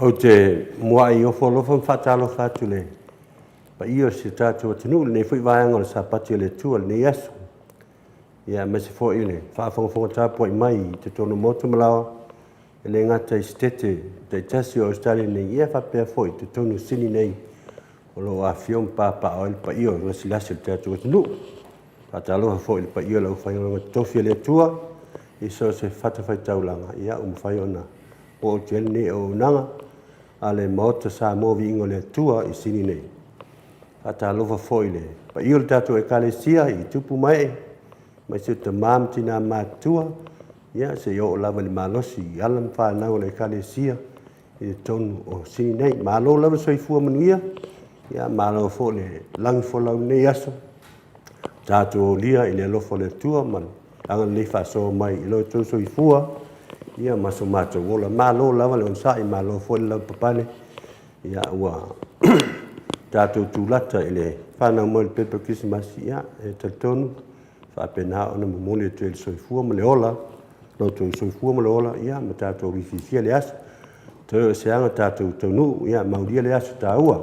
Ou te muai ofo alofa ma faatalofa atu i le paia o si o tatou atunuu i lenei foi vaega o le Sapati a le Atua i lenei aso. Ia aemaise foi le faafogafoga tapuai mai i totonu o maota ma laoa, e le gata i Setete taitasi o Ausetalia nei, ia faapea foi i totonu o Sini nei o lo o afifio ma papaaao ai le paia o gasegase o le tatou atunuu. Faatalofa foi i le paia o le aufaigaluega totofi a le Atua i so o se fatafaitaulaga ua mafai ona oo atu i ai lenei auaunaga a le Maota Samoa o le Viiga o le Atua i Sini nei. Faatalofa foi i le paia o le tatou Ekalesia i tupu ma ee, aemaise o tama ma tina matutua, ia seia oo lava i le malosi i alo ma fanau a le Ekalesia i totonu o Sini nei. Malo lava le soifua manuia, ia malo foi le lagifolau i lenei aso, tatou aulia i le alofa o le Atua ma le agalelei faasoa mai i lo outou soifua ia ma so matou ola. Malo lava le onosai, malo foi le lavapapale, ia ua tatou tulata i le fanau mai o le pepe o le Kerisimasi, ia e talitonu e faapena ona momoli atu ai le soifua ma le ola, lo outou soifua ma le ola, ia ma tatou fiafia le aso. Toe o se aga tatou taunuu ma aulia le aso taua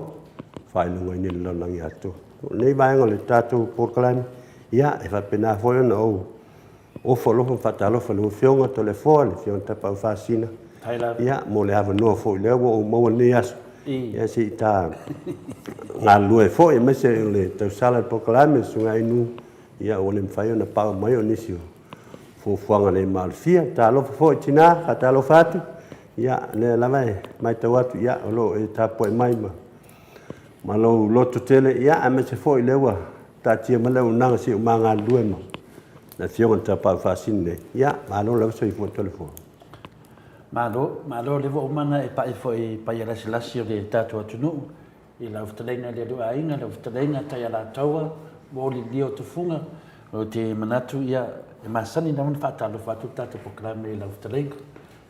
e faailogaina i le lalolagi atoa. O lenei vaega o le tatou polokalame, ia e faapena foi ona ou ofo alofa ma faatalofa i lau Afioga Toleafoa, le Afioga i le Tapaau Faasisina, ia mo le avanoa foi lea ua ou maua i lenei aso, ia se i ta galulue ai foi, aemaise o le tausala i le polokalame le Susuga ia Ainuu, ia ua le mafai ona paau mai ona o nisi o fuafuaga le maalofia. Talofa foi i tina, faatalofa atu, ia o lea lava e matau atu o lo o e tapuai mai ma lou lototele, ia aemaise foi o lea ua taatia mai le auaunaga se i o ma galulue ma le Afioga i le Tapaau Faasisina nei. Ia, malo lava soifua Toleafoa. Malo, malo o lea ua uma ona e pai foi i paia lasilasi o le tatou atunuu i lau fetalaiga i le Alii o Aiga, lau fetalaiga Taialataua, Wally Leo Tufuga. Ou te manatu ia e masani lava ona faatalofa atu le tatou polokalame i lau fetalaiga.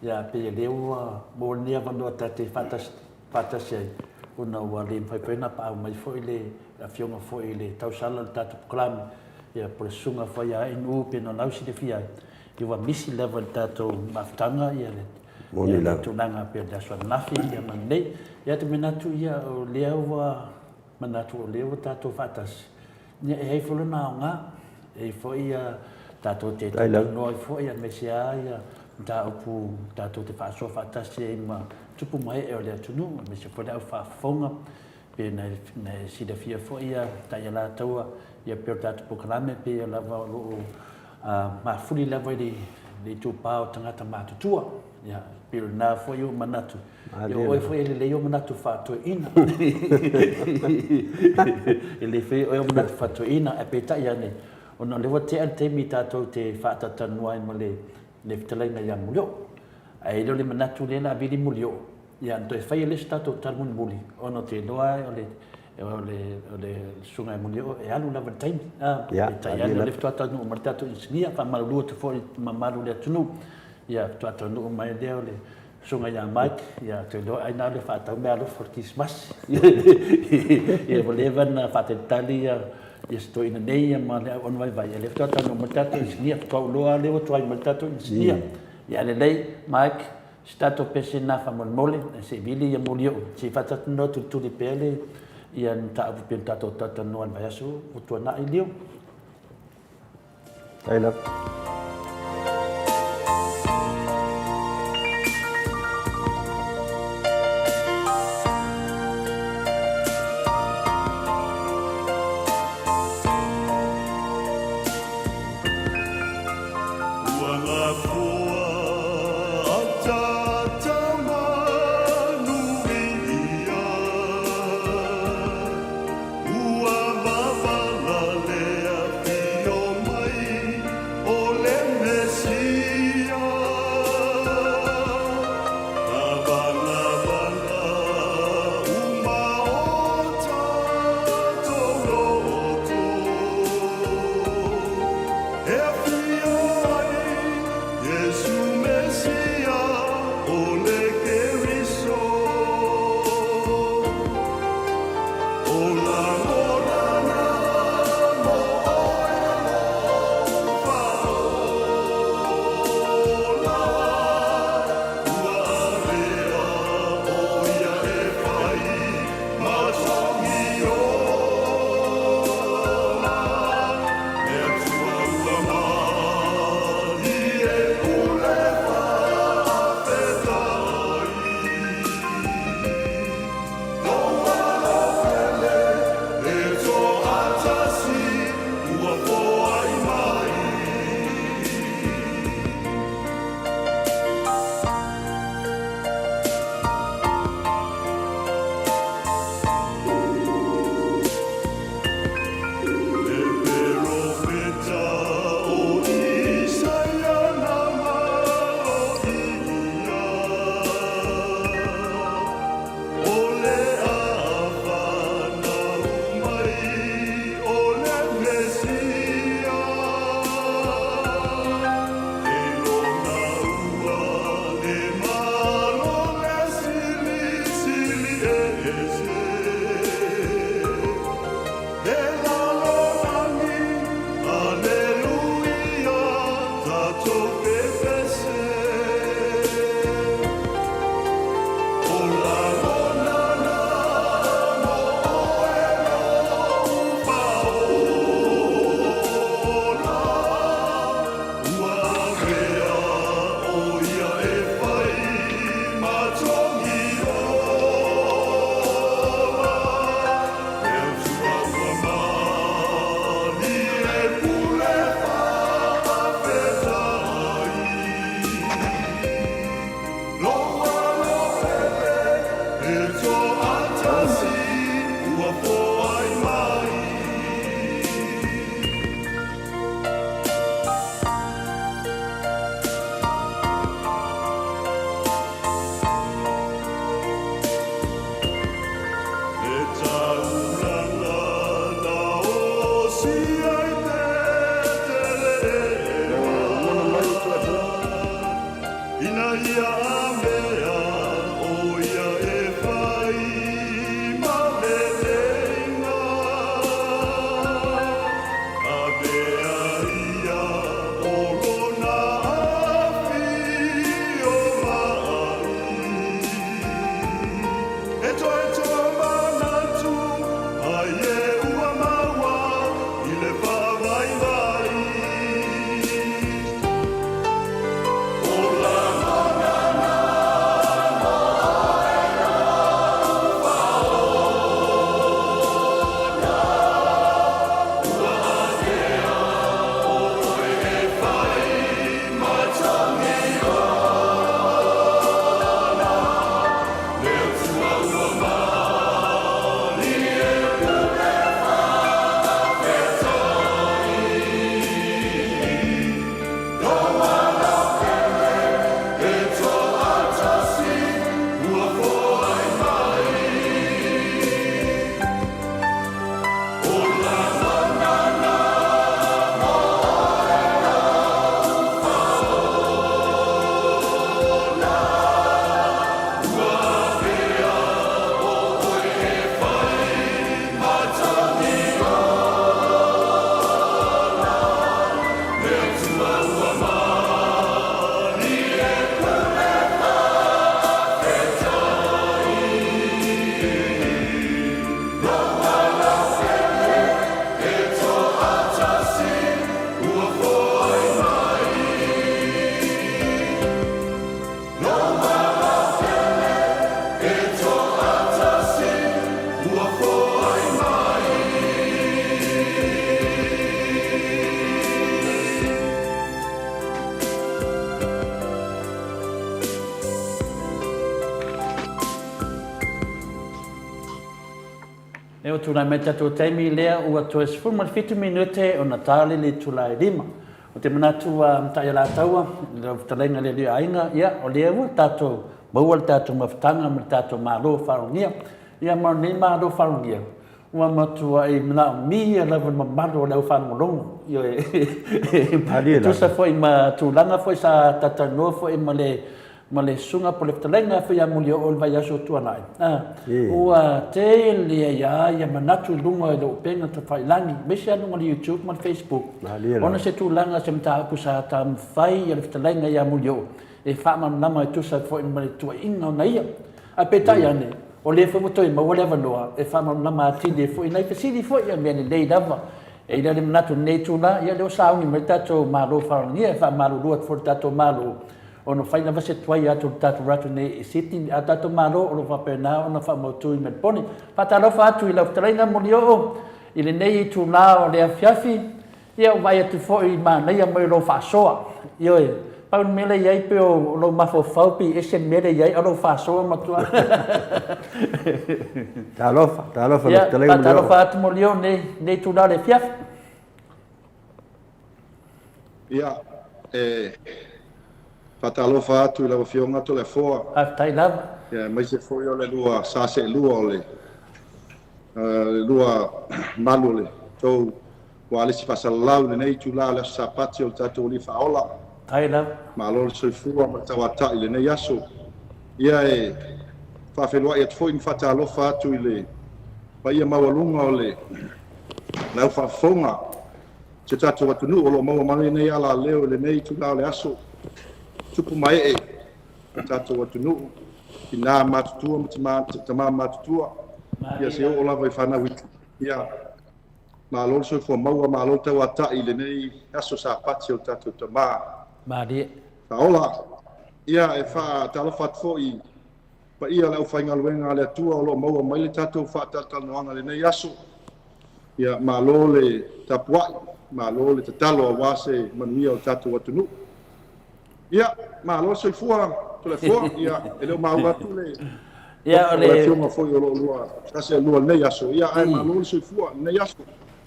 Ia pei o lea ua maua lenei avanoa ta te faatasi faatasi ai ona ua le mafai foi ona paau mai foi le afioga foi i le tausala o le tatou polokalame ia po o le susuga foi ia Ainuu pei ona lau silafia ai, ia ua misi lava i le tatou mafutaga ia le Moni lava. tulaga pei o le aso ananafi ia ma lenei. Ia ou te manatu ia o lea ua manatu o lea ua tatou faatasi, Ia, e i ai foi lona aoga, e i ai foi tatou te talanoa ai foi aemaise lava mataupu tatou te faasoa faatasi ai ma tupu ma ee o le atunuu, aemaise foi le au faafofoga, pei ona e silafia foi Taialataua, ia pei o le tatou polokalame pei lava o lo o mafuli lava i le itupa o tagata matutua. Ia, pei o lena foi ou manatu, ia o oe foi e lelei ou manatu faa-toeaina. E lelei foi oe ou manatu faa-toeaina, ae peitai ane, ona o lea ua tea le taimi tatou te faatalatalanoa ai ma le fetalaiga ia Molioo. Ae le o le manatu lea o le a vili Molioo, ia ona toe fai lea o se tatou tala mulimuli, ona ou te iloa o le O le susuga ia Molioo e alu lava i le taimi, peitai ane o lea faatoa taunuu mai le tatou inisinia. E faamalulu atu foi i le mamalu o le atunuu, ia faatoa taunuu mai lea o le susuga ia Mike, ia ou te iloa ai na o le faatau meaalofa o le Kerisimasi. Ia ua leva ona faatalitali ia si toeaina nei ma le auauna vaivai, ia lea faatoa taunuu mai le tatou inisinia. Faatoa ou iloa lava lea ua tuai mai le tatou inisinia. Ia lelei Mike, Si tatou pese lena faamolemole, se i vili ia Molioo, se i faatatonoa tulituli pea le ia le mataupu pei ona tatou talatalanoa i le vaiaso ua tuanai, Leo. Faafetai lava. Ua gafoa ataata manuia, Ua mavala le afio mai o le Mesia. Tavanavana uma o tatou loto. E afio ai Iesu Mesia o le Keriso. O lagona mo oe lou faaola, Ua avea oe taulaga na osi ai Petelehema. Ina ia mea o ia e fai ma leleiga, avea ia o lona afio mai. E toe toa manatu ai e ua maua i le faavaivai. E ua tulai mai tatou taimi lea ua toe 17 minute ona tali le itula e lima. Ou te manatu ua matai Alataua i lau fetalaiga i le alii o aiga, ia o lea ua tatou maua le tatou mafutaga ma le tatou Malo faalogia. Ia ma lenei Malo faalogia, ua matuai manaomia lava le mamalu o le aufaalogologo, ioe, e tusa foi ma tulaga foi sa talatalanoa foi ma le ma le susuga po o le fetalaiga foi ia Mulioo i le vaiaso ua tuanai, a, ua tele ai lava ia manatu i luga i lou upega tafailagi, aemaise lava luga o le YouTube ma le Facebook, ona se tulaga se mataupu sa taumafai le fetalaiga ia Mulioo e faamalamalama e tusa foi ma le tuuaiga ona ia. Ae peitai ane, o lea foi ua toe maua le avanoa e faamalamalama atili ai foi nai fesili foi, ia mea lelei lava. E i ai le manatu i lenei itula, ia lea ua sauni mai le tatou Malo Faaaloalogia, e faamalulu atu foi i le tatou Malo, ona fai lava se tuai atu o le tatou atu nei i Sydney, a o tatou Malo o lo o faapena ona faamautu i Melbourne. Faatalofa atu i lau fetalaiga Molioo i lenei itula o le afiafi, ia ua vaai atu foi i manaia mai o lou faasoa. Ioe, pau le mea lea e i ai pei o lou mafaufau pei e ese le mea lea e i ai a o lou faasoa matua. Talofa, talofa lau fetalaiga Molioo. Faatalofa atu Molioo i lenei itula o le afiafi. Ia, e faatalofa atu i lau Afioga Toleafoa. Faafetai lava. Ia, aemaise foi o le lua sa seelua o le lua malu o le tou ualesi faasalalau i lenei itula o le Aso Sapati o le tatou Alii Faaola. Faafetai lava. Malo le soifua ma le tauatai i lenei aso. Ia, e faafeiloai atu foi ma faatalofa atu i le paia maualuga o le aufaafofoga si o tatou atunuu o lo o maua mai lenei alaleo i lenei itula o le aso, tupu ma ee o le tatou atunuu, tina matutua ma tama matutua, ia se oo lava i fanau iti. Ia, malo le soifua maua, malo le tauatai i lenei aso Sapati o le tatou Tama. Malie. Faaola. Ia, e faatalofa atu foi i paia o le aufaigaluega a le Atua o lo o maua mai le tatou faatalatalanoaga i lenei aso. Ia, malo le tapuai, malo le tatalo aua se manuia o le tatou atunuu. Ia, malo le soifua, Toleafoa. Ia, e le o maua atu le Ia, o le afioga foi o lo o lua tasi a lua i lenei aso. Ia, ae malo le soifua i lenei aso.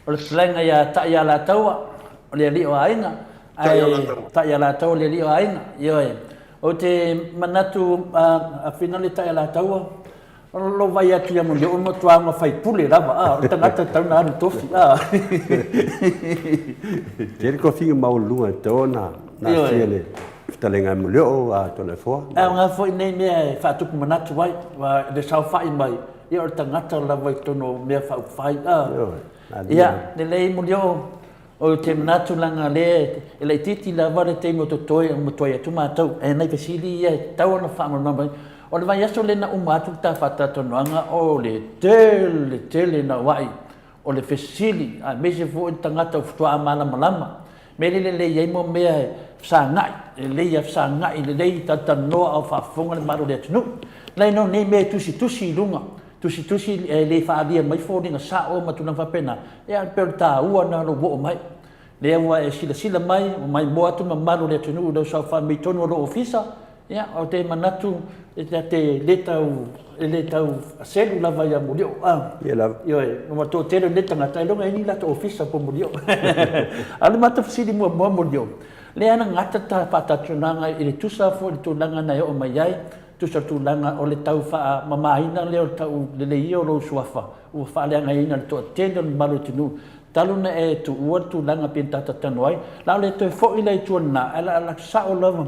O le fetalaiga ia Ta'ialataua, o le alii o aiga, ae Ta'ialataua le alii o aiga, ioe. Ou te manatu a, a finale Ta'ialataua, O lou vaai atu ia Molioo e matua ma faipule lava a, o le tagata e tatau ona alu tofi a. Tele tofiga maualuluga e tatau ona aafia le fetalaiga a Molioo a Toleafoa. E aoga foi nei mea e faatupu manatu ai, aua i le saofai mai, ia o le tagata lava i totonu o mea faaupufai a. Ia, lelei Molioo, Ou te manatu leaga lea e laitiiti lava le taimi o totoe o matuai atu matou. Ae nai fesili ia e tatau ona faamalamalama mai. O le vaiaso lea na uma atu le ta faatalatalanoaga, o le tele tele nauai o le fesili aemaise foi le tagata ua faatoa malamalama. Mea lea e lelei ai mo mea e fesagai, e lelei lava fesagai lelei talatalanoa a o faafofoga le mamalu o le atunuu. Nai lo nei mea e tusitusi i luga tusitusi e le faaalia mai foliga sao ma tulaga faapena, ia pei o le taua lena o lou oo mai. Lea ua e silasila mai, ua maimoa atu le mamalu o le atunuu i lau saofai mai i totonu o lou ofisa, ia ou te manatu e ta te le tau, e le tau selu lava ia Molioo. A, Ia lava. Ioe, ua toatele nei tagata ailoga e i ai ni latou ofisa po Molioo. A o le matou fesili muamua Molioo, lea na gata ta faataatunaga i le tusa foi i le tulaga na e oo mai ai, Tusa tulaga o le tau faamamaina lea o le tau leleia o lou suafa ua faaleagaina e le toatele o le mamalu o le atunuu talu ona e tuua le tulaga pei ona tatou talanoa ai. La o le toe foi la i tua lena ae la alu atu sao lava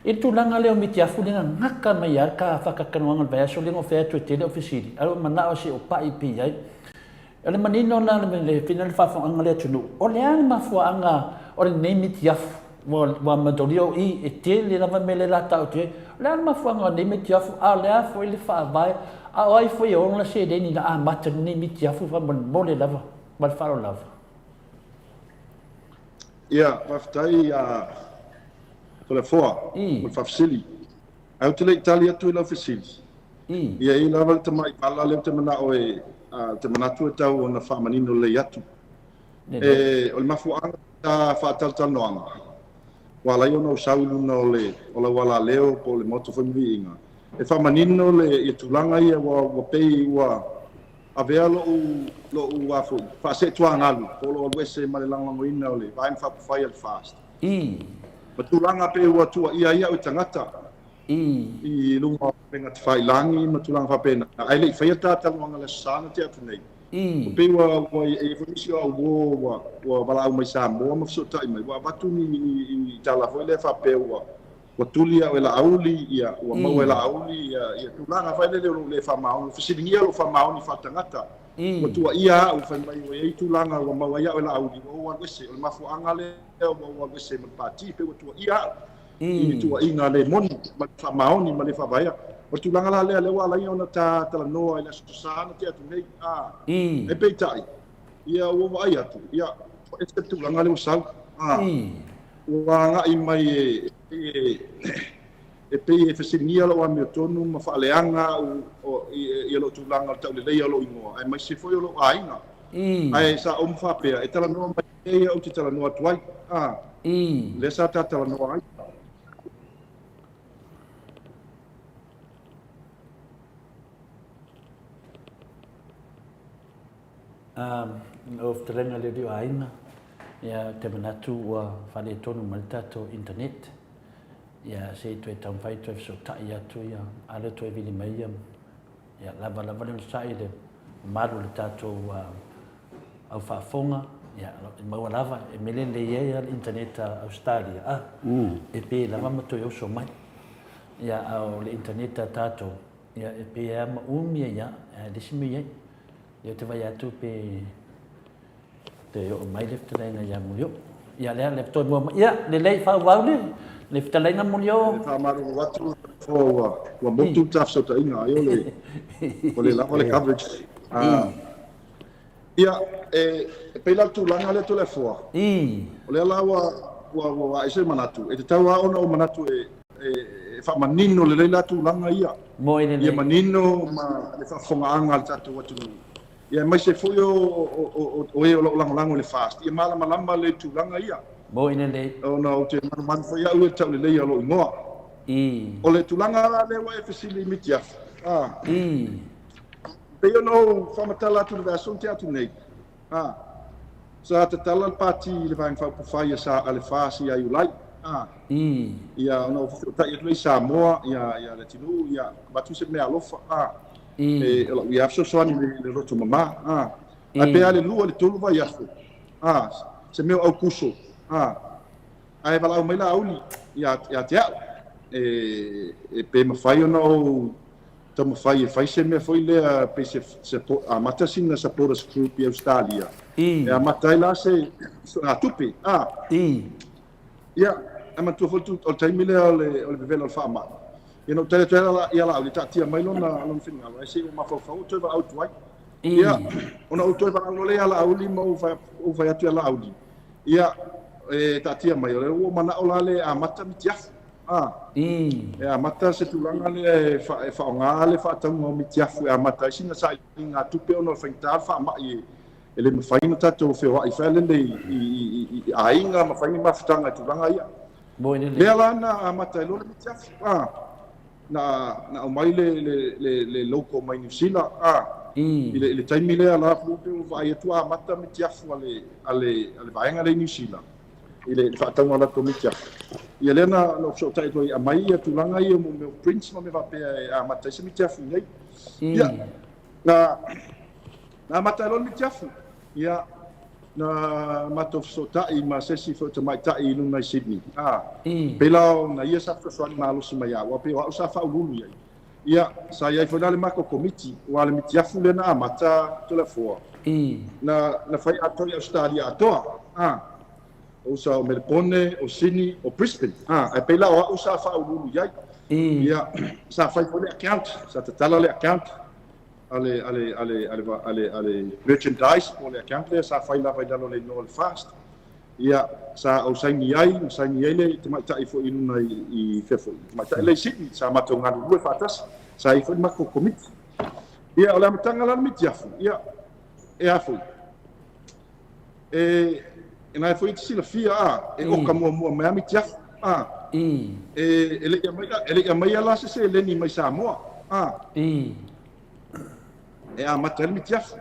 i le tulaga lea o mitiafu lea na gata mai ai le faatalatalanoaga o le vaiaso lea na ou fai atu e tele au fesili ae ua ou manao se i ou pai pea i ai. O le manino la o le fina le faafofogaaga a le atunuu, o le a le mafuaaga o lenei mitiafu ua matolia o i e tele lava mea lea la taoto ai. O le a le mafuaaga o lenei mitiafu, a o le a foi le faavae, a o ai foi e ona seleni na amata lenei mitiafu faamolemole lava ma le faaaloalo lava. Ia, faafetai ia Toleafoa mo le faafesili. Ae ou te le i tali atu i lau fesili, ia e i ai lava le tamai vala lea ou te manao e, ou te manatu e tau ona faamanino lelei atu. E, o le mafuaaga o ta faatalatalanoaga, ua ala ai ona ou sau i luna o le, o lau alaleo po o le Maota foi ma Viiga, e faamanino le, ia tulaga ia ua, ua pei ua avea lo'u, lo'u a foi, faaseetuagalu po o lou alu ese ma le lagolagoina o le Vaega Faaupufai a le FAST. Ma tulaga pei ua tuuaia ai au e tagata i luga o upega tafailagi ma tulaga faapena, ae le i faia ta talanoaga i le Aso Sa na tea atu nei. Ua pei ua ua i ai foi nisi o au uo ua ua valaau mai Samoa ma fesootai mai, ua avatu ni ni ni tala foi lea faapea ua ua tuli au e Laauli, ia ua maua e Laauli ia ia tulaga foi lele o lou le faamaoni, ua fesiligia lou faamaoni faaletagata. Ua tuuaia au fai mai ua i ai tulaga ua maua ai au e Laauli, ua ou alu ese. O le mafuaaga lea. Ua ou alu ese ma le pati, pei ua tuuaia au i ni tuuaiga le moni ma le faamaoni ma le faavaea. O le tulaga la lea, lea ua ala ai ona ta talanoa i le Aso Sa na tea atu nei, a, ae peitai, ia ua ou vaai atu, ia, ua ese le tulaga lea ua sau, a, ua agai mai e, e, e pei e fesiligia lou amiotonu ma faaleaga au i lou tulaga o le tauleleia o lou igoa, aemaise foi o lou aiga. Ae sa ou faapea, e talanoa mai Mea ia ou te talanoa atu ai. A, lea sa ta talanoa ai. Lau fetalaiga le alii o aiga, ia ou te manatu ua faaletonu mai le tatou internet. Ia se i toe taumafai e toe fesootai atu ia, a lea toe vili mai ia Ia lava lava le onosai i le mamalu o le tatou au faafofoga, ia e maua lava, e mea lelei ai lava le internet a Ausetalia, a, e pe lava ma toe oso mai. Ia a o le internet a tatou, ia e pe lava ma umi ai lava, ae leai se mea o i ai. Ia ou te vaai atu pe Toe oo mai le fetalaiga ia Mulioo. Ia lea le toe mua mai. Ia, lelei faaauau le le fetalaiga Mulioo. E faamalulu atu ua ua motu le ta fesootaiga ai o le ua le lava le coverage. Ia, e pei la le tulaga lea Toleafoa. O lea la ua ua ua ae se manatu, e tatau lava ona ou manatu e e faamanino lelei la tulaga ia. Moe lelei. Ia manino ma le faafofogaaga a le tatou atunuu. Ia aemaise foi o e o lo o lagolago i le FAST, ia malamalama le tulaga ia. Moi lelei. Ona ou te manumanu foi au i le tauleleia o lou igoa. O le tulaga la lea ua e fesili i mitiafu, a. Pei ona ou faamatala atu i le vaiaso na tea atu nei, a. Sa tatala le Pati i le Vaega Faaupufai a le FAST ia Iulai, a. Ia ona ou fesootai atu lea i Samoa, ia Leatinuu, ia avatu se meaalofa, a. E, o la'u ia fesoasoani i le loto mamā, a. Ae pe a le lua i le tolu vaiaso, a, se mea o Aukuso, a, ae valaau mai Laauli ia, ia te a'u, e, e pe mafai ona ou taumafai e fai se mea foi lea pei se, se amata sina supporters group i Ausetalia, e amata ai la se tupe, a. Ia, e manatua foi o le taimi lea o le, o le vevela o le faamai. Ia na ou tali atu ai ia Laauli, taatia mai lona, lona finagalo, ae se i ou mafaufau ou toe valaau atu ai. Ia, ona ou toe valaau loa lea ia Laauli ma ou fai, ou fai atu ia Laauli, ia, e taatia mai, o lea ua ou manao la le amata mitiafu. A, e amata se tulaga lea e, fa, e faaaoga le faatauga o mitiafu e amata ai sina sailiga tupe ona o le faigata o le faamai e, E le mafai ona tatou feoai faalele i aiga ma fai ni mafutaga i tulaga ia. Lea la na amata ai loa le mitiafu, a, na, na aumai le, le, le, le logo mai Niu Sila, a, i le, i le taimi lea la pei ua vaai atu ua amata mitiafu a le, a le, a le vaega lea i Niu Sila, i le, le faatauga o latou mitiafu. Ia lea na, na ou fesootai atu ai, aumai ia tulaga ia mo mea o prints ma mea faapea e amata ai se mitiafu i inei. Ia, na, Na amata ai loa le mitiafu, ia, na matou fesootai ma se isi foi o tamaitai i luga i Sydney, a, pei la ona ia sa fesoasoani malosi mai ia au, aua pei o au sa faauluulu i ai. Ia, sa i ai foi la le matou komiti, aua o le mitiafu lea na amata Toleafoa, na, na fai atoa i Ausetalia atoa, a, o usa o Melepone, o Sydney, o Brisbane, a, ae pei la o au sa faauluulu i ai. Ia, sa fai foi le account, sa tatala le account, a le, a le, a le, a le, a le, a le merchandise po o le account lea sa fai lava i lalo o le igoa o le Fast. Ia, sa ou saini ai, na saini ai le tamaitai foi i luna i, i fea foi, le tamaitai lea i Sydney, sa matou galulue faatasi, sa i ai foi le matou komiti. Ia, o le amataga la o le mitiafu, ia, e a foi, e, e na e foi e te silafia, a, e oka muamua mai a mitiafu, a, e, e le i aumaia, e le i aumaia la se seleni mai Samoa, a, e amata ai le mitiafu.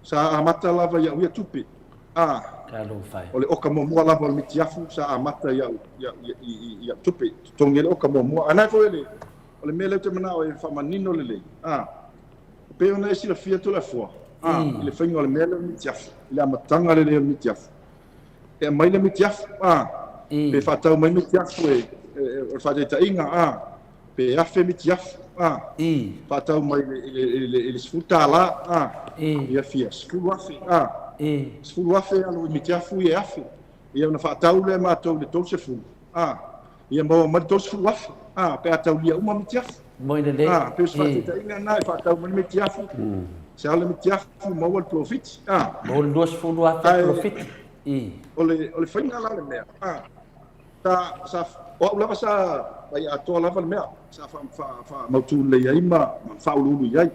Sa amata lava i au ia tupe, a, o le oka muamua lava o le mitiafu sa amata i au, i au, i, i, i au tupe, totogi ai le oka muamua. A na foi le, o le mea lea ou te manao e faamanino lelei, a, E pei ona e silafia Toleafoa, a, i le faiga o le mea lea o le mitiafu, i le amataga lelei o le mitiafu. E aumai le mitiafu, a, pe faatau mai mitiafu e, e, o le faataitaiga, a, pe afe mitiafu, a, faatau mai i le, i le, i le $10, a, ia fia, 10,000, a, 10,000 alu i mitiafu ia e afe. Ia ona faatau lea e matou i le 30, a, ia maua mai le 30,000, a, pe a taulia uma mitiafu. Moi lelei. A, pei o se faataitaiga lena e faatau mai le metiafu, se ala metiafu maua le polofiti. A. Maua le 20,000 polofiti. I. O le, o le faiga la o le mea, a, sa, sa, o au lava sa fai atoa lava le mea, sa fa, fa, faamautu lelei ai ma, ma faauluulu i ai.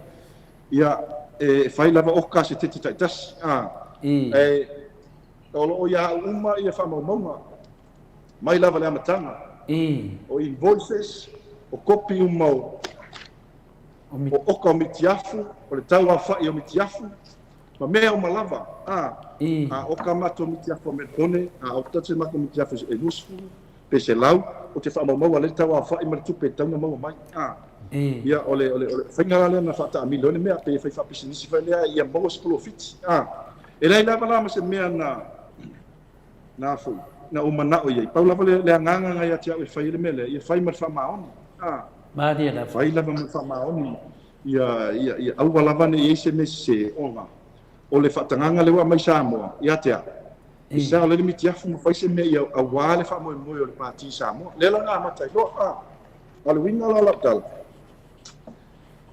Ia, e fai lava oka a se tete taitasi. A. I. E, o lo o ia au uma ia faamaumauga. Mai lava le amataga. O invoices, o kopi uma o o oka o mitiafu, o le tauaofai o mitiafu, ma mea uma lava. A, a oka matou mitiafu a Melbourne, a oka se matou mitiafu e 20, pe 100, ou te faamaumaua lea le tauaofai ma le tupe e tatau ona maua mai. A, ia, o le, o le, o le faiga la lea na faataamilo ai le mea, pei e fai faapisinisi foi lea ia maua se polofiti. A, e leai lava la ma se mea na Na foi, na ou manao i ai. Pau lava le, le agaga na ia te au e fai ai le mea lea, ia fai ma le faamaoni. A. Malie lava. Fai lava ma le faamaoni, ia, ia, ia aua lava ne i i ai se mea sese, ona o le faatagaga lea ua aumai Samoa ia te au, e sao lelei le mitiafu ma fai se mea ia aua le faamoemoe o le Pati i Samoa. Lea la na amata ai loa. A. A o le uiga la o lau tala,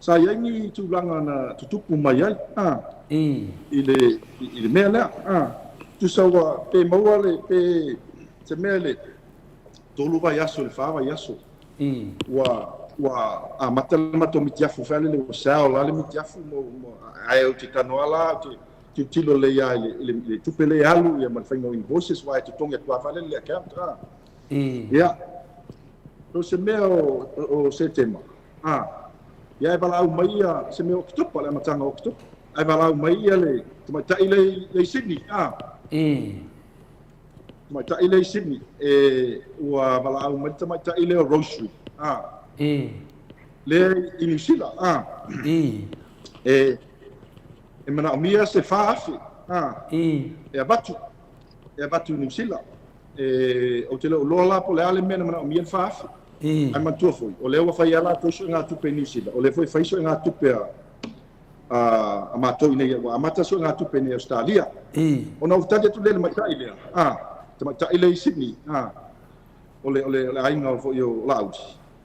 Sa i ai ni tulaga na tutupu mai ai, a, i le, i le mea lea, a. Tusa ua, pe maua le, pe, se mea le tolu vaiaso i le fa vaiaso, ua, ua amata le matou mitiafu foi lele ua sell la le mitiafu mo, mo, ae ou te talanoa la, ou te tilotilo lelei lava i le, i le, i le tupe lea e alu, ia ma le faiga o invoices, aua e totogi atu lava foi lele i le account, a. Ia, so se mea o, o Setema, A, ia e valaau mai ia se mea o Oketopa, le amataga o Oketopa, ae valaau mai ia le tamaitai lea i, lea i Sydney, a. Tamaitai lea i Sydney, e, ua valaau mai le tamaitai lea o Rosary, a. Lea i Niu Sila, a. E, e manaomia se 4,000, a. E avatu, e avatu i Niu Sila. E, ou te le o iloa la po o le a le mea na manaomia le 4,000. Ae manatua foi, o lea ua fai lava latou suegatupe i Niu Sila, o lea foi e fai suegatupe a, a, a matou i nei, ua amata suegatupe i nei Ausetalia. Ona ou tali atu lea i le tamaitai lea, a, tamaitai lea i Sydney, a, o le, o le, o le aiga foi o Laauli.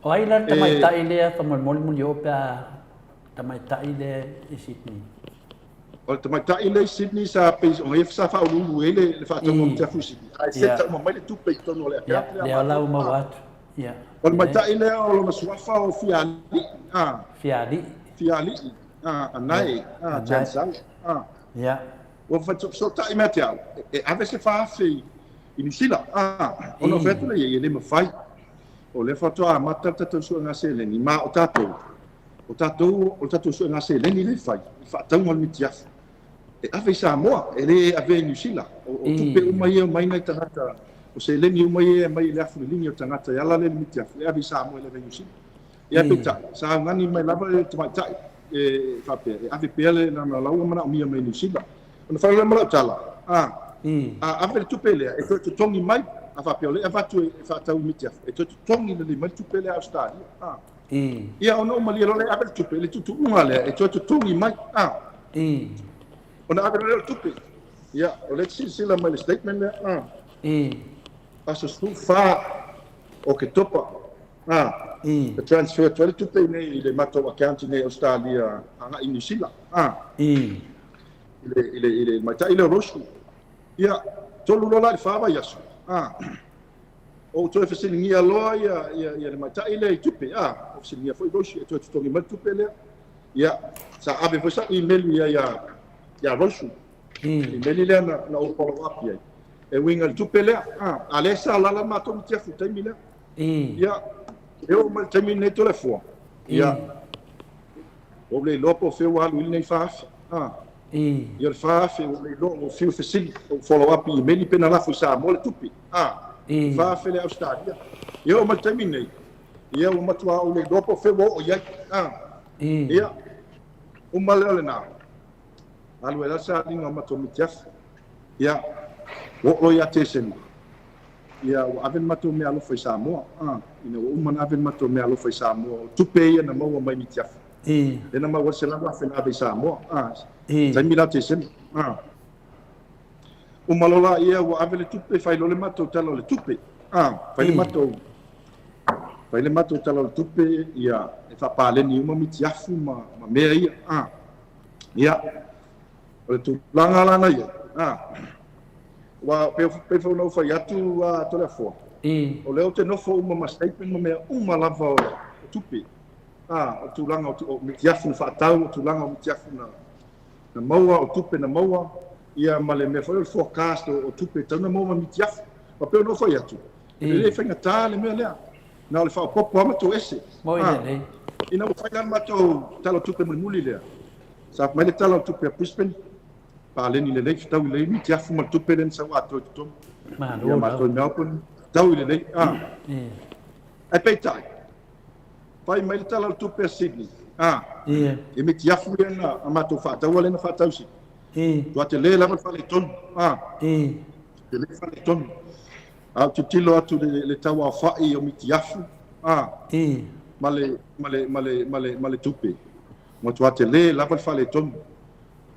O ai la le tamaitai lea faamolemole Mulioo pe a tamaitai lea i Sydney? O le tamaitai lea i Sydney sa pei ona ia sa faauluulu ai le faatauga o mutiafu i Sydney. Ae seta uma mai le tupe i totonu o le account lea. Lea la ua maua atu. Ia. O le tamaitai lea o lona suafa o Fialii. Fialii. Fialii. Anae. Jansau. Ia. Ua fesootai mai ia te au, e ave se 4,000 i Niu Sila. Ona ou fai atu lea i ai, e le mafai. O lea faatoa amata le tatou suega seleni, ma o tatou, o tatou, o le tatou suega seleni lea e fai, i le faatauga o le mitiafu, e ave i Samoa, e le avea i Niu Sila. O, o tupe uma ia e omai nai tagata, o seleni uma ia e aumai i le afu liligi o tagata e ala lea i le mitiafu, e ave i Samoa e le ave i Niu Sila. Ia peitai, sa augani mai lava le tamaitai e faapea, e ave pea le lana lau ua manaomia mai Niu Sila. Ona fai loa ma lau tala, a, a ave le tupe lea e toe totogi mai, a faapea o lea e avatu e faatau i mitiafu, e toe totogi lelei mai le tupe lea a Ausetalia. A. Ia ona ou malie loa lea e ave le tupe, le tuutuuga lea e toe totogi mai. A. Ona ave loa lea o le tupe. Ia, o lea e te silasila mai i le statement lea. A. Aso 14 o Oketopa. A. Na transfer atu ai le tupe i le matou account i inei i Ausetalia agai i Niu Sila. A. I le, i le, i le tamaitai lea o Rosely. Ia, tolu loa la i le fa vaiaso. A. Ou toe fesiligia loa ia, ia, ia le tamaitai lea i tupe. A. Ou fesiligia foi Rosely e toe totogi mai le tupe lea. Ia, sa ave foi sau email i ai ia, ia Rosely. Email lea na, na ou follow up i ai. E uiga i le tupe lea. A, a lea sa alaala le matou mitiafu i le taimi lea. Ia, e oo mai i le taimi lenei Toleafoa, ia, ua ou le iloa po o fea ua alu i ai lenei 4,000. A, ia o le 4,000 ua ou le iloa, ua ou fiu e fesili, ou follow up i email pe na lafo i Samoa le tupe. A, 4,000 lea Ausetalia. E oo mai i le taimi lenei, ia ua matua ou le iloa po o fea ua oo i ai. A, ia, uma lea o lena, alu ai la le sailiga o matou mitiafu. Ia, ua oo loa ia Tesema. Ia, ua ave le matou meaalofa i Samoa. A, ina ua uma ona ave le matou meaalofa i Samoa, o tupe ia na maua mai mitiafu. Lea na maua ai le 100,000 na ave i Samoa. A, taimi la o Tesema. A, uma loa laia ua ave le tupe, fai loa le matou tala o le tupe. A, fai le matou, fai le matou tala o le tupe, ia, e faapaleni uma mitiafu ma, ma mea ia. A, ia, o le tulaga la na i ai, a, Aua pei pei foi ona ou fai atu a Toleafoa, o lea ou te nofo uma ma statement ma mea uma lava o tupe, a, o tulaga o, o mitiafu na faatau, o tulaga o mitiafu na, na maua, o tupe na maua, ia ma le mea foi o le forecast o, o tupe e tatau ona maua ma mitiafu. Ma pei ona ou fai atu, e le faigata le mea lea. Na o le faaopoopo lava ma toese. A, ina ua fai la le matou tala o tupe mulimuli lea, sa fai mai le tala o tupe a Brisbane, Paleni lelei, fetaui lelei mitiafu ma le tupe lea na sau atoa i totonu. Malo Ia matou i Melbourne, fetaui lelei. Ah. Ae peitai, fai mai le tala o le tupe a Sydney. Ah. E mitiafu ia na a matou faataua lea na faatau Sydney. Tua tele lava le faaletonu. Ah. Tele le faaletonu. A ou tilotilo atu i le, le tauaofai o mitiafu, ah. Ma le, ma le, ma le, ma le, ma le tupe. Matua tele lava le faaletonu.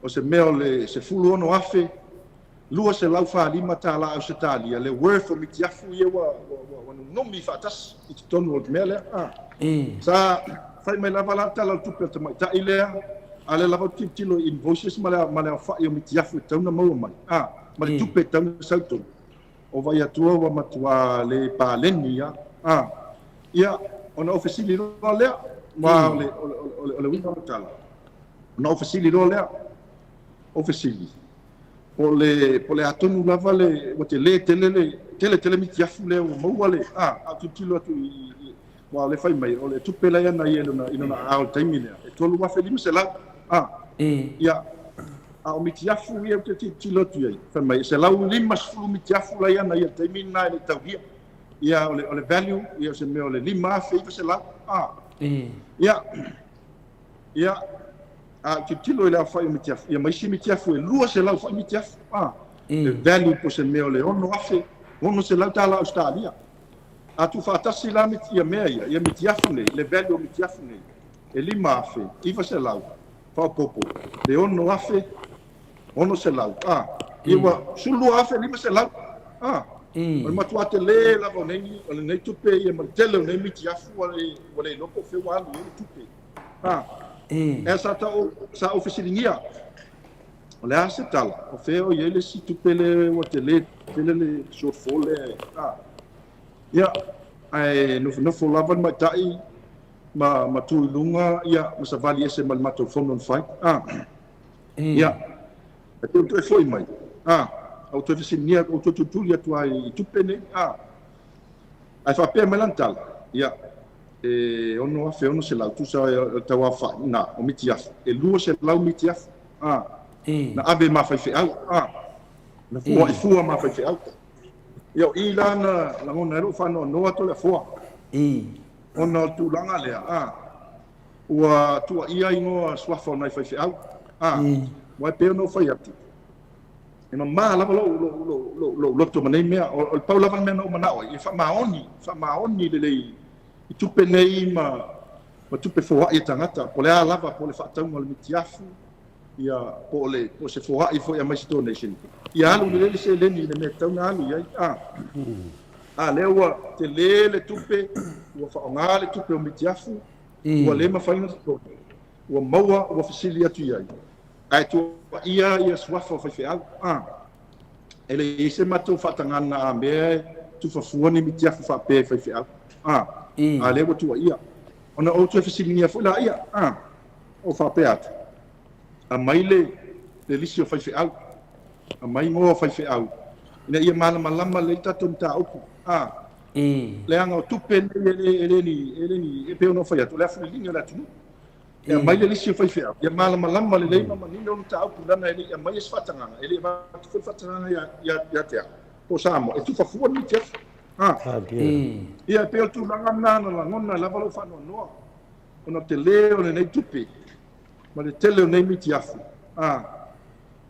O se mea o le $16,245 tala Ausetalia le worth o mitiafu ia ua, ua, ua, ua nunumi faatasi i totonu o le mea lea. A. Sa fai mai lava la le tala o le tupe a le tamaitai lea, a o lea lava ou te tilotilo i invoices ma le, ma le aofai o mitiafu e tatau ona maua mai, a, ma le tupe e tatau ona sau i totonu. O Vaiatua ua matua le paleni lava. A. Ia, ona ou fesili loa lea, aua o le, o le, o le, o le uiga o le tala, Ona ou fesili loa lea, ou fesili, po o le, po o le a tonu lava le, ua tele tele le, tele tele mitiafu lea ua maua le, a, a ou tilotilo atu i, i, aua o lea e fai mai, o le tupe la e ana ia i lona, i lona aao i le taimi lea, e $3,500, a, ia, a o mitiafu ia ou te tilotilo atu i ai, fai mai, e 150 mitiafu la e ana ia i le taimi lena e le i taulia. Ia, o le, o le value, ia, o se mea o le $5,900, a. Ia, ia, a ou tilotilo i le aofai o mitiafu, ia ma isi mitiafu e 200 foi mitiafu, a. Le value po o se mea o le $6,600 tala Ausetalia. A tuufaatasi la ia mea ia, ia mitiafu nei, le value o mitiafu nei, e $5,900 faaopoopo le $6,600, a. Ia ua $12,500, a. O le matuā telē lava o nei, o lenei tupe ia ma le tele o nei mitiafu ua le, ua le iloa po o fea ua alu i ai le tupe. A. Ea sa tau, sa ou fesiligia, o le a se tala, o fea o i ai le isi tupe lea ua telē tele le shortfall lea, a. Ia, ae nofonofo lava le maita'i ma, ma tu i luga, ia, ma savali ese ma le matou fono na fai. A. Ia, ae pei ua toe foi mai. A. A ua toe fesiligia, ua toe tulituli atu lava i tupe nei. A. Ae faapea mai lana tala, ia, e $6,600, tusa o le tauaofai na o mitiafu, e 200 mitiafu, a. Na ave ma faifeau, a. Na fua'i fua ma faifeau. Ia, o i la na lagona ai lou faanoanoa Toleafoa. Ona o le tulaga lea, a, ua tuuaia igoa suafa o nai faifeau, a, aua e pei ona ou fai atu, e mama lava lou, lou, lou, lou, lou loto ma nei mea. O le pau lava le mea na ou manao ai, ia faamaoni, faamaoni lelei i tupe nei ma, ma tupe foai a tagata, po o le a lava, po o le faatauga o le mitiafu, ia, po o le, po o se foai foi e aumai se donation, ia alu lelei le seleni i le mea e tatau ona alu i ai. A, a lea ua tele le tupe, ua faaaoga le tupe o mitiafu, ua le mafai ona totogi, ua maua, ua fesili atu i ai, ae tuuaia ia suafa o faifeau. A, e le i ai se matou faatagaga a mea e tufa fua ni mitiafu faapea i faifeau. A, a lea ua tuuaia. Ona ou toe fesiligia foi laia, a, ou faapea atu, aumai le, le lisi o faifeau, aumai igoa o faifeau, ina ia malamalama lelei le tatou mataupu. A, leaga o tupe nei e le, e le ni, e le ni, e pei ona ou fai atu, o le afuliliga o le atunuu. E aumai le lisi o faifeau, ia malamalama lelei ma manino le mataupu, leaga e le i aumaia se faatagaga, e le i avatu foi le faatagaga ia, ia, ia te au, po o Samoa, e tufa fua le mitiafu. A, ia, e pei o le tulaga lena na lagona ai lava lou faanoanoa, ona o le tele o lenei tupe ma le tele o nei mitiafu, a,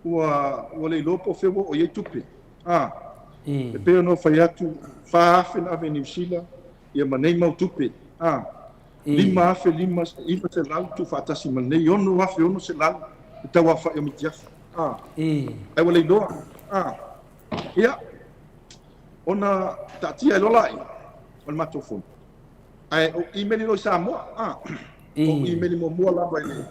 ua, ua le iloa po o fea ua oo i ai tupe. A, e pei ona ou fai atu, 4,000 na ave i Niu Sila, ia ma nei mau tupe, a, 5,900 tuufaatasi ma lenei 6,600 le tauaofai o mitiafu. A, ae ua le iloa. A, ia, ona taatia ai loa laia o le matou fono. Ae ou imeli loa i Samoa, a. Ou imeli muamua lava i le,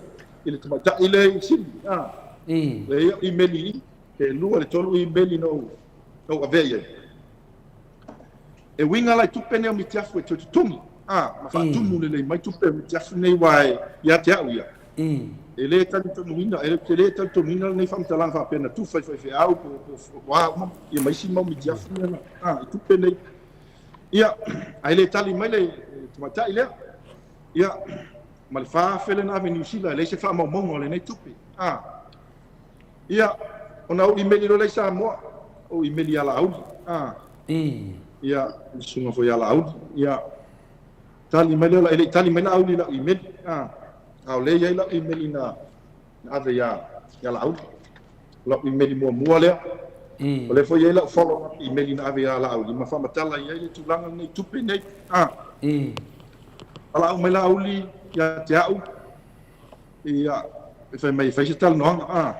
i le tamaitai lea i Sydney, a. Leai au imeli i i, pe lua i le tolu imeli na ou, na ou avea i ai. E uiga la i tupe nei o mitiafu e toe totogi, a, ma faatumu lelei mai tupe o mitiafu nei aua e, ia te au ia, e le talitonuina, e te le talitonuina lenei faamatalaga faapea na tufa i faifeau po, po, po a uma, ia ma isi mau mitiafu ia na, a, i tupe nei. Ia, ae le tali mai le tamaitai lea. Ia, ma le 4,000 lea na ave i Niu Sila, e leai se faamaumauga o lenei tupe. A. Ia, ona ou imeli loa lea i Samoa, ou imeli ia Laauli. A. Ia, le susuga foi ia Laauli. Ia, tali mai lea, e le i tali mai Laauli i lau imeli. A. A o lea e i ai lau imeli na na ave ia, ia Laauli. O lau imeli muamua lea. O lea foi e i ai lau follow up imeli na ave ia Laauli ma faamatala i ai le tulaga lenei i tupe nei. A. Valaau mai Laauli ia te au, ia, e fai mai e fai se talanoaga. A.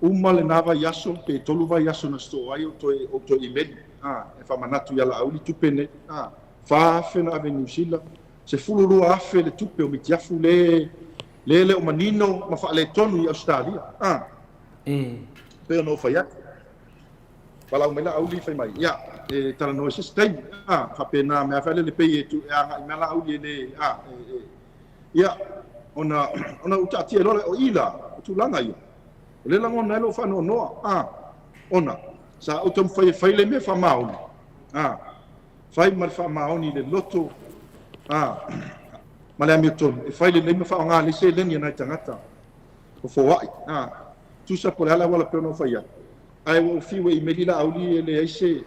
Uma lena vaiaso pe tolu vaiaso na store ai ou toe, ou toe imeli. A. E faamanatu ia Laauli tupe nei. A. 4,000 na ave i Niu Sila, 12,000 le tupe o mitiafu le le le o manino ma faaletonu i Ausetalia. A. Pei ona ou fai atu. Valaau mai Laauli fai mai, ia, e talanoa i se isi taimi. A, faapena mea fai lele pei e tu e agai mai Laauli e le, a, e, e, ia, ona, ona ou taatia loa lea, o i la, o tulaga ia. O lea e lagona ai lou faanoanoa, a, ona, sa ou taumafai e fai le mea faamaoni, a, Fai ma le faamaoni i le loto a ma le amiotonu e fai lelei ma faaaoga lelei seleni a nai tagata o foai a tusa po o le a le auala pei ona ou fai atu. Ae ua ou fiu e imeli Laauli e leai se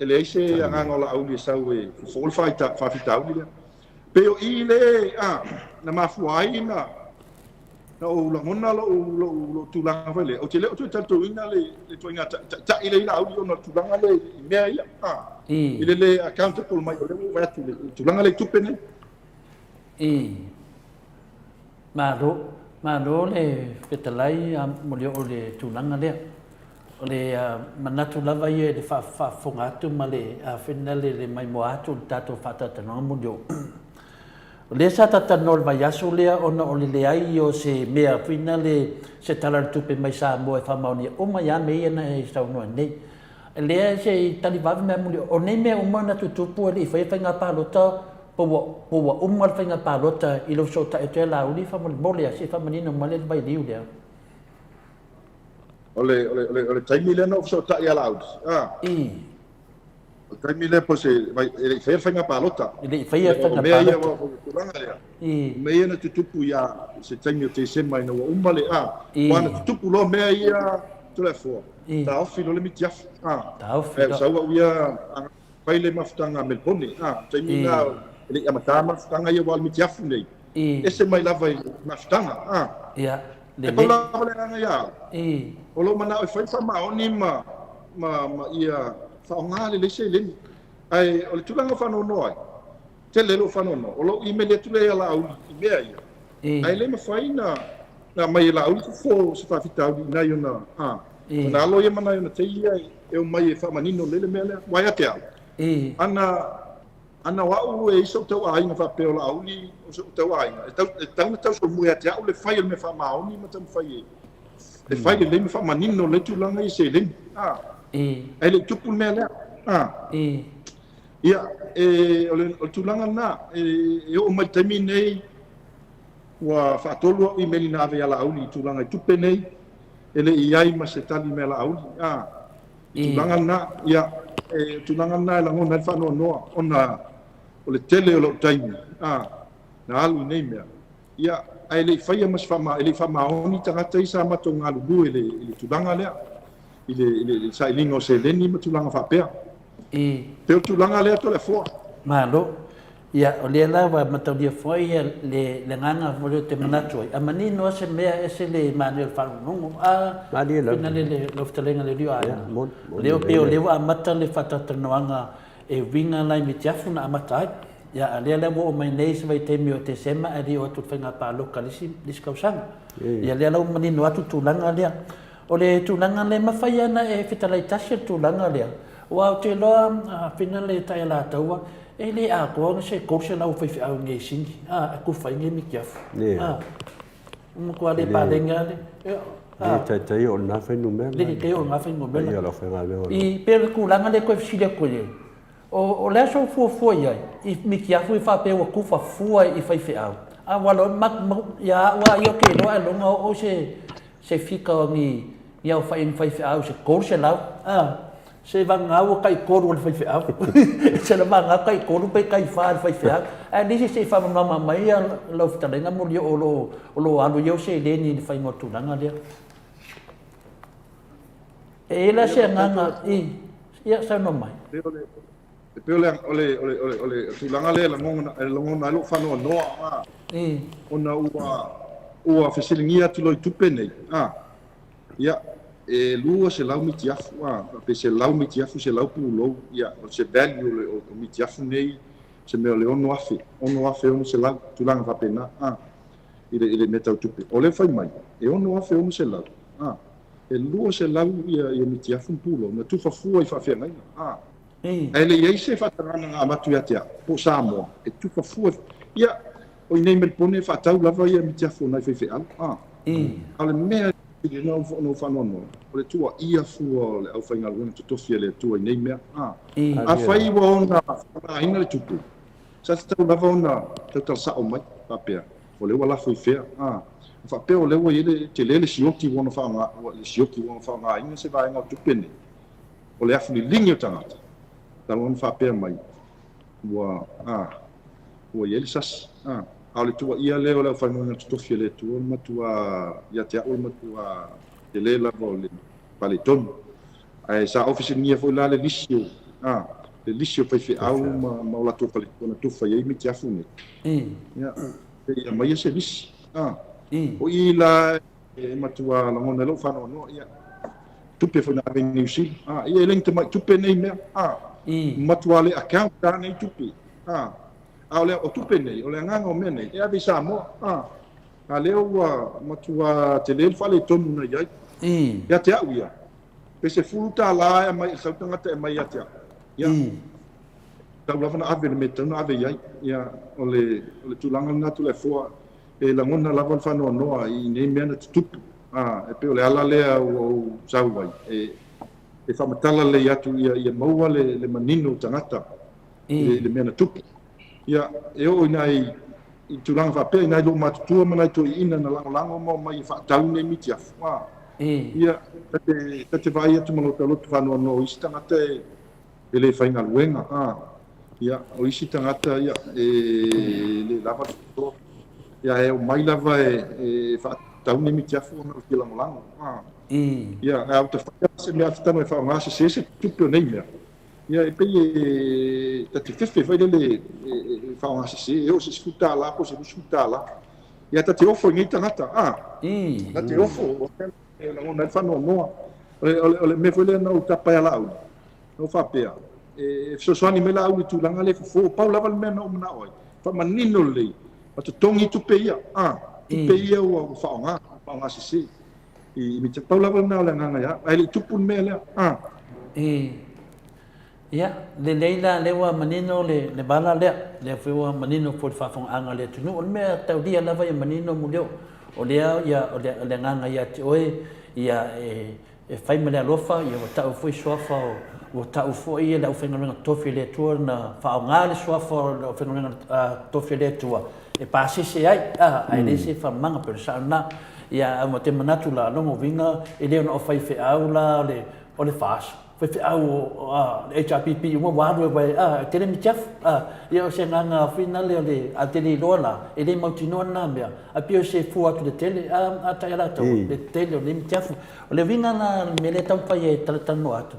e leai se agaga o Laauli e sau e fofo le faafitauli lea. Pei o i le, a, na mafua ai na na ou lagona lou lou lou tulaga foi lea, ou te le o toe talitonuina le le ituaiga taitai lea i Laauli ona o le tulaga lea i mea ia, a, i le le accountable mai o lea ua ou vaai atu i le tulaga lea i tupe nei. Malo, malo le fetalai Molioo i le tulaga lea. O le manatu lava ia i le faafofoga atu ma le finale le maimoa atu i le tatou faatalatalanoaga Molioo. O lea sa talatalanoa i le vaiaso lea ona o le leai o se mea finale se Tala o le Tupe mai Samoa e faamaonia uma ai lava mea ia na e saunoa nei. Lea se i tali vave mai Molioo, o nei mea uma na tutupu e le i faia faiga palota Po ua, po ua uma le faiga palota i lou fesootai atu ai Laauli faamolemole lava se i faamanino mai le vailiu lea. O le, o le, o le, o le taimi lea na ou fesootai ia Laauli, a. O le taimi lea po o se, vai, e le i faia le faiga palota. E le i faia le faiga palota. O mea ia, o le tulaga lea. O mea ia na tutupu ia se taimi o Tesema ina ua uma le, a. Aua na tutupu loa mea ia, Toleafoa, taofi loa le mitiafu, a. Taofi loa. Ae sau au ia Fai le mafutaga a Melbourne, a, o le taimi lena e le i amata mafutaga ia aua o le mitiafu nei, ese mai lava i le mafutaga, a. Ia, E pau lava le agaga ia au, o lou manao e fai faamaoni ma, ma, ma ia faaaoga lelei seleni. Ae o le tulaga o faanoanoa ai, tele lou faanoanoa, o lou imeli atu lea ia Laauli i mea ia, ae le mafai na, na aumai e Laauli fofo o se faafitauli i nai ona, a, ona alo ia ma nai ona tei ia e omai e faamanino lelei le mea lea. Aua ia te au, ana, ana o au e i ai sou tauaiga faapea o Laauli o sou tauaiga, e tau, e tatau ona tausolomua ia te au le fai o le mea faamaoni ma taumafai e, e fai lelei ma faamanino lelei tulaga ia i seleni, a. Ae le i tupu le mea lea, a. Ia, e, o le, o le tulaga lena, e, e oo mai i le taimi lenei, ua faatolu au imeli na ave ia Laauli i tulaga i tupe nei, e le i i ai ma se tali mai a Laauli, a, i tulaga lena, ia, e, o le tulaga lena e lagona ai le faanoanoa, ona o le tele o lou taimi, a, na alu i nei mea. Ia, ae le i faia ma se faama, e le i faamaoni tagata ia sa matou galulue i le, i le tulaga lea, i le, i le, i le sailiga o seleni ma tulaga faapea. Pei o le tulaga lea Toleafoa. Malo. Ia, o lea la ua mataulia foi le, le agaga foi lea ou te manatu ai, a manino lava se mea, e ese le manaia o le faalogologo. A, Malie lava. Finale le, lau fetalaiga le Alii o Ia, Aiga. moni, O lea moni pei o lelei. lea ua amata le faatalatalanoaga e uiga la i Mitiafu na amata ai. Ia, a lea la ua oo mai nei se vaitaimi o Tesema ae le i oo atu i le faiga palota i le isi, le isi tausaga. Ia, lea la ua manino atu le tulaga lea. O le tulaga lea, e mafai lava ona e fetalai tasi le tulaga lea, aua ou te iloa a fina le Taialataua, e le atoa ona se 300 faifeau i Sini, a, e tufa ai nei mitiafu. A, ua matua le paleni lava le, a. Le taitai oo i lena fuainumera. Le taitai oo i lena fuainumera. Paia o le aufaigaluega o lo o. I, pei o le tulaga lea e toe fesili atu i ai, O le a sou fuafua i ai i mitiafu i faapea ua tufa fua i faifeau? A ua lo ma, ma, ia au a ia ou te iloa ailoga oo se, se fika o ni, ni aofaiga faifeau se 300, a, se vagana ua tai tolu o le faifeau. Se la vagana tai tolu pe tai fa le faifeau. Ae le isi se i faamalamalama mai ia lau fetalaiga Molioo o lo, o lo alu i au seleni i le faiga o le tulaga lea. E i ai la se agaga i, ia saunoa mai. E pei o le, o le, o le, o le, o le tulaga lea e lagona, e lagona ai lou faanoanoa, a, ona ua, ua fesiligia atu loa i tupe nei, a, ia, e 200 mitiafu, a, pe 100 mitiafu, 100 pulou, ia, o se value o le, o mitiafu nei, se mea o le 6,000, 6,600, tulaga faapena, a, i le, i le mea tau tupe. O lea fai mai, e 6,600, a, E 200 ia ia mitiafu ma pulou na tufa fua i faafeagaiga, a. Ae le i ai se faatagaga na avatu ia te au, po o Samoa, e tufa fua i, ia, o i nei Melipone e faatau lava ia mitiafu o nai faifeau, a. A o le mea e sili ona ou faanoanoa, o le tuuaia fua o le aufaigaluega totofi a le Atua i nei mea, a. Afai ua ona faaaogaina le tupe, Sa tatau lava ona tautala sao mai, faapea, o lea ua lafo i fea, a faapea o lea ua i ai le tele le sioki ua ona faaaoga, le sioki ua ona faaaogaina se vaega o tupe nei, o le afu liligi o tagata, tatau ona faapea mai, ua, a, ua i ai le sasi, a, a o le tuuaia lea o le aufaigaluega totofi a le Atua, o le matua, ia te au o le matua tele lava o le faaletonu. Ae sa ou fesiligia foi la le lisi o, a. le lisi o faifeau ma ma o latou faletua na tufa i ai mitiafu nei. Ia, se i aumaia se lisi. A, o i la e matua lagona ai lou faanoanoa, ia, tupe foi na ave i Niu Sila. A, ia e le ni tamai tupe nei mea. A, matua le account a nei tupe. A, a o le, o tupe nei, o le agaga o mea nei, e ave i Samoa. A, a lea ua matua tele le faaletonu na i ai. Ia te au ia, Pe $10 e aumai e sau tagata e aumai ia te au, ia, tatau lava ona ave i le mea e tatau ona ave i ai. Ia, o le, o le tulaga lena Toleafoa, e lagona lava le faanoanoa i nei mea na tutupu. A, e pei o le ala lea ua ou sau ai, e, e faamatala lelei atu ia, ia maua le, le manino o tagata i le mea na tupu. Ia, e oo i nai i tulaga faapea i nai loomatutua ma nai toeaiina na lagolago ma omai e faatau nei mitiafu, a, ia, ta te, ta te vaai atu ma lota loto faanoanoa o isi tagata e, e le faigaluega, a, ia, o isi tagata, ia, e le lava le faasoa, ia, e omai lava e, e faatau nei mitiafu ona o le fia lagolago, a, ia, ae a ua ta faia se mea tano e faaaoga sese se tupe o nei mea, Ia, e pei e ta te fefe foi lele e faaaoga sese, e oo i se $10 po o se $20. Ia, ta te ofo i nei tagata, a? Ta te ofo, e lagona ai le faanoanoa. O le, o le, o le mea foi lea na ou tapa ai a Laauli, na ou faapea, e fesoasoani mai Laauli i tulaga lea e fofo. Pau lava le mea na ou manao ai, faamanino lelei, ma totogi tupe ia, a? Tupe ia ua faaaoga, faaaoga sese. I me te pau lava lena o le agaga ia au, ae le i tupu le mea lea. A. I, ia, lelei la, lea ua manino le, le vala lea, lea foi ua manino foi le faafogaaga a le atunuu. O le mea taulia lava ia manino Mulioo, o lea, ia, o le, o le agaga ia te oe, ia, e, e fai ma le alofa, ia ua tau foi suafa o, ua tau foi le aufaigaluega totofi a le Atua na faaaoga le suafa o le aufaigaluega totofi a le Atua e pasese ai, a, ae leai se faamamaga, pei o le sao lena. Ia, ae ua te manatu la, lona uiga, e le ona o faifeau la o le, o le FAST, faifeau o, a, le HRPP uma ua alu ai, a, e tele mitiafu, a, ia o se agaga foi nale o le, a te le iloa la, e le mautinoa lena mea, ae pei o se fua atu i le tele, a, a Taialatou, le tele o nei mitiafu. O le uiga la o le mea lea e taumafai ai e talatalanoa atu,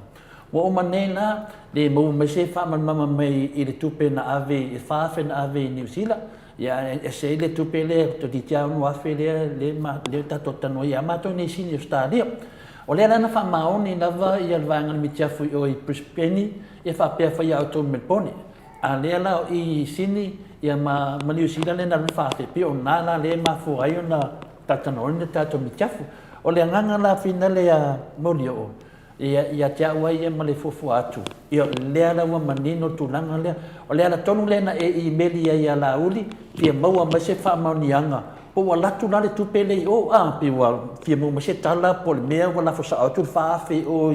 ua uma nei la le maua mai se faamalamalama mai i le tupe na ave i le $4,000 na ave i Niu Sila, ia ae ese ai le tupe lea toeitiiti lava $6,000 lea lea lea tatou talanoa ai ia matou nei i Sini Ausetalia. O lea la na faamaoni lava ia le vaega o le mitiafu i o i Brisbane ia faapea fai ia outou i Melbourne. A lea la o i i Sini ia ma ma Niu Sila lea na alu $4,000 pei o na la lea e mafua ai ona talatalanoaina le tatou mitiafu. O le agaga la finale a Molioo, ia, ia te au ai ia ma le fuafua atu, ia o lea la ua manino le tulaga lea. O le ala tonu lea na e imeli ai ia Laauli, fia maua mai se faamaoniaga, po ua alu atu la le tupe lea i o, a, pe ua fia maua mai se tala po o le mea ua lafo sao atu le $4,000 i o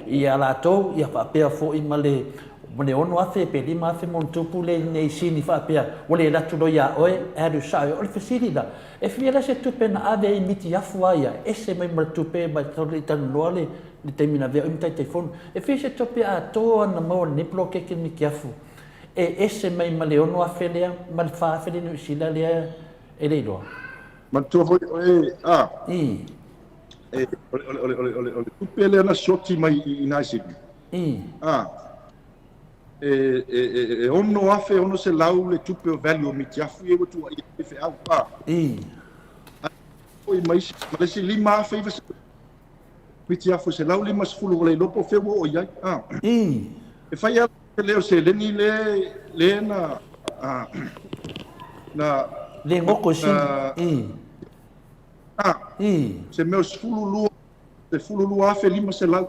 ia latou, ia faapea foi ma le ma le $6,000 pe $5,000 ma ona tupu lea i Sini faapea ua le alu atu loa ia oe, e alu sao i o. O le fesili la, E fia la se tupe na ave ai mitiafu a ia, ese mai ma le tupe ma e le i talanoa le le taimi na avea ai ma Taitaifono. E fia se tupe atoa na maua lenei poloketi mitiafu e ese mai ma le $6,000 lea ma le $4,000 le Niu Sila lea e le iloa. Manatua foi oe, a, e, o le, o le, o le, o le, o le tupe lea na sioti mai i nai Sydney, a, E, e, e, e $6,600 le tupe o value o mitiafu ia ua tuuaia ai faifeau. A. A foi ma isi, ma le isi $5,900 mitiafu e 150 ua le iloa po o fea ua oo i ai. A. E fai lava le leo seleni le, le na, a, na, Le goko e sini. A. Se mea o 12, $12,500.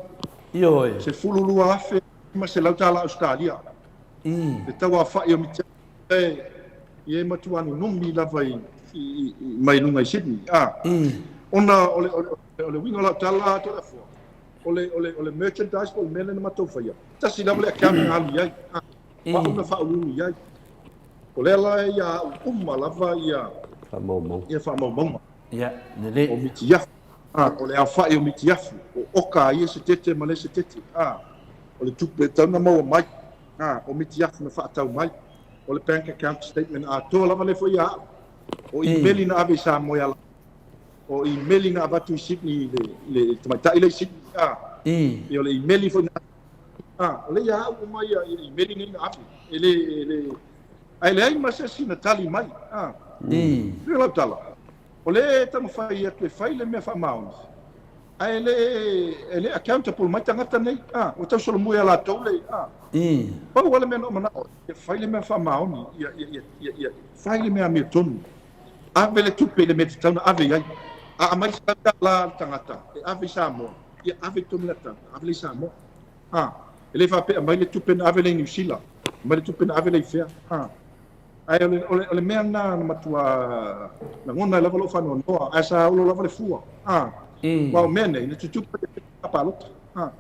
Ioe. $12,500 Ausetalia. Le tauaofai o Mitiafu e ia e matua nunumi lava i, i, i, mai luga i Sydney. A. Ona o le, o le, o le uiga o lau tala Toleafoa, o le, o le, o le merchandise po o le mea lea na matou faia, tasi lava le account na alu i ai. A. O au na faauluulu i ai. O lea la ia au uma lava ia faamaumauga. Ia faamaumauga. Ia, lelei. O Mitiafu. A, o le aofai o mitiafu, o oka a ia setete ma lea setete. A, o le tupe e tatau ona maua mai. A, o mitiafu na faatau mai. O le bank account statement atoa lava lea foi ia au. O imeli na ave i Samoa ia latou. O imeli na avatu i Sydney i le, i le tamaitai lea i Sydney. A, ia o le imeli foi na A, o lea ia au uma ia imeli nei na ave. E le, e le, ae leai ma se isi na tali mai. A, o lau tala, o lea e taumafai atu e fai le mea faamaoni, ae le, e le accountable mai tagata nei. A, ua tausolomua ia latou le, a, pau lava le mea na ou manao ai, ia fai le mea faamaoni, ia, ia, ia, ia, ia fai le mea amiotonu. Ave le tupe i le mea e tatau ona ave i ai. A aumai le $100 a le tagata e ave i Samoa, ia ave i totonu i le tagata, ave lea i Samoa. A, e le faapea aumai le tupe na ave lea i Niu Sila, aumai le tupe na ave lea i fea. A, ae o le, o le, o le mea lena na matua lagona ai lava lou faanoanoa, ae sa olo lava le fua. A, aua o mea nei, na tutupu ai le palota. A,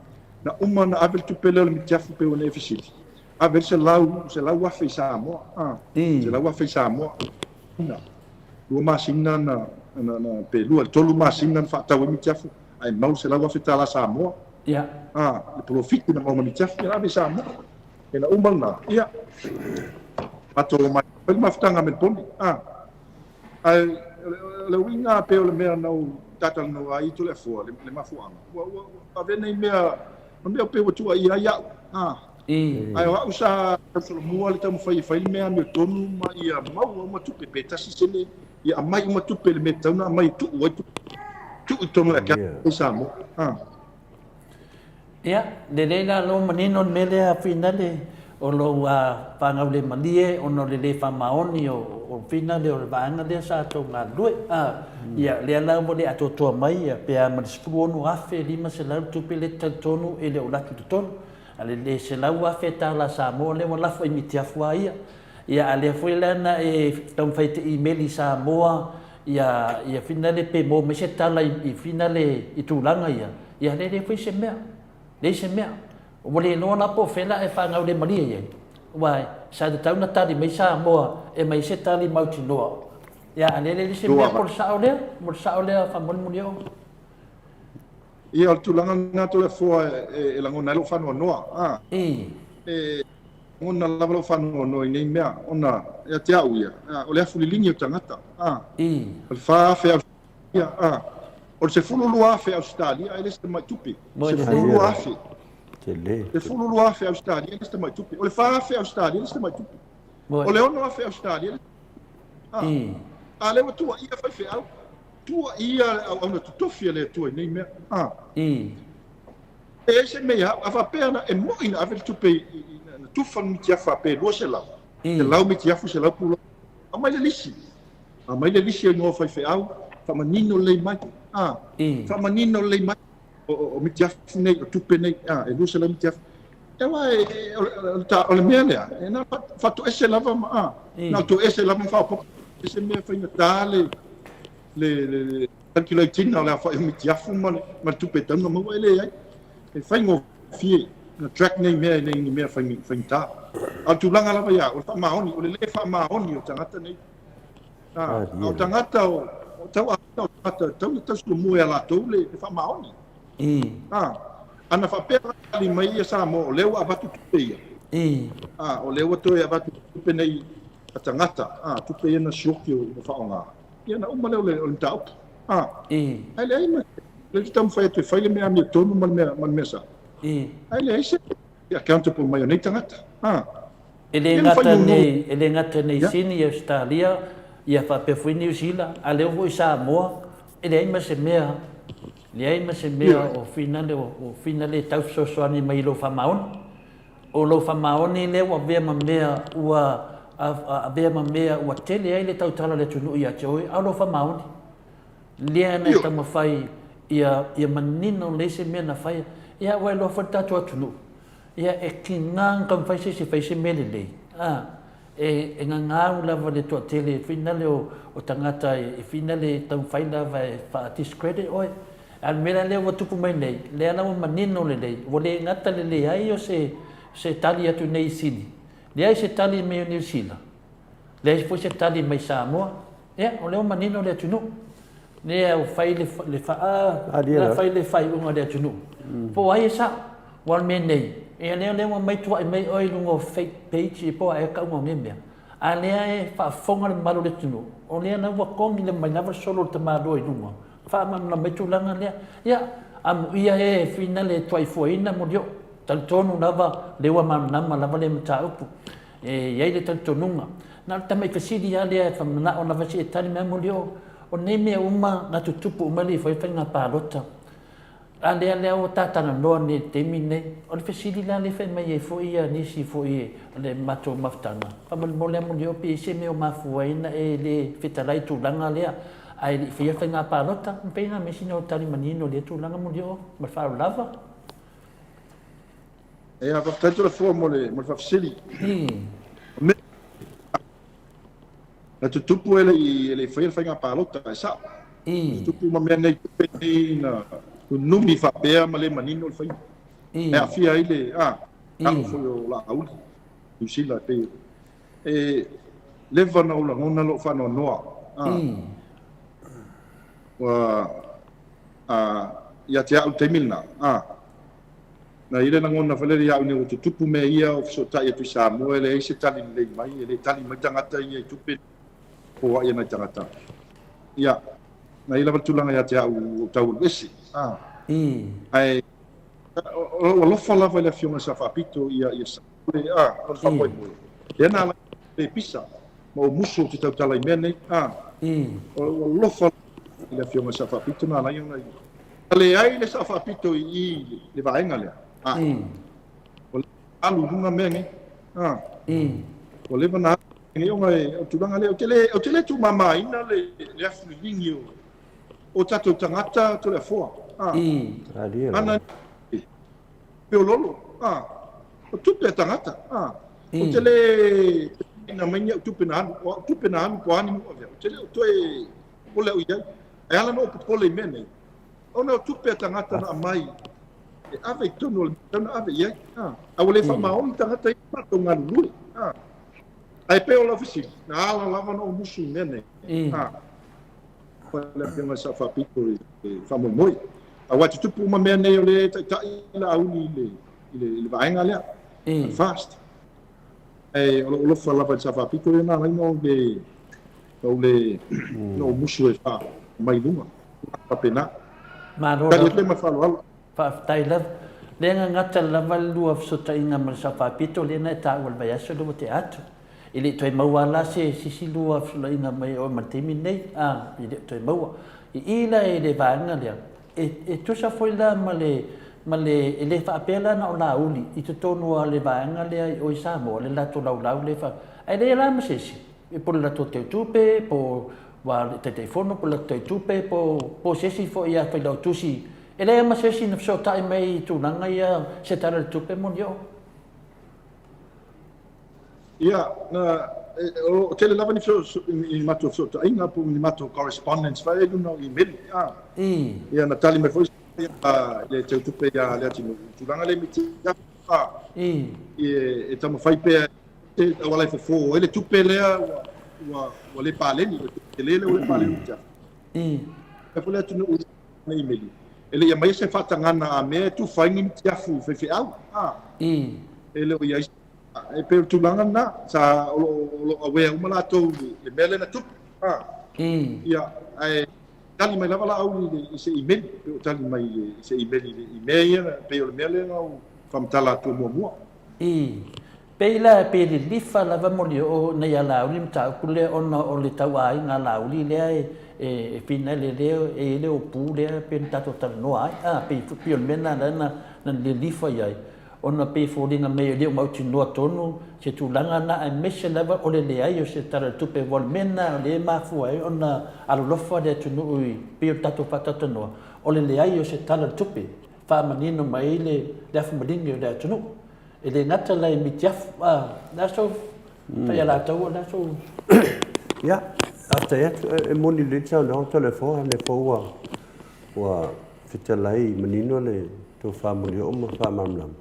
na uma ona ave le tupe lea o le mitiafu pei ona e fesili, ave le $100,000 i Samoa. A, $100,000 i Samoa. Na, 2 masina na, na, na, pe 2 i le 3 masina na faatau ai mitiafu, ae mau le $100,000 Samoa. Ia. A, le polofiti na maua mai mitiafu, ia na ave i Samoa. Ia na uma lena, ia, matou omai fai le mafutaga me le poni. A, ae o le uiga pei o le mea na ou talatalanoa ai i Toleafoa, le, le mafuaaga, ua, ua, ua avea nei mea, ma mea pei ua tuuaia ai au. A, Ae o au sa tausolomua le taumafai e fai le mea amiotonu ma ia maua uma tupe, pe tasi sene, ia aumai uma tupe i le mea e tatau ona aumai e tuu ai tupe, tuu i totonu o le account i Samoa. A. Ia, lelei la lou manino le mea lea finale o lou faagaulemalie ona o le le faamaoni o finale o le vaega lea sa tou galulue. Ia, lea la ua le atoatoa mai pe a ma le $16,500 le tupe lea e te talitonu e le o latu i totonu. A le le $100,000 Samoa lea ua lafo i mitiafu a ia. Ia a lea foi la na e taumafai e te imeli i Samoa ia ia finale pe maua mai se tala i finale i tulaga ia, ia lea leai foi se mea. Leai se mea. Ua le iloa la po o fea la e faagaulemalie i ai. Aua sa tatau ona tali mai Samoa e aumai se tali mautinoa. Ia a lea leai se mea po o le sao lea, po o le sao lea faamolemole o. Ia, o le tulaga lena Toleafoa e lagona ai lou faanoanoa. A, e lagona lava lou faanoanoa i nei mea, ona ia te au ia, o le afu liligi o tagata. A, o le 4,000 Ausetalia, a, o le 12,000 Ausetalia e le se tamai tupe. 12,000. 12,000 Ausetalia e le se tamai tupe. O le 4,000 Ausetalia e le se tamai tupe. O le 6,000 Ausetalia e le A, a lea ua tuuaia faifeau. Tuuaia le auauna totofi a le Atua i nei mea. A. E ese mea ia au, a faapea na e moi na ave le tupe i, i, na tufa le mitiafu pe 200, 100 mitiafu, 100 pulo. Aumai le lisi. Aumai le lisi o igoa o faifeau, faamanino lelei mai. A. Faamanino lelei mai. O, o, o mitiafu nei, o tupe nei, a, e 200 mitiafu. E aua e, e, o, o, o le mea lea, e na faatoese lava ma, a, na o toese lava ma faaopoopo. E se mea faigata le, le, le, le calculate ina o le aofai o mitiafu ma le, ma le tupe e tatau ona maua, e leai. E faigofie na track nei mea e le ni mea faigata. A o le tulaga lava ia, o le faamaoni, o le le faamaoni o tagata nei. A, a o tagata o, o tau aiga o tagata, e tatau ona tausolomua ia latou le, le faamaoni. A, ana faapea la tali mai ia Samoa o lea ua avatu tupe ia. A, o lea ua toe avatu tupe nei a tagata, a, tupe ia na sioki o na faaaoga. Ia na uma lea o le, o le mataupu. A, ae leai ma, lea te taumafai atu e fai le mea amiotonu ma le mea, ma le mea sao. Ae leai se accountable mai o nei tagata. A, E le gata nei, e le gata nei Sini, Ausetalia, ia faapea foi Niu Sila, a lea foi Samoa, e leai ma se mea, leai ma se mea o finale, o finale e tau fesoasoani mai i lou faamaoni. O lou faamaoni lea ua avea ma mea ua avea ma mea ua tele ai le tautala a le atunuu ia te oe, a o lou faamaoni. Lea na e taumafai ia, ia manino lelei se mea na faia. Ia, ua iloa foi le tatou atunuu, ia e tiga ona taumafai se isi e fai se mea lelei, a, e, e gagau lava le toatele finale o, o tagata e, e finale e taumafai lava e faa-discredit oe. A o le mea la lea ua tupu mai nei, lea la ua manino lelei, ua le gata le leai o se, se tali atu nei i Sini, leai se tali mai o Niu Sila, Leai foi se tali mai Samoa. Ia, o lea ua manino le atunuu. Lea ua fai le, le, fa, a, lea fai le faaiuga a le atunuu. Po o ai e sao? Aua o le mea nei, ia lea, lea ua mai tuai mai oe i luga o fake page po o a ea tauga o nei mea. A lea e faafofoga le mamalu o le atunuu, o lea la ua kogi le mai lava le solo o le tamaloa i luga, faamalamalama mai tulaga lea. Ia, amuia e finale e tuaifuaina molioo. Talitonu lava, lea ua malamalama lava lea mataupu. E i ai le talitonuga. Na o le tamai fesili lava lea e manao lava se i tali mai Molioo, o nei mea uma na tutupu uma e le i faia faiga palota. A lea lea ua ta talanoa nei i le taimi lenei. O le fesili la lea e fai mai ai foi ia nisi foi o le matou mafutaga, faamolemole lava Molioo pe i ai se mea o mafua ai ona e le fetalai i tulaga lea ae le i faia faiga palota. Mafai ona aumai sina tali manino i lea tulaga Molioo ma le faaaloalo lava. Ia, faafetai Toleafoa mo le mo le faafesili. O mea na tutupu e le i e le i faia le faiga palota, e sa'o. Na tutupu ma mea nei tupe nei na nunumi faapea ma le manino le faiga. E aafia ai le a alo foi o Laauli, Niu Sila e pei e leva na ou lagona lou faanoanoa. Ua ia te au i le taimi lena, a Na i ai le lagona foi lele ia au ina ua tutupu mea ia o fesootai atu i Samoa e leai se tali lelei mai, e le tali mai tagata ia i tupe foai a nai tagata. Ia, na i ai lava le tulaga ia te au ua ou tau alu ese, a. Ae o lou alofa lava i le Afioga i le Sao Faapito ia ia sao le, a, lona faamoemoe. Lea na ala ai le pisa ma ou musu ou te tautala i mea nei, a. O lou alofa lava i le Afioga i le Sao Faapito na ala ai ona Na leai le Sao Faapito i i le vaega lea. A. Ua leva na alu i luga mea nei. A. Ua leva na alu mea nei ona o le tulaga lea. Ou te le, ou te le tuumamaina le, le afu liligi o, o tatou tagata Toleafoa. A. Ana feololo. A. O tupe a tagata. A. Ou te le ina mai ni au tupe na alu. O au tupe na alu po o a ni mea ua avea. Ou te le o toe popole au i ai. Ae ala ona ou popole i mea nei, ona o tupe a tagata na aumai e ave i totonu o le mea e tatau ona ave i ai. A ua le faamaoni tagata ia ma matou galulue. Ae pei o lau fesili, na ala lava ona ou musu i mea nei. Le Afioga i le Sao Faapito i le faamoemoe. Aua e tutupu uma mea nei o lea e taitai Laauli i le vaega lea, le FAST. Ae o lou alofa lava i le Sao Faapito lea na ala ai ona ou le, ou le, na ou musu e faa mai luga. Faapena. Malo Tali atu ai ma le faaaloalo. Faafetai lava. Lea na gata lava le lua fesootaiga ma le Sao Faapito lea na e taua i le vaiaso lea ua tea atu. E le i toe maua la se isi lua fesootaiga mai oe ma le taimi lenei, a, e le o toe maua. I i la i le vaega lea, E, e tusa foi la ma le, ma le, e le faapea la na o Laauli i totonu o le vaega lea i o i Samoa, le latou laulau lea fa, ae leai la ma se isi, po o le latou teutupe, po o ua le Taitaifono, po o le latou teutupe, po, po o se isi foi a Failautusi, e leai lava ma se isi na fesootai mai i tulaga ia se Tala o le Tupe moni oo. Ia, na, o tele lava ni, ni matou fesootaiga po o ni matou correspondence foi i luga o imeli. A. Ia, na tali mai foi ia le teutupe ia Leatinuu i le tulaga lea i Mitiafu. A. E, e taumafai pea e auala e fofo ai le tupe lea ua, ua, ua le paleni, le tupe tele lea ua le paleni i Mitiafu. Ia foi Leatinuu i imeli, e le i aumaia se faatagana a mea e tufa ai ni mitiafu i faifeau. A. E le o i ai E pei o le tulaga lena, sa o lo o lo o aware uma latou i le mea lea na tupu. A. Ia, ae tali mai lava Laauli i le i se imeli, pei o tali mai i le i se imeli i le i mea ia, pei o le mea lea na ou faamatala atua muamua. I. Pei la pe lilifa lava moli oo nei a Laauli mataupu lea ona o le tauaiga a Laauli lea e e fina ai le leo e i ai le upu lea pei ona tatou talanoa ai. A, pei pei o le mea lena lea na lilifa i ai. Ona pei e foliga mai e le o mautinoa tonu se tulaga lena aemaise lava o le leai o se Tala o le Tupe aua o le mea lena o lea e mafua ai ona alolofa le atunuu i pei o le tatou faatautalanoa, o le leai o se Tala o le Tupe faamanino mai ai le le afu maligi o le atunuu. E le gata la i mitiafu, a, o le a sou faialataua, o le a sou. Ia, faafetai atu. E moni lelei le saunoaga Toleafoa, lea foi ua ua fetalai manino le tofa Molioo ma faamalamalama.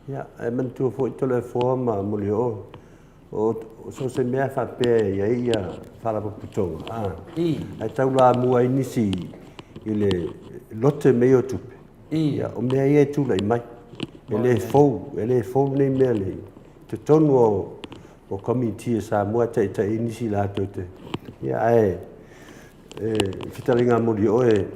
Ia, ae manatua foi Toleafoa ma Molioo, o so o se mea faapea e i ai ia faalapotopotoga, a, ae taulamua ai nisi i le lote mea ia o tupe, ia, o mea ia e tulai mai. E le fou, e le fou nei mea nei. I totonu o, o komiti a Samoa e taitai ai nisi latou te, ia, ae e fetalaiga a Molioo e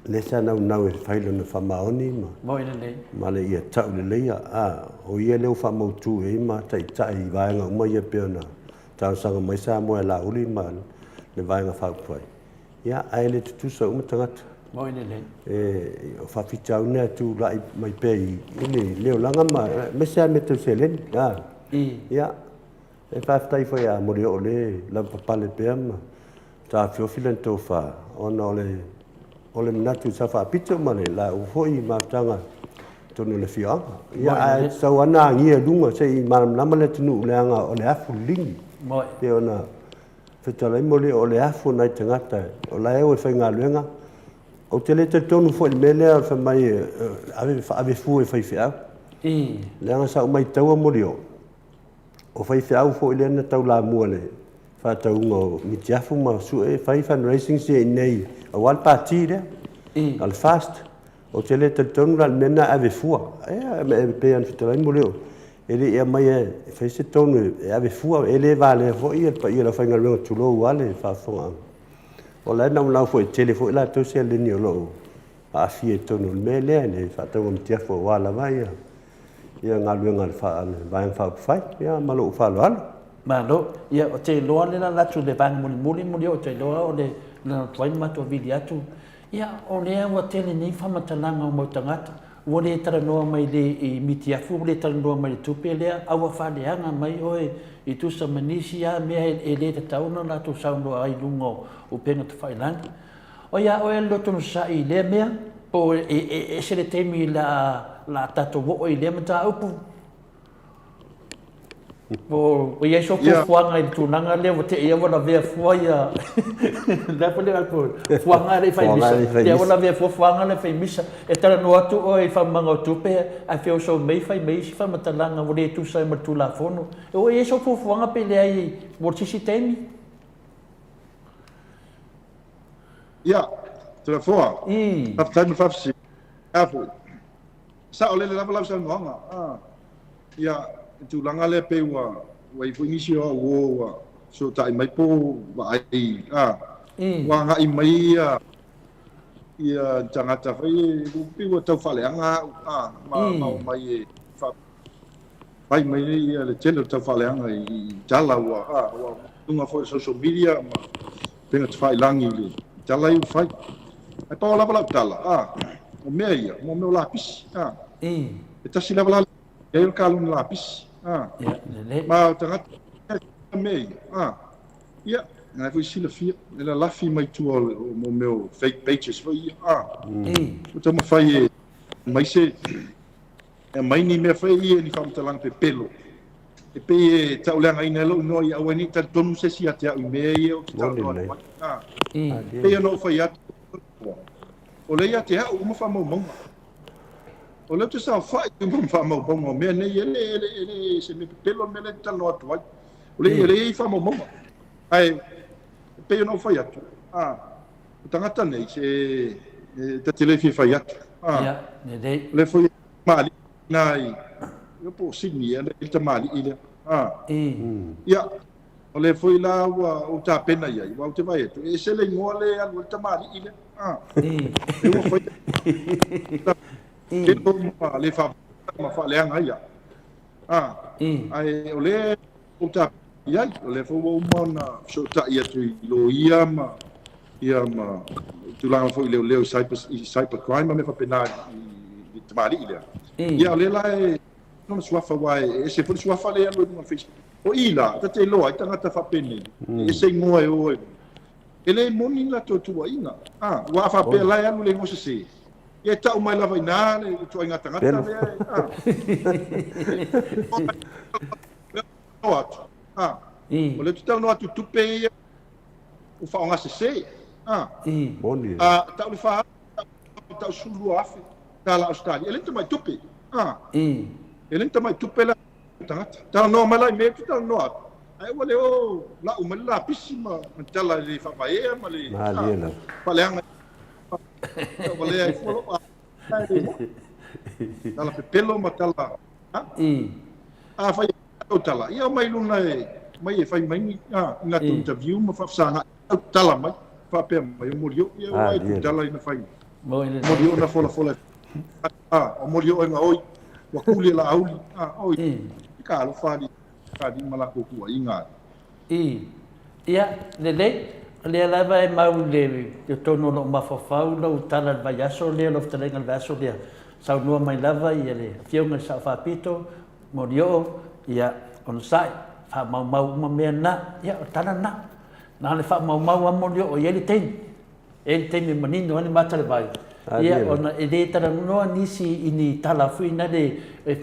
lea sa naunau e fai lona faamaoni ma Moi lelei. ma le ia tau leleia, a, o ia lea ua faamautu i ai ma taitai i vaega uma ia pei ona talosaga mai Samoa e Laauli ma le Vaega Faaupufai. Ia, ae le tutusa uma tagata. Moi lelei. E, o faafitauli na e tulai mai pea i le leolaga ma aemaise lava mea tau seleni. A, ia, e faafetai foi ia Molioo o lea e lavapapale pea ma taofiofi lana tofa, ona o le o le manatu sa faapito ma le laua foi mafutaga i totonu o le afioaga. Ia, ae tatau lava ona agia i luga se i malamalama le atunuu leaga o le afu liligi. Pei ona fetalai Molioo o le afu o nai tagata o la e o e faigaluega. Ou te le talitonu foi i le mea lea o le fai mai e ave, ave fua i faifeau. Leaga sa ou maitaua Molioo, O faifeau foi lea na taulamua i le faatauga o mitiafu ma sue fai fundraisings ia i inei aua le pati lea a le FAST. Ou te le talitonu la i le mea lena e ave fua. E pei ona fetalai Molioo, e le i aumaia e fai se tonu e ave fua, e le valea foi le paia o le aufaigaluega tulou lava le faafofogaaga. O la e naunau foi e tele foi latou seleni o lo o aafia i totonu o le mea lea i le faatauga mitiafu aua lava ia ia galuega a le Vaega Faaupufai. Ia ma lou faaaloalo. Malo. Ia, ou te iloa le lala atu i le vaega mulimuli, mulioo ou te iloa o le lala tuai na matou vili atu. Ia, o lea ua tele nei faamatalaga o mau tagata, ua le talanoa mai le i mitiafu, ua le talanoa mai i le tupe lea, a ua faaleaga mai oe i tusa ma nisi lava mea e le tatau ona latou saunoa ai i luga o upega tafailagi. O ia oe le loto onosai i lea mea, po o e ese le taimi la a tatou oo i lea mataupu? Po o i ai sou fuafuaga i le tulaga lea ua te i ua lavea fua ia lea foi le fuaga e le i fai misa, te ua lavea fua fuaga le fai misa. E talanoa atu oe i faamamaga o tupe ae feoso mai fai mai isi faamatalaga ua le tusa ai ma le Tulafono. Ua i ai sou fuafuaga pe leai mo se isi taimi? Ia, Toleafoa, faafetai mo le faafesili. A foi, saolele lava lau saunoaga. A, ia, le tulaga lea pei ua, ua i ai foi nisi o au uo ua fesootai mai po o vaai, a, ua agai mai ia, ia tagata foi ia, pei ua tau faaleaga au, a, ma, ma omai e faa, Fai mai ai le tele o le taufaaleaga i tala ua ua luga foi o social media ma upega tafailagi i le tala ia ua fai. Ae pau lava lau tala, a, o mea ia, mo mea o lapisi, a. E tasi lava la le ai o le kalone lapisi, a. Ma o tagata mea ia, a. Ia, na foi silafia, e lalafi mai tua o mo mea o fake pages foi ia, a. Ua taumafai e mai se E aumai ni mea foi ia, ni faamatalaga pepelo, e pei e tauleagaina ai lou igoa ia aua ne i talitonu se isi ia te au i mea ia ou te talanoa atu ai. A, e pei ona ou fai atu, o lea ia te au uma faamaumauga. O lea ou te saofai uma ma faamaumauga o mea nei, e le, e le, e le se mea pepelo le mea lea ou te talanoa atu ai. O lea, o lea e i ai faamaumauga. Ae, e pei ona ou fai atu, a, o tagata nei, se, e, ta te le fia fai atu. A, Ia, lelei. o lea foi tamalii na i ia po o Sydney ea le tamalii lea. A. Ia, o lea foi la ua ou tapena i ai, aua ou te vaai atu, e ese le igoa lea e alu ai le tamalii lea. A. Lea ua fai ma le faavae ma faaleaga ai au. A. Ae o lea ua ou tapena i ai, o lea foi ua uma ona fesootai atu i loia ma ia ma tulaga foi i leoleo i cyber, i cyber crime ma mea faapena i le tamalii lea. Ia o lea la e lona suafa aua e ese foi le suafa lea e alu ai i luga o le Facebook. O i la, ta te iloa ai tagata faapenei, e ese igoa e o ai. E le moni ni latou tuuaiga. A, aua a faapea la e alu i le igoa sese, ia e tau mai lava i ina le ituaiga tagata lea e, a. E atu, a. O lea ou te talanoa atu i tupe ia ua faaaoga sese. A, Moni. a tau le fa tau 12,000 tala Ausetalia. E le ni tamai tupe. A, e le ni tamai tupe la tagata. Talanoa mai la i mea ou te talanoa atu. Ae ua le o lau mai le lapisi ma tala i le faavaea ma le Malie lava. faaleaga. Tauvalea ai fua lou a. Tala pepelo ma tala. A fai lau tala, ia omai i luna e mai e fai mai ni latou interview ma faafesagai tala mai faapea mai o Molioo ia ua e tala ina fai mai. Molioo na folafola e a, o Molioo e gaoi, ua kuli e Laauli, a, oi, i ka alofa alii, alii ma lakou kuaiga ai. I. Ia, lelei, o lea lava e mau i le totonu o lou mafaufau lau tala i le vaiaso lea, lau fetalaiga i le vaiaso lea, saunoa mai lava ia le Afioga i le Sao Faapito, Molioo, ia, onosai, faamaumau uma mea na. Ia, o le tala lena. Na o le faamaumau lava Molioo, e i ai le taimi. E i ai le taimi e manino ai le mata o le vai. Ia, ona e le talanoa nisi i ni tala foi na le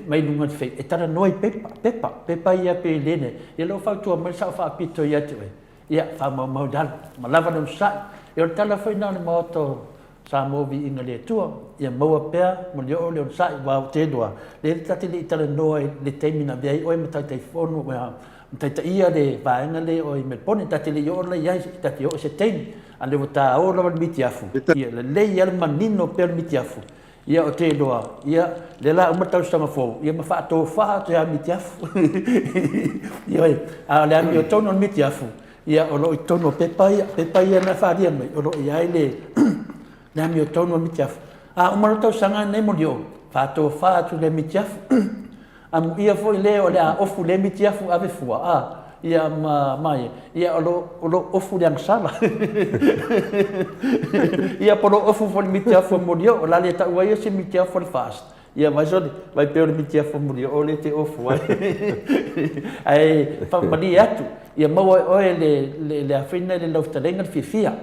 mai luga o le fei, e talanoa i pepa, pepa, pepa ia pe le nei. Ia, lea ua fautua mai le Sao Faapito ia te oe, ia, faamaumau i lalo, ma lava le onosai. Ia, o le tala foi lena o le Maota o Samoa Viiga i le Atua, ia maua pea Molioo le onosai, aua ou te iloa, lea ta te le i talanoa i le taimi na avea ai oe ma Taitaifono, ma taitaia le vaega lea o i Melepone, ta te le i oo la i ai, ta te oo i se taimi, a o lea ua ta o lava le mitiafu, ia lelei lava le manino pea o le mitiafu, ia ou te iloa, ia lea la uma le tausaga fou, ia ma faatofa atu ia mitiafu. Ioe, a o le amiotonu o le mitiafu, ia o lo o i totonu o pepa ia, pepa ia na faaalia mai, o lo o i ai le le amiotonu o le mitiafu. A uma loa le tausaga lenei Molioo, faatofa atu i le mitiafu. Amuia foi le o le a ofu le mitiafu ave fua, a, ia ma, ma ia, ia o lo, o lo ofu le agasala. Ia po o lo ofu foi le mitiafu a Molioo, o le a le taua ai o se mitiafu a le FAST. Ia vai sole, vai pea o le mitiafu a Molioo lea e te ofu ai. Ae faamalie atu, ia maua e oe le, le, le afina le laufetaleiga le fiafia.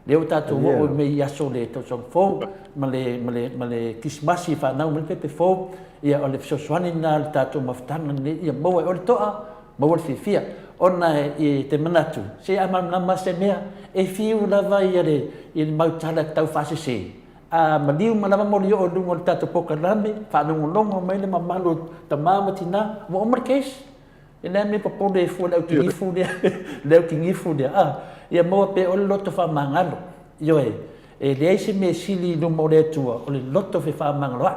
Lea ua tatou oo i mei aso o le tausaga fou ma le, ma le, ma le Kisimasi e fanau mai le pepe fou, ia o le fesoasoani lena a le tatou mafutaga lenei, ia maua e oe le toa, maua le fiafia. Ona e te manatu, se a malamalama se mea, e fiu lava ia le, ia le mau tala tau faasese, a maliu ma lava molioo i luga o le tatou polokalame, faalogologo mai le mamalu o tama ma tina, ua uma le case. E leai mea popole e fua le autigifu lea, le autigifu lea, a, ia maua pea oe le loto faamagalo. Ioe, e leai se mea e sili i luma o le Atua, o le loto fefaamagaloa'i.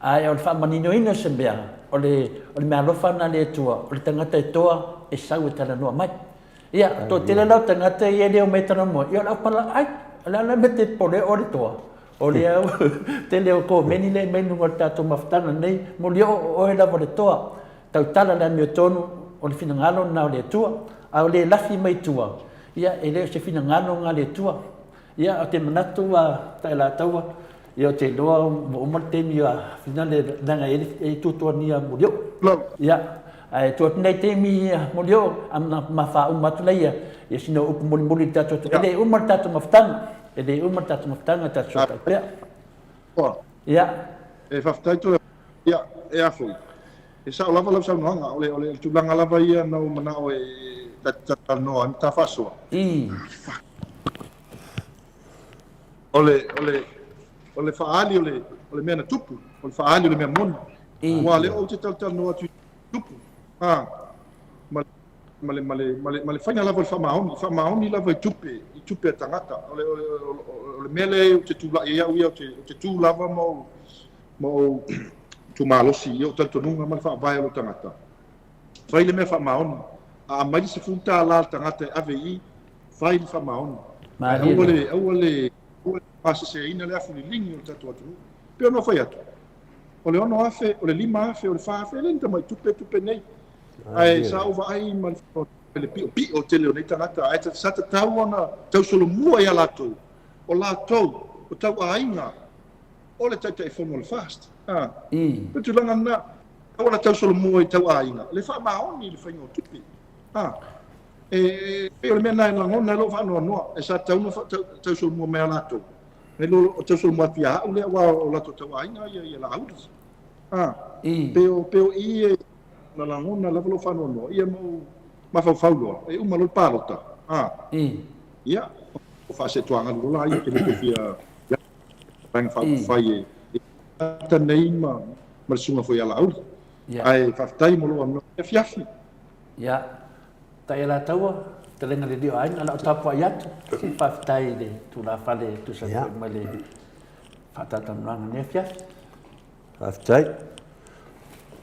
Ae o le faamaninoina o se mea, o le, o le meaalofa lena a le Atua, o le tagata e toa, e sau e talanoa mai. Ia, toatele la o tagata ia e le omai e talanoa mai, ia o le aupalaai, o le a la le mea e te popole ai oe le toa? O lea tele o komeni lea e aumai i luga o le tatou mafutaga lenei, molioo o oe lava o le toa. Tautala le amiotonu, o le finagalo lena o le Atua, a o le lafi mai tua, ia, e le o se finagalo lena o le Atua. Ia, ou te manatu a Tailataua, ia, ou te iloa ua uma le taimi a finale, leaga e i ai le tuatuagia Molioo. Ia, ae tuu atu nei taimi Molioo, a ma faauma atu laia, ia sina upu mulimuli i le tatou, e le uma le tatou mafutaga, e le uma le tatou mafutaga, tatou soatai pea. Ia. E faafetai toe, ia, e a foi. E sao lava lau saunoaga, o le, o le tulaga lava ia na ou manao e ta te talanoa ai ma ta faasoa. O le, o le, o le faaali o le, o le mea na tupu, o le faaali o le mea moni. Aua o lea ou te talatalanoa atu i tupu, a, ma, ma le, ma le, ma le, ma le faiga lava o le faamaoni, faamaoni lava i tupe, i tupe a tagata. O le, o le, o le mea lea ou te tulai ai au ia, ou te, ou te tu lava ma ou, ma ou tumalosi i ou talitonuga ma le faavae o lou tagata. Fai le mea faamaoni. A aumai le $10 a le tagata e ave i i, fai le faamaoni. Ae aua le, aua le, aua le faaseseina le afu liligi o le tatou atunuu. E pei ona ou fai atu, o le $6,000, o le $5,000, o le $4,000, e le ni tamai tupe tupe nei. Ae sa ou vaai ma le piopio tele o nei tagata, ae sa tatau ona tausolomua ia latou, o latou, o tauaiga, o le Taitaifono o le FAST. A, o le tulaga lena, aua la tausolomua i tauaiga, le faamaoni i le faiga o tupe. A, e pei o le mea lena e lagona ai lou faanoanoa, e sa tatau ona tausolomua mai ia latou, nai lo o tausolomua atu ia au lea, aua o latou tauaiga ia Laauli. A, pei o, pei o i e na lagona lava lou faanoanoa, ia ma ou mafaufau loa, e uma loa le palota. A, ia, o faasetuagalu loa la ia, e le toe fia Vaega Faaupufai e ata nei ma le susuga foi ia Laauli. Ae faafetai mo lou avanoa i le afiafi. Ia, Taialataua, fetalaiga i le alii o aiga, o le a ou tapuai atu. Faafetai i le tulafale e tusa foi ma le faatalatalanoaga i lenei afiafi. Faafetai.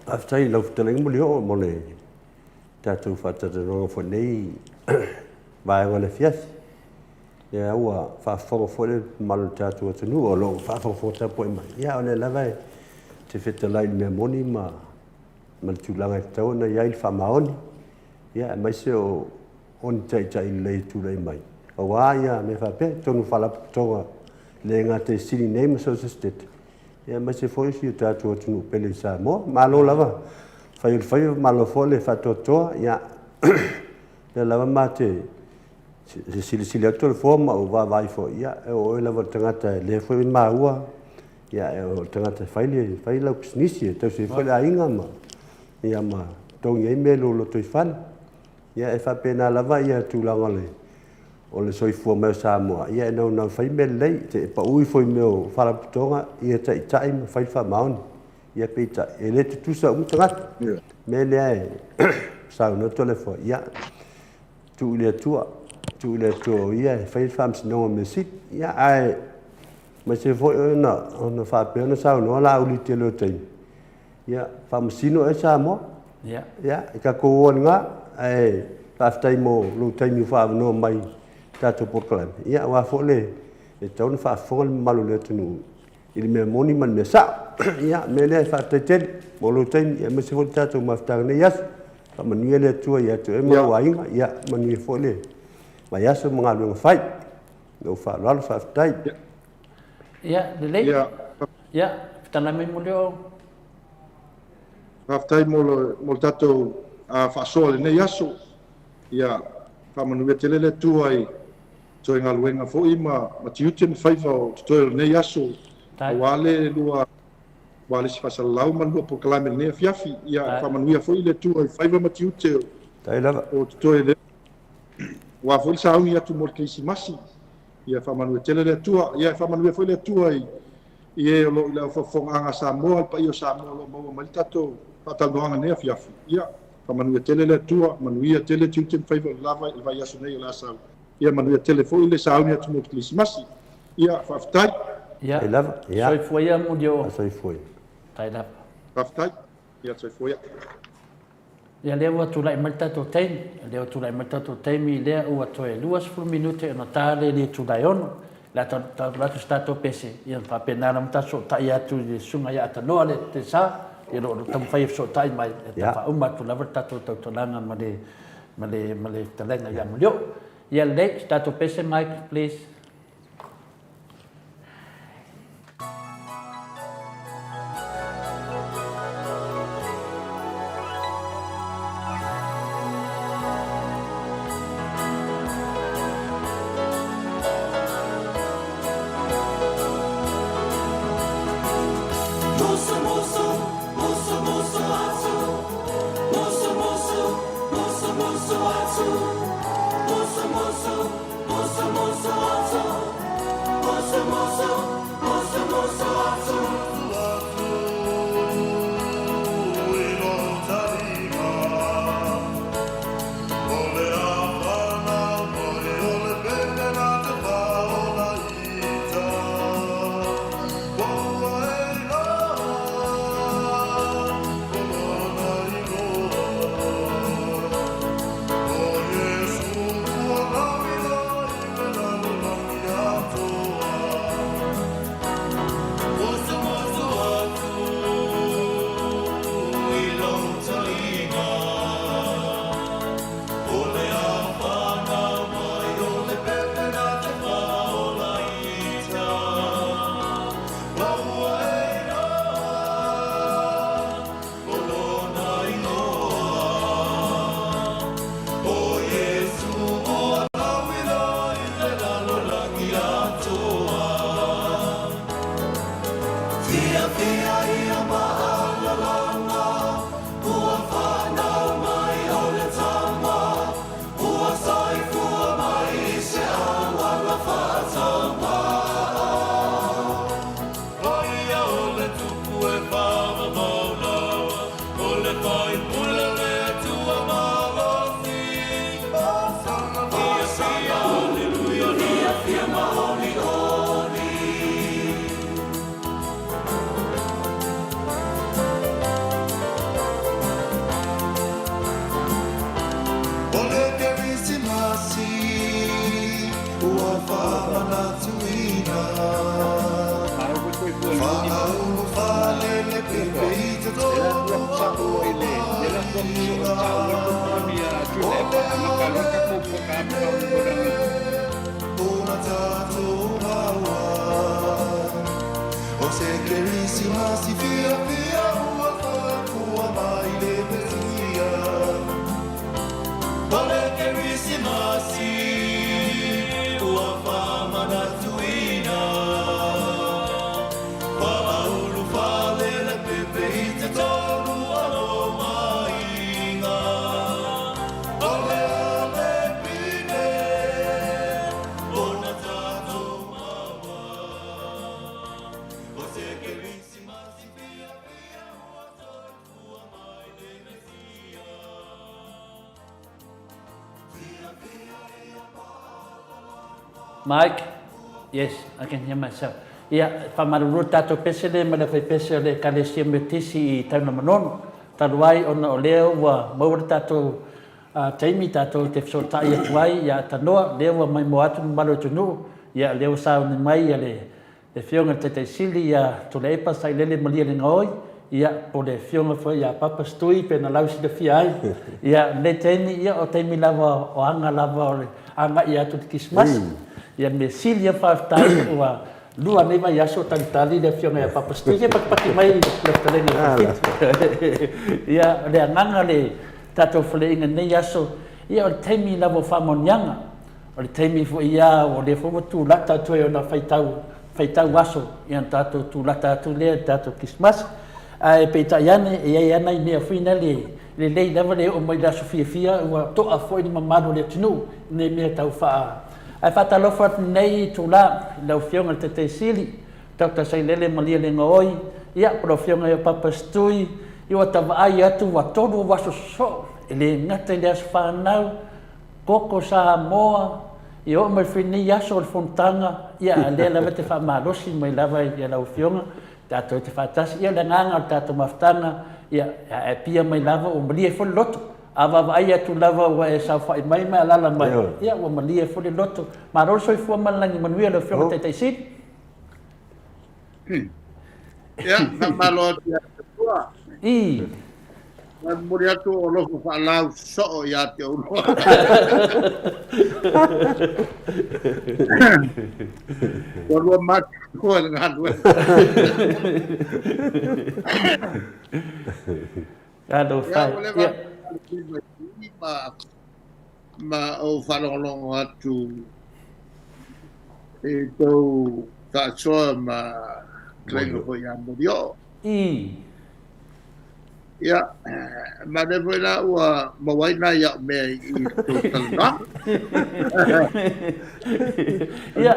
Faafetai i lau fetalaiga Molioo mo le tatou faatalatalanoaga foi i lenei vaega o le afiafi. Ia ua faafofoga foi le mamalu o le tatou atunuu o lo o faafogafoga tapuai mai, ia o lea lava e te fetalai i le mea moni ma ma le tulaga e tatau ona i ai le faamaoni, ia aemaise o o ni taitai lelei e tulai mai aua ia mea faapea i totonu o faalapotopotoga e le gata i Sini nei ma so o se Setete, ia aemaise foi o si o tatou atunuu pele i Samoa. Malo lava fai o le faiva, malo foi le faatoatoa, ia o lea lava ma te silasila atu le Nofoa ma ou vaavaai foi, ia o oe lava o le tagata o lea foi e maua, o le tagata e fai, fai lau pisinisi e tausi ai foi le aiga ma, ia, ma totogi ai mea i lou lotoifale. Ia, e faapena lava ia tulaga o le, o le soifua mai o Samoa, ia e naunau e fai mea lelei, te i pau ifo i mea o faalapotopotoga, ia taitai ma fai le faamaoni. Ia peitai, e le tutusa uma tagata. O le mea lea e saunoa Toleafoa, ia, tuu i le Atua, tuu i le Atua o Ia e fai le faamasinoga mea sili. Ia, ae aemaise foi ona, ona faapea ona saunoa Laauli i le tele o taimi, ia, faamasino ea Samoa. Ia, ia i tatou o lena, ae faafetai mo lou taimi ua faaavanoa mai i le tatou polokalame. Ia, aua foi le, e tatau ona faafofoga le mamalu o le atunuu i le mea moni ma le mea sao. Ia, o le mea lea, faafetai tele mo lou taimi, aemaise foi le tatou mafutaga i lenei aso. Faamanuia le Atua ia te oe ma lou aiga. Ia, manuia foi le vaiaso ma galuega fai. Lou faaaloalo, faafetai. Ia, lelei. Ia, fetalai mai Molioo. Faafetai mo le, mo le tatou faasoa i lenei aso. Ia, faamanuia tele le Atua i toe galuega foi ma, ma tiute ma faiva o totoe o lenei aso, aua le lua aua le isi faasalalau ma le lua polokalame i lenei afiafi. Ia, faamanuia foi le Atua i faiva ma tiute o totoe lea. Aua foi le sauni atu mo le Kerisimasi. Ia faamanuia tele le Atua. Ia faamanuia foi le Atua i i e o lo o i le aufofogaaga a Samoa, le paia o Samoa o lo o maua mai le tatou faatalanoaga i lenei afiafi. Ia faamanuia tele le Atua, manuia tele tiute ma faiva o le la vai, le vaiaso nei o le a sau. Ia manuia tele foi le sauni atu mo le Kerisimasi. Ia, faafetai. Ia, Faafetai lava. Ia. Soifua ia Molioo. Soifua ia. Faafetai lava. Faafetai. Ia, soifua ia. Ia lea ua tulai mai le tatou taimi, lea ua tulai mai le tatou taimi lea ua toe 20 minute ona ta lea i le itula e 6. Le a tatou atu se tatou pese, ia ona faapena lava ona tatou fesootai atu i le susuga ia Atanoa le Telesa, ia o lo o taumafai e fesootai mai, e tau faauma atu lava le tatou tautonaga ma le, ma le, ma le fetalaiga ia Molioo. Ia lelei, se tatou pese Mike, please. Mike, Yes, I can hear myself. Ia, faamalulu le tatou pese lea mai le faipese o le Ekalesia Metotisi i Taunamanono, talu ai ona o lea ua maua le tatou taimi tatou te fesootai atu ai ia Tanoa, lea ua maimoa atu le mamalu o le atunuu, ia lea ua sauni mai le Le Afioga i le Taitai Sili ia Tuilaepa Sailele Malielegaoi, ia, po o le Afioga foi ia Papa Stui pei ona lausilafia ai. Ia, lenei taimi, ia, o taimi lava o aga lava o le agai atu i le Kerisimasi. Ia, le mea sili lava faafetai ua lua nei vaiaso o talitali le Afioga ia Papa Stui. Se i patipati mai lau fetalaiga i le Falefitu. Ia, o le agaga o le tatou faleaiga i lenei aso, ia, o le taimi lava o faamaoniaga. O le taimi foi ia o lea foi ua tulata atu ai ona faitau, faitau aso ia ona tatou tulata atu lea i le tatou Kerisimasi. Ae peitai ane, e i ai lava nai mea foi na le lelei lava le oo mai i le aso fiafia ua to'a foi le mamalu o le atunuu i nei mea tau faa... Ae faatalofa atu i lenei itula i lau Afioga i le Taitai Sili, Doctor Sailele Malielegaoi, ia, po o lau Afioga ia Papa Stui, ia ua ta vaai atu ua tolu ou aso sosoo, e le gata i le aso fanau, Koko Samoa, ia oo mai foi lenei aso o le fonotaga, ia a lea lava e te faamalosi mai lava i lau Afioga, tatou te faatasi. Ia o le agaga o le tatou mafutaga, ia a e apia mai lava ua malie foi le loto. A vaavaai atu lava ua e saofai mai ma e alaala mai, ia ua malie foi le loto. Malo le soifua ma le lagi manuia lau Afioga i le Taitai Sili. Ia, faamalo atu ia te oulua. I. E momoli atu o alofa faalau soo ia te oulua. Ua lua matua le galuega. Talofa e. Ia, ua leva ma, ma ou faalogologo atu i tou faasoa ma fetalaiga foi ia Molioo. I. Ia, ma lea foi la ua maua ai nai au mea i tou talanoaga. Ia.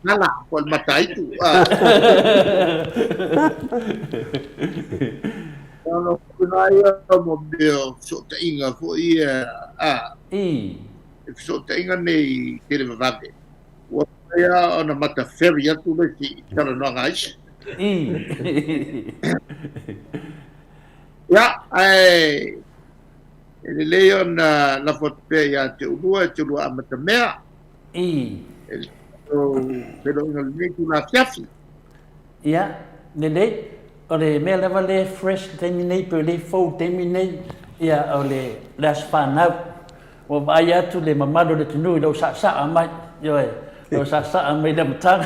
Ala, po o le mataitu. Ona kuna ia mo mea o fesootaiga foi ia, a. I. E fesootaiga nei televavave. Ua mafai lava ona mata ferry atu le isi i talanoaga a isi. I. Ia, ae e lelei ona lafo atu pea ia te oulua e te lua amatamea. I. E le tatou feiloaiga o lenei itula afiafi. Ia, lelei. O le mea lava lea e fresh i le taimi nei pe o lea e fou i le taimi nei, ia, o le, le aso fanau. Ua vaai atu le mamalu o le atunuu i lou saasaa mai, ioe, lou saasaa mai i le amataga.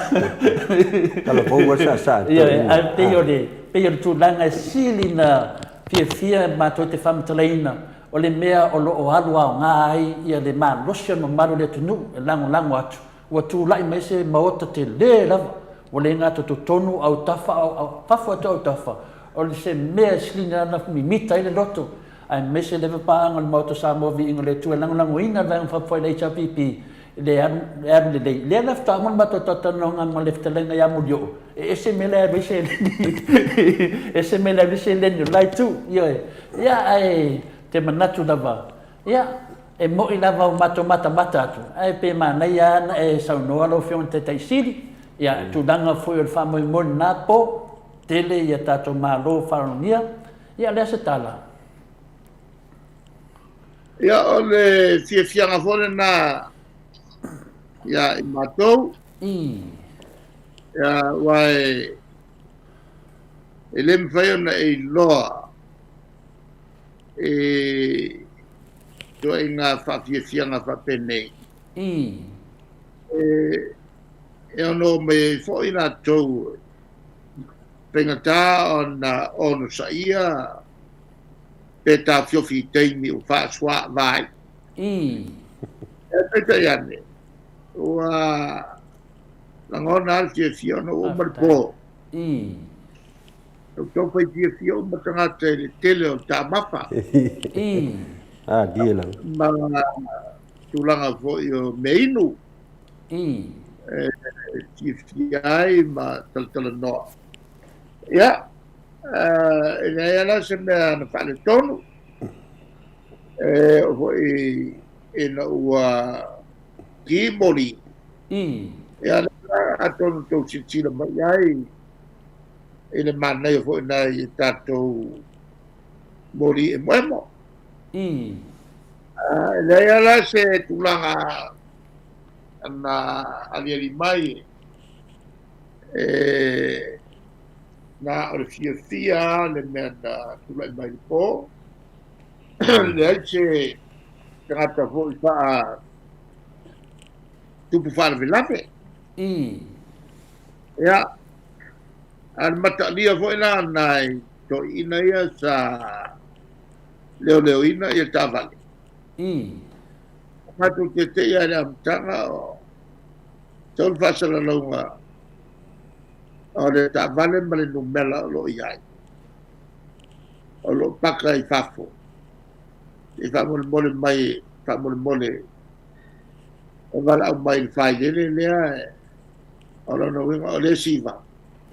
Talavou lava le saasaa. Ioe, ae pei o le, pei o le tulaga e sili ona fiafia matou te faamatalaina, O le mea o lo o alu aoga ai ia le malosi o le mamalu o le atunuu e lagolago atu, ua tulai mai se maota tele lava, ua le gata totonu autafa a o fafo atu autafa, o le se mea e siliga ana mimita ai le loto, aemaise leva paaga o le Maota Samoa Viiga o le Atua e lagolagoina le Vaega Faaupufai a le HRPP i le alu, le alu lelei. Lea la faatoa uma le matou talatalanoaga ma le fetalaiga ia Molioo, e ese mea la e alu ai seleni, ese mea la e alu ai seleni o le la itu, ioe. Ia, ae te manatu lava, ia, e moni lava ua matou matamata atu, ae pe manaia lava ona e saunoa lau Afioga i le Taitai Sili, ia, tulaga foi o le faamoemoe i lena po, tele ia tatou malo faalogia, ia, o le a se tala? Ia, o le fiafiaga foi lena ia i matou. I. Ia, aua e. E le mafai ona e iloa i ituaiga faafiafiaga faapenei. E ono o mai ai foi latou faigata ona onosaia pe taofiofi i taimi ua faasuaava ai. Ae peitai ane, ua lagona lava le fiafia ona ua uma le po. Ua outou fai fiafia uma tagata i le tele o le taumafa. Ma tulaga foi o meainu e fiafia ai ma talatalanoa. Ia, e leai lava la se mea na faaletonu, e oo foi ina ua ki moli. Ia, atonu tou silasila mai i ai i le manaia foi nai a tatou moli emoemo. E leai lava la se tulaga na aliali mai e na o le fiafia le mea na tulai mai le po. Leai se tagata foi faa tupu faalavelave. Ia, a o le mataalia foi la nai toeaiina ia sa leoleoina ia taavale. Matou tete'i lava i le amataga o sau le faasalalauga o le taavale ma le numera o lo o i ai, o lo o paka i fafo. Se i faamolemole mai, faamolemole e valaau mai i le failele lea, o lona uiga o le siva.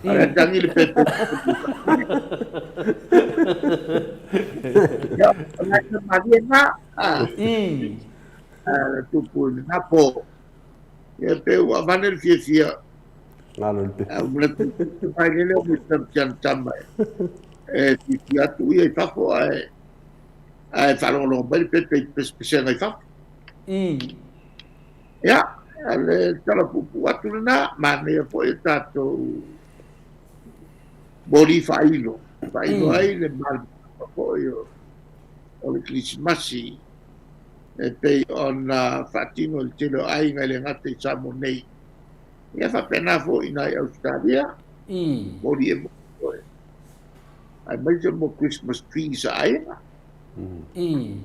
A o le tagi le pepe. Ia, o la e malie na. Le tupu i lena po. Ia, pe ua avane le fiafia. Galo le pepe. Ua manatu le failele o Mr. Tiana Tama e fiafia atu ia i fafo ae ae faalogologo mai le pepe i pesepesega i fafo. Ia, o le tala puupuu atu lena, manaia foi o tatou moli faailo, faailo ai le malamalama foi o le Kerisimasi e pei ona faatino e le tele o aiga e le gata i Samoa nei, ia faapena foi i nai Ausetalia, moli e moli foi, aemaise mo Christmas trees a aiga. Ia,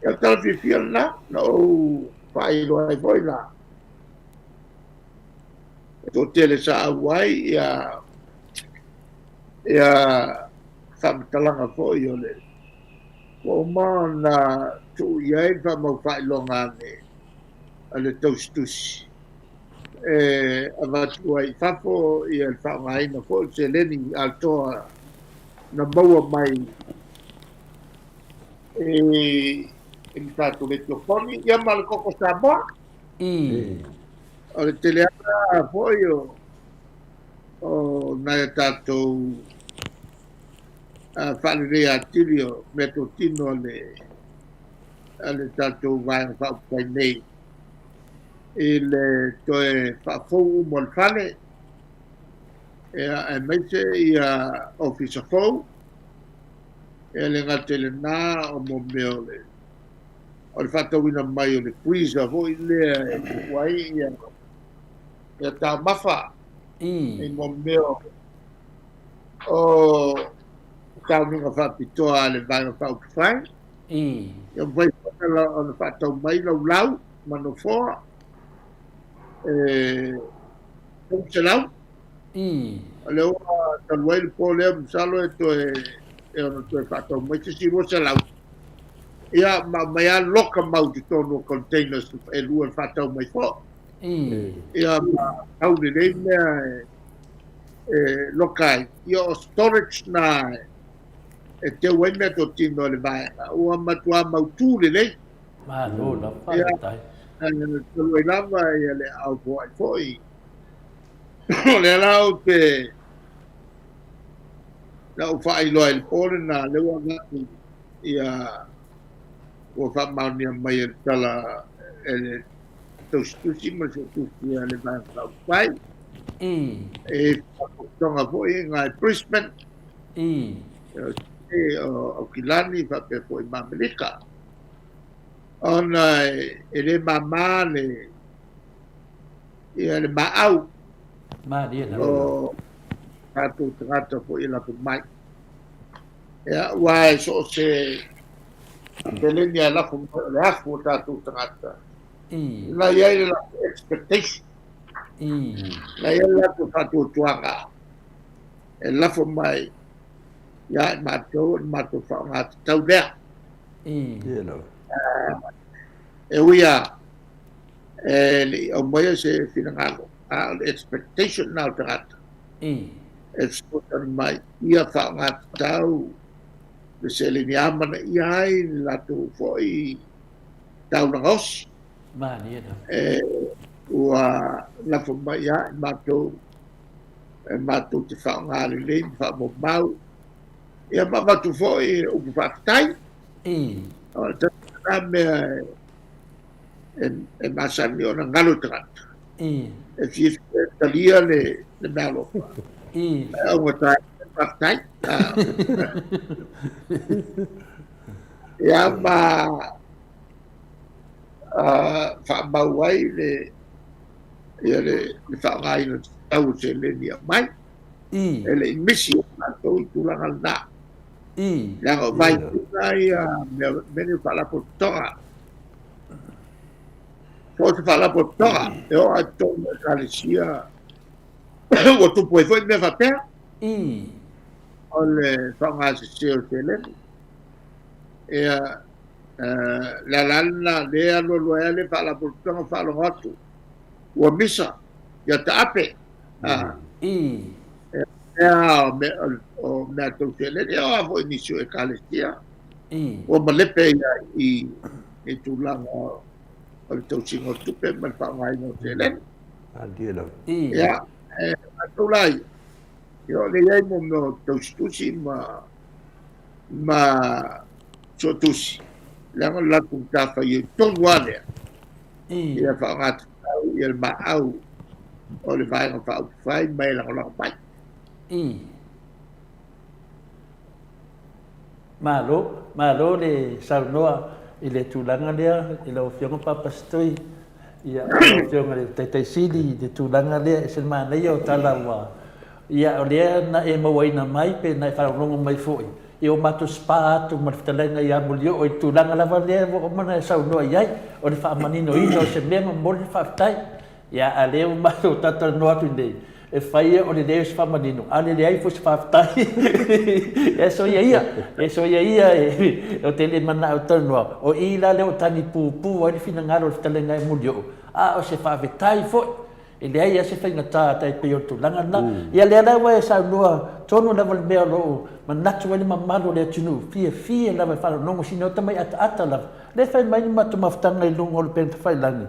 o le tala fiafia lena, na ou faailoa ai foi la e toatele sa auai ia ia faamatalaga foi o le ua uma ona tuu i ai le faamau faailoga a le a le tausitusi e avatu ai i fafo ia le faaaogaina foi o le seleni atoa na maua mai i le tatou letiofoni ia ma le koko Samoa. O le tele lava foi o o nai a tatou faaleleia atili o meatotino a le a le tatou Vaega Faaupufai nei i le toe faafou uma o le fale, ia, aemaise ia ofisa fou. E le gata i lena, o mo mea o le o le faatauina mai o le freezer foi lea e tuu ai ia ia taumafa i mo mea o sauniga faapitoa a le Vaega Faaupufai. Ia mafai foi ona faatau mai laulau ma nofoa e 300. O lea ua talu ai le po lea, masalo e toe e ono toe faatau mai se isi 200. Ia, ma aumai lava loka mau i totonu o containers e lua e faatau mai foi. Ia, ma tau lelei mea e loka ai. Ia, o storage na e teu ai meatotino a le vaega, ua matua mautū lelei. Malo lava, faafetai. Ia, talu ai lava ia le aao foai foi. O lea la ou te na ou faailoa i le po lena, lea ua avatu ia ua faamaonia mai e le tala e le tausitusi ma le suetusi a le Vaega Faaupufai e Faalapotopotoga foi i ina i Brisbane, o Aukilani faapea foi ma Amerika, ona e le māmā le ia le maau o tatou tagata foi e lafo mai. Ia, aua e so o se seleni lava e lafo mai o le afu o tatou tagata, na i ai le latou expectation, na i ai le latou faatuatuaga e lafo mai ia i matou o le matou faaaoga tatau lea. E ui lava e le i aumaia se finagalo, a o le expectation lena o tagata e fesoasoani mai ia faaaoga tatau le seleni e amanaia ai le latou foi taulaga osi. E ua lafo mai ia i matou e matou te faaaoga lelei ma faamaumau ia ma avatu foi upu faafetai. O le tasi lena mea e masani ona galo i tagata. E fiafia e talia le meaalofa. Ae augata ai le faafetai. Ia ma faamau ai le ia le faaaogaina tatau o seleni e aumai. E le i misi ia matou i tulaga lena. Leaga o vailiga ia mea nei o faalapotopotoga. So o se faalapotopotoga e oo lava i totonu o Ekalesia ua tupu ai foi mea faapea. O le faaaoga sese o seleni. Ia, le ala lena lea e alualu ai lava le faalapotopotoga faalogo atu ua misa ia taape. Mea o mea tau seleni, e oo lava foi i nisi o Ekalesia ua malepe ia i tulaga o le tausiga o tupe ma le faaaogaina o seleni. Ia, e matou la ia, ia o lea e i ai mo mea o tausitusi ma ma suetusi, leaga o le latou matafaioi tonu lava lea, ia faaaoga tatau ia le maau o le Vaega Faaupufai ma e lagolago mai. Malo, malo le saunoa i le tulaga lea i lau Afioga Papa Setui, ia, lau Afioga i le Taitai Sili i le tulaga lea, e ese le manaia o tala ua, ia, o lea na e mauaina mai pe na e faalogologo mai foi i o matou spa atu ma le fetalaiga ia Mulioo i le tulaga lava lea ua uma ona e saunoa i ai, o le faamaninoina o se mea ma momoli le faafetai. Ia, a o lea ua matou talatalanoa atu nei, e fai ia o le leai o se faamanino, a o le leai foi o se faafetai. E soia ia, e soia ia, ou te le manao e talanoa, o i la lea ua tagi pupu ai le finagalo o le fetalaiga ia Mulioo, a o se faafetai foi. E leai lava se faigata tai pei o le tulaga lena. Ia lea la ua e saunoa tonu lava i le mea o lo o manatu ai le mamalu o le atunuu, fiafia lava e faalogologo sina ota mai ataata lava. Lea e fai mai le matou mafutaga i luga o le upega tafailagi,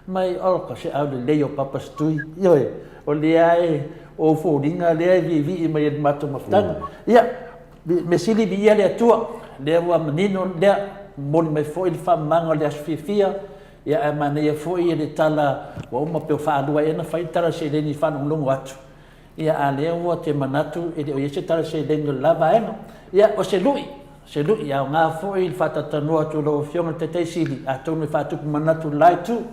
mai oka se aulelei o Papa Setui. Ioe, o lea e o ou foliga lea e viivii mai e le matou mafutaga. Ia, mea sili viia le Atua, lea ua manino lea, momoli mai foi le faamamaga o le aso fiafia. Ia ae manaia foi le tala ua uma pe ua faalua ea ona fai le tala seleni i faalogologo atu. Ia a lea ua te manatu e le o i ai se tala seleni o le la vaega. Ia o se lui, se lui aoga foi le faatalatanoa atu o lau Afioga i le Taitai Sili atonu e faatupu manatu i le la itu.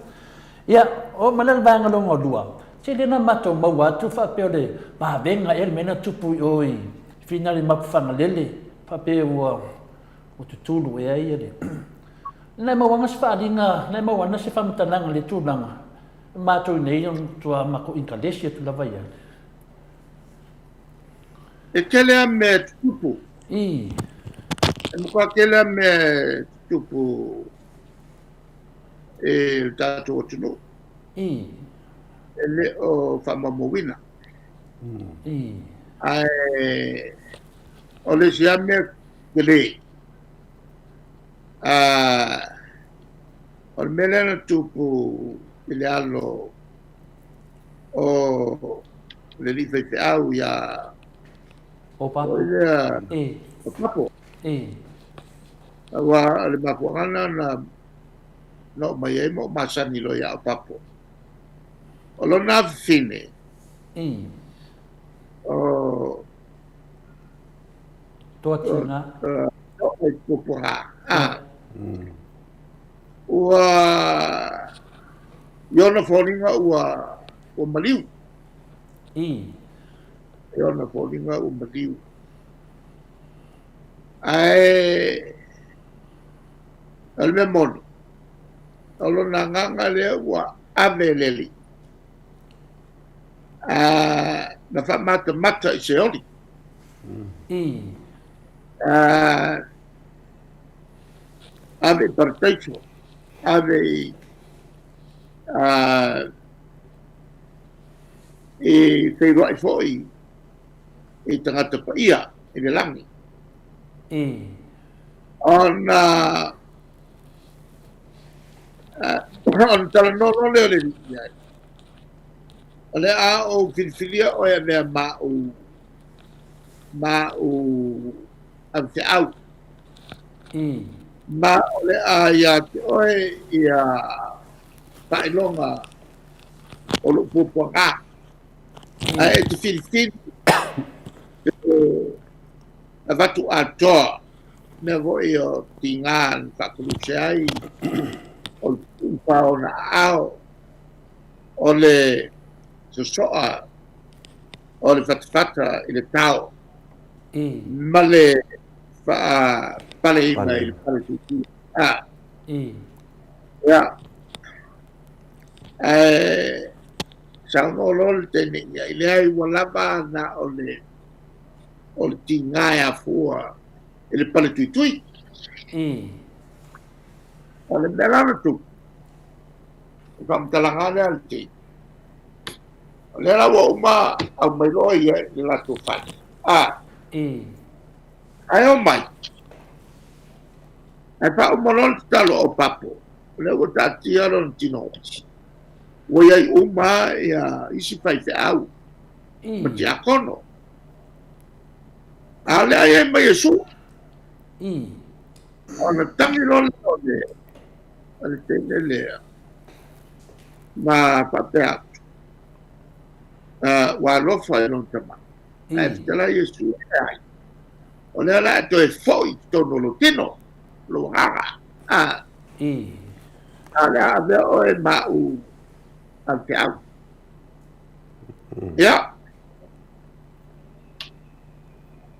Ia, oo mai la i le vaega lona lua, se lea na matou maua atu faapea o le vavega ea le mea na tupu i o i Finale i Mapuifagalele faapea ua Ua tutulu ea ia le. Na e maua ana se faaaliga, na e maua ana se faamatalaga i le tulaga, matou nei o matua matou inkalesi atu lava ia. E tele lava mea e tutupu. E matua tele lava mea e tutupu i le tatou atunuu. E le o faamaumauina. Ae o le isi lava mea tele. O le mea lea na tupu i le alo o le alii faifeau ia O Papo. O Papo. Aua o le mafuaaga lena na oo mai ai ma ou masani loa ia Papo. O lona afafine, O Toatiga. Toa i Puapuaga. A. Ua i ona foliga ua ua maliu. I. I ona foliga ua maliu. Ae o le mea moni, o lona agaga lea ua ave e le Alii. A, na faamatamata i Seoli. I. A, ave i Parataiso, ave i, a, i feiloai foi i tagata paia i le lagi. I. Ona, ona talanoa loa lea o le Alii i ai, O le a ou filifilia oe e avea ma ou, ma ou avefeau. I. Ma o le a ia te oe ia faailoga o lou puapuaga. Ae e te filifili pe avatu atoa mea foi o tiga na faakoluse ai o le tuufa o ona aao o le sosoa o le fatafata i le tao ma le faapaleina i le pale tuitui. A. Ia. Ae saunoa loa le teine i ai, leai ua lava na o le o le tiga e afua i le pale tuitui. O le mea la na tupu, o le faamatalaga lea a le teine, o lea la ua uma aumai loa ia i le latou fale, a, ae omai, ae faauma loa le tatalo a Opapo, o lea ua taatia lona tino oti, ua i ai uma ia isi faifeau ma tiakono. A o le a i ai ma Iesu. Ona tagi loa lea o le, o le teine lea, ma faapea atu, ua alofa i lona tama. Ae fetalai Iesu, e leai, o lea o le a e toe foi i totonu o lou tino, lou agaga. A, a o le a avea oe ma au avefeau. Ia,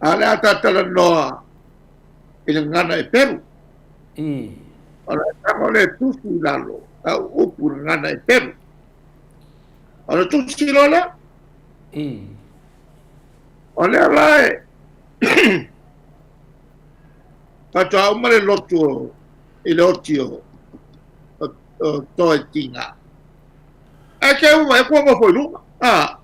a o le a ta talanoa i le gagana Eperu. O le tago lea e tusi i lalo, au upu i le gagana Eperu. O le tusi loa lea. O lea la e faatoa uma le lotu i le oti o toe tiga. Ae te uma e kua nofo i luga. Ah.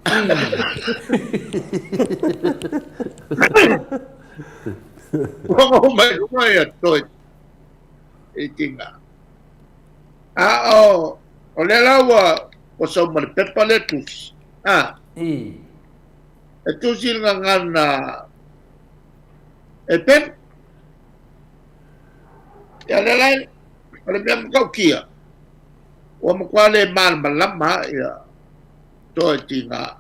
Ua nofo mai luga ia toe i tiga. A o, o lea la ua, ua sau ma le pepa lea tusi. A. E tusi i le gagana e pelu. Ia lea la, o le mea matautia, ua matua le malamalama ia toe tiga.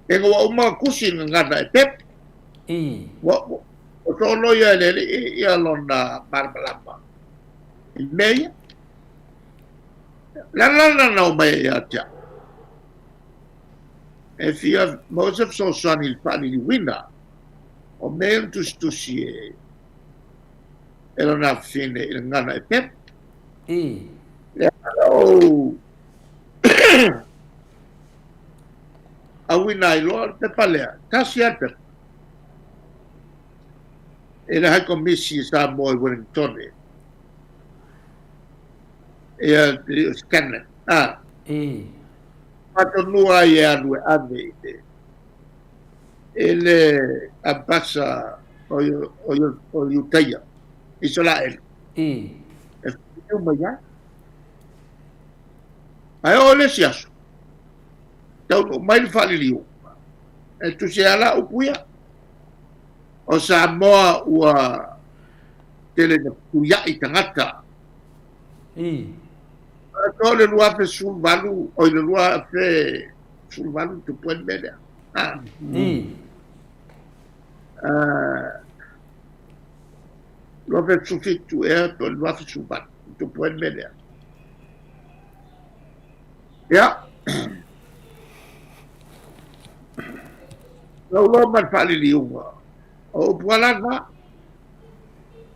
Ina ua uma ona tusi le gagana e pepu. Ua, ua solo ia e le alii ia lona malamalama i mea ia. Le ala la na omai ai ia te au, e fia maua se fesoasoani i le faaliliuina o mea ia na tusitusi e e lona afafine i le gagana e pepu. Lea na ou auina ai loa le pepa lea, tasi lava le pepa, i le High Komisi i Samoa i Wellingtone, ia te Scanlan, a, faatonuina ai e alu e ave i le i le ambasa o Iutaia, Isaraelu, e faaiu mai ai. Ae oo i le isi aso, taunuu mai le faaliliu, e tusi ai la upu ia, o Samoa ua tele ina fetuiai tagata. Atoa le 2018, oi le 2018 tupu ai le mea lea. 2017 ea po o le 2018 na tupu ai le mea lea. Ia, lau loa ma le faaliliuga, o upu lava la na,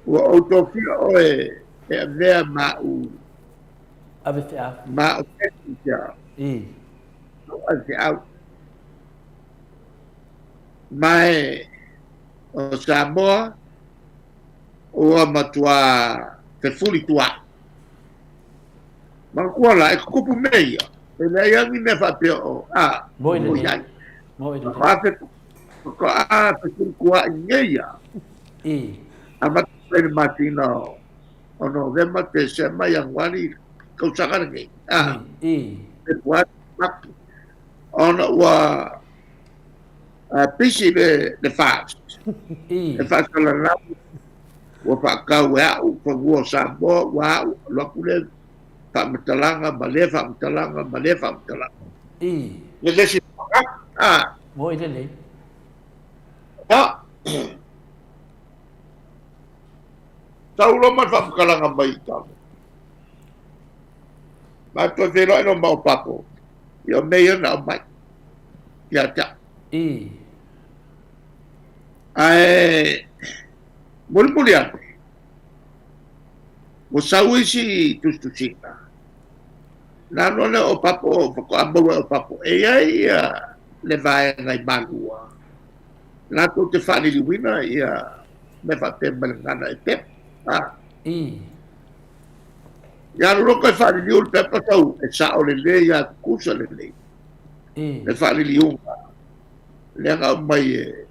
ua ou tofia oe e avea ma au Ave feau. Ma au messenger. Lou ave feau. Ma e o Samoa ua matua fefulituaʻi. Manatua la, e tutupu mea ia, e leai lava ni mea faapea o, a, Moe o lelei. iai. Moe lelei. Faatoa fefulituaʻi nei ia. Amata mai le masina o Novema, Tesema, Ianuari, tausaga lenei. A, Fepuari, Mati. Ona ua pisi le FAST. E faasalalau ua faatau e a'u fanua o Samoa, ua a'u alu atu lea faamatalaga ma lea faamatalaga ma lea faamatalaga. Le isi a. Moe lelei. Ia. Sau loa ma le faamatalaga mai i talo. Ma toe feiloai loa ma Opapo. Ia o mea ia na aumai ia te au. Ae mulimuli ane, ua sau isi tusitusiga, na alu lea o Opapo, faatoa maua e Opapo, e i ai ia le vaega i Malua, latou te faaliliuina ia mea faapea mai le gagana e pepa. Ia alu loa toe faaliliu le pepa sau e sao lelei lava tutusa lelei le faaliliuga lea na aumai e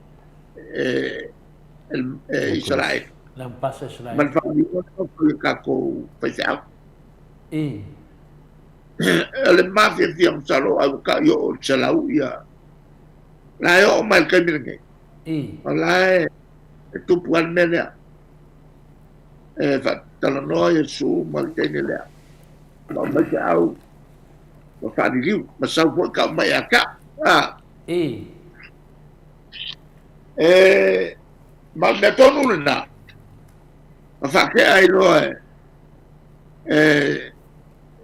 e Isaraelu ma le faaliliuga lea na fai e tatou faifeau. O le mafiafia masalo ai ua tai oo i le 100 ia la e oo mai i le taimi lenei. O la e tupu lava le mea lea. E faatalanoa Iesu ma le teine lea. Ma aumai feau ma faaliliu, ma sau foi tau mai ia te au. A. E, ma o le mea tonu lena, ma faatea ai loa e, e,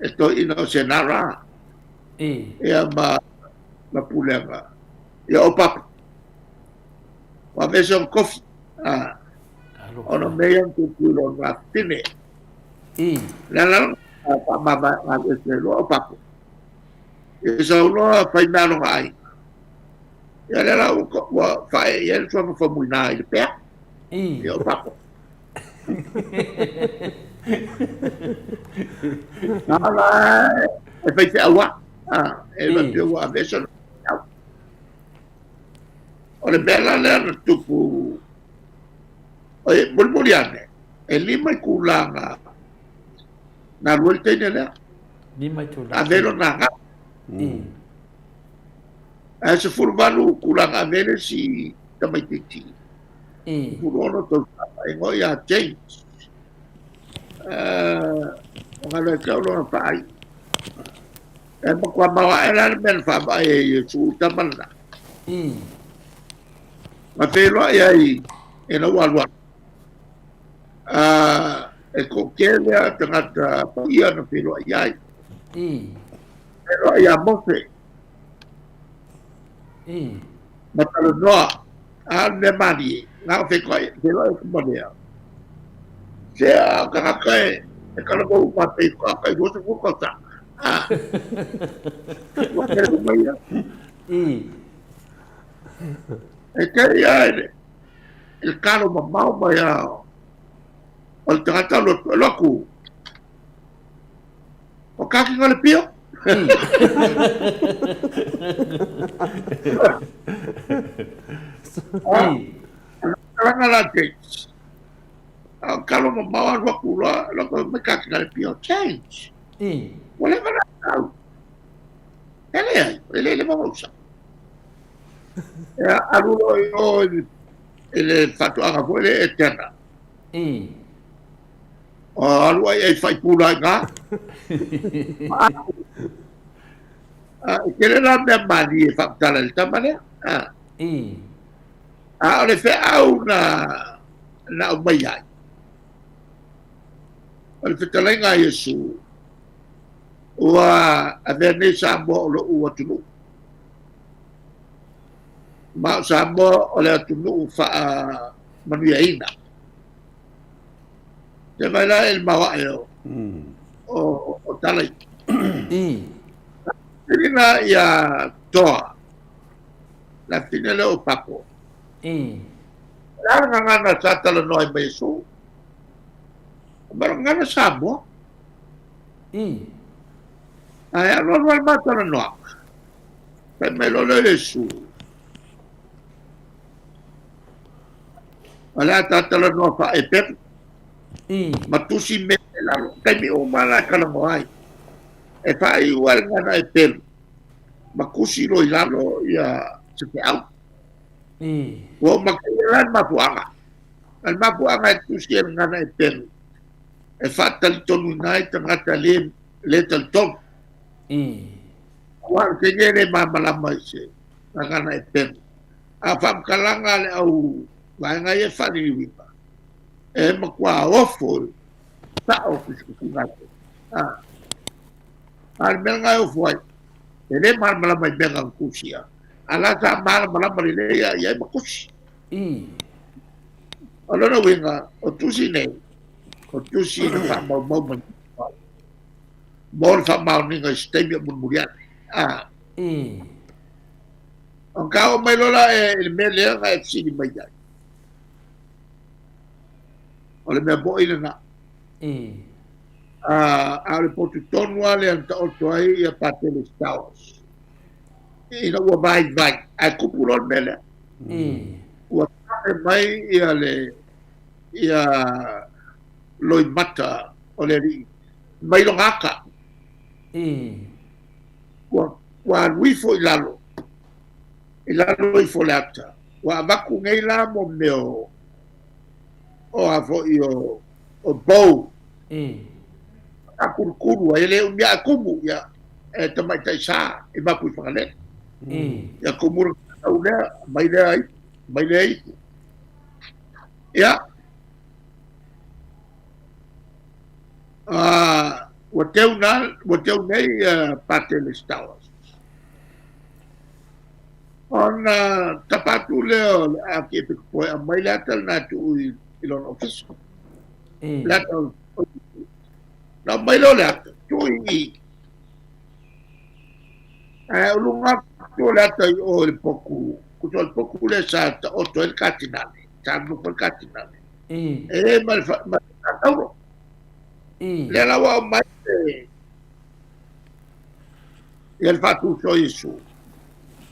e toeaina o Senara, ia ma, ma pulega, ia o Papa. Ua aveese ona tofi. A. Ona mea ia na tutu i lona afafine. Le ala la faamavae aveese ai loa o Papa. Ia sau loa fai mea a lona aiga. Ia lea la ua faaee i ai le suafa Faumuina i le pea. Ia o Papa. Na la e faifeau lava. E faapea ua aveese lona feau. O le mea la lea na tupu, oi, mulimuli ane, e lima itula na alu ai le teine lea. Lima itula. Na ave ai lona agaga. Ae 18 itula na ave ai le isi tamaitiiti. 16 tausaga, e igoa ia James. O galo ia te au lona faaiuga. E matua maoae la le mea na faavae ai e Iesu i tama lena. Ma feiloai ai e lau alualu. E toatele lava tagata paia na feiloai ai. Feiloai ia Mose. Ma talanoa. A o le mea malie, na o feiloai atu ma lea. Se a o tagata e talanoa uma atu i tai 20 tausaga. Ua tele uma ia. E te ia i le talo mamao mai a o le tagata alu atu. O kaki nga le pio. Kalanga la James. A kalo mamao alu atu loa, alu atu mai kaki nga le pio. James. Ua leva na tau. E leai, e le leva mausa. E alu loa i o i le faatoaga foi lea e tena. O alu ai ai faipula i ngā. E tele la mea malie e whakamtala i le tama lea. A, a o le feau na na aumai ai, o le fetalaiga a Iesu, ua avea nei Samoa o lo'u atunuu, ma o Samoa o le atunuu faamanuiaina. Se vai la e le maoae o, o, o tala i. Pilina ia Toa, la fine lea o Papo. O le a le gagana sa talanoa ai ma Iesu? Ma o le gagana Samoa. Ae alualu ai le ma talanoaga. Fai mai loa lea o Iesu, O le a ta talanoa faa-Eperu, ma tusi mea i lalo. O taimi uma la e talanoa ai, e faaiu ai le gagana Eperu, ma tusi loa i lalo ia se feau. Ua uma kēia la le mafuaaga. O le mafuaaga e tusi ai le gagana Eperu, e faatalitonuina ai tagata le, le talitonu. Aua o le taimi e le malamalama i se gagana Eperu. A o faamatalaga a le au vaega ia e faaliliuina, e matua ofo sao tusitusiga atu. A, a o le mea lena e ofo ai, e le malamalama i mea na tusia, a la sa malamalama lelei lava i ai ma tusi. O lona uiga, o tusi nei, o tusi na faamaumau mai mo le faamaoniga i se taimi o mulimuli ane. A. Ona ka oo mai loa la i le mea lea na e fesili mai ai. O le mea moi lena. A o le potu tonu lava lea na taoto ai ia Pateles Towers. Ina ua vaivai, ae tupu loa le mea lea. Ua tafe mai ia le ia loimata o le alii mai lona ata. Ua ua alu ifo i lalo, i lalo ifo o le ata. Ua avatu nei la mo mea o, o a foi o, o bow. A kulukulu ai, e le umi ae kumu, ia, e tamaitai sa i mapu i Fagalele. Ia kumu le tau lea, mai lea ai, mai lea ifo. Ia, ua teu na, ua teu nei Pateles Towers. Ona tapa atu lea o le Archiepiscopo e aumai le ata lena e tuu i, i lona ofisa. Le ata o, na aumai lea o le ata, tuu i i. Ae o luga atu o le ata i o i le poku, kusa o le poku lea sa taoto ai le katinale, sa nofo ai le katinale. E i ai ma le, ma le tauro. Lea la ua aumai le, ia le faatuso o Iesu.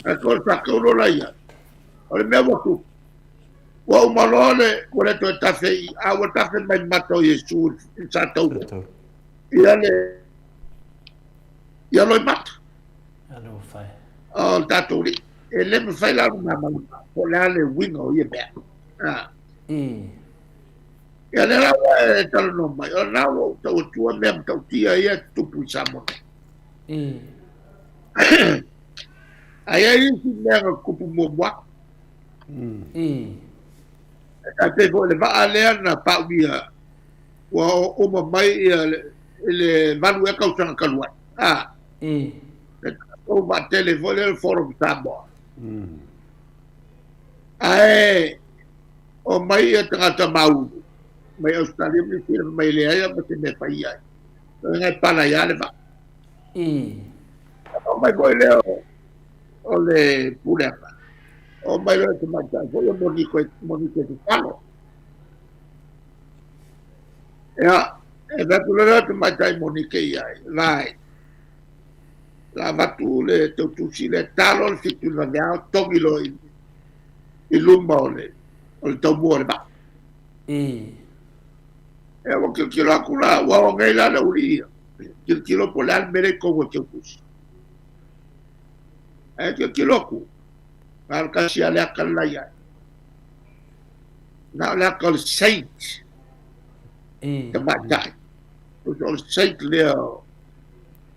Ae ko le faataulo la ia, o le mea ua tupu, ua uma loa le, ua le toe tafe i, a ua tafe mai mata o Iesu i sa taulo. Ia le, ia loimata. O le tatou alii. E le mafai la ona malamalama po o le a le uiga o ia mea. Ah. Ia lea la ua e talanoa mai, o lena ua ou tau atua mea matautia ia e tutupu i Samoa nei. Ae i ai isi mea na tutupu muamua. E tai pei foi o le vaa lea na paulia ua uma mai ia le, i le 8 ea tausaga talu ai. A, le tatou vaatele foi lea le Forum Samoa. Ae Omai ia tagata maunu mai Ausetalia ma Niu Sila fai mai e leai lava se mea e fai ai. Lona e pala ai lava le vaa. Omai foi lea o le pulega. Omai loa le tamaitai foi o Moniko e tatalo. Ia, e fai atu loa le tamaitai Monike i ai, vai, la avatu le tautusi lea, talo le 7 i le vaveao, togi loa i i luma o le, o le taumua o le vaa. Ia ua tilotilo atu la, ua oo nei la le aualii ia, tilotilo po o le a le mea lea i totonu o le teutusi. Ae tilotilo atu, na o le tasi lava le ata le la i ai. Na o le ata o le saint, tamaitai. O le saint lea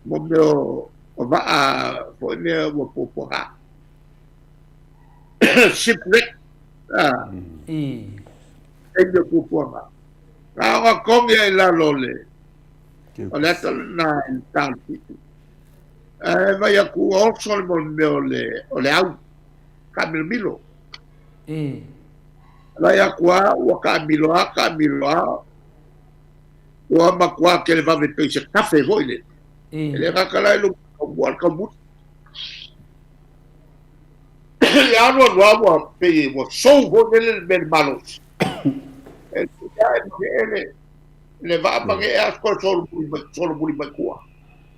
mo mea o vaa foi lea ua puapuaga. Shipwreck. Ah. Taimi o puapuaga. Na ona kogi ai lalo o le o le ata lena i le ta o le fitu. Ae vaai atu ua oso le mea o le o le au taamilomilo. Vaai atu lava ua taamilo lava taamilo lava ua matua televave pei se kafe foi lele. E le gata la i luma o le taumuli. Le alu alu lava ua pei ua sou foi lele le mea i le malosi. E lea e mage'e le le vaa mage'e a toe solomuli mai solomuli mai tua.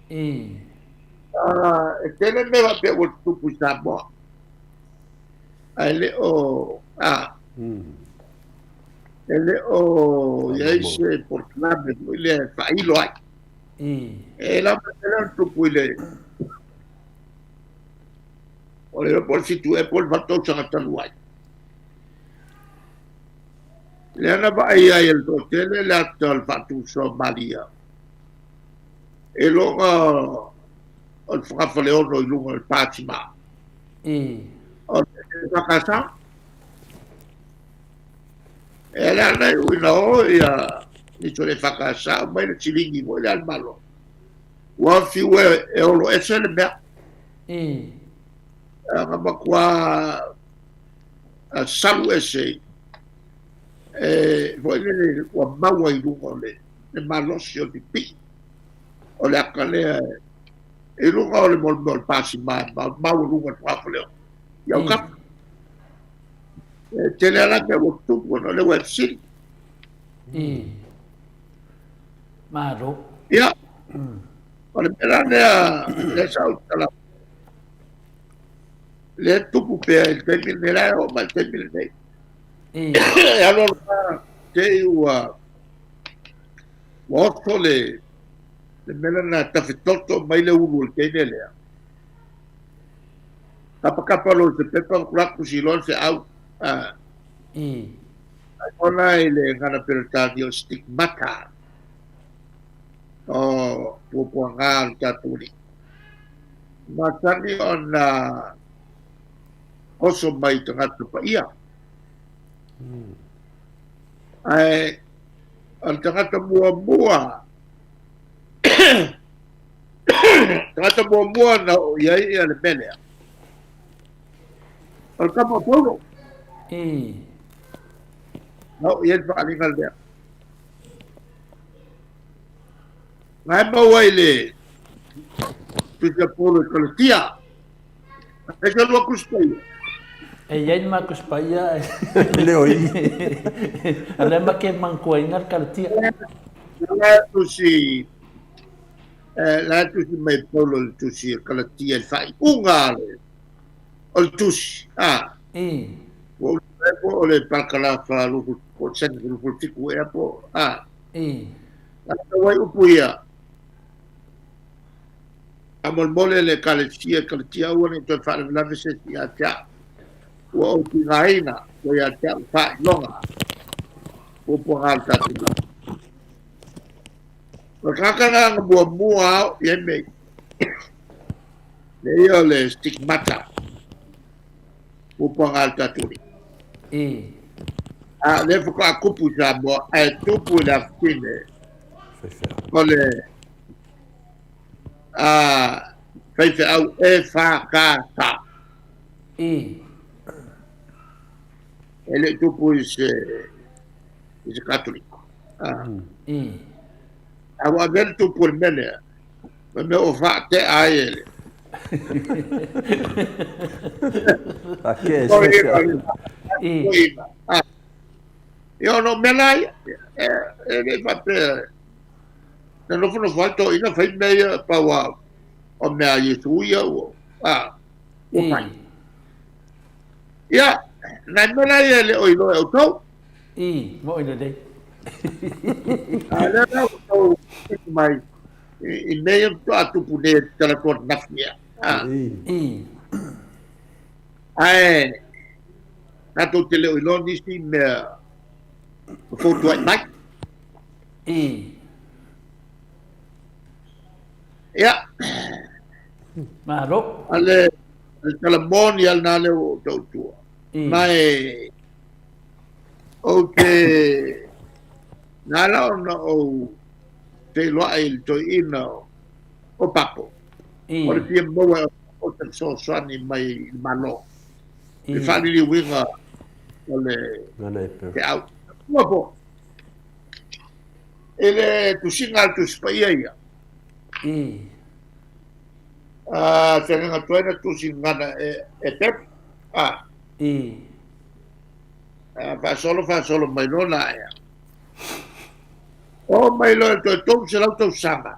E tele mea faapea ua tutupu i Samoa. Ae le o a e le o i ai se polokalame foi lea e faailo ai. E lava tele ona tupu i le o le po o le 7 ea po o le 8 tausaga talu ai. Lea na vaai ai e le toatele le ata o le faatusa o Malia e loga o le fogafaleono i luga o le pātima. O le whakasa. E le ana i uina o ia ni tole whakasa o mai le tilingi mo le almalo. Ua fiu e, e olo ese le mea. Nga matua salu ese e foi lele ua maua i luga o le, le malosi o le pipii o le aka lea i luga o le mea o le pasima e maualuga le fogafaleono i aukapa. E tele lava mea ua tutupu ona o lea ua e fesili. Malo. Ia, o le mea la lea, lea sa ou tatala, lea e tupu pea i le taimi lenei, la e oo mai i le taimi lenei. E alu alu lava, te i ua ua oso le le mea lena tafetoto mai le ulu o le teine lea. Kapakapa loa i se pepa ma tusi loa le feau. Ah. Ai ona i le gana Peretania o stigmata o puapuaga o le tatou alii. Masani ona oso mai i tagata paia. Ae o le tagata muamua tagata muamua na oo i ai ia le mea lea o le tama o Paulo. Na oo i ai le faaaliga lea. Na e maua i le tusi a Paulo i Kalatia. E se lua Tusi Paia. E i ai le ma Tusi Paia. Le o i. A lea ma ke mantuaina le Kalatia. La tusi la tusi mai Paulo le tusi e Kalatia i le faaiuga o le tusi. Ah. Ua ulu mai po o le pakalafa lufu po o le lufu fiku ea po. Ah. A tau ai upu ia. Faamolemole le Ekalesia e Kalatia aua ne i toe faalavelave se isi ia te au. Ua ou tigaina ua ia te au faailoga puapuaga o le tatou lagi. O le tagata lena na muamua ao i ai mea ia o le stigmata puapuaga o le tatou alii. A o lea faatoa tupu i Samoa ae tupu i le afafine o le a faifeau e fa ka sa. E le i tupu i se i se Katoliko. A ua avea le tupu o le mea lea, ma mea ua faatea ai e le. Ake e se. Ia ona o mea la ia, e le i faapea, na nofonofo ai toeaiina fai mea ia pau a o mea a Iesu ia ua, a, ua fai. Ia, nai mea la ia e le o iloa e outou. I, mo'i lelei. A lea la ua outou mai i mea ia faatoa tupu nei e tatala atu ananafi ia. A. I. Ae, tatou te le o iloa nisi mea o fautua'i mai. Ia. Malo. A le, le tala moni lava lena lea ua ou tautua. Ma e ou te na ala ona ou feiloai i le toeaina o Papo, o le fia maua o se fesoasoani mai i le Malo i le faaliliuina o le feau. Ua po i le tusiga a le Tusi Paia ia, feagaiga tuai na tusi gagana e Pepe, faasolo faasolo mai loa la ea. Oo mai loa i le toe 300 tausaga,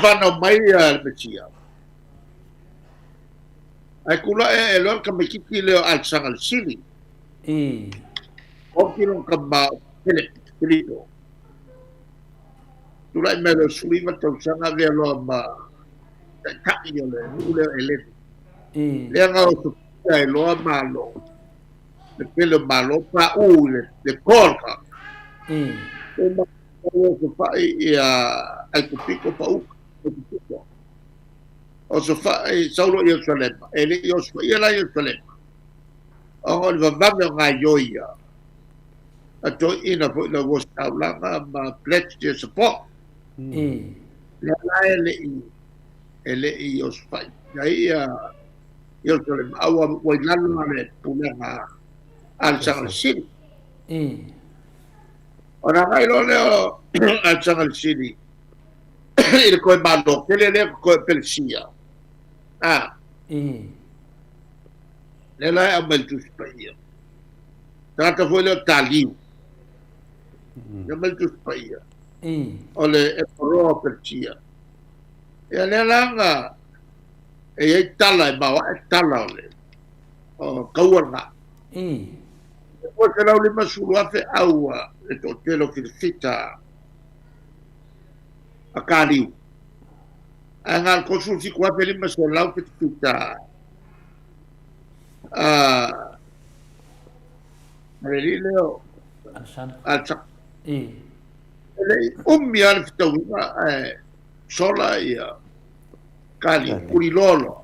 fanau mai le Mesia. Ae kula e e loa le tamaititi lea o Alesana le Sili. Oti lona tama o Philip, Filipo. Tulai mai loa 19 tausaga avea loa ma taitai o le nuu lea o Eleni. Lea na osofia ai loa Malo, le pele o Malo, paʻū i le toa o le tagata. Osofai ia Aikupito pa uka, Aikupito. Osofai sau loa i Ierusalema, e le i osofaia la Ierusalema, ona o le vavave o gaioia a toeaiina foi le ositaulaga ma pledge their support. Lea la e le i e le i osofai ai ia Ierusalema, a ua i lalo le pulega a le Sagalesili. Ona agai loa lea o Alexander i le toe Malo tele lea totoe o Peresia. A. Lea la e aumai i le Tusi Paia. Tagata foi lea o Taliu. Lea aumai le Tusi Paia. O le Emperoa o Peresia. Ia lea la na e i ai tala e maoae tala o le o kaua lena. E 250,000 aua le toatele o Filisita a Kaliu. Ae na o le 37,500 Filisita a le alii lea o Alesana. E le i umi lava le fetauiga ae sola ia Kaliu, kuliloa loa.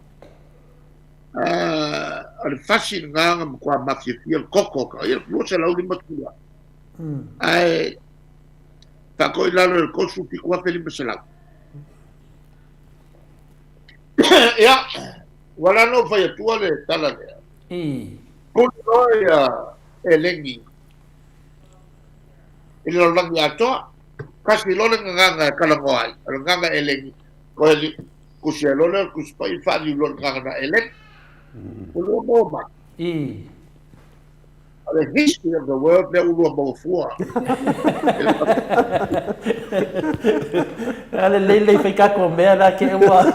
O le fasi lena na matua mafiafia le toto o ia 250 ae faatoai lalo i le 37,500. Ia, ua la na ou fai atua le tala lea. Pule loa ia Eleni i le lalolagi atoa. Tasi loa le gagana e talanoa ai, o le gagana Eleni, koe Tusi ai loa lea o le Tusi Paia faaliu loa i le gagana Eleni. Ua lua maua mai. O le history of the world lea ua lua maua fua. A le lei lei fai kako mea la ke ua.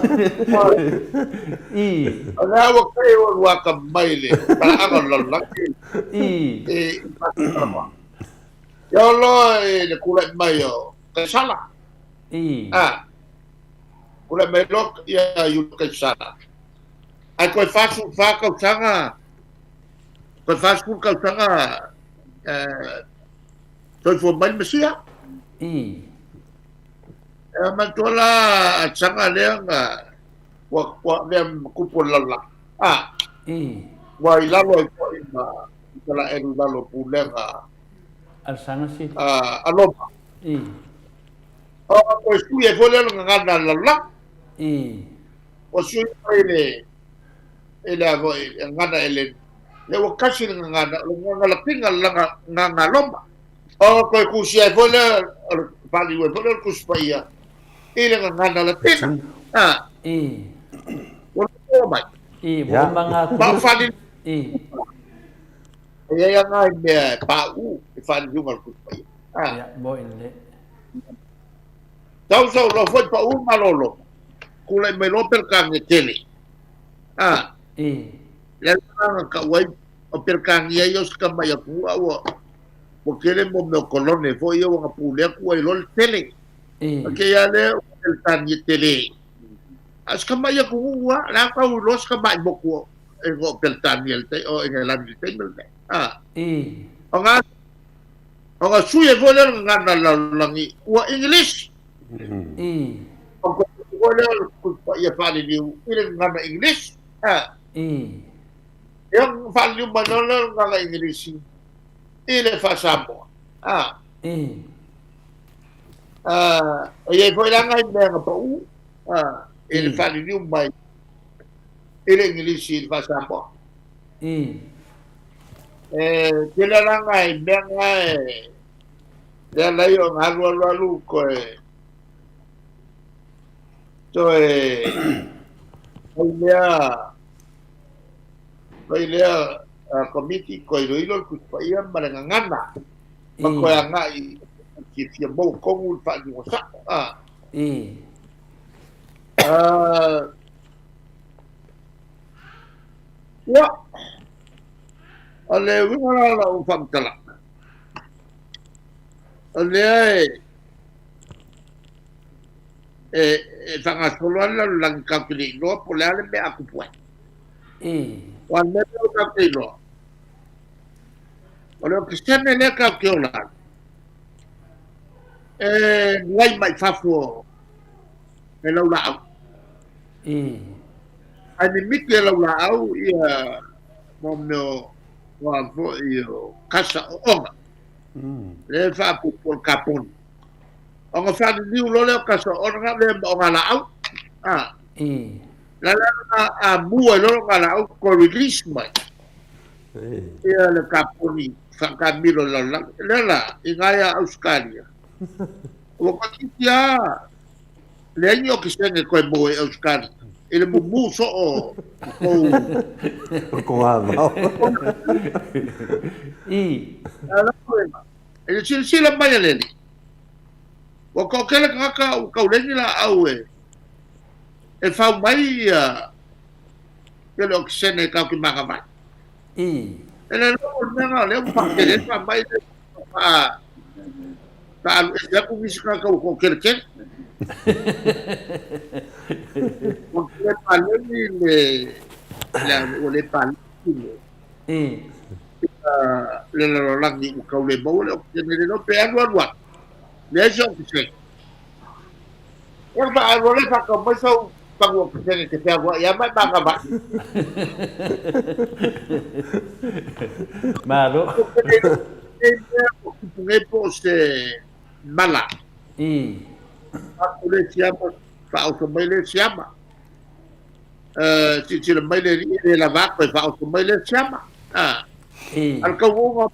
O lea ua kai ua lua ka mai le talaaga o le lalolagi. E Ia o loa i le tulai mai o Kaisala. A. Tulai mai loa ia Iulio Kaisara, ae toe 44 tausaga, toe 40 tausaga soifua mai le Mesia. E manatua la a saga lea na ua avea ma tupu o le lalolagi. A, ua i lalo ai foi ma Isaraelu i lalo o pulega a Roma. O toe sui ai foi lea o le gagana a le lalolagi. Ua sui mai le i le a foi le gagana Eleni. Lea ua tasi le gagana, o le gagana Latina le gagana Roma. O toe tusi ai foi lea o le faaliu ai foi lea o le Tusi Paia i le gagana Latina. Ua loa mai. Ma o faaliu. E i ai lava nai mea e pauu i faaliliuga o le Tusi Paia. Tau sau loa foi paʻū malolo, tulai mai loa Peretania tele. A, lea la na tau ai o Peretania ia o se tamai atunuu a ua ua tele mo mea o kolone foi ia ua na pule atu ai loa le tele. A kēia lea o Peretania tele. A o se tamai atunuu lava, la tau iloa se tamai motu e igoa o Peretania i le taimi, o Engelani i le taimi lenei. A, o ngā Ona sui ai foi lea o le gagana lalolagi ua English. Ona toe sui foi lea o le Tusi Paia faaliliu i le gagana English. Ia faaliliu mai loa lea o le gaga Igilisi i le faa-Samoa. A. E i ai foi la nai mea na pau i le faaliliu mai i le Igilisi i le faa-Samoa. E tele la nai mea na e le ala ai ona alu alu alu toe toe fai lea fai lea komiti toe iloilo le Tusi Paia ma le Gagana ma toe agai e fia maua tonu le faaliuga sao. Ia, o le uiga la o lau faamatalaga, o lea e e e faagasolo lava le lalolagi tatou te le iloa po o le a le mea a tupu ai. Aua o le mea lea tatou te iloa, o le okesene lea tatou te ola ai, e nuai mai fafo e laulaau. Ae mimiti e laulaau ia mo mea o a foi o kasa oona. Lea e faapuupuu o le kaponi. Ona faaliliu loa lea o kasa oona na lea ma ogalaau. A. La la la a mua i lalo ogalaau ko release mai. Ia le kaponi faakamilo i le lalolagi. Lea la, i gaia Ausetalia, ua toeitiiti lava leai ni okesene toe maua i Ausetalia i le mumu soo o kou. O togavao. I le silasila mai a le Alii, ua toatele tagata ua taulegi laau e e fau mai ia le okesene tatou te manava ai. E le iloa po o le mea lena o lea ua faatele ai le faamai lea ua faaalu ese atu nisi tagata ua toateletele. Ua le paleni le, ua le paleni le, le lalolagi ua tau le maua le okesene le iloa pe alu alu atu, leai se okesene. Ia ua le faatau mai sau pagu okesene e te fealuai ai ma e manava ai. Malo. Nei mea ua tupu nei po o se mala. Atu le siama, faaoso mai le siama. Silasila mai le alii e le lava atu e faaoso mai le siama. A le tauoga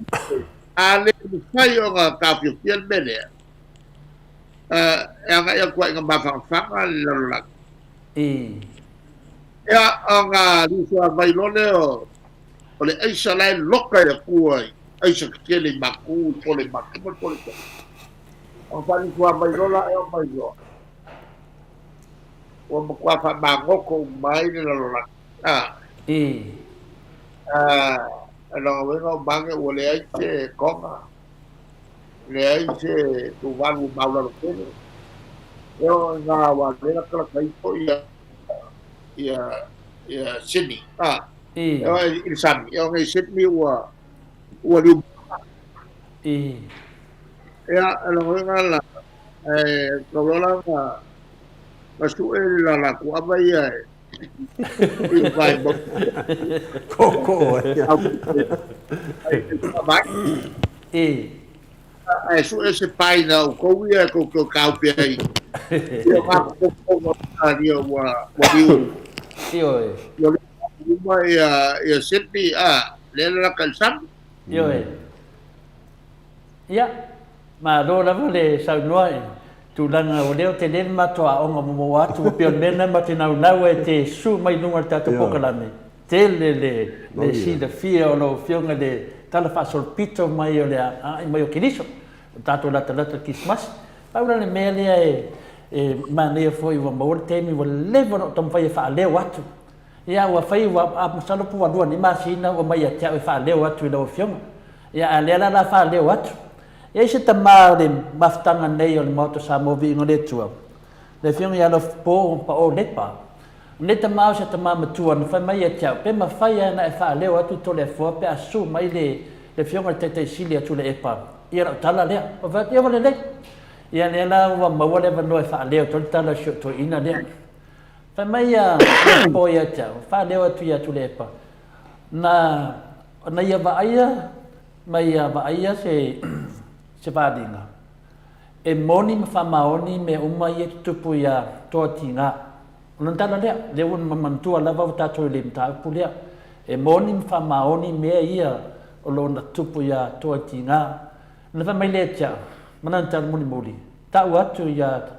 a le mafai ona taofiofia le mea lea, e agai atu ai i mafanafana le lalolagi. Ia, ona liusuavai loa lea o le aisa la e loka e le Atua i aisa tetele i matou, i pole i matou ma le pole i totonu. Ona faaliusuavai loa la ea o mai loa, ua matua faamagoto uma ai le lalolagi. O lona uiga o mage ua leai se toga, leai se tuvalu maulalo tele. E oo i ngā wā lea talata ifo ia ia ia Sydney. Ah, e oo i le sami, e oo nei Sydney ua ua liu. Ia, o lona uiga la, e tau loa la ona na sue le lala kuava ia e i le vae mau. Koko ai. Ae sue se paina o kou ia e kou kaupe ai. Ia ngā koko ia ua ua liu. Ioe. Ua liu uma ia ia Sydney a le la ka sami. Ioe. Ia, malo lava le saunoa i tulaga o lea ou te le le matou aoga momoa atu, ua pei o le mea lena matou te naunau ai e te susu mai i luga o le tatou polokalame, tele le le silafia o lau Afioga i le tala faasolopito mai o le aai mai o Keriso, o tatou latalata i le Kerisimasi. Pau la le mea lea e e manaia foi ua maua le taimi ua leva ona ou taumafai e faaleo atu. Ia ua fai ua masalo po ua lua nei masina ua mai ia te au e faaleo atu i lau Afioga. Ia a o lea la o le a faaleo atu. E i ai se tama o le mafutaga nei o le Maota Samoa Viiga o le Atua, le Afioga ia Alofipo Pao Lepa. O lenei tama o se tama matua na fai mai ia te au, pe mafai lava ona e faaleo atu Toleafoa pe a susu mai le le Afioga i le Taitai Sili ia Tuilaepa ia lau tala lea. Ou fai atu, ia ua lelei. Ia lea la ua maua le avanoa e faaleo atu ai le tala a si ou toeaina lea. Fai mai ia Alofipo ia te au, faaleo atu ia Tuilaepa. Na, na ia vaaia ma ia vaaia se, se vaaliga, e moni ma faamaoni mea uma ia e tutupu iā Toatiga. O lona tala lea, lea ua manatua lava ua tatou i le mataupu lea, e moni ma faamaoni mea ia o lo o na tutupu iā Toatiga. Ona fai mai lea ia te au, ma lana tala mulimuli, tau atu iā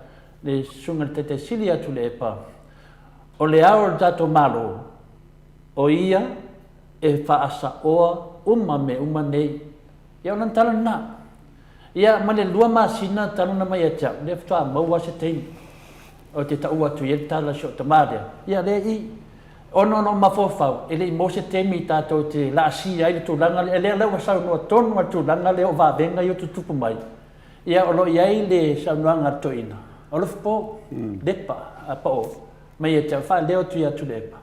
le Susuga i le Taitai Sili ia Tuilaepa, o le ao o le tatou Malo, o ia e faasaoa uma mea uma nei. Ia o lana tala lena. Ia ma le 2 masina talu ona mai ia te au, lea faatoa maua se taimi ou te taua atu i ai le tala a si ou tama lea. Ia lea i ona ona ou mafaufau, e le i maua se taimi tatou te laasia ai le tulaga lea, lea la ua saunoa tonu lava i le tulaga lea o vavega ia ua tutupu mai. Ia o lo o i ai le saunoaga a le toeaina, Alofa po, lepa a pao mai ia te au, faaleo atu ia Tuilaepa.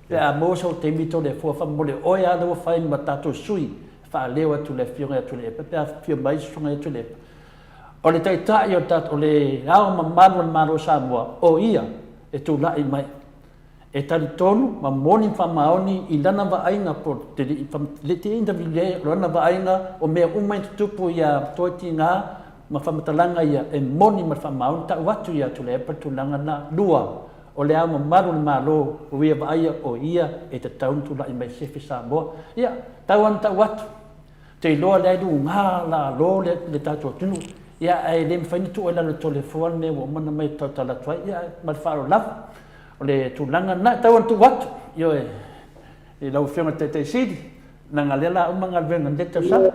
Pe a maua sou taimi Toleafoa faamolemole oe lava lea ua fai ma tatou sui e faaleo atu i le afioga ia Tuilaepa pe a afio mai susuga ia Tuilaepa. O le taitai o le tatou, o le Ao mamalu o le Malo o Samoa, o ia e tulai mai e talitonu ma moni ma faamaoni i lana vaaiga po o te le te interview lea, o lana vaaiga o mea uma e tutupu ia Toetiga ma faamatalaga ia e moni ma le faamaoni tau atu ia Tuilaepa le tulaga lena. 2, O le Ao Mamalu o le Malo, o ia vaaia o ia e tatau ona tulai mai sefe Samoa. Ia, tau lava ona tau atu, ou te iloa lea e luga lalo le tatou atunuu, ia ae le mafai ona tuu ai i lalo e Toleafoa le mea ua uma ona mai tautala atu ai. Ia, ma le faaaloalo lava. O le tulaga lena, e tau lava ona tuu atu, ioe, i lau Afioga i le Taitai Sili, leaga o lea o le a uma galuega i lenei tausaga.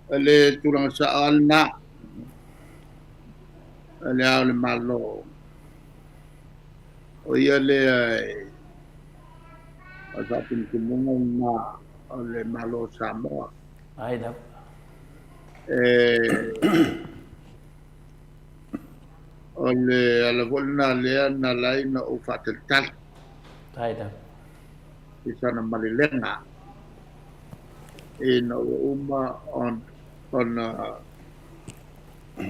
O le tulaga sao lava lena. O le Ao o le Malo, o ia lea e o le faatumutumuga lena o le Malo o Samoa. Ai lava. E, o le ala foi lena lea na ala ai ona ou faatalitali. Ai lava. I sana malelega ina ua uma ona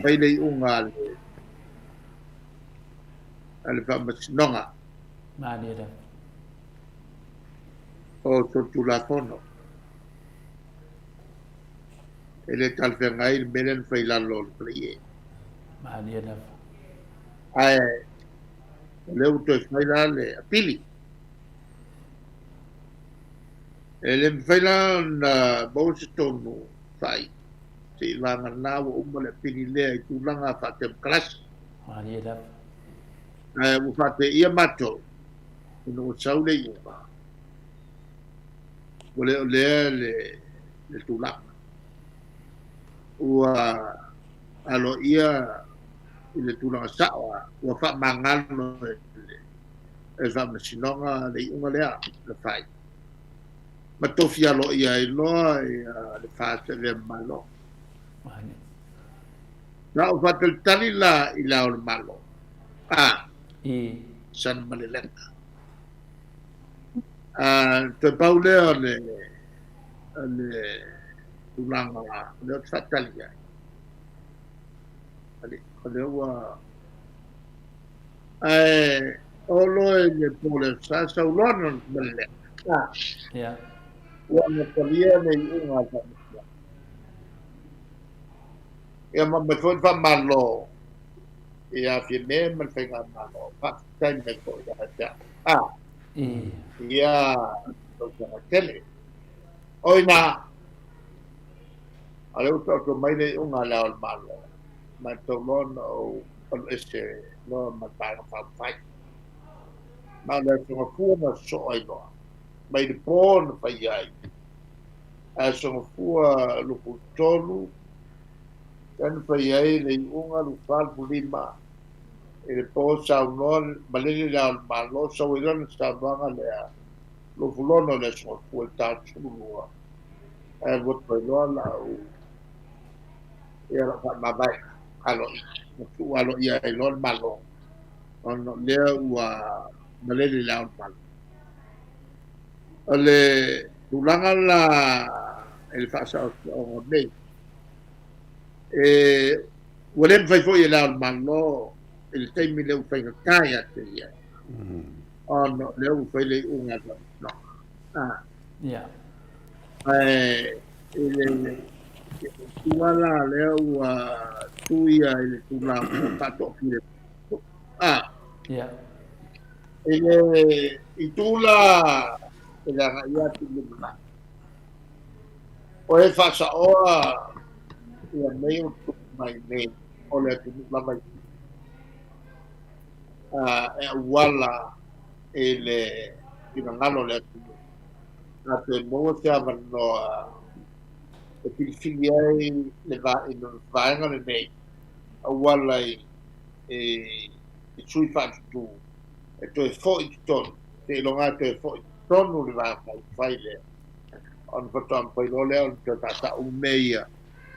fai le iuga a le a le Faamasinoga. Malie lava. O Solitulafono. E le talafeagai le mea lea na fai i lalo o le faleie. Malie lava. Ae o lea ua toe fai la le apili. E le mafai la ona maua se tonu fai seivagana ua uma le apili lea i tulaga faatemokarasi. Malie lava. Ae ua faateia matou ina ua sau le iuga, ua le o lea le, le tulaga. Ua aloaia i le tulaga sao, ua faamagalo e le e le Faamasinoga le iuga lea na fai, ma tofi aloaia ai loa le FAST e avea ma Malo. Sa ou faatalitali la i Le Ao o le Malo, a i sana malelega. A toe pau lea o le o le tulaga o lea ou te faatali ai. O lea ua Ae oo loa i le po o le Aso Sa, sau loa lana malelega. Ia. Ua amatalia le iuga a le Faamasinoga. Ia ma aumai foi le faamalo ia Fiame ma le Faigamalo. Faafetai mai foi ia te au. A. Ia tausaga tele. O i ina, a o lea ua taoto mai le iuga a Le Ao o le Malo, ma e tatau loa ona ou alu ese loa ma le Vaega Faaupufai. Ma o le Aso Gafua na sosoo ai loa, mai le po na fai ai, Aso Gafua 23, lea na fai ai le iuga 24, 25, i le po saunoa malele Le Ao o le Malo, sau ai lana saunoaga lea, 26 o le Aso Gafua i le ta 12, ae alu atu ai loa lau ia lau faamavaega aloaia, na tuu aloaia ai loa le Malo, ona o lea ua malele Le Ao o le Malo. O le tulaga la i le faasaosaoga nei, e, ua le mafai foi e Le Ao o le Malo i le taimi lea ua faigata ia te ia, ona o lea ua fai le iuga a le Faamasinoga. A. Ia. Ae i le tua la lea ua tu ia i le tulaga ua faatoafilemu. A. Ia. I le itu la i le agai atu i le lumanai, o e faasaoa ia mea ua tutupu mai nei o le atunuu lava ia. E auala i le finagalo o le atunuu, a toe maua se avanoa e filifili ai le vaega lenei auala i sui faatutu e toe foi i totonu, seiloga e toe foi i totonu le Vaega Faaupufai lea, ona faatoa mafai loa lea ona toe faasao uma mea ia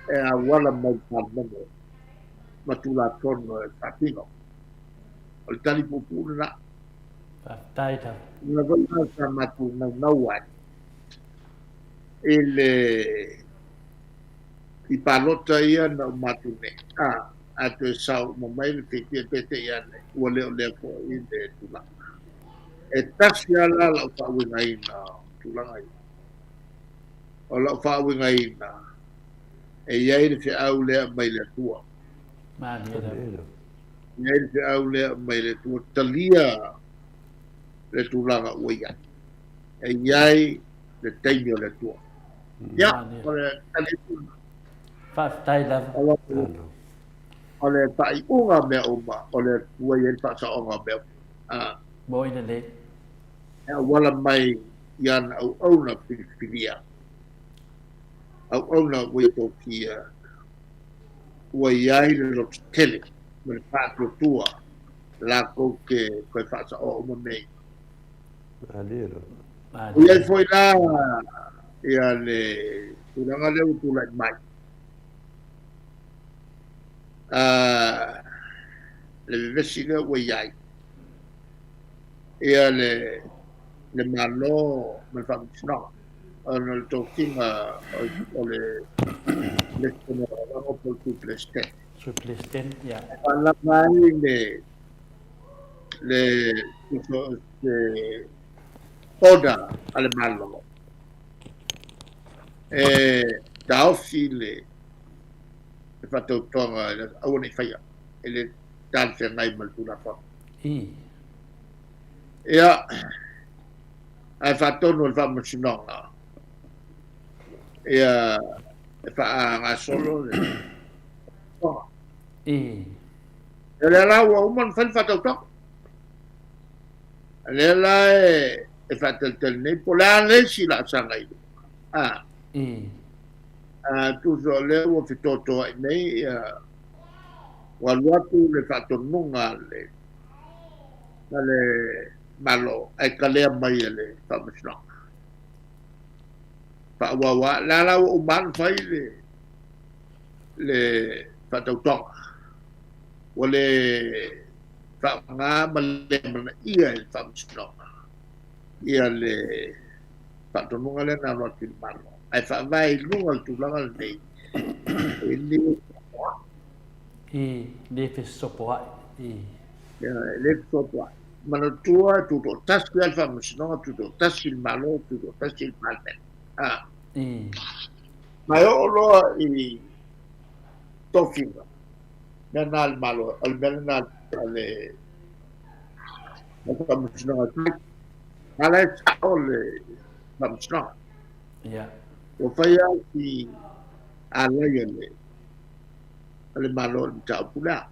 e auala mai i le Palemene ma Tulafono e faatino. O le tali puupuu lena. Faafetai lava. O le foi lena sa matou naunau ai i le i palota ia na uma atu nei, a, a toe sao uma mai le feipia peitai ane ua le o lea foi le tulaga. E tasi lava la lau faauigaina o tulaga ia. O lau faauigaina e i ai le feau lea mai le Atua. Malie lava. E i ai le feau lea mai le Atua, talia le tulaga ua i ai. E i ai le taimi o le Atua. Ia, o le tali atu lena. Faafetai lava. O le faaiuga o mea uma, o le Atua e i ai le faasaoga o mea uma. A. Moi lelei. E auala mai i ana auauna filifilia, auauna ua ia tofia, ua i ai le lototele ma le faatuatua latou te toe faasaoa uma mea ia. Ua i ai foi la ia le tulaga lea ua tulai mai, le vevesi lea ua i ai ia le le Malo ma le Faamasinoga ona o le tofiga o le Lesitene Lagolago po o le Sui Peresetene. Sui Peresetene, ia. E faalava ai le le le order a le Malo e taofi le le faatautoga aua ne i faia e le talafeagai ma le Tulafono. I. Ia, ae faatonu e le Faamasinoga ia e faagasolo le faatautoga. I. Ia lea la ua uma ona fai le faatautoga. Lea la e, e faatalitali nei, po o le a le isi laasaga i luma. A. I. A, tusa o lea ua fetotoai nei, ia, ua alu atu le faatonuga a le, a le Malo ae kalea mai e le Faamasinoga. Faaauau lava, lea la ua uma ona fai le, le faatautoga. Ua le faaaoga ma le amanaia e le Faamasinoga ia le faatonuga lea na alu atu i le Malo. Ae faavae i luga o le tulaga lenei, e le I le fesopoai. I. Ia, e le fesopoai. Manatua, e tutoatasi lava le Faamasinoga, tutoatasi le Malo, tutoatasi le Palemene. A. I. Ma e oo loa i tofiga, mea na a le Malo, o le mea lena a le Faamasinoga e fai. A la e sao le Faamasinoga. Ia. Ua fai lava si alai a le a le Malo i le mataupu lea.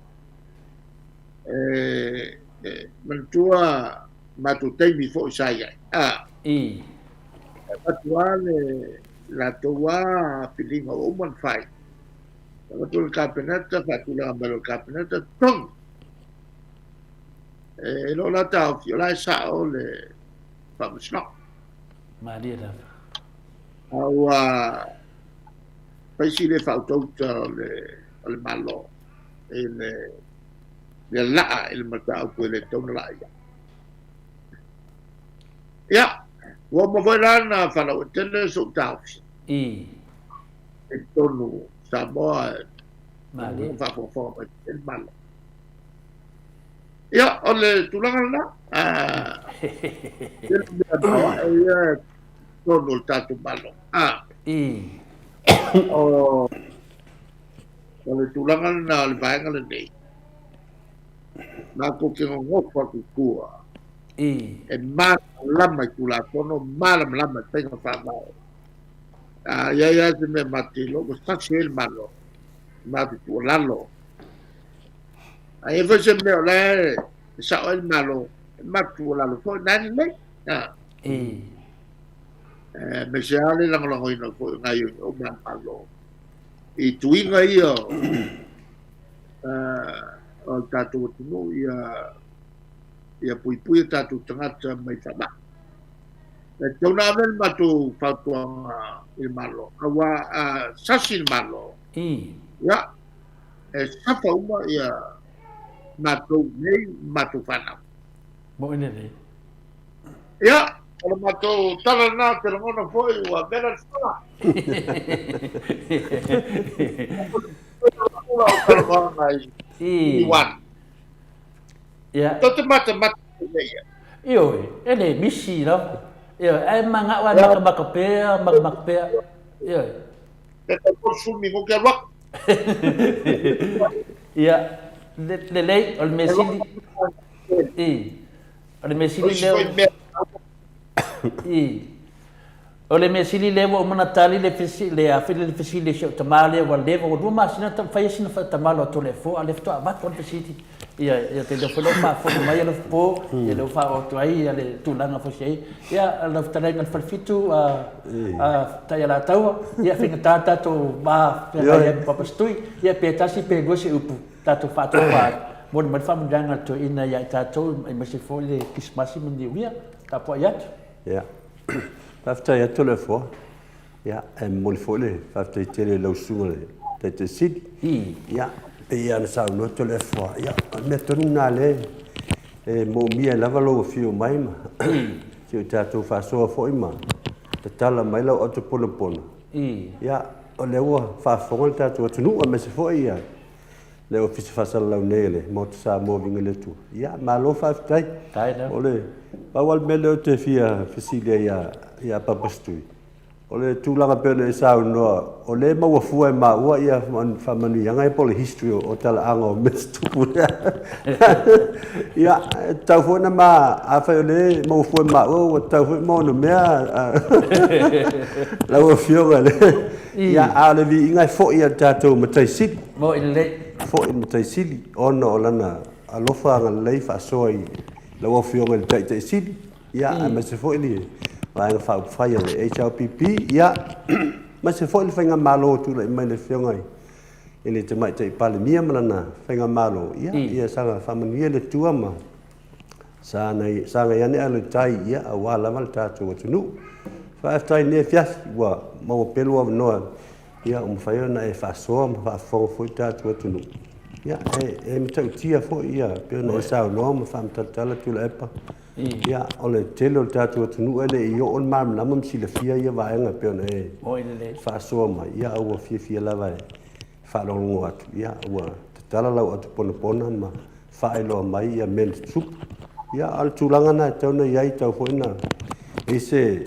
E, e manatua matou taimi foi sa i ai. A. I. E avatu lava le latou lava filiga ua uma ona fai. E avatu le Kapeneta, faatulaga mai loa le Kapeneta, totogi. E le o la taofi, o la e sao le Faamasinoga. Malie lava. A ua fai si le faautauta o le, o le Malo i le, le laa i le mataupu e le tatau ona laa i ai. Ia, ua uma foi la ona faalauaitele sou taofi. I. I totonu o Samoa, Malie. faafogafoga mai le Malo. Ia, o le tulaga lena. Tele mea maoae ia. totonu o le tatou Malo. A. I. O, o le tulaga lena o le vaega lenei, matou te nonofo atu i tua, I. e malamalama i Tulafono, malamalama i faiga faavae. A i ai lava se mea matou te iloa ua sasi ai le Malo, matou te tuualalo. A i ai foi se mea o la e sao ai le Malo, e matou tuualalo foi, na e lelei. A. I. Aemaise lava le lagolagoina foi o gaoioiga uma a le Malo i tuiga ia o le tatou atunuu ia ia puipui o tatou tagata mai faamai. E tatau ona ave le matou fautuaga i le Malo, aua a sasi le Malo, ia, e safa uma ia matou nei ma matou fanau. Moʻi lelei. Ia, o le matou tala lena, ou te lagona foi ua vela le fala. I. Ia. Tou te matamata i ia. Ioe, e le misi lava. Ioe, ae mana'o lava e makamaka pea, makamaka pea. Ioe. Pe tau 30 minute alu atu. Ia, lelei, o le mea sili. I. O le mea sili lea. I. O le mea sili lea ua uma ona tali le fesili, le afe le fesili a si ou tama lea ua leva, ua 2 masina talu fai sina faatamala o Toleafoa, a o lea faatoa avatu lava le fesili. Ia, ia te leo foi lou faafofoga mai Alofipo, ia lea ua faaoo atu ai ia le tulaga foi se ai. Ia, lau fetalaiga i le Falefitu, a, a Taialataua, ia faigata tatou va feagai ai ma Papa Setui, ia pe tasi pe lua se upu tatou faatofa ai. Momoli mai le faamanuiaga a le toeaina ia i tatou, aemaise foi le Kerisimasi ma le Niuia. Tapuai atu. Ia. Faafetai atu Toleafoa. Ia, e momoli foi le faafetai tele i lau susuga i le Taitai Sili. Ia, pei lava ona saunoa Toleafoa, ia, o le mea tonu lena lea e moomia ai lava lou afio mai ma si o tatou faasoa foi ma tatala mai lau ato ponapona. Ia, o lea ua faafofoga le tatou atunuu aemaise foi ia le Ofisa Faasalalau nei a le Maota Samoa Viiga i le Atua. Ia, malo faafetai. O le pau lava le mea lea ou te fia fesili ai ia Papa Setui, o le tulaga pei ona e saunoa, o lea e maua fua e maua ia faamanuiaga ia po o le history o talaaga o mea tutupu lea. Ia, e tatau foi ona ma, afai o lea e maua fua e maua, ua tatau foi ma onomea lau Afioga i le... Ia, a o le viiga e foi a le tatou Matai Sili. Moi lelei. Foi i le Matai Sili ona o lana alofa agalelei faasoa i lau Afioga i le Taitai Sili, ia, aemaise foi le Vaega Faaupufai a le HRPP, ia, aemaise foi le Faigamalo o tulai mai le Afioga i le Tamaitai Palemia ma lana Faigamalo, ia, ia saga faamanuia le Atua ma sagai ane alo i tai, ia, aua lava le tatou atunuu. Faafetai i lenei afiafi ua maua pea lou avanoa Ia, ua mafai ona e faasoa ma faafofoga foi le tatou atunuu. Ia, e matautia foi, ia, pei ona e saunoa ma faamatalatala Tuilaepa. Ia, o le tele o le tatou atunuu e le i oo le malamalama ma silafia ia vaega pei ona e faasoa mai. Ia, a ua fiafia lava e faalogologo atu. Ia, ua tatala lau ato ponapona ma faailoa mai ia mea na tutupu. Ia, a o le tulaga lena e tatau ona i ai, e tatau foi ona i ai se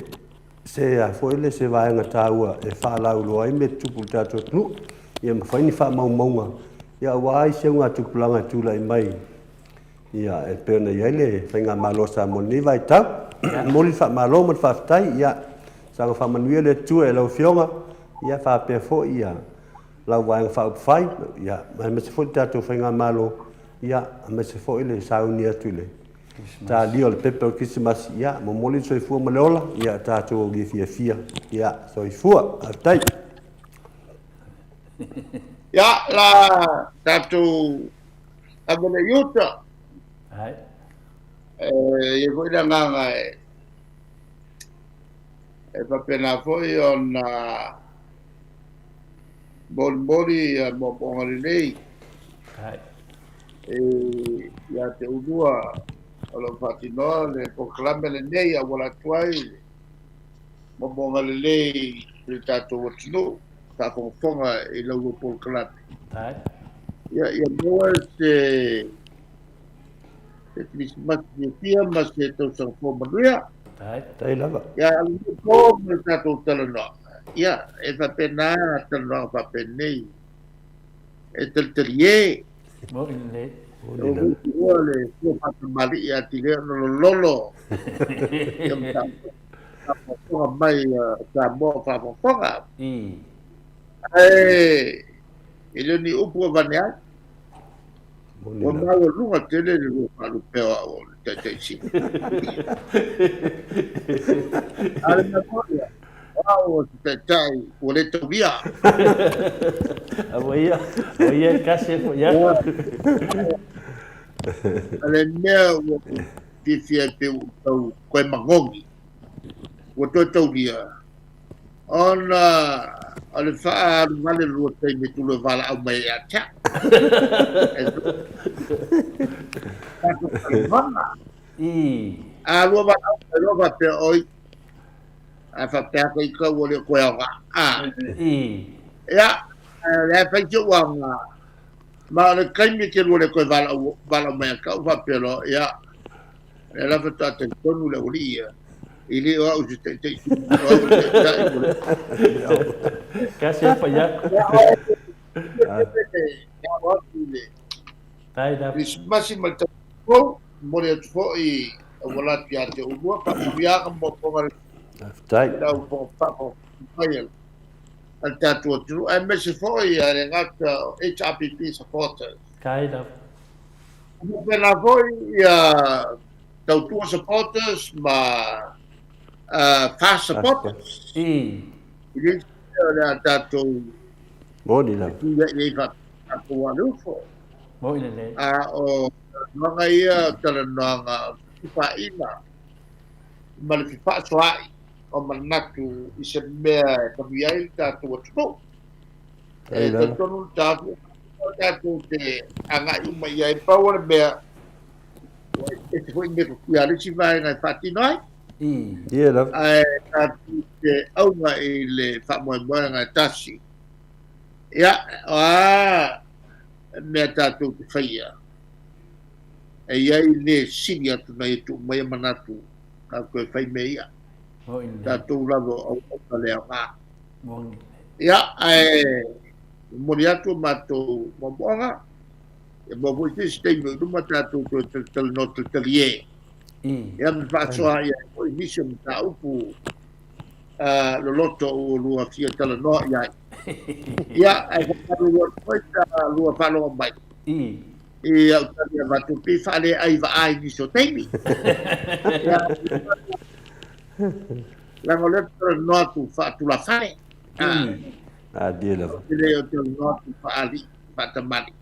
Se a foi le se vaega taua e faalauiloa ai mea tutupu i le tatou atunuu, ia ma fai ni faamaumauga, ia aua ai se augatupulaga e tulai mai, ia e pei ona i ai le Faigamalo a Samoa i lenei vaitau. E momoli le faamalo ma le faafetai, ia saga faamanuia le Atua i lau Afioga, ia faapea foi ia lau Vaega Faaupufai, ia aemaise foi le tatou Faigamalo, ia aemaise foi le sauni atu i le Talia o le pepa o le Kerisimasi, ia, momoli le soifua ma le ola, ia, tatou aulia fiafia, ia, soifua, faafetai. Ia, la tatou ave lea i uta. Ai. E i ai foi le agaga e e faapena foi ona molimoli ia moamoaga lelei. Ai. E ia te ulua o lo o faatinoa le polokalame lenei e auala atu ai le momoga lelei i le tatou atunuu faafogafoga i la ulua polokalame. Ia, ia maua se se Kerisimasi fiafia ma se tausaga fou manuia. Faafetai lava. Ia, a lenei po ma le tatou talanoaga, ia, e faapena talanoaga faapenei, e talitalie. Moni lelei. Ua mautinoa le fua faatamalii atili ai ona lololo ia mataupu faafogafoga mai a Samoa o faafogafoga. Ae e le o ni upu avane ai. Ua maualuga tele le lua faalupe o au o le Taitaisili. A o le mea moni ia, o au o se Taitai ua le taulia. Aua ia, aua ia e kasi e foi atu. O le mea ua ou fiafia ai pei ua ou tau toe magogi, ua toe taulia, Ona o le faaalugale lua taimi e tulu e valaau mai ai ia te au. Tatou talanoaga. A lua valaau mai loa faapea, oi, a faapea aka ika ua le o toe aoga. A. Ia, o le a fai si ou aoga. Ma o le taimi e te lua le toe valaau, valaau mai ia te au faapea loa, ia, O lea la faatoa talitonu le aualii ia, e le o au se taitai sili, o au o le taitai ua le. Kasi e fai atu. Kerisimasi ma le tausaga fou, momoli atu foi auala atu ia te oulua, faamanuiaga mo fofoga Faafetai. lau faafofoga mai a le tatou atunuu, aemaise foi a le gata o HRPP supporters. Kai lava. E faapena foi ia Tautua supporters ma FAST supporters. I. I le isi mea o le a tatou Moni lava. Tuiai ai faapea tatou a le ufo. Moni lelei. A o talanoaga ia o talanoaga o le fefaaiga ma le fefaasoaai o manatu i se mea e manuia ai le tatou atunuu. E talitonu le taofi, o tatou te agai uma i ai, pau o le mea, ua ese foi metotia a le isi vaega e faatino ai. Ia lava. Ae tatou te auga i le faamoemoega e tasi. Ia, o a mea tatou te faia, e i ai le sili atu nai e tuu mai e manatu tatou toe fai mea ia. Tatou lava o auauna le aoga. Ia, ae momoli atu o matou moamoaga, ia maua foi se isi taimi o i luma tatou toe talatalanoa talitalie. Ia ma faasoa i ai foi nisi o mataupu loloto ua lua fia talanoa i ai. Ia, ae faamalulu atu foi pe a lua faalogo mai i au tali avatu pei faaleai vaai i nisi o taimi. Ia, leaga o lea ou te talanoa atu faatulafale. Adia lava. Ou te le o talanoa atu faalii, faatamalii.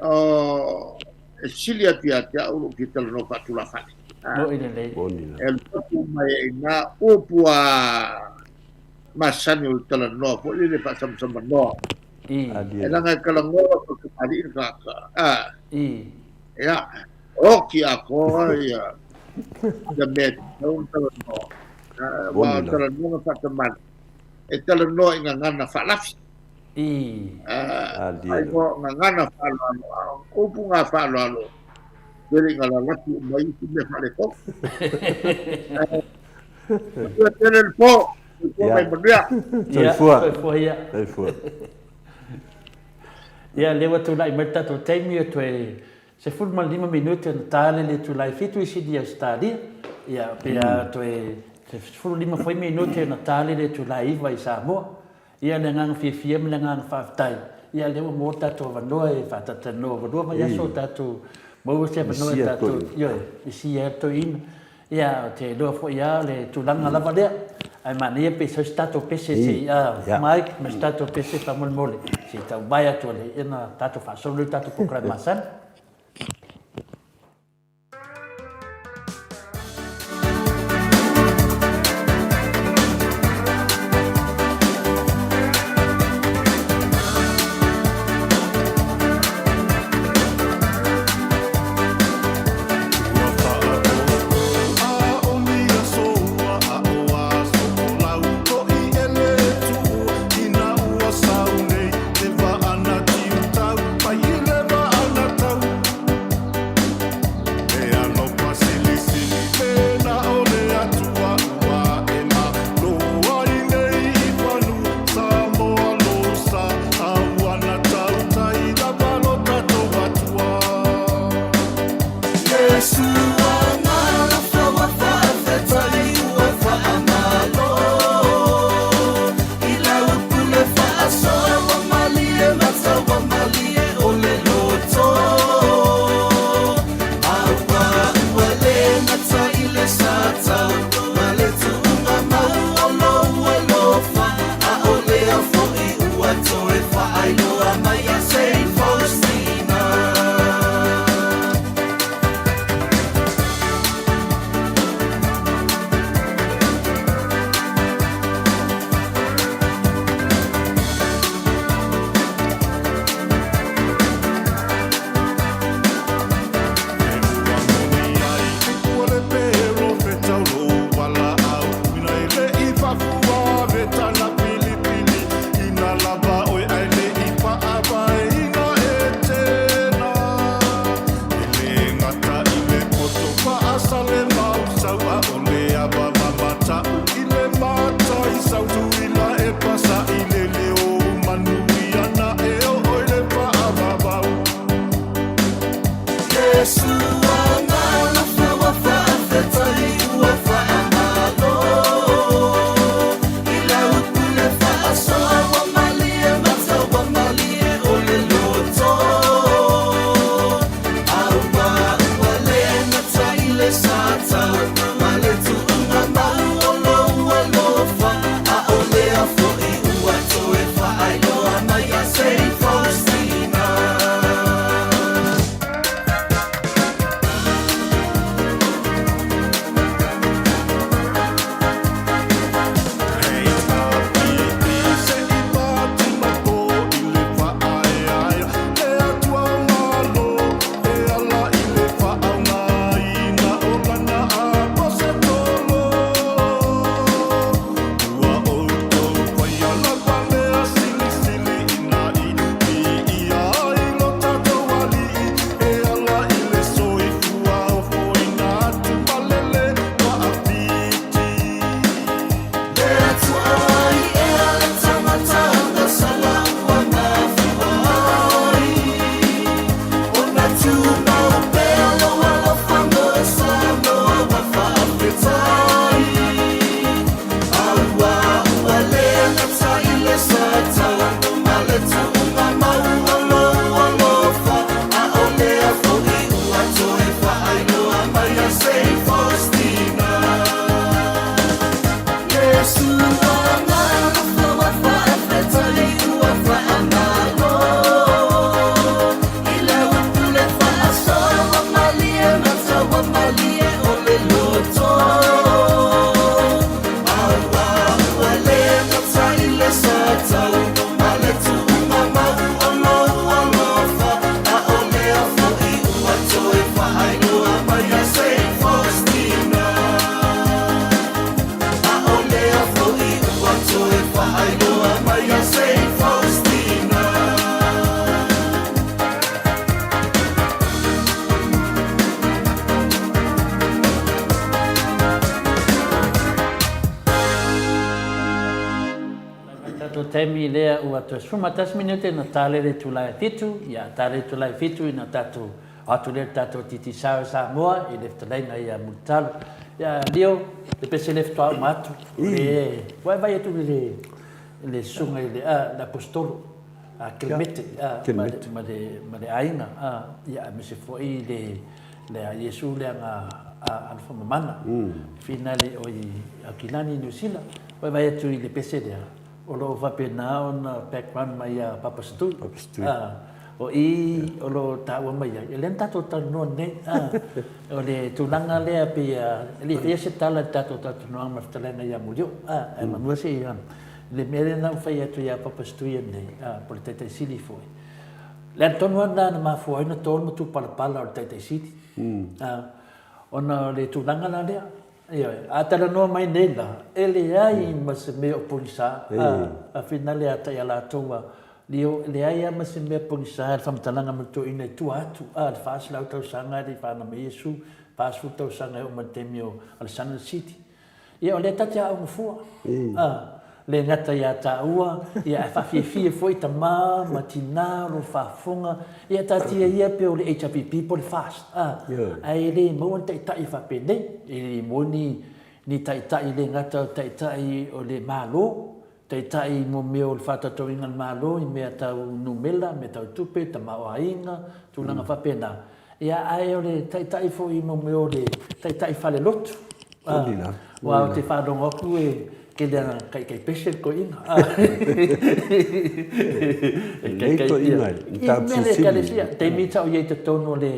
O, e sili atu ia te au lou fia talanoa faatulafale. Moni lelei. Moni lava. E alu atu mai ai i ina upu a masani o le talanoa foi lele faasamsamanoa. Adia E leaga e talanoa atu e tamalii le tagata. Ia, oti atoa ia ia mea e tatau ona talanoa. Aua o talanoaga faatamalii, e talanoa i gagana faalafi. Ai o gagana faaaloalo, a o upu ngā faaaloalo, tele ina lalaki uma ai isi mea faaletonu. Manuia tele le po, soifua ma ia manuia. Soifua. Soifua ia. Soifua. Ia, lea ua tulai mai le tatou taimi e toe 15 minute ona ta lea i le itula e 7 i Sydney Ausetalia, ia pe a toe 15 foi minute ona ta lea i le itula e 9 i Samoa. Ia le agaga fiafia ma le agaga faafetai, ia lea ua maua le tatou avanoa e faatalatalanoa ua lua vaiaso o tatou maua se avanoa e tatou, ioe, isia ai le toeaina. Ia, ou te iloa foi lava o le tulaga lava lea, ae manaia pe sau se tatou pese se i, a, Mike, ma se tatou pese faamolemole, se i tau vae atu ona tatou faasolo lea i le tatou polokalame masani. faamalo I lau pule faasoa malie ma taua malie o le loto Aua ua le gata i le sa tau ma le tuuga mau o lou alofa A o lea foi ua toe faailoa mai ia Saint Faustina A o lea foi ua toe faailoa mai ia Saint Faustina. Mai tatou taimi lea ua toe 11 minute na tale le itula e fitu, ia tale le itula e fitu ina tatou o atu lea le tatou Digicel Samoa i le fetalaiga ia Mulitalo. Ia Leo, le pese lea faatoa uma atu, le, ua e vaai atu i le, le susuga i le, a, le Aposetolo, a Kelemete, a, ma le, ma le, ma le aiga, a, ia aemaise foi le, le a Iesu le aga a alofa mamana, finale o i Aukilani i Niu Sila. Ua e vaai atu i le pese lea, o lo o faapena ona background mai ia Papa Stu. Papa Stu. A, o i o lo o taua mai ai, e lea na tatou talanoa nei, a, o le tulaga lea pei a, e le i faia se tala i le tatou talatalanoaga ma le fetalaiga ia Mulio, a, ae manua se i, le mea lea na ou fai atu ia Papa Stu ia nei, a, po o le Taitai Sili foi. Le ala tonu lava lena na mafua ai ona to le matupalapala o le Taitai Sili, a, ona o le tulaga la lea, Ioe, a talanoa mai nei la, e leai ma se mea o pogisa, a, a finale ia te ia latou a, lio, e leai lava ma se mea pogisa i le faamatalaga ma le toeaina i tua atu, a, le 400 tausaga e le i fanau mai Iesu, 40 tausaga e oo mai i le taimi o Alesana le Sili. Ia, o lea ta te aoga fua, a, le gata ia taua, ia ae faafiafia foi tama ma tina o lo o faafofoga, ia taatia ia pei o le HRPP po o le FAST, a, ae le maua ni taitai faapenei, e le maua ni, ni taitai le gata o taitai o le Malo, taitai mo mea o le faatautauiga o le Malo i mea tau numela, mea tau tupe, tamaoaiga, tulaga faapena. Ia, ae o le taitai foi mo mea o le taitai falelotu. Aua ou te faalogo atu e tele ana kaikaipese le toeaina. E kaikai pia. I mea le ekalesia. Taimi sa ou i ai i totonu o le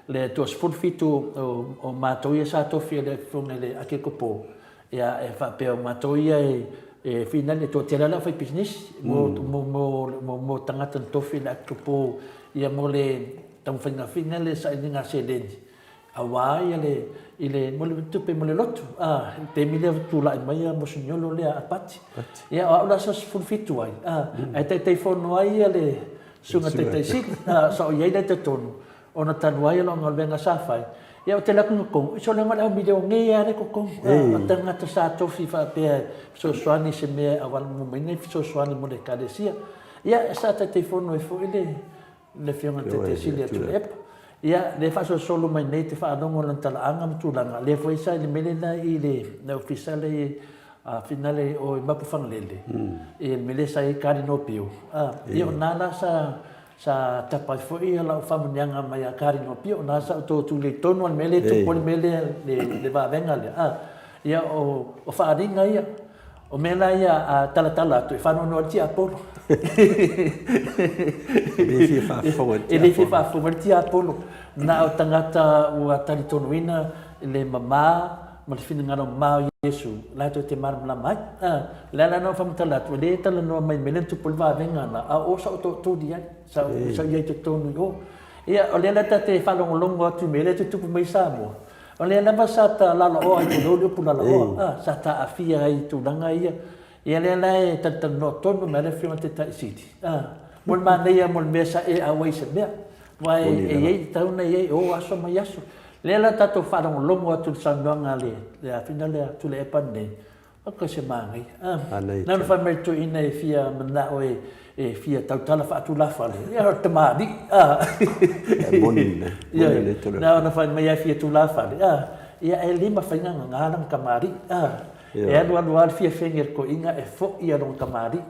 le 27 o matou ia sa tofi e le Afioga i le Akekopo, ia e faapea o matou ia e finale, e toatele lava le aufaipisinisi mo tagata na tofi e le Akekopo ia mo le taumafaiga fina le sailiga seleni. Aua ia le, i le, mo le tupe mo le lotu, a, i le taimi lea tulai mai a Moseniolo lea a Pati. Ia, o au la sa 17 ai, a, ae Taitaifono ai ia le Susuga Taitaisili, a, sa o i ai lea i totonu, ona talu ai o lau galuega sa fai, ia ou te alu atu i totonu, i sole mai le au milione lava lea i totonu, a, o tagata sa tofi faapea e fesoasoani i se mea e auala mai nei fesoasoani mo le Ekalesia. Ia, sa Taitaifono ai foi le, le Afioga i le Taitaisili ia Tuilaepa. Ia, lea e faasolosolo mai nei te faalogo i lana talaaga ma tulaga, lea foi sa i le mea lena i le Ofisa lea i Finale o i Mapuifagalele, i le mea lea sa i ai Karino Pio. Ia o na la sa sa tapa ai foi lau faamanuiaga mai ia Karino Pio, o na sa ou toe tulei tonu lava i le mea lea e tupu ai le mea lea, le vavega lea. Ia o faaaliga ia. O mea la ia a talatala atu, e faanoanoa ai le tiapolo. E le fia faafofoga i le tiapolo. E le fia faafofoga i le tiapolo. Na o tagata ua talitonuina le mama ma le finagalo mama o Iesu, latou te malamalama ai. O le ala lena o faamatala atu, e le talanoa mai i mea lea na tupu ai le vavega lena, a o sa ou tootuli ai, sa ou i ai i totonu i o. Ia, o lea la ta te faalogologo atu i mea lea e tutupu mai i Samoa, O lea lava sa ta lalaoa ai, tulou le upu lalaoa, a, sa ta aafia ai i tulaga ia. Ia lea la e talatalanoa tonu mai le Afioga i le Taitai Sili, a, mo le manaia mo le mea sa e auai i se mea, aua e i ai, e tatau ona i ai, o aso mai aso. Lea la tatou faalogologo atu i le saunoaga a le afina lea, Tuilaepa lenei, Oka se manaia. Na ona fai mai le toeaina e fia manao e fia tautala faatulafale, ia o le tamalii. E moni lelei. Moni lelei tolu. Na ona fai mai e fia tulafale, ia e le mafai ona gaga lana tamalii. E alu alu lava le fia feni a le toeaina e foi lona tamalii.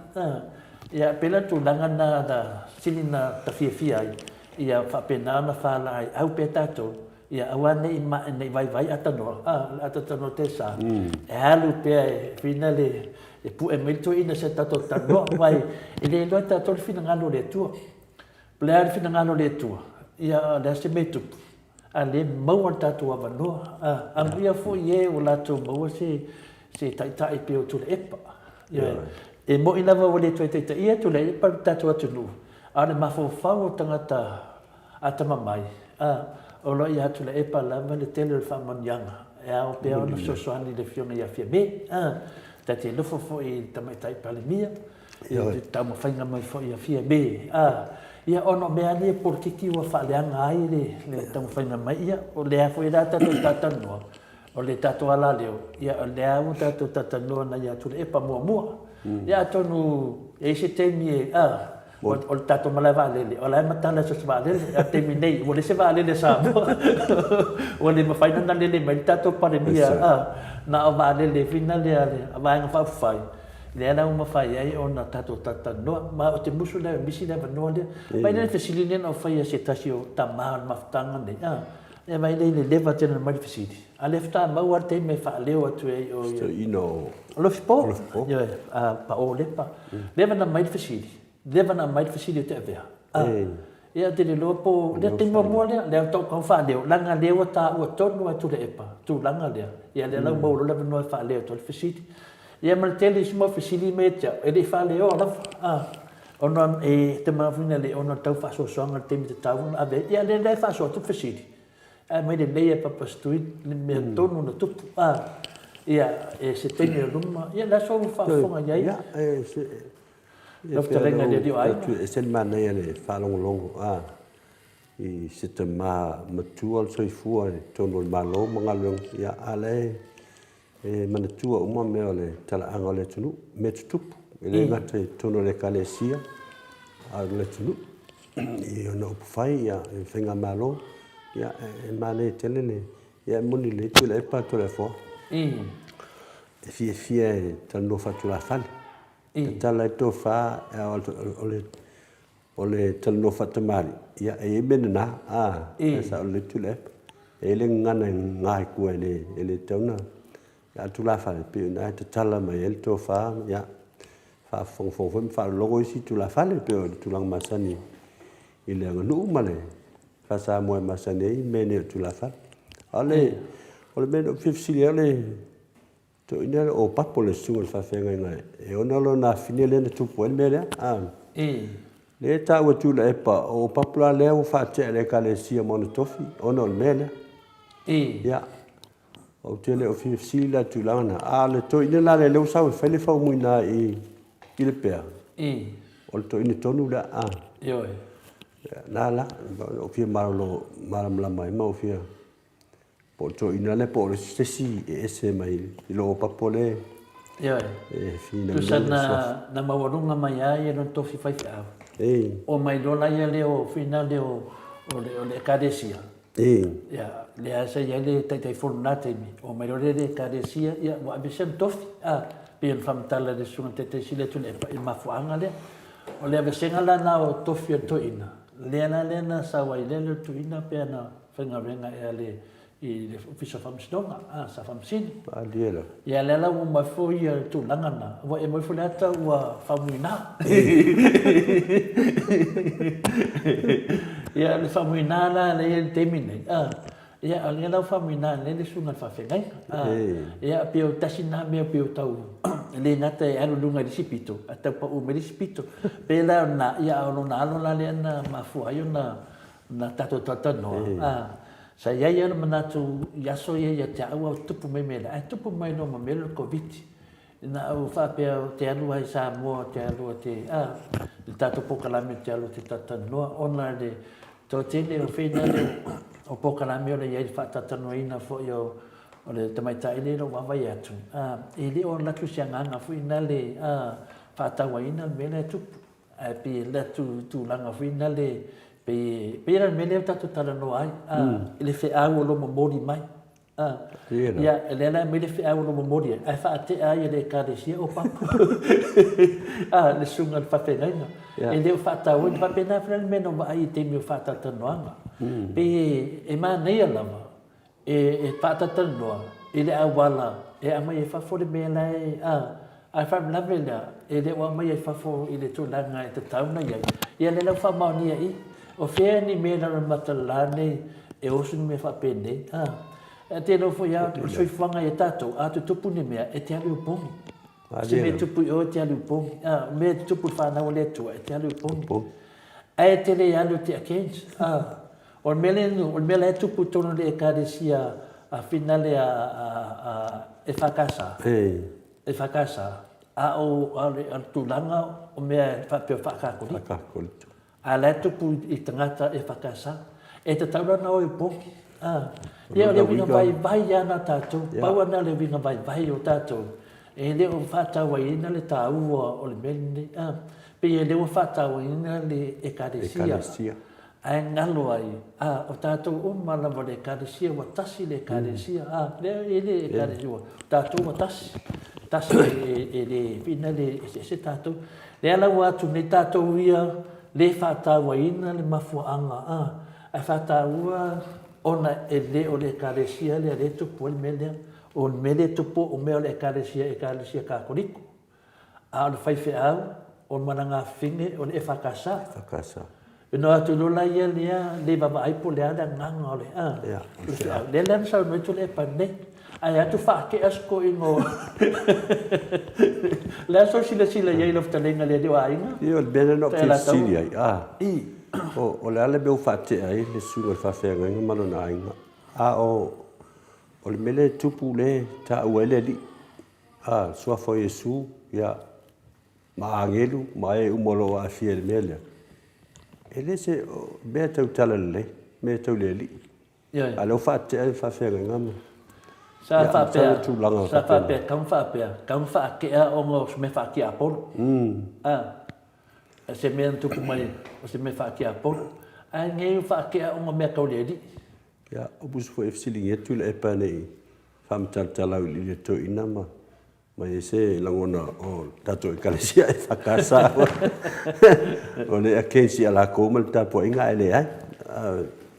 Ia pei la o le tulaga lena na sili ona ta fiafia ai, ia faapena ona faalaeiau pea tatou. Ia aua ne i mae, ne i vaivai atanoa, a, o le ata tanoa te sa, e alu pea e whina le, e pu'e mai le toeaina se tatou talanoa, aua e le iloa e tatou le finagalo o le Atua. O le a le finagalo o le Atua? Ia, o le a se mea e tupu? A lea e maua le tatou avanoa. A, amuia foi e ua latou maua se, se taitai pei o Tuilaepa. Ioe. E moni lava ua le toe taitaia Tuilaepa le tatou atunuu, a o le mafaufau o tagata atamamai, a, o lo o ia Tuilaepa lava le tele o le faamanuiaga e ao pea ona fesoasoani i le Afioga ia Fiame. A, ta te nofo foi i le Tamaitai Palemia, Ia, i taumafaiga mai foi a Fiame, a, ia, ona o mea lava ia polokiki ua faaleaga ai le, le taumafaiga mai, ia, o lea foi la tatou talatalanoa, o le tatou alaleo, ia, o lea ua tatou talatalanoa nai ia Tuilaepa muamua. Ia, atonu e i ai se taimi e, a, o, o le tatou malae vaalele, o la e matala i so o se vaalele, a o le taimi nei, ua leai se vaalele a Samoa, ua le mafai ona lele mai le tatou Palemia, a, na o vaalele foi na lea a le Vaega Faaupufai, Lea la ua mafai ai ona tatou talatalanoa, ma ou te musu lea e misi le avanoa lea. Vaai lea i le fesili lea na ou faia e se tasi o tama o le mafutaga lenei, a, ia vaai lea i le leva tele ona aumai le fesili, a o lea faatoa maua lava le taimi e faaleo atu ai o ia. Toeaina o Alofipo. Alofipo. Ioe, a pao Lepa. Leva ona aumai le fesili, leva ona aumai le fesili o te avea. A, ia ou te le iloa po o lea taimi muamua lea, lea ua tau faaleo, leaga lea ua taua tonu lava e Tuilaepa tulaga lea, ia lea la ua maua loa le avanoa e faaleo atu ai le fesili. Ia ma le tele isi mau fesili ma ia te au, e le i faaleoa lava, a, ona e te manatua le ona tau faasoasoaga i le taimi tatau ona ave ai. Ia lea la e faasoa atu le fesili, ae aumai lelei e Papa Stewart le mea tonu na tupu, a, ia, e se taimi o luma, ia le aso ua faafofoga i ai. Ia, e se, Lau fetalaiga i le alii o aiga. E ese le manaia le faalogologo, a, i se tama matua o le soifua i totonu o le Malo ma galuega, ia, a o la e E manatua uma mea o le talaaga o le atunuu, mea tutupu, e le gata i totonu o le Ekalesia, a o le atunuu. I ona upufai, ia, i faigamalo, ia, e manaia tele le, ia, e moni lelei Tuilaepa Toleafoa. E fiafia e talanoa faatulafale. Tatala ai le tofa, o le O le talanoa faatamalii, ia, e i ai mea nana, a, e sao lelei Tuilaepa. E i ai le gagana e gagana i tua e le, e le tatau ona, a o le tulafale, e pei o i ina e tatala mai ai le tofa, ia, faafofogafoga foi ma faalologo isi tulafale, e pei o le tulaga masani i le aganuu ma le faa-Samoa e masani ai mea nei o tulafale. A o le, o le mea na ou fia fesili ai, o le Toeaina lea o Papo le susuga i le faafeagaiga e ona lona afine lea na tupu ai le mea lea. A. Lea e taua e Tuilaepa, o Papo la lea ua faatea e le Ekalesia ma ona tofi ona o le mea lea. Ia, ou te le o fia fesili la i le tulaga lena, a o le toeaina la lea ua sau e fai le faumuina i Lepea, o le toeaina tonu lea. A. Ioe. Na la, ou fia malolo malamalama ai ma ou fia Po o le toeaina lea po o se isi e ese mai i lou papo lea Ioe. e finauina Tusa le na, suafa. na maualuga mai ai ia lona tofi faifeau. Ei. O mai loa la ia lea o whina lea o, o le, o le Ekalesia. Ei. Ia, lea sa i ai le Taitaifono i lena taimi, o mai loa lea i le Ekalesia, ia, ua aveesea le tofi, a, pei ona faamatala e le Susuga i le Taitai Sili atu i le mafuaaga lea. O le aveesega la lena o tofi o le toeaina, lea la lea na sau ai lea le toeaina pe ana faigaluega ea le i le Ofisa o Faamasinoga, a, sa Faamasino. Malie la. Ia lea la ua uma foi ia tulaga na, ua e moi foi le ata ua faamuina. Ia le faamuina la lea i le taimi nei, a, ia o lea la ua faamuina nei le susuga i le faafeagaiga. A, ia pei o tasi na mea pei o tau e le gata e alu i luga i le isi pito, ae tau pau mai le isi pito. Pei la o lena, ia a o lona alo la lea na mafua ai ona Na tatou talatalanoa, a, sa i ai lava le manatu i aso ia ia te au a o tupu mai mea la, ae tupu mai loa ma mea lea o le Koviti. Na ou faapea ou te alu lava i Samoa ou te alu ou te, a, i le tatou polokalame ou te alu ou te talatalanoa ona le toatele o fei lea o polokalame o le i ai i le faatalatalanoaina foi o o le tamaitai lea i lou vaavaai atu, a, e le o alu atu se agaga foi lea, a, faatauaina le mea lea e tupu. Ae pei e alu atu i tulaga foi nale, pei, pei la o le mea lea ua tatou talanoa ai, a, i le feau o lo o momoli mai. A, ia, lea la e aumai le feau o lo o momoli ai, ae faatea ai e le Ekalesia o Papa, a, le susuga i le faafeagaiga. E le o faatauaina. E faapena foi la le mea na ou vaai i le taimi o faatalatalanoaga. Pei e, e manaia lava e, e faatalatalanoa i le auala e aumai ai fafo le mea la e, a. A e faalavelave lea, e le o aumaia i fafo i le tulaga e tatau ona i ai, ia lea la ua faamaonia i i. O fea ni mea i lalo o le matalala nei e oso ni mea faapenei, a? E te iloa foi lava, o le soifuaga ia tatou, a tutupu ni mea, e te alu i opogi. O se mea e tupu i o, e te alu i opogi. A, o mea e tutupu i le fanau a le Atua, e te alu i opogi. Ae e te le alu e te against, a. O le mea lea, o le mea la e tupu i totonu o le Ekalesia a finale a, a, a EFKS, EFKS, a o, a o le, a o le tulaga o mea e faapea o faakakolika. A la e tupu i tagata EFKS. E tatau la ona o e opogi. A. Ia o le uiga vaivai lava na o tatou. Pau lava na o le uiga vaivai o tatou. E le o faatauaina le taua o le mea lenei. A. Pei e le ua faatauaina le Ekalesia. Ae galo ai, a, o tatou uma lava o le Ekalesia, ua tasi le Ekalesia, a, lea e le Ekalesia, ua, tatou ua tasi, tasi e, e le whina le eseese tatou. Lea la ua atu nei tatou ia le faatauaina le mafuaaga, a, ae faataua ona e le o le Ekalesia lea lea e tupu ai le mea lea. O le mea lea e tupu o mea o le Ekalesia, Ekalesia Katoliko. A o le faifeau, o le malagafine, o le EFKS. EFKS. Ina atu loa la ia lea, le vaavaai po o le a le agaga o le, a, yeah, o le feau. Lea la na saunoa ai Tuilaepa nei. Ae atu faatea se toeaina o... Le a sou silasila i ai i lau fetalaiga i le alii o aiga? Ia, o le mea lea na ou fia fesili ai, a, o le a le mea ua faatea ai le susuga i le faafeagaiga ma lona aiga? A o le mea lea e tupu lea e taua ai le alii. A, le Suafa o Iesu, ia, ma agelu ma e uma o lo o aafia i le mea lea, e le se mea tau talalelei, mea tau le Alii. Ioe. A o lea ua faate'a le faafeagaiga ma Sa ia, faapea, masalo tulaga sa faapena. faapea, tatau ona faapea, tatau ona faate'a ona o se mea faatiapolo. A, o se mea na tupu mai, o se mea faatiapolo. Ae nei ua faate'a ona o mea tau le Alii. Ia, o pusa foi e fesiligia Tuilaepa ne i faamatalatala auiliili e le toeaina ma ma i ai se lagona o le tatou Ekalesia EFKS o le against ia lakou ma le tapuaiga ae leai.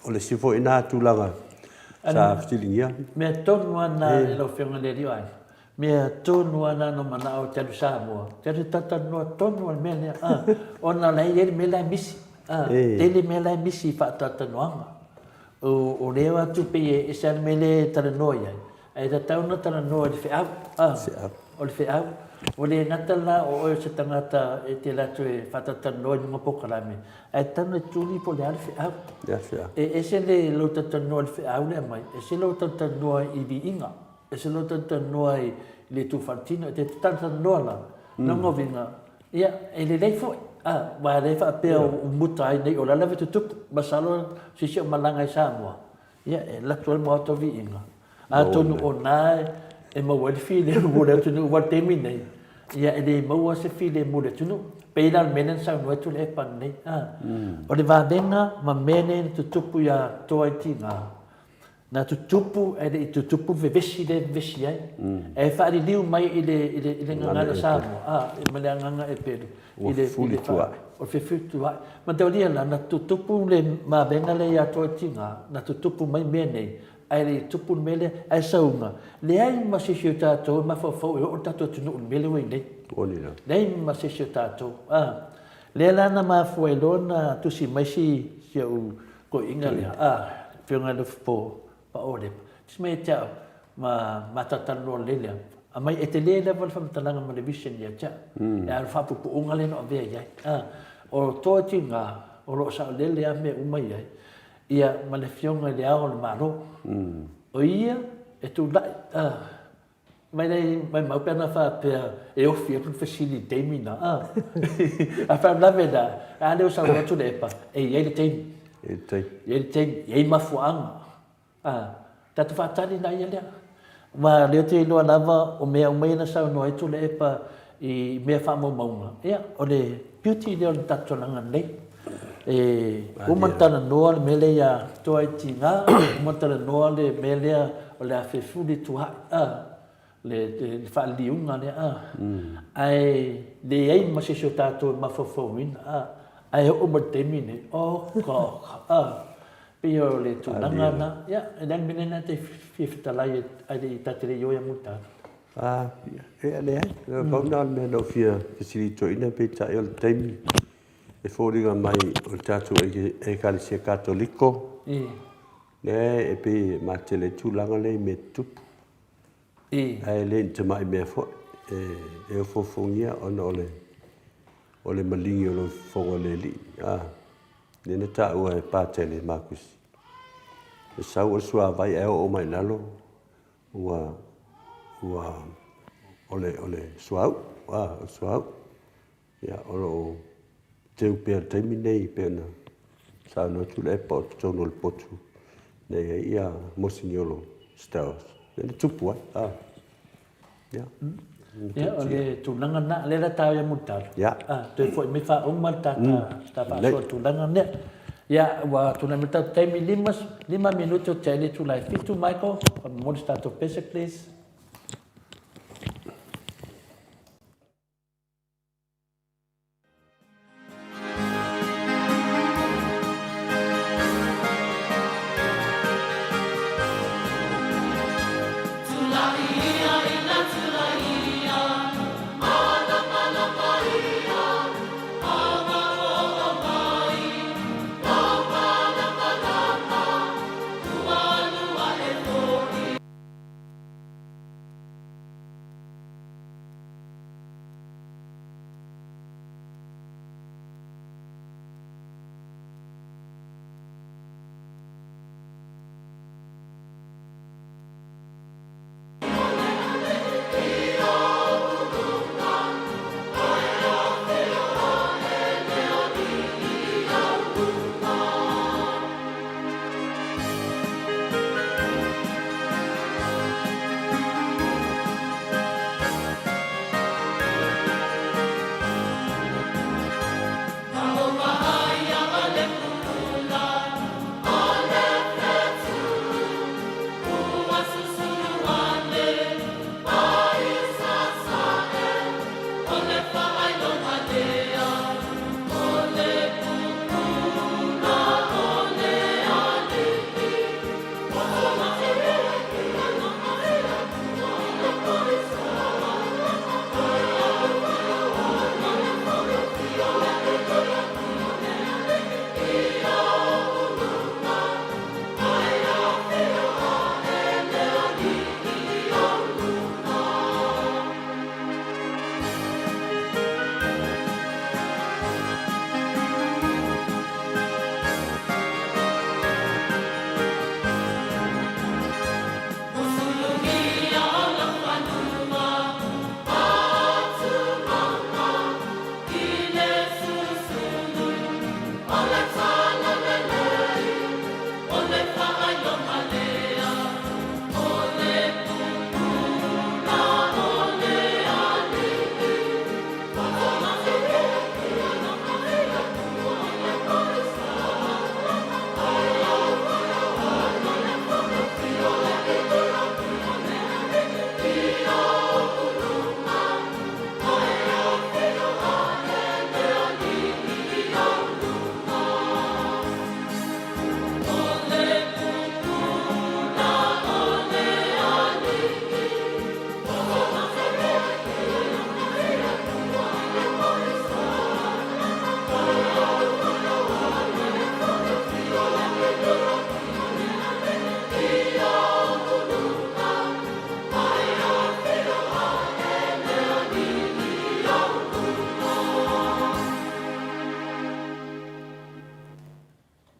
O le isi foi na tulaga sa fesiligia. Mea tonu lava na i lau Afioga i le Alii o Aiga. Mea tonu lava na na manao e te alu i Samoa, te alu e talatalanoa tonu lava i le mea lea, a, ona o la e i ai le mea la e misi, a, tele mea la e misi i faatalatalanoaga. O lea atu pei e ese lava le mea lea e talanoa i ai, ae tatau ona talanoa i le feau, a, o le feau. Ua le gata la o oe o se tagata e te alu atu e faatalatalanoa i luga o polokalame, ae tatau ona tuli po o le a le feau. E ese le lou talatalanoa i le feau lea e aumai, ese lou talatalanoa i viiga, ese lou talatalanoa i le itu faaletino. E te talatalanoa la, lona uiga, Ia, e lelei foi, a, aua e le faapea o muta ai nei, o la lava e tutupu. Masalo se isi o malaga i Samoa, ia, e alu atu ai le maota o viiga. Atonu o na e maua ai le filemu mo le atunuu, aua o le taimi nei, ia, e le maua se filemu i le atunuu. E pei la o le mea lea na saunoa ai Tuilaepa ananei, a. O le vavega ma mea nei na tutupu ia Toaitiga, Na tutupu ae le i tutupu le vevesi lea e vevesi ai. Ae faaliliu mai i le, i le, i le gagana Samoa, a, ma le agaga Eperu, i le, i le fa, o le fefulitua'i. Mataulia la, na tutupu le mavega lea ia Toetiga, na tutupu mai mea nei, ae le i tupu le mea lea, ae sauga, leai ma se isi o tatou e mafaufau e oo le tatou atunuu i le mea lea ua i ai nei. Leai ma se isi o tatou, a. Lea la na mafua ai loa ona tusi mai si, si au Toeaina lea, a, Afioga i le Ufupo Paolepa, tusi mai ia te au, ma ma talatalanoa lelei lea, aumai e tele lava le faamatalaga ma le vision ia te au. E a o le faapuupuuga lea na avea i ai. A, o toa tiga, o lo o saolele lava mea uma i ai, ia ma le Afioga i Le Ao o le Malo. O ia e tulai, a, Mai nei maimau pe ana faapea e ofi atu le fesili i le taimi na, a. A faalavelave la, a lea ua saunoa atu le epa, e i ai le taimi. E i ai le taimi. E i ai le taimi, e i ai mafuaaga. A, tatou faatali la ia lea. Aua o lea ou te iloa lava o mea uma ia na saunoa ai Tuilaepa i mea faamaumauga, ia, o le beauty lea o le tatou tulaga nei. E uma ona talanoa le mea lea ia Toaitiga, uma ona talanoa le mea lea o le a fefulisua'i, a, le faaliliuga lea, a. Ae leai ma se isi o tatou e mafaufauina, a. Ae oo mai i le taimi lenei, oka oka, a. Pei o le tulaga lena. Ia, e leai le mea lena e te fia fetalai ai ta te le i o ia Mulitalo. A, ia, leai, pau lena o le mea na ou fia fesili toeaina, peitai o le taimi e foliga mai o le tatou Ekalesia Katoliko, lea e pei e matele ai tulaga lea i mea tutupu. Ae le ni tamai mea foi, e ofoofogia ona o le o le maligi o lou fofoga o le alii, a, lea na taua e Patele Makisi, e sau o le suavai ae oo mai i lalo ua ua o le o le suauu, a, o le suauu. Ia, o lo o teu pea i le taimi lenei pei ona saunoa Tuilaepa o totonu o le potu na i ai ia Moseniolo Styles lea na tupu ai. A, ia. Ia, o le tulaga lena, lea la ta ia Mulitalo. Ia. A, toe foi mai faauma le tata, ta faasoa i le tulaga lea. Ia, ua tulai mai le tatou taimi, 5 minute o tea i le itula e 7, Michael, momoli se tatou pese, please.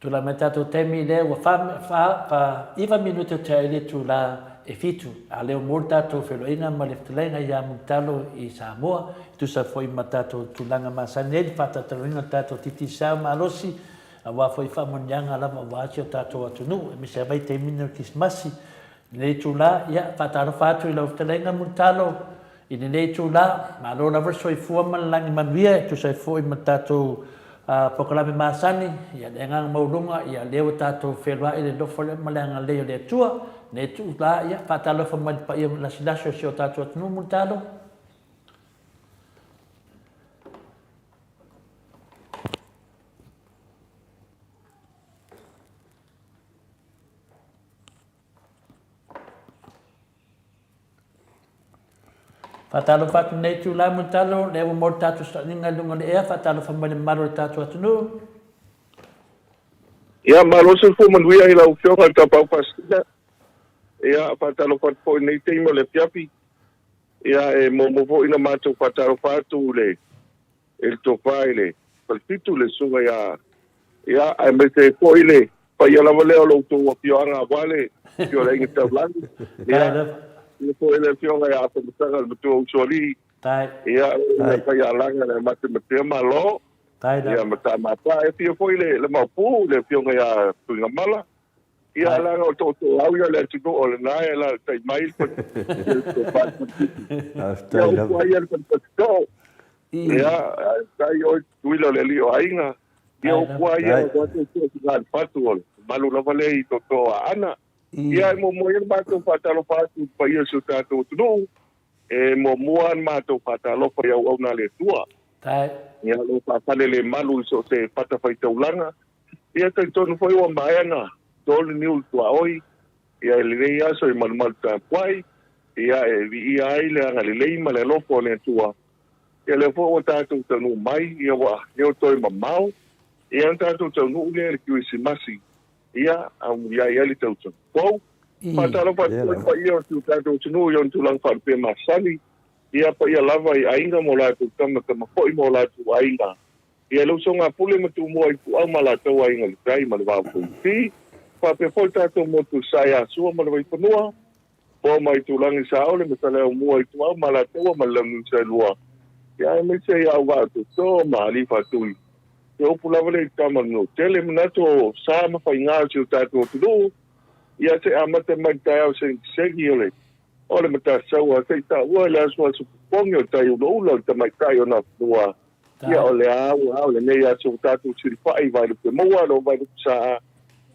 Tulai mai tatou taimi lea ua fa, fa, fa iva minute o tea i le itula e fitu, a lea ua maua le tatou feiloaiga ma le fetalaiga ia Mulitalo i Samoa, e tusa foi ma tatou tulaga masani ai le faatatalanoaina o le tatou Digicel malosi, aua foi faamanuiaga lava aua si o tatou atunuu, aemaise lava i taimi nei o le Kerisimasi. I lenei itula, ia, faatalofa atu i lau fetalaiga Mulitalo I lenei itula, malo lava le soifua ma le lagi manuia e tusa ai foi ma le tatou polokalame masani, ia le agaga maualuga, ia lea ua tatou feiloai i le alofa ma le agalelei o le Atua. I lenei itula, ia faatalofa mai i le paia lasilasi o si o tatou atunuu, Mulitalo. Faatalofa atu nei itula Mulitalo, lea ua maua le tatou sauniga i luga o le ea, faatalofa mai le mamalu o le tatou atunuu. Ia, malo le soifua manuia i lau Afioga i le Tapaau Pasina. Ia, faatalofa atu foi i lenei taimi o le afiafi. Ia, e muamua foi ona matou faatalofa atu i le i le tofa i le Falefitu, le susuga ia, ia, aemaise ai foi le paia lava lea o lo outou afioaga aua le afio o le Aiga Taulagi. Ia, ia foi le afioga ia Afamasaga le matua usoalii. Ia, le Faialaga le Matematea Malo. Ia, ma Tamata. E afio foi le, le Maopu, le afioga ia Tuigamala. Ia, leaga o tootooau ia o le atunuu o lena e alaalatai mai le tofa i le Falefitu. Ia, upu ai ia le Falepasitoo. Ia, tai oe Tutuila o le alii o aiga. Ia, upu ai ia o tatou sina le fatu o le mamalu lava lea i tootoo o Aana. Ia, e muamua ia le matou faatalofa atu i le paia o si o tatou atunuu. E muamua ona matou faatalofa i auauna a le Atua. Ia, o lo o faafalelemalu i so o se fatafaitaulaga. Ia talitonu foi ua maea na to le niu i le tuaoi, ia i lenei aso i malumalu tapuai, ia e viia ai le agalelei ma le alofa o le Atua. Ia lea foi ua tatou taunuu mai, ia ua leo toe mamao, ia ona tatou taunuu lea i le Kerisimasi, ia amuliai ai le tausaga fou. Faatalofa atu foi i le paia o si o tatou atunuu i ona tulaga faalupea masani, ia paia lava i aiga ma o latou tama, tama foi ma o latou aiga. Ia le usoga a Pule ma Tumua i Puau ma latou aiga i le tai ma le vao Fonoti, faapea foi le tatou motu i Sae Asua ma le Vaifanua, Poa ma Aitulagi Saole ma Saleaaumua i Tuau ma Alataua ma le Launiu Saelua, ia aemaise ai Auvaa Toto ma Alii Faatui. Se upu lava lea i tama o le Nuutele, manatu o sa ma faiga o si o tatou atunuu, ia se amata mai le taeao segisegi o le O le Matasaua, se i taua i le asuasu popogi o tai ulaula o le tamaitai o Nafanua. Ia, o le a ua ao lenei aso ua tatou silafai i Vaelupe Maua, lo Vaelupe Saa,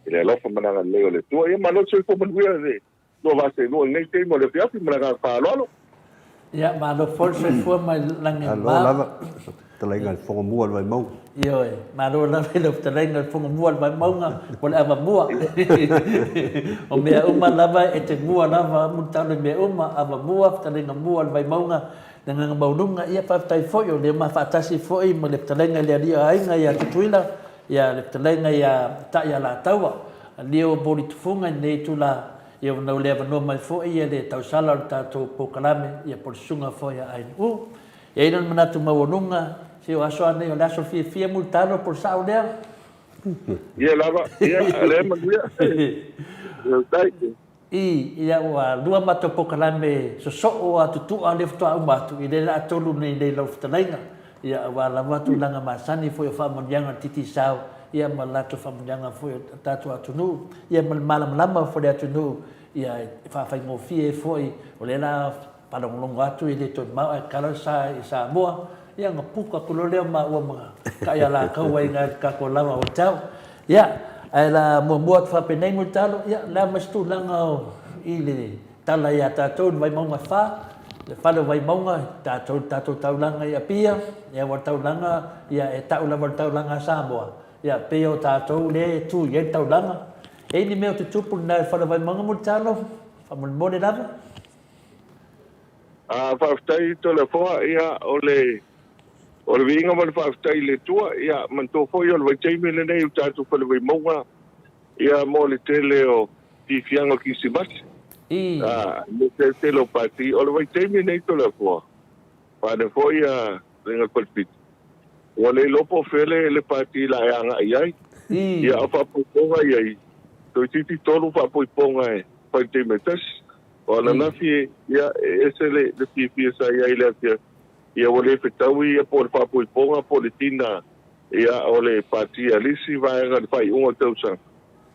i le alofa ma le agalelei o le Atua. Ia, malo le soifua manuia le lua vaa seelua i lenei taimi o le afiafi ma le agaga faaaloalo. Ia, malo foi le soifua mai lagi e mama. Malo lava, fetalaiga i le Fogomua o le Vaimauga. Ioe, malo lava i lau fetalaiga i le Fogomua o le Vaimauga mo le avamua. O mea uma lava e te mua lava Mulitalo i mea uma, avamua, fetalaiga mua o le Vaimauga, le agaga maualuga. Ia, faafetai foi o lea ma faatasi foi ma le fetalaiga i le alii o aiga ia Tutuila, ia le fetalaiga ia Ta'ialataua, Leo Bolitufuga i lenei itula. Ia ua nau le avanoa mai foi ia le tausala o le tatou polokalame ia po o le susuga foi a Ainu'u. E i ai lona manatu maualuga, se o aso a nei o le aso fiafia Mulitalo po o le sao lea? Ia lava, ia lea manuia. Faafetai. I, ia ua lua matou polokalame sosoo a tutu'a lea faatoa uma atu, i lea la a tolu nei nei lau fetalaiga. Ia aua lava tulaga masani foi o faamanuiaga o le Titisau, ia ma le latou faamanuiaga foi o le tatou atunuu, ia ma le malamalama foi o le atunuu, ia e faafaigofie ai foi, o lea la faalogologo atu e le toe mamao ae tatala le sa i Samoa, ia ona puka atu loa lea o maua ma Taialakaua i ina i le tatou Lava Hotel. Ia, ae la muamua atu faapenei Mulitalo, ia o le a ma se tulaga o i le Tala ia tatou le Vaimauga e fa, le fale o Vaimauga, tatou le tatou taulaga i Apia, ia aua le taulaga, ia e tau lava o le taulaga a Samoa, ia pei o tatou lea e tu i ai le taulaga. E i ai ni mea o tutupu lena i le fale o Vaimauga Mulitalo, faamolemole lava. A, faafetai Toleafoa, ia o le o le viiga ma le faafetai i le Atua, ia manatua foi o le vaitaimi lenei o tatou fale Vaimauga, Ia mo le tele o fiafiaga o Kirisimasi, a, me te tele o pati, o le vaitaimi nei Toleafoa, pane foi a Lega Falefitu, ua le iloa po o fea le, le pati la e agai i ai. Ia, o faapoipoga i ai, toeitiiti tolu faapoipoga e fai i le taimi e tasi. O ananafi, ia, e ese le, le fiafia sa i ai i le afiafi, ia ua le fetaui ia po o le faapoipoga po o le tina Ia, o le pati a le isi vaega i le faaiuga o le tausaga.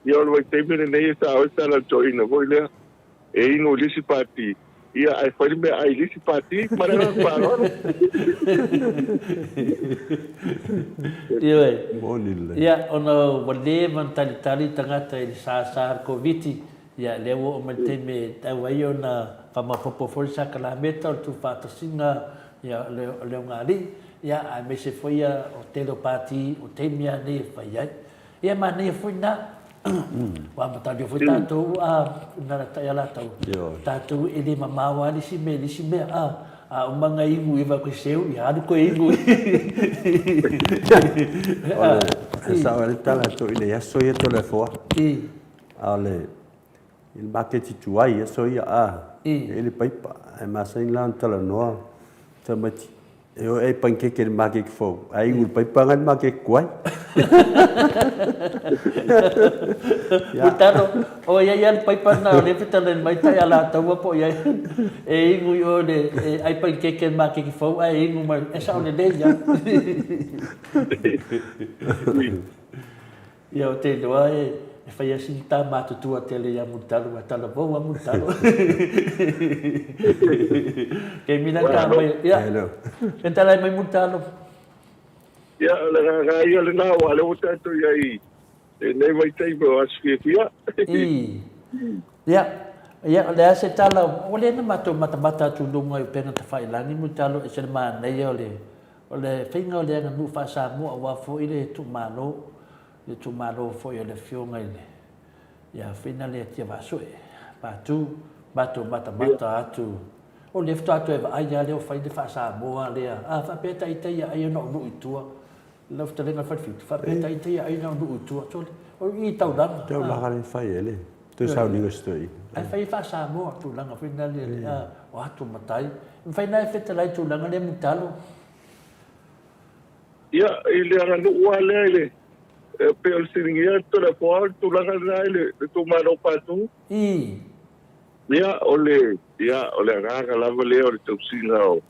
Ia, o le vaitaimi lenei e sao ai le tala a le toeaina foi lea, e inu i le isi pati, ia, ae fai le meaai i le isi pati. Ma le agaga faaaloalo. Ioe. Moni lelei. Ia, ona ua leva ona talitali tagata i le sasa o le Koviti, ia, lea ua oo mai le taimi e tatau ai ona faamaopoopo foi le sakalameta o le tuufaatasiga ia, o le ogalii. Ia, aemaise foi ia o tele o pati o taimi lava nei e fai ai. Ia, e manaia foi lena. Ua amatalia foi tatou a nala tai a latou. Tatou e le mamao lava le isi mea i le isi mea, a. A uma ona inu ia vaai seu, ia alu toe inu. O le sao ai le tala atu i le aso ia Toleafoa. A o le i le maketi tuai i aso ia a e i le paipa ae masani la ona talanoa tamaiti e o e panikeke i le maketi fou ae inu i le paipa agai i le maketi tuai. Mulitalo, o i ai lava le paipa lena o lea e fetalai mai tai Alataua po o i ai e inu i o i le e ai panikeke i le maketi fou ae inu mai, e sao lelei lava. Ia ou te iloa e fai lava sina ta matutua tele ia Mulitalo, aua e talavou lava Mulitalo. Taimi la ta mai, ia, e tala ai mai Mulitalo. Ia, o le agaga ia lena, aua o lea ua tatou i ai i lenei vaitaimi o aso fiafia. Ia, ia, o le a se tala, ua le na matou matamata atu i luga i upega tafailagi Mulitalo, e ese le manaia o le O le faiga o le aganuu faa-Samoa aua foi le itumalo, le itumalo foi o le Afioga i le ia Feina lea Tiavaasue, Patu, matou matamata atu, o lea faatoa toe vaai lava lea o fai le faa-Samoa lea, a faapea ita ia ai ona o nuu i tua, lau fetalaiga i le Falefitu, faapea ita ia ai ona o nuu i tua, sole, o i i taulaga. Taulaga lea e fai ai le toe sauniga o si toeaina. Ae fai faa-Samoa tulaga foi lea, o atu matai. E mafai ona e fetalai i tulaga lea Mulitalo? Ia, i le aganuu lava lea i le, e pei o le fesiligia Toleafoa o le tulaga lena i le itumalo o Patu. Ii. Ia, o le, ia, o le agaga lava lea o le tausiga o,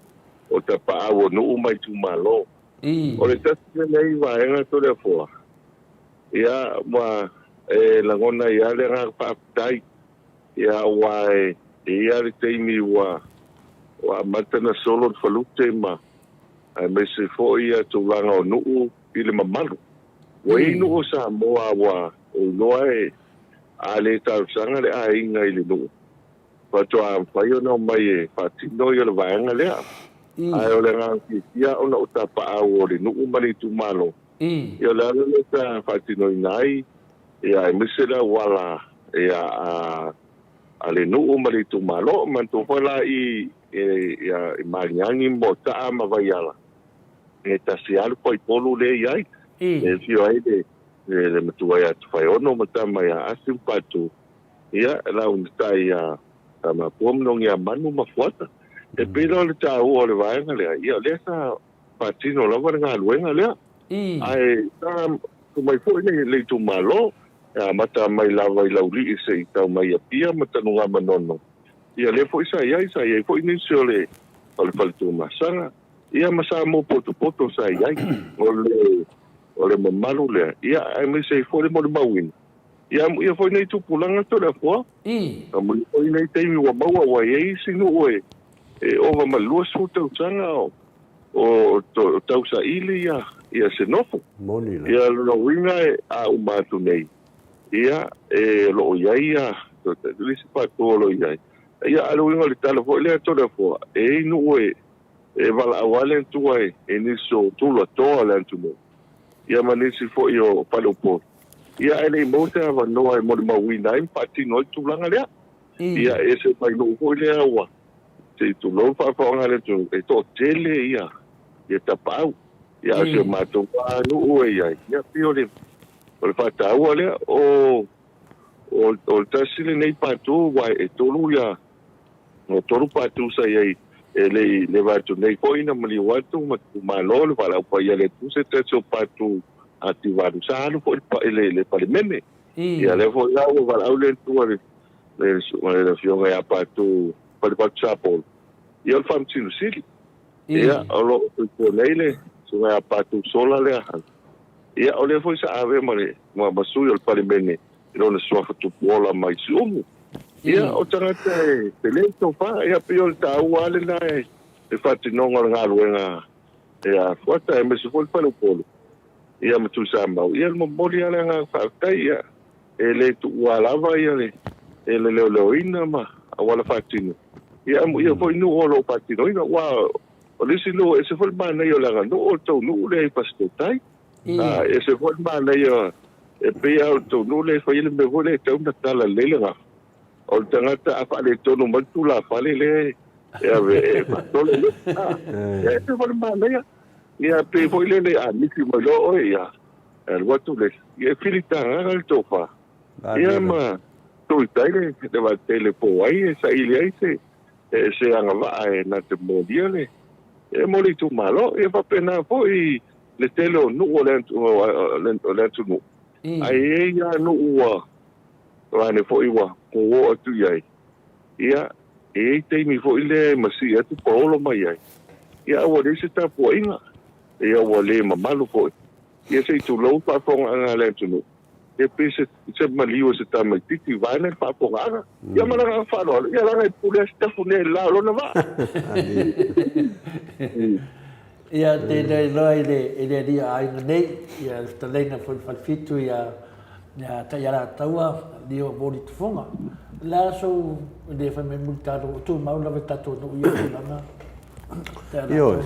o tapaau o nuu ma itumalo. Ii. O le tasi lenei vaega Toleafoa, ia, ma e lagona ai lava le agaga faafetai Ia aua e i ai le taimi ua amata ona solo le falute ma aemaise foi ia tulaga o nuu i le mamalu. Ua i ai nuu o Samoa ua ou iloa e a le talosaga le aiga i le nuu, faatoa mafai ona omai e faatino ia le vaega lea. Ae o le agaga fiafia ona o tapaau o le nuu ma le itumalo, Ia o le ala lea sa faatinoina ai, ia aemaise le auala ia a a le nuu ma le itumalo. Manatua foi la i ia i Magiagi, Moataa ma Vaiala, e tasi lava le paipolu lea e i ai. E afio ai le le matua ia Tofaeono ma tama ia Asi ma Patu, ia launatai ia Tamapua ma Nogiamanu ma Fuata. E pei la o le taua o le vaega lea, ia o lea sa faatino lava le galuega lea. Ae sa tuu mai foi le itumalo, e amata mai lava i Laulii seia tau mai i Apia ma Tanugamanono. Ia lea foi sa i ai, sa i ai foi nisi o le o le Fale Tuamasaga, ia ma Samoa potopoto sa i ai. O le o le mamalu lea, ia aemaise ai foi le molimauina. Ia amuia foi nei tupulaga Toleafoa, amuia foi nei taimi ua maua ua i ai isi nuu e e ova ma le 20 tausaga o o tausaili ia ia se nofo. Moni la. Ia lona uiga e a uma atu nei, ia e o lo o i ai ia le isi patu o lo o i ai. Ia a o le uiga o le tala foi lea Toleafoa, e i ai nuu e e valaau lava le Atua e nisi o tulatoa o le atunuu, ia ma nisi foi o faleupolu, ia ae le i maua se avanoa e molimauina ai ma faatino ai le tulaga lea. Ia e ese mai nuu foi lea ua se i tulou le faafofoga a le atunuu, e toatele ia ia tapaau. Ia a o si o matou lava nuu e i ai, ia pei o le o le faataua lea, o o o le tasi lenei patu aua e tolu ia o tolu patu sa i ai e le i leva atu nei foi na maliu atu ma tuumalo le valaau paia a le Atua se tasi o patu ativalu sa alu foi le le Palemene. Ia lea foi la ua valaau le Atua i le le Afioga ia Patu Falepatu Sapolo, ia o le Faamasino Sili. Ia o lo o soifua nei le Susuga ia Patu Sola lea. Ia o lea foi sa ave ma le ma sui o le Palemene i lona suafa Tupuola mai Siumu. Ia o tagata e tele le tofa, ia pei o le taua lava lena e le faatinoga o le galuega ia Fuata aemaise foi le faleupolu ia ma Tuisamau. Ia e momoli lava le agaga faafetai, ia e le tuua lava ia le e le leoleoina ma auala faatino. Ia amuia foi nuu o lo o faatinoina, aua o le isi nuu e ese foi le manaia o le aganuu o le tou nuu lea i Fasitootai. A e ese foi le manaia e pei lava o le tou nuu lea e fai ai le mea foi lea e tatau ona tala lelei le gafa. O le tagata a faaletonu mai le tulafale lea E ave e faatole le. Ah, e ese foi le manaia. Ia pei foi lele a misi mai loa oe ia, e alu atu le, ia e filitagaga le tofa. Ia ma tuitai le le vaatele po ai e saili ai se e se agavaa e na te molia le e mo le itumalo. Ia faapena foi le tele o nuu o le o le atunuu. Ae i ai lava nuu ua vaeane foi ua oo atu i ai. Ia, e i ai taimi foi lea e masii atu paolo mai ai, ia a ua leai se tapuaiga, ia ua le mamalu foi. Ia se i tulou le faafofogaaga a le atunuu, ia pei se se maliu o se tamaitiiti vaeane le faafofogaaga. Ia ma le agaga faaaloalo, ia leaga e pule lava si tafu nei i le la o lona vaa. Ia, te le iloa i le i le alii o aiga nei, ia le fetalaiga foi i le Falefitu ia ia Taialataua Leo Moli Tufuga. O le a sou le fai mai Mulitalo, o tumau lava i tatou nuu ia tulaga Taialataua. Ioe,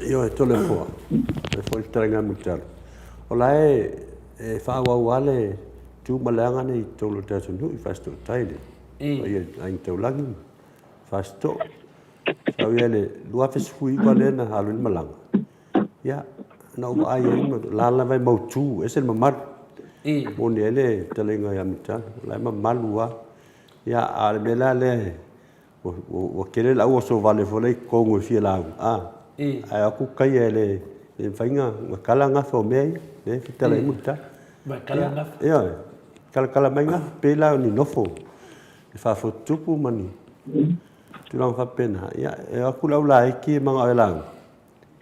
ioe, Toleafoa, e foi le fetalaiga a Mulitalo. O la e e faaauau lava le tu ma le aga nei i totonu o le tatou nuu i Fasitootai le paia i le Aiga Taulagi ma Fasitoo. Sau ia le 2019 lea na alu ai le malaga, ia, na ou vaai ai, o la lava e mautu, e ese le mamalu. Moni ai le fetalaiga ia Mulitalo, o la e mamalu lava. Ia, a o le mea la lea, ua tele le au oso vale foi lea i totonu e fia lauga, a, ae o atu tai e le mafai ona tala gafa o mea ia, lea e fetalai ai Mulitalo. Ioe, talatala mai gafa, pei la o ni nofo e faafotutupu ma ni tulaga faapena, ia, e o atu le au laiti e manao e lauga,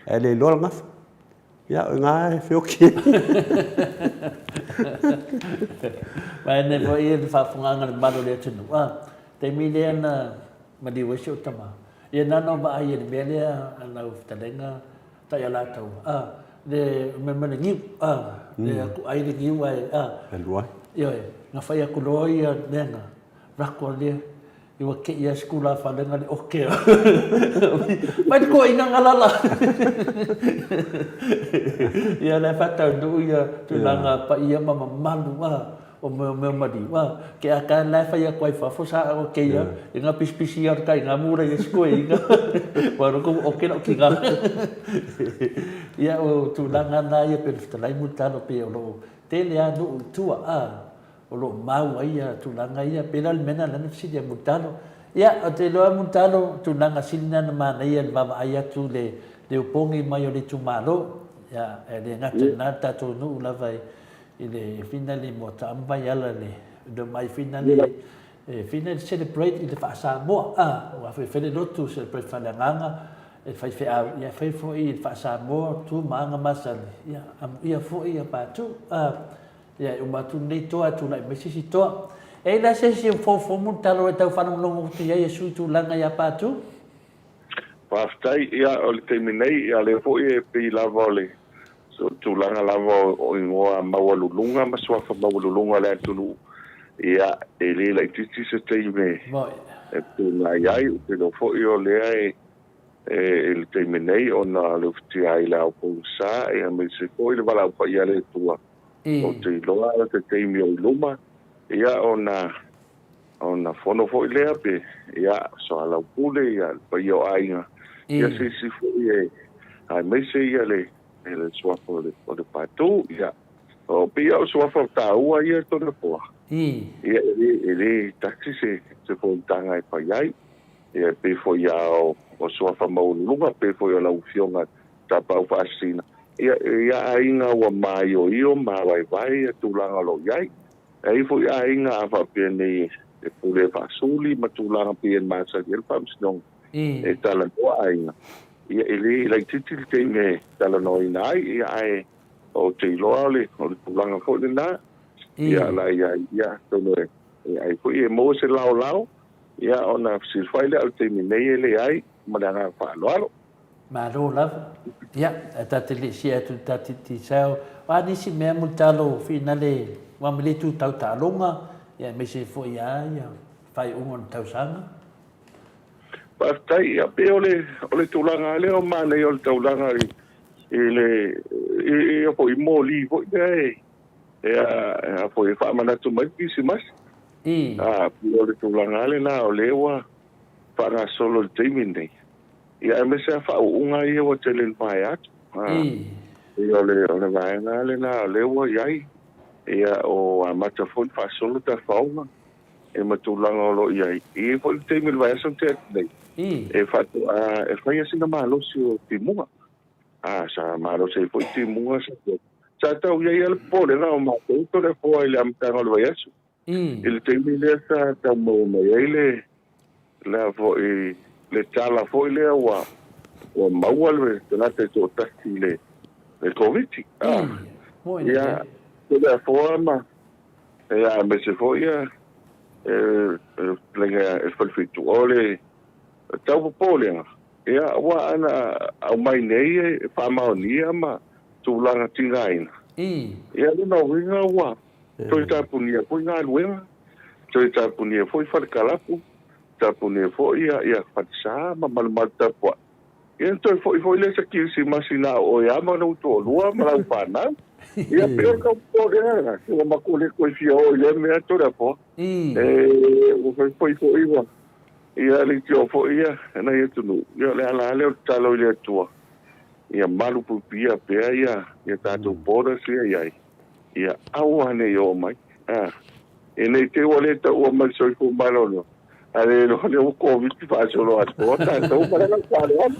ae le iloa le gafa. Ia, o i ina e feoti ai. Ma e nei foi le faafofogaaga a le mamalu o le atunuu, a, taimi lea na maliu ai si ou tama, ia na ona vaai i le mea lea a lau fetalaiga Taialataua, a, le mea mai le niu, a, le aku ai le niu ae, a, Alu ai. Ioe, na fai atu loa ia mea na, rako lea, I ua kei a sikula a falenga le oke mai le koina ngalala. Ia le whataunuu ia tulaga paia ma mamalu a o mea mea maliu a ke a ka la whai a koe fafo sa o ke ia i ngā pisipisi ia kai ngā mura ia sikoe inga wa roko o ke lau ki ngā ia o tulaga nā ia pe whitalai mu talo pe o lo tele a nuu tua a O lo o mau ai ia tulaga ia, pēlā le mea lena lena fesili a Mulitalo. Ia, ou te iloa Mulitalo, tulaga sili lena na manaia i le vaavaai atu le le opogi mai o le itumalo. Ia, e le gata i lena le tatou nuu lava i i le finally Moata'a ma Vaiala le le omai finally e finally celebrate i le faa-Samoa. A, aua foi e fai le lotu, celebrate faaleagaga, e faifeau, ia e fai foi i le faa-Samoa, tu ma aga masani, ia, amuia foi ia Patu. A, Ia, e uma atu lenei toa, e tulai mai se isi toa. E i ai la se isi o foufou Mulitalo e tau faalogologo atu i ai e sui tulaga ia Patu? Faafetai. Ia, o le taimi nei, ia lea foi e pei lava o le tulaga lava o igoa maualuluga ma suafa maualuluga o le atunuu, ia, e le laitiiti se taimi e fetuunai ai. Ou te iloa foi o lea e i le taimi nei ona o le ufitia ai i le ao pogisa, ia, aemaise foi le valaau paia a le Atua. Ou te iloa o se taimi o i luma, ia, ona, ona fono foi lea pe, ia, soalaupule, ia, le paia o aiga, ia, se isi foi e, aemaise, ia, le, le suafa o le, o le Patu, ia. O, pei lava o suafa taua ia e Toleafoa, ia, e le, e le tasi se, se fonotaga e fai ai. Ia, e pei foi lava o, o suafa maualuluga, pei foi o lau Afioga Tapaau Faasisina, ia, ia aiga ua maioio ma vaivai ia tulaga o lo o i ai. E i ai foi aiga a faapea nei e pule faasuli ma tulaga pei e masani ai le Faamasinoga e talanoa aiga, ia e le laitiiti le taimi e talanoaina ai, ia ae ou te iloa o le, o le tulaga foi lena, ia la ia, ia atonu e, e ai foi e maua se laolao, ia ona fesilafai lea, o le taimi nei e leai ma le agaga faaaloalo. Malo lava. Ia, ae ta te le i sia atu i le ta Tisao, o a nisi mea Mulitalo finale ua ma le tu tau taaloga, ia aemaise foi a ia faaiuga o le tausaga. Faafetai. Ia, pei o le, o le tulaga lava lea o manaia o le taulaga i, i le, i, i, foi, i moli foi lea e, e a, foi, e faamanatu mai le Kirisimasi. A, pei o le tulaga lava lena o lea ua, faagasolo i le taimi lenei. Ia aemaise lava faauuga ia ua tele ina maea atu. Ia o le o le vaega lena o lea ua i ai. Ia o amata foi ona faasolo tafaoga e ma tulaga o lo o i ai. E i ai foi le taimi o le vaiaso na tea atu nei e faatoa e faia sina malosi o timuga. A sa malosi ai foi timuga sa sa tau i ai lava le popolega o matou Toleafoa i le amataga o le vaiaso. I le taimi lea sa tau maua mai ai le le foi le tala foi lea ua ua maua le tagata e toatasi i le le Koviti. A ia Toleafoa ma ia aemaise foi ia e e Falefitu o le tau popolega ia aua ana aumai nei e faamaonia ma tulaga tigaina. Ia lona uiga ua Toe tapunia foi galuega, toe tapunia foi fale kalapu, tapunia foi ia falesa ma malumalu tapuai. Ia ona toe foi foi lea se kirisimasi na o oe lava ma lou toalua ma lau fanau. Ia pei o le tau popolega lena, ua matou le toe fia oo i lea mea Toleafoa. E ua fai foi foi ua ia leitioa foi ia nai atunuu. Ia o le ala lava lea o le tatalo i le Atua ia malupuipuia pea ia tatou borders ia e i ai. Ia aua ne i oo mai. A, e nei te i ua le taua mai le soifua malolo, a le iloa lea ua Koviti faasolo atoa tatou ma le agaga faaaloalo.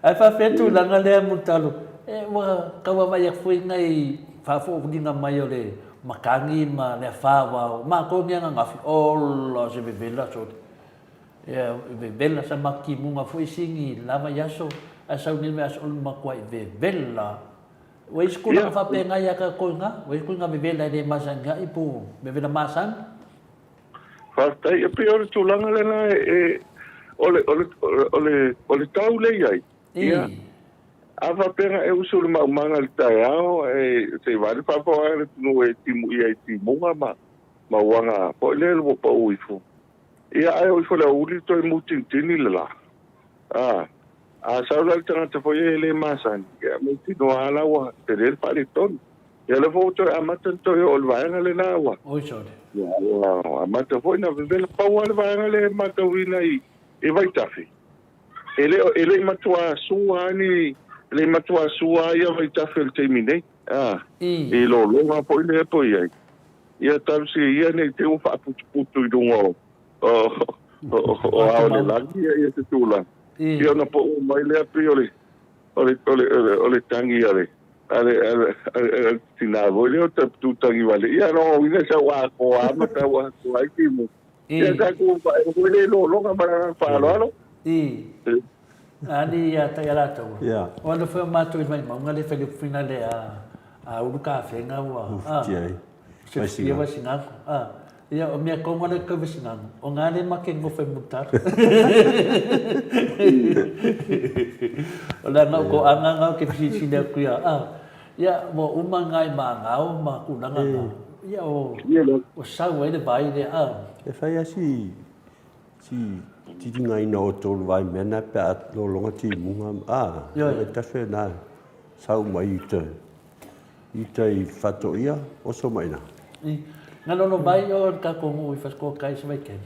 Ae faapea le tulaga lea Mulitalo, e ua tau vaavaai atu foi nai faafoliga mai o le matagi ma le afa aua o matou nei ananafi, ola se vevela sole. Ia vevela sa matou timuga foi sini lava i aso, ae sau nei le vaiaso o le matuai vevela. Ua i ai se tulaga faapena ia tatou i ina? Ua i ai se tulaga vevela e le masani ai po o vevela masani? Faafetai. E pei o le tulaga lena e, o le, o le, o le, o le tau lea e i ai. Ia, a faapea na e usu i le maumaga i le taeao, e, se i vaai le faafofoga a le atunuu e timuia i timuga ma, ma uaga foi lea ua pau ifo. Ia, ae oo ifo i le aoauli toe mutinitini le la. A, a sau la le tagata foi ia e le masani, ia mautinoa lava la ua tele le faaletonu. Ia o lea foi ua toe amata ona toe oo i le vaega lena ua, Oi sole. ia, ua amata foi ona vevela. Pau lava le vaega lea e matauina i, i vaitafe, e le o, e le i matua sua lava ni, e le i matua sua lava ia vaitafe i le taimi nei, a, i lologa foi lea po o i ai. Ia talosia ia ne i te i ua faaputuputu i luga o, o ao le lagi ia se tulaga. Ia ona pau mai lea pei o le o le o le o le tagi a le a le a le tina foi lea o tu tagi vale. Ia no ina sa ua atoa ma ta ua atoa ai timu. Ia ta ku pa e foi le lologa ma le faaaloalo. I. Ani ia tai a latou. O ano foi o matou i Vaimauga le fai le le a a ulu kafega ua. Ufitia ai. Vai Vaisigano. Ia, o mea konga le kau Vaisigano, o nga le make ngofe mutaro. O le ana o ko anga ngau ke fisilisili aku ia, a, ia, ua uma ngai ma ngao ma tulaga nga. Ia, o, o sau ai le vai lea, a. E fai a si, si tilingaina o tolu vai mea na pe a lolonga timuga, a, e tafe na sau mai i te. I tai whatoia, oso mai na. I, nga lolo mai o le tatou nuu i Fasitoouta i Savaii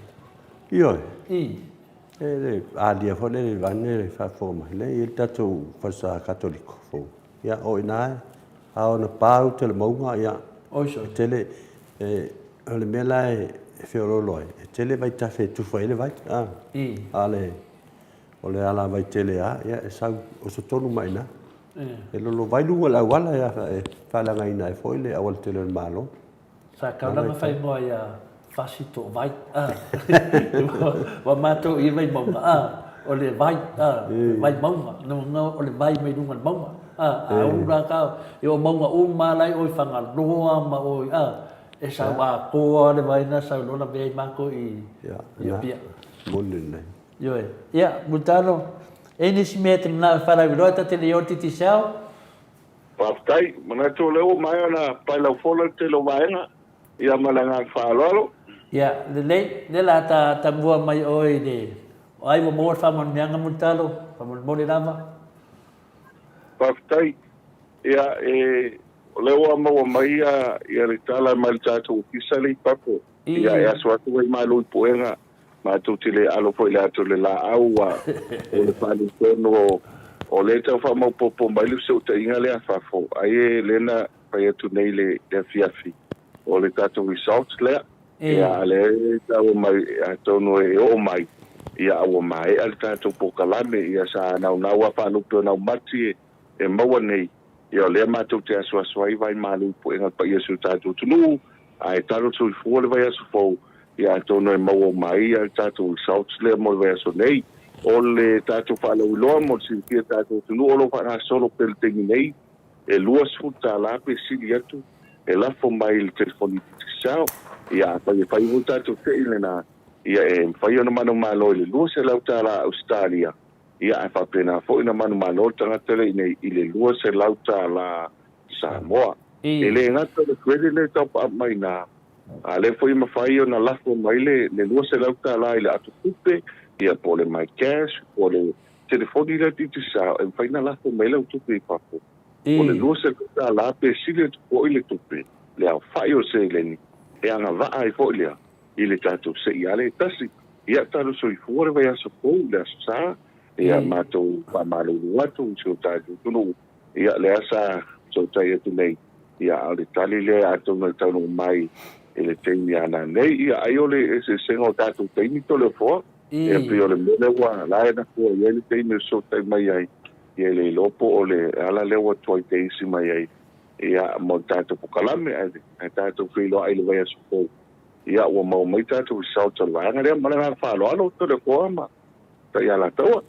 Ioe. I. E le alia foi le le vane le faafofoga mai. Le i le tatou falesa Katoliko fou. Ia, o ina e, a ona pa uta le mauga, ia, Oi sole. e tele, e, o le mea la e feoloolo ai, e tele vaitafe e tufa ai le vai. A, I. a le, o le alavai tele lava, ia, e sau oso tonu mai ina. E lolovai luga o le auala e faaleagaina ai foi le aualatele o le Malo. Sa tau lana faimoa ia Fasi to vai a. Ua matou i vai mauga a, o le vai a, vai mauga, no no o le vai mai luga o le mauga a, a ulu la ka e o mauga uma la i o i Fagaloa ma o i a, e sau atoa le vai na sau loa lavea ai matou i i Apia. Moni lenei. Ioe. Ia, Mulitalo, e nisi mea e te manao e wharauiroa ta te leo Digicel? Faafetai. Manatu o lea ua maea ona paelaufola le tele o vaega, ia ma le agaga faaaloalo. Ia, lelei, lea la ta tamua mai oe i le, o ai ua maua le faamanuiaga Mulitalo, faamolemole lava. Faafetai. Ia, e, o lea ua maua mai ia, ia le tala mai le tatou ofisa lea i fafo. Ia, e aso atu ai malo i puega. Matou te le alo foi i le ata o le laau, a o le faaletonu o lea e tau faamaopoopo mai le fesootaiga lea a fafo, ai e lea na fai atu nei i le afiafi o le tatou results lea, ia a lea e tau mai atonu e oo mai, ia a ua maea le tatou polokalame, ia sa naunau lava faalupe o naumati e maua nei. Ia o lea matou te asuasu ai vai malu i puega paia o si o tatou atunuu, ae talo soifua le vaiaso fou, ia atonu e maua uma ai le tatou results lea mo le vaiaso nei. O le tatou faalauiloa mo le silafia e le tatou atunuu o lo o faagasolo pea i le taimi nei, e $20 pe sili atu e lafo mai i le telefoni Digicel. Ia afai e fai foi le tatou tei lena, ia e mafai ona manumalo i le $200 Ausetalia, Ia, ae faapena foi ona manumalo le tagata lea i inei i le $200 Samoa. E le gata o le credit lea e tau paap mai ina, a o lea foi e mafai ona lafo mai le $200 i le ato tupe, ia po o le MyCash, po o le telefoni lea Digicel, e mafai ona lafo mai lau tupe i fafo. O le $200 pe sili atu foi le tupe, le aofai o le seleni e agavaa ai foi lea i le tatou seia le tasi. Ia talo soifua le vaiaso fou i le Aso Sa, ia matou faamalulu atu i si o tatou atunuu, ia lea sa fesootai atu nei, ia a o le tali lea atonu e taunuu mai i le taimi a nanei. Ia ai o le eseesega o tatou taimi Toleafoa, ia pei o le mea lea ua la e nafua i ai le taimi e fesootai mai ai, ia e le iloa po o le ala lea ua tuai teisi mai ai, ia mo le tatou pokalame, ae tatou feiloai i le vaiaso fou. Ia, ua maua mai tatou results o le vaega lea. Ma le agaga faaaloalo, Toleafoa ma Taialataua.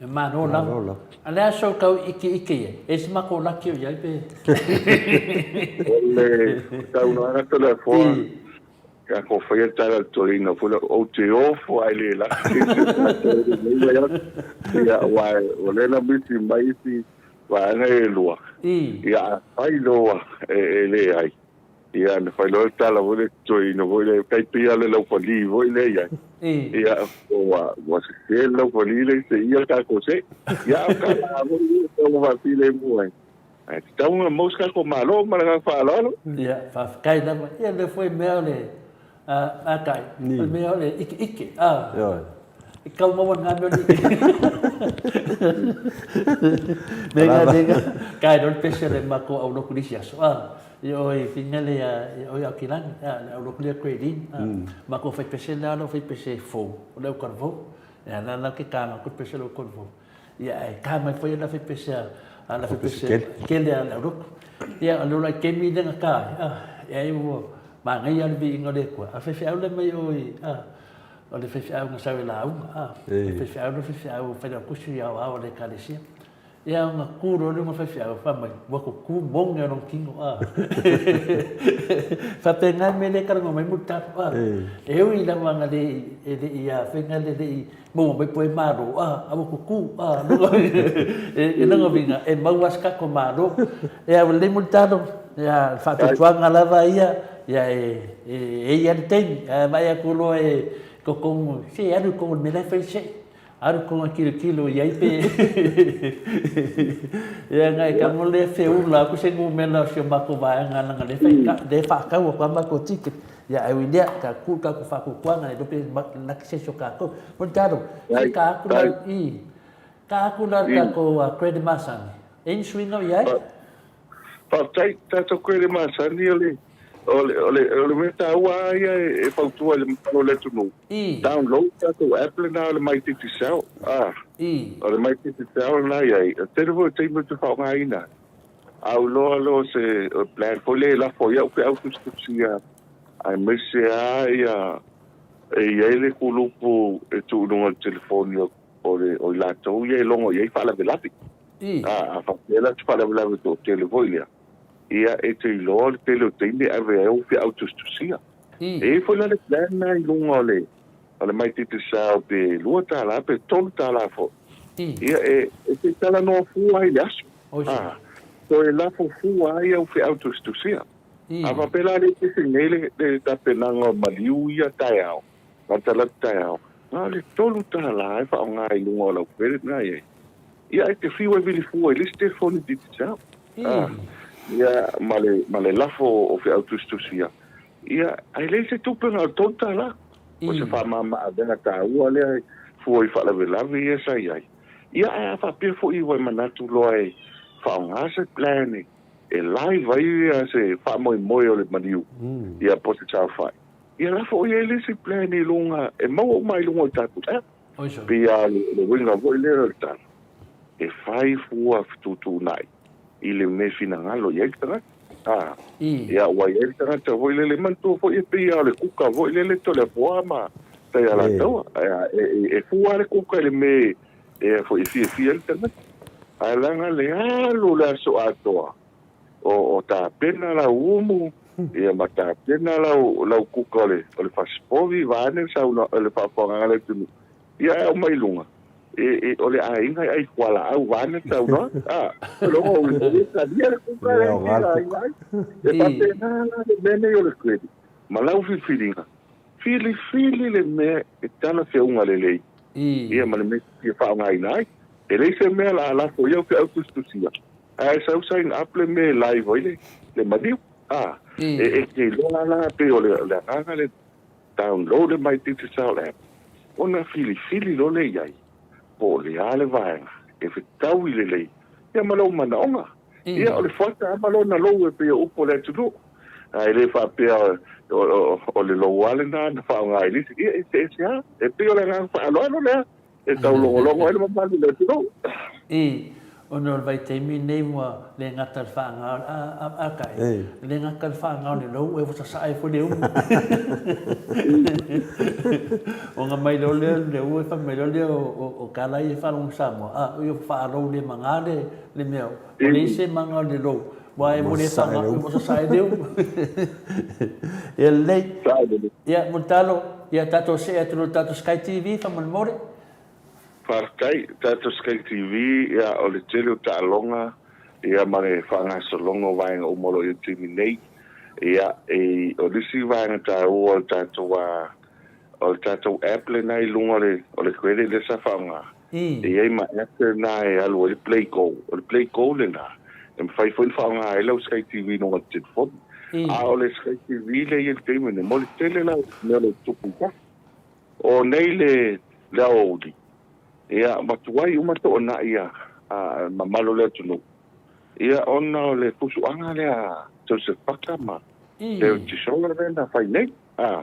E malo lava. A le aso tau ike ike ia, e se matou laki o iai pe. O le saunoaga Toleafoa, a ko faia le tala a le toeaina foi lea, ou te ofo ae le laki se isi o tatou i lenei vaiaso. Ia, aua o lea na misi mai isi vaega e lua. Ia, afai loa e leai, Ia, na fai loa le tala foi lea toeaina foi lea, tai pei lava o le laufali foi lea i ai. Ia, ua sese le laufali lea i seia le tatou see. Ia, a o tala foi ia e tau faafilemu ai. Ae tatau ona maua se tatou Malo ma le agaga faaaloalo. Ia, faafetai lava. Ia, o lea foi mea o le akai, o le mea o le ikeike. E kau maua ngā mea o le ikeike. Me ngā, me ngā, kai no le pese le mako au loku lisi aso. I oi fingele ia i oi Aukilani, a le au loku lia koe lin, a mako whai pese le alo whai pese fou, o le au karvou. Ia na na ke kānga ko pese lo karvou. Ia e kā mai foi la whai pese a la whai pese kele a le au loku. Ia o le ola kemi lenga kā, a ia e ua manaia le viiga o le Atua. A faifeau le mai oi, a o le faifeau na sau e lauga, a o le faifeau le faifeau failautusi i aoao o le Ekalesia. Ia ona ku loa lea o faifeau, fai mai, ua tutu moni o lona tino, a. Faapena le mea lea e talanoa mai Mulitalo, a. E ui lava na le i, e le i a fai le le i maua mai po e malo, a, a ua tutu, a, e lona uiga, e maua lava se tatou Malo. Ia ua lelei Mulitalo, ia o le faatuatuaga lava ia, ia e i ai le taimi, ae vaai atu loa e totonu, se alu i totonu o le mea la e fai se i. Alu kona kilokilo i ai pe Ia ngai ka mo le feula aku se numera o si o matou vaega leaga lea fai lea faatau atu a matou ticket. Ia ae ui lea ka ku ka ku faakukuaga le lope laki se isi o katou. Mo le talo, se ka aku la i ka aku la le tatou credit masani. E i ni suiga o i ai? Faafetai, tatou credit masani o le o le o le o le mea taua lava ia e fautua i le mamalu o le atunuu, download tatou app lena o le My Digicel. Ah, o le My Digicel lena e i ai. E tele foi o taimi ou te faaaogaina ai. A ou iloa loa o se plan foi lea e lafo ai au feau tusitusia aemaise lava ia e i ai le kulupu e tuu i luga o le telefoni o o i latou ia e logo i ai faalavelave. A faapea la se faalavelave toatele foi lea, ia e te iloa le tele o taimi e ave ai au feau tusitusia. E i ai foi la le plan lena i luga o le o le My Digicel pe $2 pe $3 foi. Ia e te talanoa fua ai i le aso. A, toe lafo fua ai au feau tusitusia. A faapea la lea e pese nei le tapenaga o maliu ia taeao, ma talaatu taeao, na o le $3 e faaaoga i luga o lau credit lena e i ai. Ia e te fiu e vili fua i le isi telefoni Digicel. A, ia ma le, ma le lafo o feau tusitusia. Ia, ae leai se tupe na o le $3. O se faamama-avega taua lea e fua i faalavelave ia sa i ai. Ia, ae a faapea foi ua e manatu loa e faaaoga se plan e live ai se faamoemoe o le maliu, ia po o se saofai, ia lafo i ai le isi plan i luga e maua uma ai i luga o le tatou app. Pei lava o le uiga foi lea o le tala, e fai fua fetuutuunai i le mea e finagalo i ai le tagata. A, ia ua i ai le tagata foi lele, manatua foi e pei lava o le kuka foi lele Toleafoa ma Taialataua. E fua lava le kuka i le mea e foi e fiafia ai le tagata. Ae leaga le alu le aso atoa o tapena lau umu, ia ma tapena lau kuka o le fasipovi, vaeane le faafofogaaga a le atunuu. Ia ae aumai i luga, e, o le aiga e ai fualaau vaeane le saunoaga. A, o lona uiga, e le talia le kuka lea i le aiga ai. E faapena la le mea nei o le credit ma lau filifiliga, filifili le mea e talafeauga lelei ia ma le mea e te fia faaaogaina ai. E leai se mea o le a lafo i au feau tusitusia, ae sau sign up le mea e live ai le maliu. A, e te iloa la pei o le agaga lena. Download le My Digicel app ona filifili loa lea i ai po o le a le vaega e fetaui lelei ia ma lou manaoga. Ia o le fuata lava ma lona lou e pei o upu a le atunuu. Ae le faapea o le lou lava lena na faaaoga e le isi. Ia e eseese lava. E pei o le agaga faaaloalo lea. e taulogologo ai le mamalu i le atunuu. I, ona o le vaitaimi lenei ua le gata le faagao, a, a, a kai, le gata le faagao le lou, e ua sasae foi le umu. Ona mai loa lea, le ua fai mai loa lea o, o, o Kala ia e faalogo Samoa, a, ua faalou le maga le, le mea, ua leai se maga o le lou, ua e ua le faagao, ua sasae le umu. Ia lelei. Ia, Mulitalo, ia tatou see atu loa i le tatou Sky TV faamolemole. Faafetai, tatou Sky TV, ia, o le tele o taaloga, ia, ma le faagasologa o vaega uma o lo o i ai i le taimi nei. Ia, e, o le isi vaega taua o le tatou, a, o le tatou app lena i luga o le, o le credit lea sa faaaoga, e i ai ma app lena e alu ai le Play Go. O le Play Go lena, e mafai foi ona faaaoga ai lau Sky TV i luga o le telefoni. A o le Sky TV lea e i ai i le taimi lenei, mo le tele la o mea o lo o tupu i fafo. O nei le, le aoauli, ia, ma tuai uma toonai a, a mamalu o le atunuu, ia, ona o le fusuaga lea a Joseph Paka ma David Chisola lea na fai nei. A,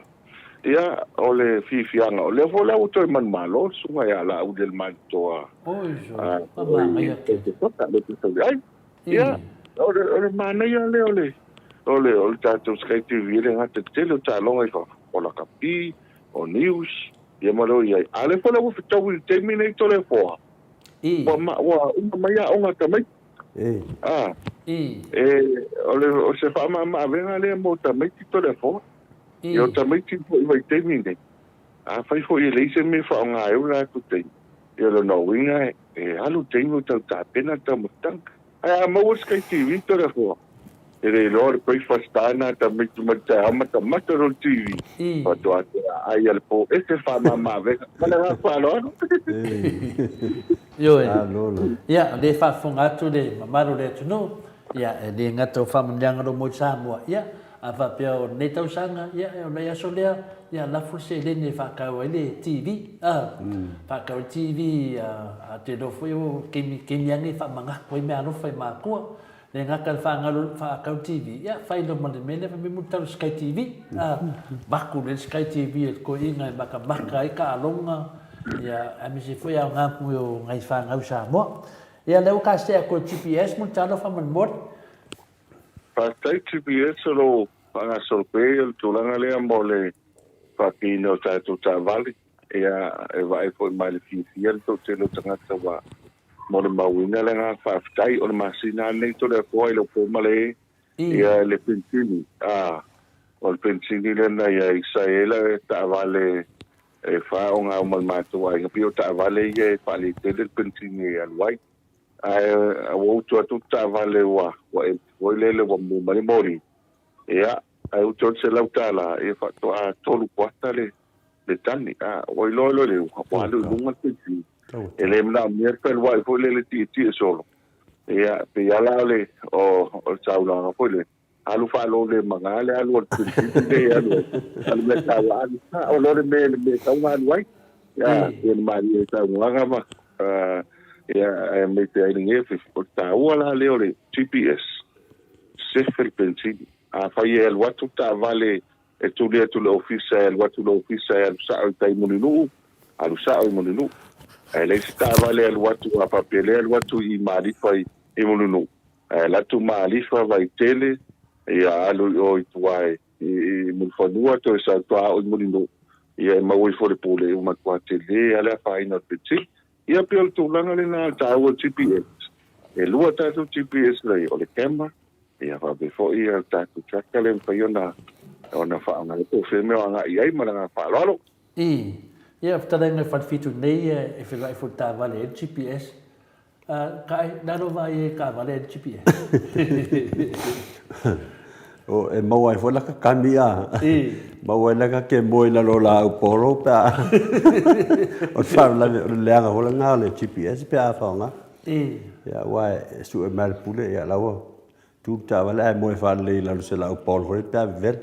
ia, o le fiafiaga, o lea foi la ua toe manumalo le susuga ia Laaulialemalietoa, a, foi Joseph Paka, le Tauliai. Ia, o le, o le manaia lea o le, o le, o le tatou Sky TV e le gata i le tele o taaloga i fafo, o lakapi, o news, ia ma le o i ai. A o lea foi la ua fetaui i le taimi lenei Toleafoa, ua, ma, ua uma mai aoga a tamaiti. A, e, o le, o se faamama-avega lea mo tamaiti Toleafoa. Ia o tamaiti foi i vaitaimi nei, afai foi e leai se mea e faaaoga ai o latou taimi, ia o lona uiga e alu taimi o tau tapena le taumafataga. Ae a maua se TV Toleafoa, e le iloa le breakfast lena a tamaiti mai le taeao matamata loa le TV, faatoa toe aai a le po ese faamama-avega. Ma le agaga faaaloalo. Ioe. Ia, o lea e faafofoga atu le mamalu o le atunuu, ia, e le gata o faamanuiaga lo mo i Samoa, ia, A faapea o lenei tausaga, ia, o lenei aso lea, ia, lafo le seleni e faatau ai le TV, a, faatau ai le TV, a, te iloa foi o kemi, kemi ane e faamanatu ai meaalofa i matua. Le gata i le faagalu, faatau le TV, ia, fai loa ma le mea lea, fai mai mulitalo i le Sky TV, a, vaku lelei le Sky TV e le toeaina e matamata ai taaloga, ia, aemaise foi aoga atu i nai fanau Samoa. Ia, lea ua ta share atu e le GPS mulitalo faamolemole. Faafetai TPS o lo o faagasolo pea ia le tulaga lea mo le faapiina o tatou taavale. Ia e vaai foi mai le fiafia le toatele o tagata ua molimauina le agaga faafetai o le masina lava lenei Toleafoa i lau po ma le ia le penisini a o le penisini lea na i ai sa i ai le taavale e faaaoga uma e le matou aiga pei o taavale ia e faaletele le penisini e alu ai. Ae ua utu atu le taavale ua ua empty foi lele ua mu mai le moli. Ia, ae utu atu $100, ia faatoa tolu kuata le le tani. A, ua iloa loa le ua alu i luga le penisini. E le manaomia le fealuai foi lele tietie solo. Ia, pei lava la o le o, o le saunoaga foi lele. Alu faalolemaga le alu a le tulituli lea e alu ai, a o le mea taua, alu sao loa le mea i le mea e tatau ona alu ai. Ia, ia le malie i saunoaga ma, ia, aemaise ai lenei afiafi. O le taua la lea o le GPS, sefe le penisini. Afai e alu atu le taavale e tuli atu i le ofisa, e alu atu i le ofisa e alu sao i tai i Mulinuu, alu sao i Mulinuu. Ae leai se taavale e alu atu a faapea lea e alu atu i Malifa i Mulinuu, ae alu atu Malifa, Vaitele, ia alu i o i tua i Mulifanua toe sau toa oo i Mulinuu, ia e maua ifo i le pule ua matua tele lava le afaina o le penisini. Ia pei o le tulaga lena o le taua o le GPS. E lua tatou GPS lea, o le camera ia faapea foi le tatou tracker lea e mafai ona ona faaaoga ai po o fea mea o agai i ai ma le agaga faaaloalo. Ii, Ia, fetalaiga i Falefitu nei e feiloai foi le taavale ai le GPS. Kai, lalo vaai ai taavale ai le GPS. O, e maua ai foi laka kami a. Maua ai laka ke moe i lalo o laau polo pe a. O le faalavelave, o le leaga foi lena o le GPS pe a faaaoga. Ia, aua e sue mai le pule, ia la ua tu le taavale ae moe faalelei i lalo o se laau polo foi pe a vevela.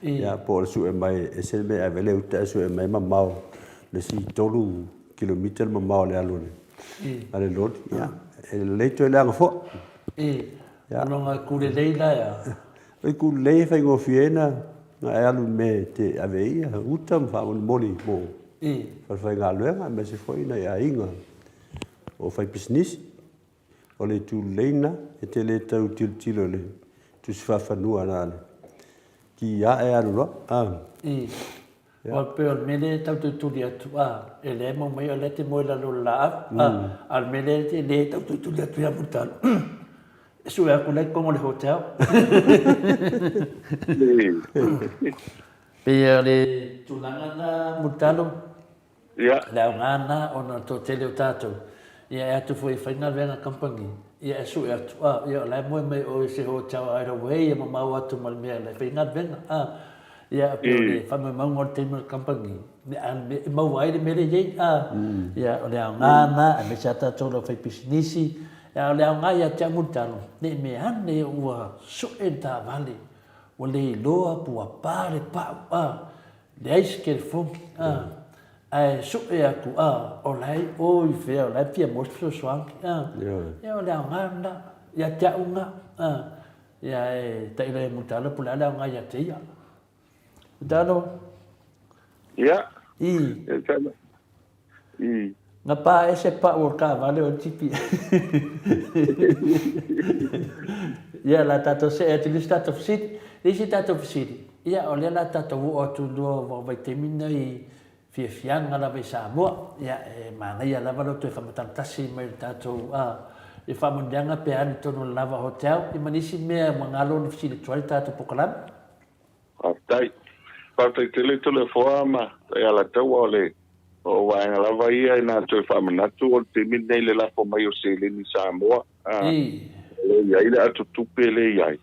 Ia, po o le sue mai, e ese le mea e ave ai le uta ae sue mai e mamao le isi 3 kilomita le mamao o le alu a le loli. Ia, e lelei toe leaga foi. Ona e kulelei la ea? O le kulelei e faigofie ai ona e alu i le mea e te ave ai ia uta ma faamolimoli mo falefaigaluega aemaise foi nai aiga o faipisinisi. O le itu lelei lena, e te le tau tilotilo i le tusi faafanua na o le ki ae alu loa. Ua pei o le mea lea e tau tulituli atu, a, e leai mau mai o lea e te moe i lalo o le laau, a, a o le mea lea e le tau tulituli atu ia Mulitalo, e sue atu la i totonu o le hotel. Pei o le tulaga lena Mulitalo. Ia. Le aoga lena ona o le toatele o tatou, ia e atu foi e fai galuega a kamupani, ia e sue atu, a, ia o la e moe mai oe i se hotel right away, ia mamao atu ma le mea la e fai galuega, a. Ia pei o le faamaumauga o le taimi o le kamupani, a o le mea e maua ai le mea lea e i ai, a. Ia o le aoga lena, aemaise lava tatou le aufaipisinisi, a o le aoga ia te au Mulitalo, ne i mea ane ua sue le taavale, ua le iloa po ua pa le pau, a. Leai se telefoni, a, ae sue atu, a, o la e i o i fea, o la e fia maua se fesoasoani, a. Ia o le aoga lena, ia te au lena, a. Ia ae tailo ia Mulitalo po o le a le aoga ia te ia. Mulitalo? Ia. I. I. Na pa ese pau o le taavale o le tipi. Ia, la tatou see atu i le isi tatou fesili. Le isi tatou fesili, ia, o lea la tatou oo atu loa vaitaimi nei i fiafiaga lava i Samoa. Ia, e manaia lava lou toe faamatagitasi mai i le tatou, a, i faamanuiaga pe alu i totonu o le Lava Hotel, ia ma nisi mea ua galo ona fesili atu ai le tatou polokalame. Faafetai. Faafetai tele Toleafoa ma Alataua o le o vaega lava ia ina toe faamanatu o le taimi lenei le lafo mai o seleni Samoa a le i ai le ato tupe le i ai.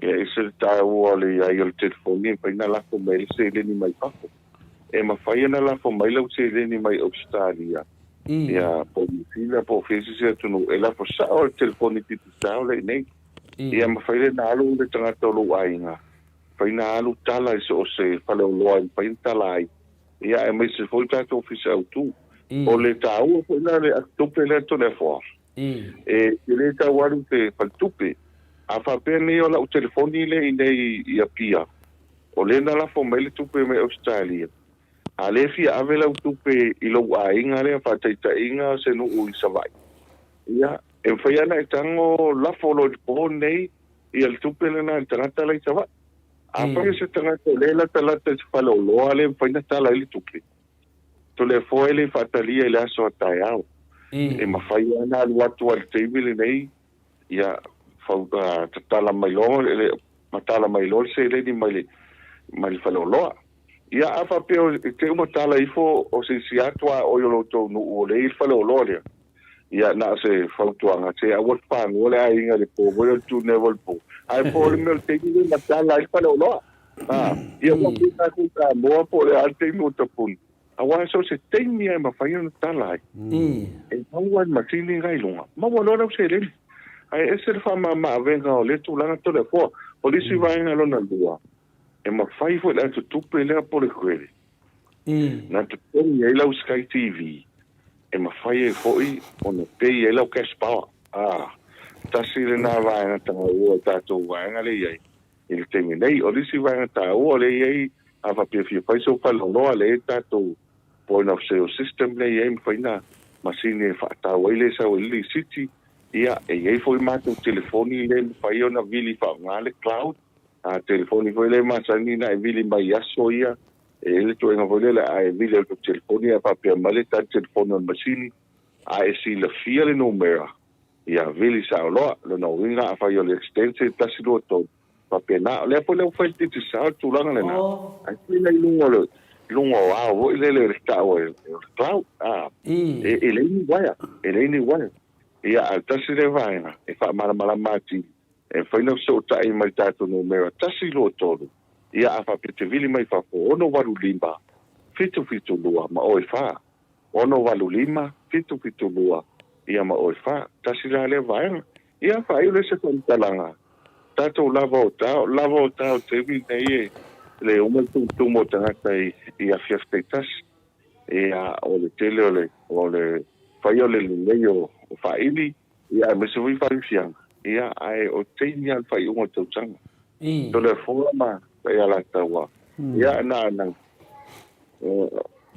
Ia e ese le taua o le i ai o le telefoni e mafai ona lafo mai ai le seleni mai fafo. E mafai ona lafo mai lau seleni mai Ausetalia ia po o Niu Sila po o fea se isi atunuu e lafo sao le telefoni Digicel lea i inei. Ia mafai lena alu le tagata o lou aiga, mafai na alu tala i so o se faleoloa e mafai ona tala ai, ia aemaise foi tatou ofisa autu. O le taua foi la le tupe lea Toleafoa, e te le tau alu i te faletupe. A faapea nei o lau telefoni lea i inei i Apia, o lea na lafo mai le tupe mai Ausetalia, a lea e fia ave lau tupe i lou aiga lea, faataitaiga se nuu i Savaii, ia, E mafai lava ona e tago lafo loa i le po lenei ia le tupe lena i le tagata la i Savaii. Afai o se tagata o lea e latalata i se faleoloa lea e mafai ona tala ai le tupe, Toleafoa e le faatalia i le aso a taeao. E mafai lava ona alu atu lava i le taimi lenei, ia, tatala mai loa, ma tala mai loa le seleni mai le, mai le faleoloa. Ia, a faapea e te uma tala ifo o se isi atu a oe o lo outou nuu o lea e i le faleoloa lea, Ia, na o se fautuaga, se aua le fagoa le aiga i le po foi o le tunewa o le po. Ae po o le mea o le taimi lea na tala ai le faleoloa. A, ia ua pei tatou Samoa po o le a le taimi ua tapuni, aua so o se taimi lava e mafai ona tala ai. E maua le masini la i luga, maua loa lau seleni. Ae ese le faamama avega o lea tulaga Toleafoa. O le isi vaega lona lua, e mafai foi le atotupe lea po o le credit na totogi ai lau Sky TV, e mafai ai foi ona pay ai lau cash power. A, tasi lena vaega taua o le tatou vaega lea e i ai i le taimi nei. O le isi vaega taua lea e i ai, a faapea e fia fai sou faleoloa, lea e i ai le tatou point of sale system lea e i ai, mafai ona masini e faatau ai le sau ai le lisiti. Ia, e i ai foi matou telefoni lea e mafai ona vili faaaoga le cloud, a telefoni foi lea e masani ona e vili mai i aso ia, e i ai le tuaiga foi lele a e vili atu i le telefoni ae faapea mai le tali telefoni o le masini, a e silafia le numera, ia vili sao loa. Lona uiga afai o le extension 1, 2, 3, faapena. O lea foi la ua fai le Digicel le tulaga lena, ae pei la i luga o le luga o ao foi lele o le tau o le cloud, a, e leai ni uaea, e leai ni uaea. Ia, a o le tasi lea vaega e faamalamalama atili, e mafai ona fesootai mai i le tatou numera 123, ia, a faapea e te vili mai fafo, 685 772 ma oe 4. 685 772 ia ma oe 4. Tasi la lea vaega. Ia, faaiu lea se faamatalaga, tatou lava o tao, lava o tao i le taimi lenei e le uma le tumutumu o tagata i afiafi taitasi. Ia, o le tele o le, o le faia o le lelei o faaili, ia, aemaise foi faafiafiaga, ia, ae o taimi lava o le faaiuga o le tausaga. Toleafoa ma Alataua, ia, na ona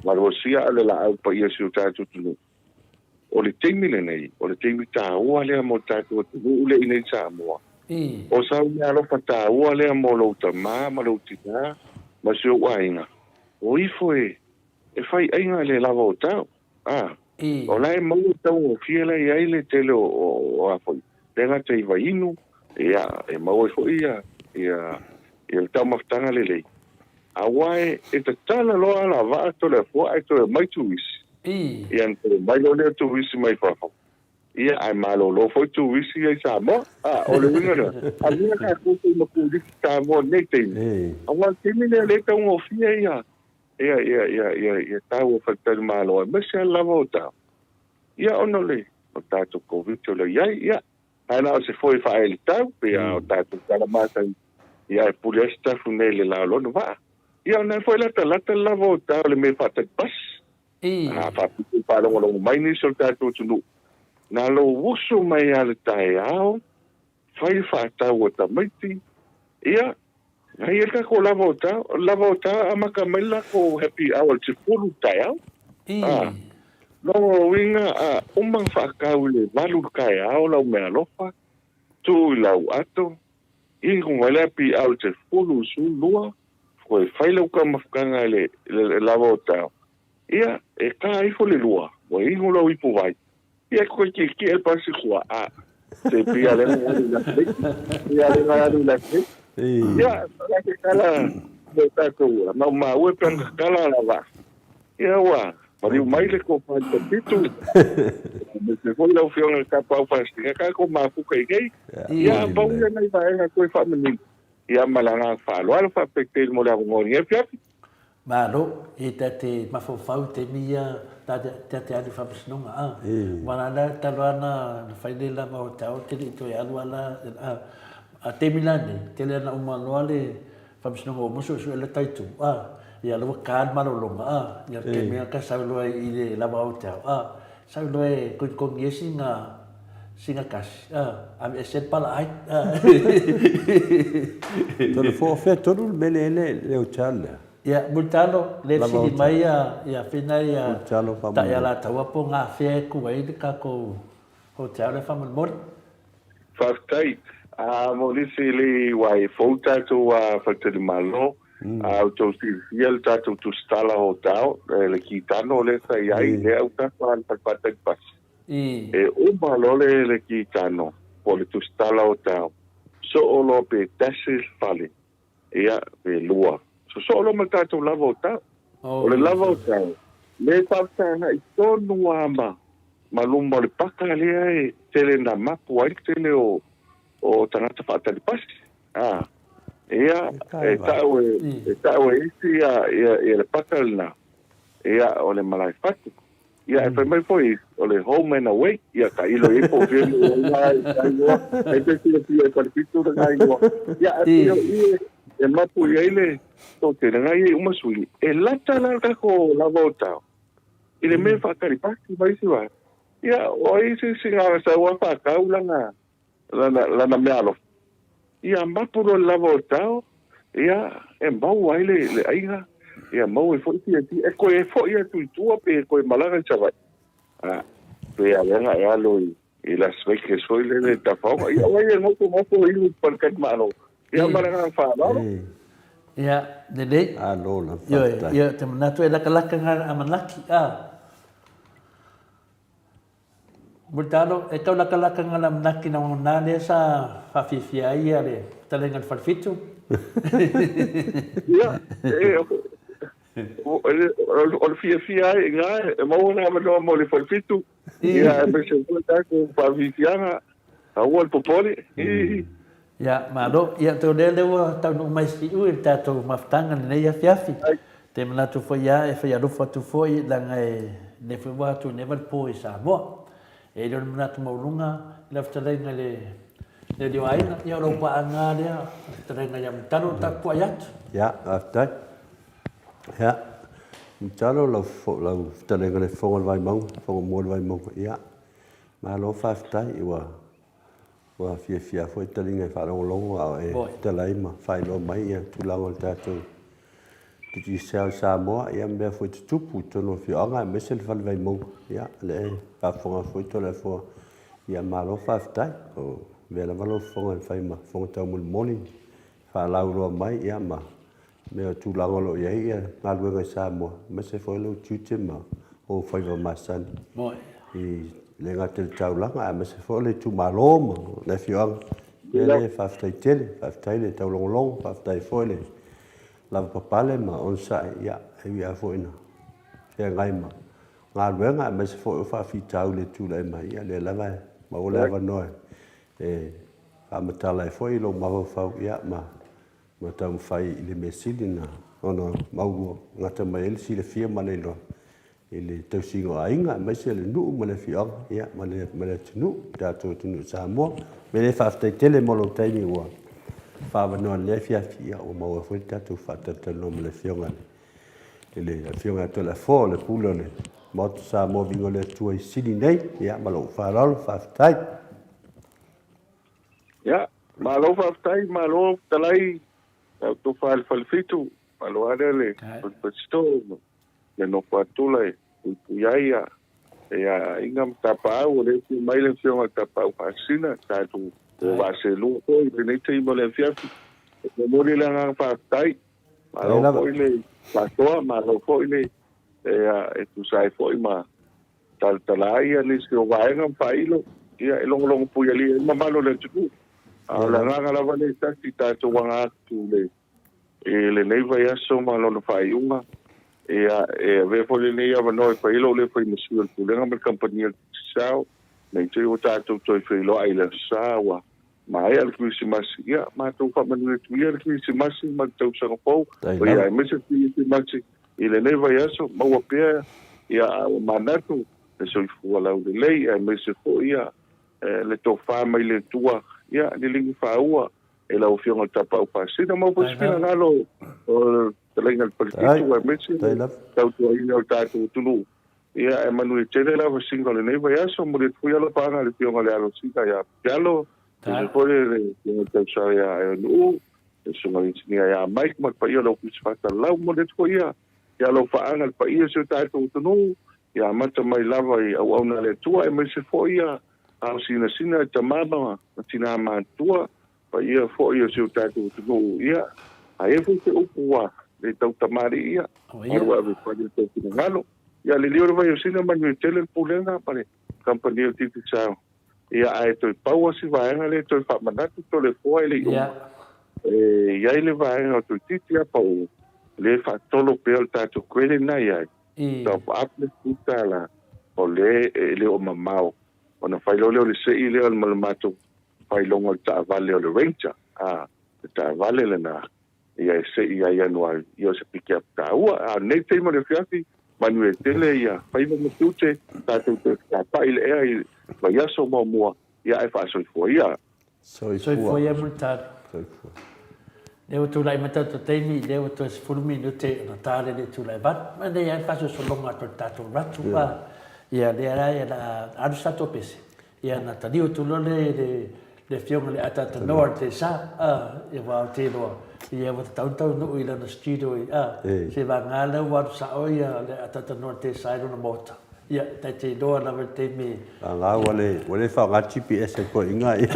maluasia le laau paia o si o tatou atunuu. O le taimi lenei, o le taimi taua lea mo le tatou atunuu lea i inei i Samoa. O sau meaalofa taua lea mo lou tama ma lou tina ma si ou aiga, o ifo e fai aiga le lava o tau. A, o la e maua le taugofie la e i ai le tele o a foi, le gata i vaiinu, ia, e maua ai foi ia, ia, ia le taumafataga lelei. Aua e tatala loa alavaa Toleafoa ae toe omai turisi. Ia ona toe omai loa lea o turisi mai fafo, ia ae malolo foi turisi ia i Samoa. A, o le uiga lena, aua tatou te i turisi Samoa i lenei taimi, aua o le taimi lea o lea e taugofie ia, ia, ia, ia, ia, ia tau o faletalimalo aemaise lava lava o tau, ia ona o le o tatou Koviti o lo o i ai, ia, ae na o se foe faaelitau, pei lava o tatou tala masani, ia e pule ai se tafu nei i le la o lona vaa. Ia ona e foi latalata le lava o tau o le mea faatali pasi. A faapito i faalogologo mai nisi o le tatou atunuu, na lou uso mai lava le taeao, fai le faatau a tamaiti, ia, na i ai le tatou lava o tao, lava o tao amata mai le latou happy hour i le 10 i le taeao. A, lona uiga a uma ona faatau i le 8 i le taeao lau meaalofa, tuu i lau ato, inu mai le happy hour i le 10 i le 12, toe fai lau taumafataga i le lava o tao, ia, e ta ifo le 2, ua inu lau ipuvai, Ia koe kiekie e pasi kua a. Te pia le nga alu la te. Pia le nga alu la te. Ia, la ke kala mo tātou. Mau mā ue pe anga kala la va. Ia ua, mariu mai le ko whai te pitu. Me te foi lau whionga ka pau whastinga ka ko māpuka i nei. Ia, pau ia nei vaenga koe whamanini. Ia ma le agaga faaaloalo faafetai mo le avanoa i lenei afiafi. Malo, e ta te mafaufau i taimi ia ta te alu i faamasinoga, a. Ua la la talu lava na fai le lava o te ao te le i toe alu a la, a. A taimi la nei, tele ana uma loa le faamasinoga ua uma suesue le taitu, a. Ia la ua ka le malologa, a. Ia le taimi ka sau loa i le lava o te ao, a. Sau loa e kogikongi ai sina, sina kasi, a. Aveese le pala ai, a. Tolu fo fea tonu le mele ele le hotel lea. Ia, Mulitalo, le fesili mai ia, ia Fina ia Ta'ialataua po o gafea e ku ai le tatou hotel lea faamolemole. Faafetai. A mo nisi le ua e fou tatou faletalimalo, a outou silafia le tatou tusitala hotao, le kitano lea sa i ai, lea autafa le fale pasi. E uma loa le kitano po o le tusitala hotao, soo loa pe tasi le fale, ia, pe lua. Sosoo loa ma le tatou lava o tau. O le lava o tau, lea e faafesagai tonu lava ma, ma luma o le paka lea e tele na mapu ai le tele o, o tagata faatali pasi. A, ia, e tau e, e tau e isi ia, ia, ia le paka lena, ia, o le malae fatu. Ia, e fai mai foi, o le home and away, ia tailo i ai po o fea mea o ai na igoa, ai pe silafia e Falefitu lena igoa. Ia, ae pei o i e mapu i ai le toatele ia e uma sui, e lata la le tatou lava o tao i le mea e faatalipasi ma isi vaega. Ia, o ai se isi na sau lava faatau lana, lana, lana meaalofa? Ia mapu loa le lava o tao, ia, e maua ai le, le aiga, ia maua ai foi fiafia, e toe foi atu i tua pe toe malaga i Savaii. A, pe a leaga e alo i, i Las Vegas foi lele i tafaoga. Ia, o ai e nofonofo i faletalimalo. Ia, ma le agaga faaaloalo. Ia, lelei. Alo lava, Ioe, faafetai. ia, ou te manatu e lakalaka ngā a manaki, a. Mulitalo, e tau lakalaka ngā la manaki na nā lea sa whawhiwhia ai ia le fetalaiga le Falefitu. Ia, e, o le fiafia ai i ngā, e maua le avanoa mo le Falefitu, ia, aemaise foi tatou faafiafiaga, aua le popole. Ia, malo. Ia, tau lea lea ua taunuu mai siu i le tatou mafutaga i lenei afiafi. Te manatu foi ia e fai alofa atu foi leaga e lenei foi ua atu nei le po i Samoa. E le o le manatu maualuga i lau fetalaiga i le le alii o aiga, ia o lau paaga lea, le fetalaiga ia Mulitalo o tapuai atu. Ia, faafetai. Ia, Mulitalo lau lau fetalaiga i le Fofoga o le Vaimauga, Fofoga mua o le Vaimauga. Ia, malo faafetai ua Ua fiafia foi taliga e faalogologo a o e fetalai ma faailoa mai ia tulaga o le tatou Digicel Samoa ia ma mea foi tutupu i totonu o afioaga aemaise le Fale Vaimauga. Ia, o lea e faafofoga foi Toleafoa. Ia malo faafetai. O avea lava lou fofoga e fai ma fofoga taumolimoli, faalauiloa mai ia ma mea o tulaga o lo o i ai galuega i Samoa, aemaise foi lou tiute ma ou faiva masani e le gata i le taulaga, aemaise foi o le itumalo ma le afioaga. O le mea lea, faafetai tele, faafetai le taulogologo, faafetai foi le lavapapale ma onosai, ia, e ui lava foi ina feagai ma galuega, aemaise foi o faafitauli e tulai mai, ia, o lea lava e maua le avanoa e faamatala ai foi lou mafaufau, ia, ma ma taumafai i le mea sili na ona maua gata mai ai le silafia ma le iloa i le tausiga o aiga aemaise le nuu ma le afioaga ia ma le ma le atunuu, le tatou atunuu o Samoa. O le mea lea faafetai tele mo lou taimi ua faaavanoa i lenei afiafi ia ua maua foi le tatou faatalatalanoa ma le afioga i le afioga ia Toleafoa o le Pule o le Maota Samoa Viiga o le Atua i Sini nei. Ia ma lou faaaloalo faafetai. Ia, malo faafetai, malo fetalai, lau tofa i le Falefitu, malo lava lea le Fasito ma le nofo atu e puipui ai ia aiga ma tapaau, o lea e afio mai le afioga i le Tapaau Faasisina, tatou vaaselua foi i lenei taimi o le afiafi. E momoli le agaga faafetai, malo foi le faasoa, malo foi le e tusa ai foi ma talatala ai ia nisi o vaega ma faailo, ia e logologo puialii ai le mamalu o le atunuu. A o le agaga lava lea e tasi tatou aga atu le, i lenei vaiaso ma lona faaiuga, ia e avea foi lenei avanoa e fai ai lou leo fai ma sui o le Pulega ma le Kamupani a le Digicel, nei te i ua tatou toe feiloai i le Aso Sa ua maea le Kerisimasi, ia matou faamanuia atu ia le Kerisimasi ma le tausaga fou, ia aemaise le Kerisimasi i lenei vaiaso, maua pea ia ua manatu le soifua laulelei, aemaise foi ia le tofa mai le Atua, ia liliga faaua e lau Afioga i le Tapaau Pasina, maua foi se finagalo o le Fetalaiga i le Falefitu, aemaise le tautuaina o le tatou atunuu. Ia, e manuia tele lava sina o lenei vaiaso. Momoli atu foi alofaaga i le Afioga i le Alo Sina ia Pialo, aemaise foi le Afioga i le Tausa ia Aeonuu, le Susuga i le Inisinia ia Mike ma le paia o le Ofisa Faasalalau. Momoli atu foi ia alofaaga i le paia o si o tatou atunuu, ia amata mai lava i auauna a le Atua, aemaise foi ia ao sinasina i tama ma tinā matutua, paia foi o si o tatou atunuu, ia, a i ai foi se upu ua le tautamalii, ia, alu ave fale i tou finagalo. Ia, liliu le vai o Sina, manuia tele le pulega ma le kamupani o le Digicel. Ia, ae toe pau lava si vaega lea e toe faamanatu Toleafoa e le i uma. E i ai le vaega o Toeitiiti lava pau lea e faatolo pea o le tatou credit lena e i ai, top up le $10, o lea e le o mamao ona fai loa lea o le sei lea ma le matou failoga o le taavale o le Ranger, a, le taavale lena, ia e sei ai Ianuari, ia o se pikeap taua. A o lenei taimi o le afiafi, Manuia tele ia faiva ma tiute, tatou toe fetatai i le ea i le vaiaso muamua, ia ae faasoifua ia. Soifua ia Mulitalo. Soifua. Lea ua tulai mai tatou taimi, lea ua toe 10 minute ona ta lea le itula e 8. Ma nei lava le faasolosologa atu a le tatou ratu. Ia lea la o le a alu se tatou pese, ia ona taliu atu loa lea i le le afioga i le Atatanoa i le Sa, ia aua ou te iloa, ia ua tatau ona taunuu i lana studio i, seiavagana lea ua alu sao ia le Atatanoa i le Sa i lona maota. Ia, ta te iloa lava i le taimi. Ala ua le, ua le faaaoga GPS e toeaiina ia.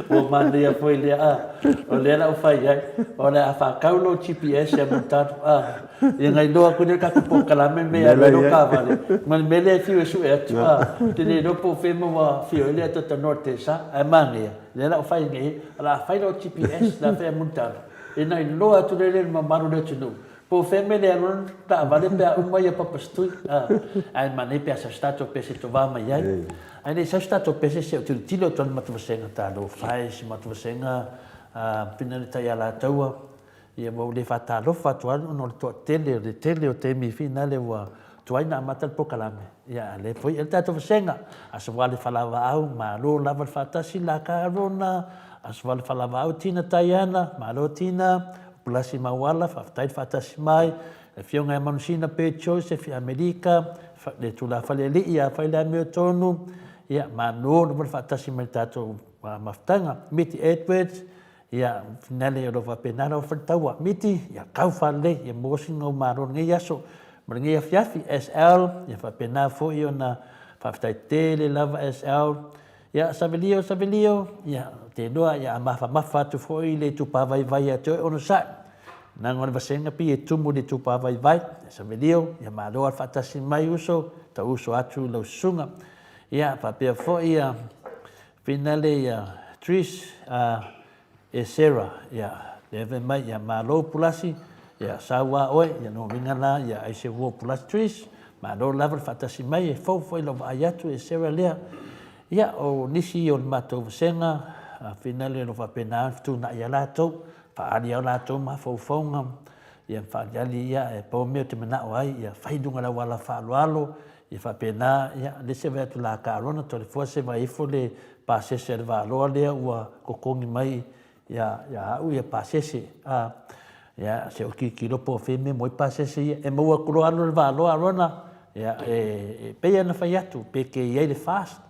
Ua manaia foi lea, a. O lea la ua fai ai, o le a faatau lou GPS ia Mulitalo, a. Ia na iloa atu lea o le tatou polokalame me i alu ai lou taavale, ma le mea lea e fiu e sue atu, a. Ou te le iloa po o fea ua afio ai le Atatanoa i le Tesa, ae manaia, lea la ua fai nei, o le a fai lau GPS, o le a fai a Mulitalo, ia na iloa atu lea e le mamalu o le atunuu, Po o fea mea le alu ai le taavale pe a uma ia Papastui. Ae manaia pe a sau se tatou pese e tovā mai ai. Ae le i sau se tatou pese se i tilotilo atu ai le matou vasega talofa e si matou vasega pina le tai Alataua ia ua ou le faatalofa atu lava ona o le toatele o le tele o taimi finale ua tuai ona amata le polokalame. Ia a o lea foi e le tatou vasega Aso Vale Falavaau malo lava le faatasi la ka Arona Aso Vale Falavaau Tina Taiana malo Tina Pulasi Mauala, faafetai le faatasi mai, le Afioga ia Manusina Pei Joseph i Amerika, le Tulafalealii ia Faileamiotonu, ia malo lava le faatasi mai i le tatou mafutaga. Miti Edwards, ia finale o lo o faapena lau faletaua. Miti, ia kau faalelei, ia maua sina ou malo i lenei aso ma lenei afiafi. SL, ia faapena foi ona faafetai tele lava SL. Ia, Savelio, Savelio, ia, ou te iloa, ia, a mafamafa atu foi le itupa vaivai ia te oe, onosai. Leaga o le vasega pei e tumu i le itupa vaivai. Ia, Savelio, ia malo lava le faatasi mai uso, tau uso atu lau susuga. Ia, faapea foi ia, finale ia, Trish, a, E Sarah, ia, lea fai mai, ia, malo Pulasi, ia, sau a oe, ia, lona uiga la, ia, aise ua Pulasi Trees, malo lava le faatasi mai, e fou foi lau vaai atu e Sarah lea. Ia, o nisi o le matou vasega, a finale o lo o faapena ona fetuunai ia latou, faaali ai o latou mafaufauga, ia, faaaliali, ia, e pau mea ou te manao ai, ia, fai i luga o le auala faaaloalo, ia faapena, ia, le se vaai atu la ka Arona, Toleafoa se vaai ifo le pasese a le Valoa lea ua totogi mai ia ia au ia pasese a ia se o tilotilo po o fea mea mo ai pasese ia e maua atu loa alu le Valoa Arona ia e, e pei ona fai atu pe ke i ai le fast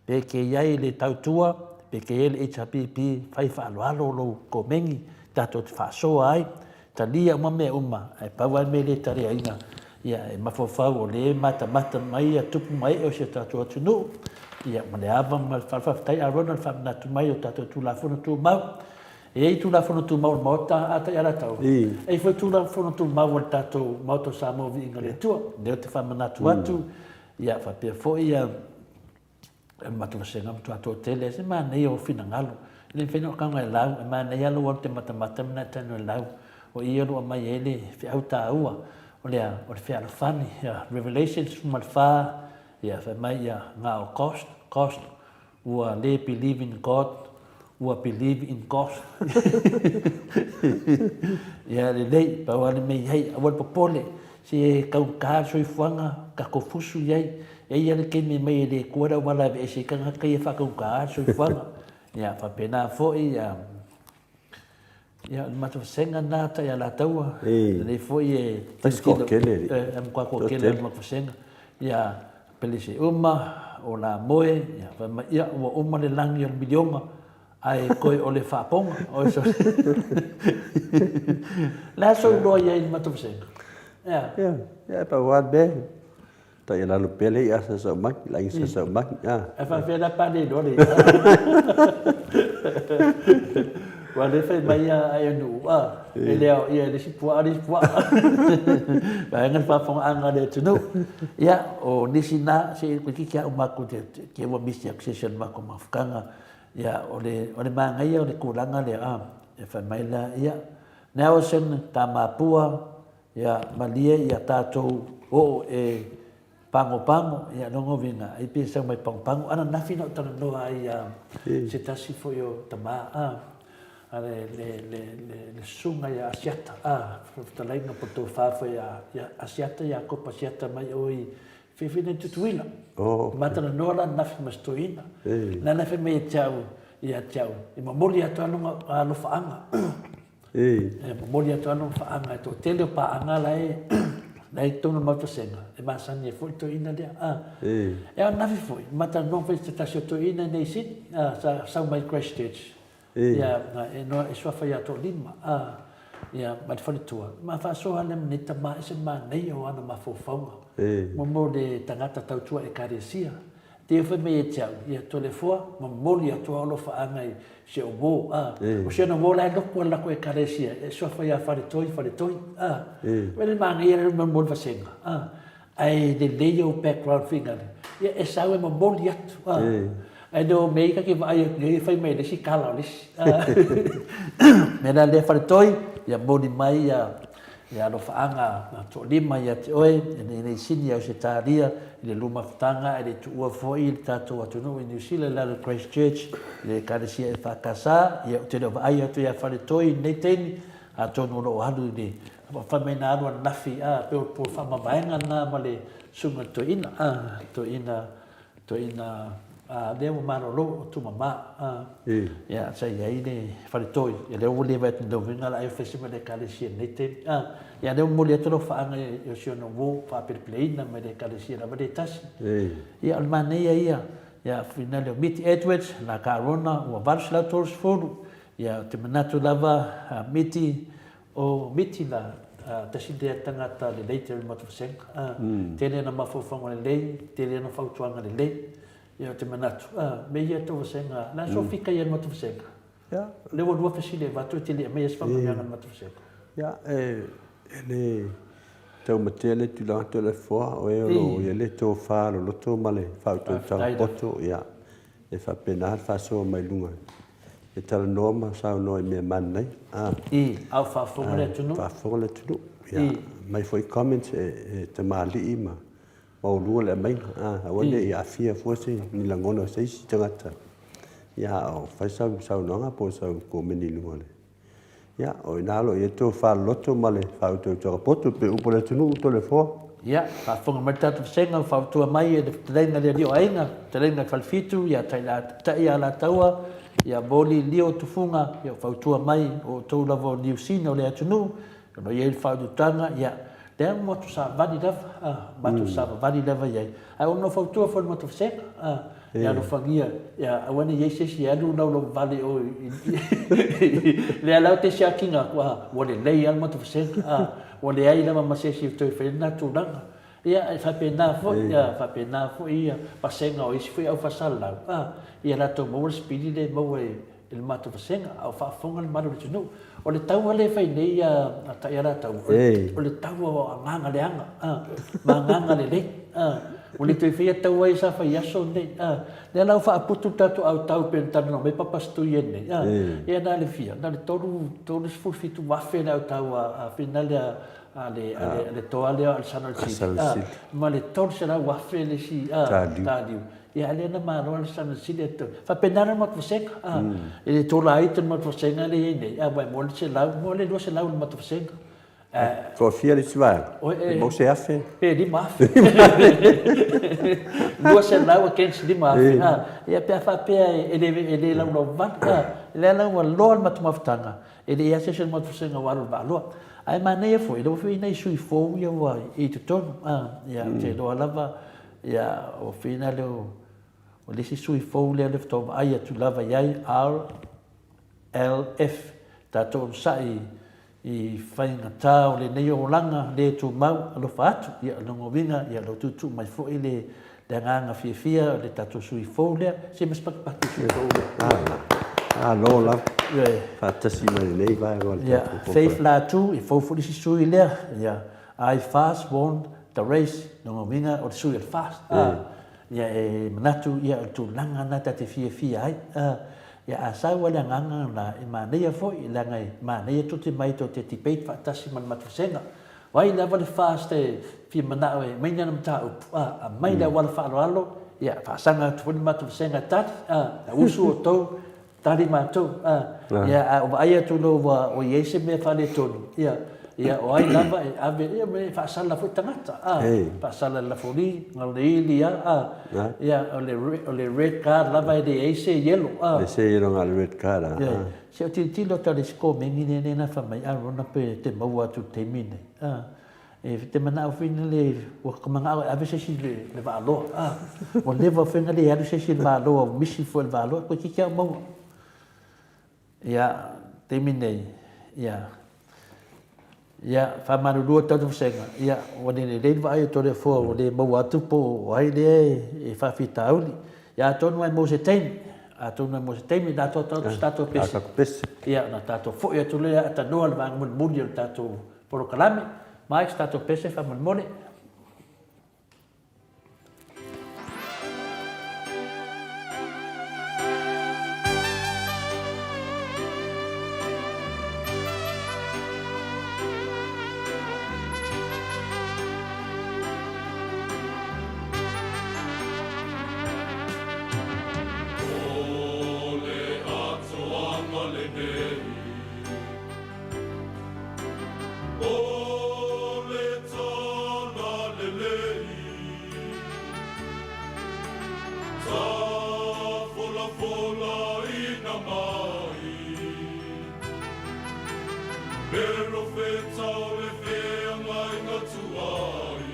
pe ke i ai le tautua pe ke i ai le HRPP fai faaaloalo lou komeni tatou te faasoa ai Talia uma mea uma, ae pau lava le mea e le taliaina, ia, e mafaufau o lea e matamata mai ia tupu ma ee o si o tatou atunuu, ia, ma le ava ma le faafetai Arona le faamanatu mai o tatou Tulafono Tumau. E i ai Tulafono Tumau o le Maota a Taialataua, e i ai foi Tulafono Tumau a le tatou Maota o Samoa Viiga i le Atua. O lea ou te faamanatu atu, ia, faapea foi ia, E matou vasega matua toatele ai se manaia o finagalo. E le mafai ona taga e lau, e manaia lou alu te matamata mena e tago e lau. O i o lo o aumai ai le feau taua, o le a? O le fealofani. Ia, Revelation 14, ia, fai mai ia, na o cost, cost, ua le believe in God, ua believe in ghost. Ia lelei, pau lava le mea i ai, aua le popole, se e taugata le soifuaga, tatou fusu i ai, e i ai le taimi e aumai e le Atua le auala e aveese ai tagata ia e faataugata le soifuaga. Ia faapena foi ia, ia o le matou vasega lena Taialataua, lelei foi e tilotilo, e matua toatele le matou vasega. Ia Pelese uma, o Lamoe, ia, fai mai, ia, ua uma le lagi o le miliona, ae toe o le faapoga. O so... Le a sou iloa i ai i le matou vasega? Ia. Ia, ia, pau lava le mea. Taialalo pea le i'a sa sau mai, le aiga sa sau mai. Ia. Ae faapefea la pe a le iloa le i'a? Aua o lea e fai mai a Aeanuu, a, e le aoaia e le isi puaa le isi puaa. Vaega le faafofogaaga a le atunuu. Ia, o nisi na, se toeitiiti lava uma atu te ua misi atu se isi o le matou mafutaga. Ia, o le, o le manaia o le tulaga lea, a, e fai mai la, ia, Nelson Tamapua, ia, malie ia tatou oo e Pagopago, ia lona uiga, ai pe sau mai Pagopago. Ananafi na ou talanoa ai ia se tasi foi o tama, a, a le, le, le, le, le le susuga ia Asiata, a, fetalaiga po o le tofa foi ia Asiata, Iakopo Asiata mai o i Fiafia nei Tutuila. Oh. Ma talanoa la ananafi ma si toeaina. Lana fai mai ia te au, ia te au, e momoli atu lava lona alofaaga. E momoli atu lava lona faaga e toatele o paaga la e la e i totonu o le Maota Sega, e masani ai foi le toeaina lea. A. E ananafi foi, ma talanoa foi i se tasi o toeaina i nei Sini, sa sau mai Christchurch. Ia, e noa e suafa ia Toalima, a, ia, ma le faletua. Ma faasoa lea ma nei tama ese manaia o ana mafaufauga. Mo le tagata tautua Ekalesia. Te fai mai e te au, ia Toleafoa, momoli atu au alofaaga i si ou uo, a. O si ana uo la e loku a lako Ekalesia, e suafa ia Faletoi, Faletoi, a. Wele manaia le momoli vasega, a. Ae lelei ou background finale, ia e sau e momoli atu, a. Ae le o mea ia ta te vaai atu i ai e fai mai e le isi kala o le isi, a. Mea la lea Faletoi, ia moli mai ia ia alofaaga a Toalima ia te oe, e nei sini i Ausetalia i le lumafutaga ae le i tuua foi le tatou atunuu i Niu Sila i lalo o Christchurch i le Ekalesia EFKS. Ia ou te le o vaai atu ia Faletoi i lenei taimi, atonu o lo o alu i le Fai mai na alu ananafi, a, pei o le faamavaega lena ma le susuga i le toeaina, a, toeaina, toeaina, a, lea ua malolo o Tumama, a, ia, sa i ai le faletoi, ia lea ua leva atu i uiga la ai o fai se mea i le Ekalesia i lenei taimi, a, ia lea ua momoli atu lau faaga i si ona uo faapelepeleina mai le Ekalesia lava lea e tasi. Ia, o le manaia ia, ia, finale o Miti Edwards, la Karona, ua 830, ia, ou te manatu lava, a, Miti, O Miti la, tasi lea tangata lelei te remote vasega, tele ana mafaufauga lelei, tele ana fautuaga lelei, ia ou te manatu, me ia tou vasega, la so fika ia remote vasega. Ia. Lea ua lua fesili e avatu e te le aumaia se faamanuiaga remote vasega. Ia, e le taumatea le tulaga Toleafoa, o e o lo o i ai le tofa loloto ma le faautautaga poto, ia, e faapena le faasoa mai luga E talanoa ma saunoa i mea manaia. A. I, a o faafofoga le atunuu. Faafofoga le atunuu. Ia, aumai foi comments e tamalii ma maualuga le aumaiga. A, aua ne i aafia fua se ni lagona o se isi tagata. Ia, a o fai sau saunoaga po o sau komeni i luga o le Ia, o i ina o lo o i ai le tofa loloto ma le faautautaga poto pei o upu a le atunuu Toleafoa. Ia, faafofoga mai le tatou vasega ua fautua mai e le fetalaiga i le alii o aiga, fetalaiga i Falefitu, ia Taitai Alataua, ia Moli Lio Tufuga, ia ua fautua mai o outou lava o Niu Sina o le atunuu, o lo o i ai le faautautaga, ia, lea ua matou savavali lava, a, matou savavali lava i ai. Ae ua fautua foi le matou vasega, a, Ia alofagia, ia aua ne i i ai se isi e alu laulauvale i o i lea la ou te siakiina atu, a, ua lelei lava le matou vasega, a, ua leai lava ma se isi e toe fai ai lena tulaga. Ia, e faapena foi, ia, faapena foi ia vasega o isi foi au faasalalau, a, ia latou maua le sipili lea e maua i i le matou vasega, a o faafofoga le malu o le atunuu. O le taua lea e fai nei a Taialataua, o le taua o agaga leaga, ma agaga lelei. Ua le toe faia taua ia sa fai i aso nei. Lea la ua faaputu le tatou autau pei ona talanoa mai Papa Stuien nei, ia na o le fia, na o le 37,000 le autau a finale a le toa lea o Alesana Sili, ma le 300,000 le isi taliu. Ia a lea na malo le sana sili atu. Faapena le matou vasega. A, e le tola ai le matou vasega lea e i ai nei, a ua e moa le 100, moa le 200 i le matou vasega. A, Toafia le isi vaega? Pe maua se 1,000? Pe 5,000. 200 against 5,000. A, ia pe a faapea e le e le laulauvale. A, lea la ua loa le matou mafutaga, e le i ai se isi o le matou vasega ua alu i le vaaloa. Ae manaia foi, lea ua fai nai sui fou ia ua i totonu. A, ia ou te iloa lava Ia, o Whina lea o, o le isi sui fou lea lea faatoa vaai atu lava i ai, RLF, tatou onosai i faigata o lenei olaga le tumau, alofa atu, ia, o lona uiga, ia, o lo o tuutuu mai foi le, le agaga fiafia o le tatou sui fou lea, se ma se patupatu sui fou lea. Malo lava. Ioe. Faatasi mai lenei vaega o le tatou Ia, Faith Latu, e fou foi le isi sui lea, ia, I fast won the race, lona uiga o le sui o le fast, a, ia e manatu ia o le tulaga lena ta te fiafia ai, a, ia a sau a le agaga lena e manaia foi leaga e manaia tou te mai tou te debate faatasi ma le matou vasega. O ai lava le fast e fia manao e aumai ni ana mataupu, a, aumai le auala faaaloalo, ia faasaga atu foi le matou vasega e tali, a, usu outou. tali matou, a, ia, a ua vaai atu loa ua, ua i ai se mea faaletonu, ia, ia, o ai lava e ave, ia, e faasala foi tagata, a, faasala i le lafoli, na o le ili lava, a, ia, o le, o le red card lava e leai se yellow, a. Le se yellow na o le red card, a. Ia, se o tilotilo atu i le isi komeni lea na fai mai Arona pe te maua atu i le taimi lenei, a. E te manao foi lele ua ka manao e ave se isi i le vaaloa, a. Ua leva foi ona le alu se isi i le vaaloa, ua misi foi i le vaaloa, toeitiiti lava o maua. Ia, taimi nei, ia, ia, faamalulu atu atu vasega, ia, ua le lelei le vaai atu a le Afoa ua le maua atu po o ai lea e faafitauli. Ia, atonu lava e maua se taimi, atonu lava e maua se taimi, o le a atoatoa atu se tatou pese, ia, ona tatou foi atu lea a tanoa le vaega mulimuli o le tatou Polokalame, Mike, se tatou pese faamolemole. O le atoaga lenei. O le tala lelei, Tafolafolaina mai, Perofeta o le feagaiga tuai.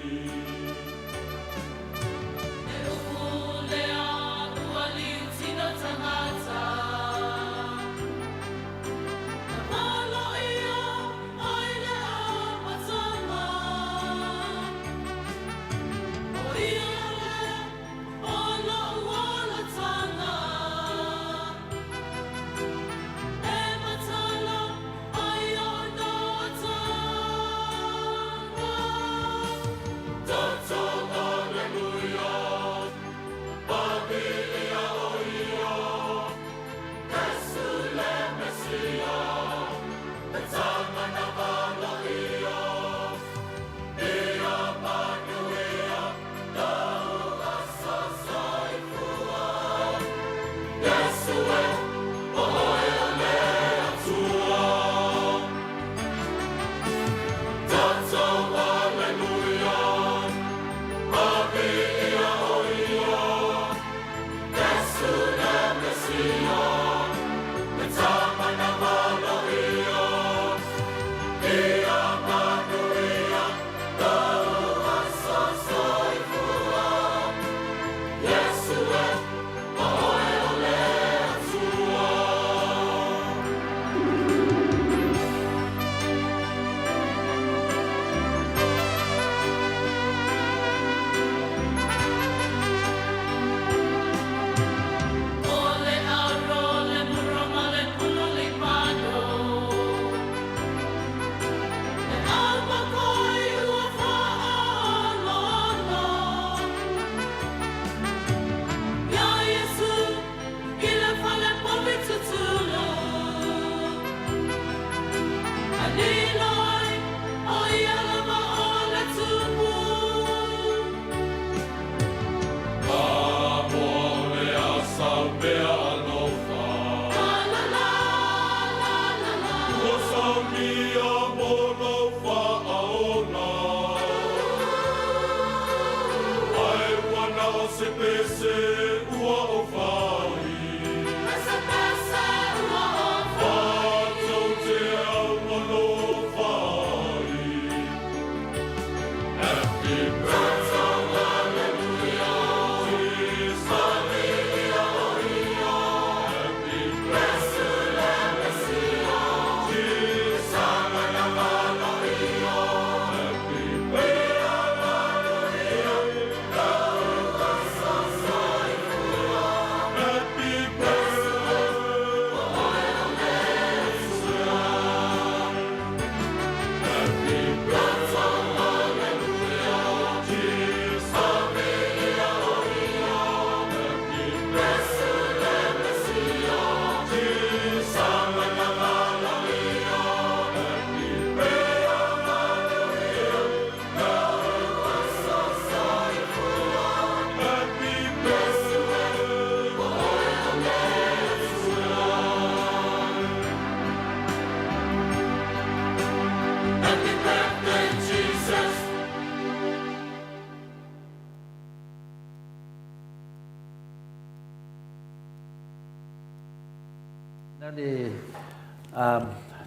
Le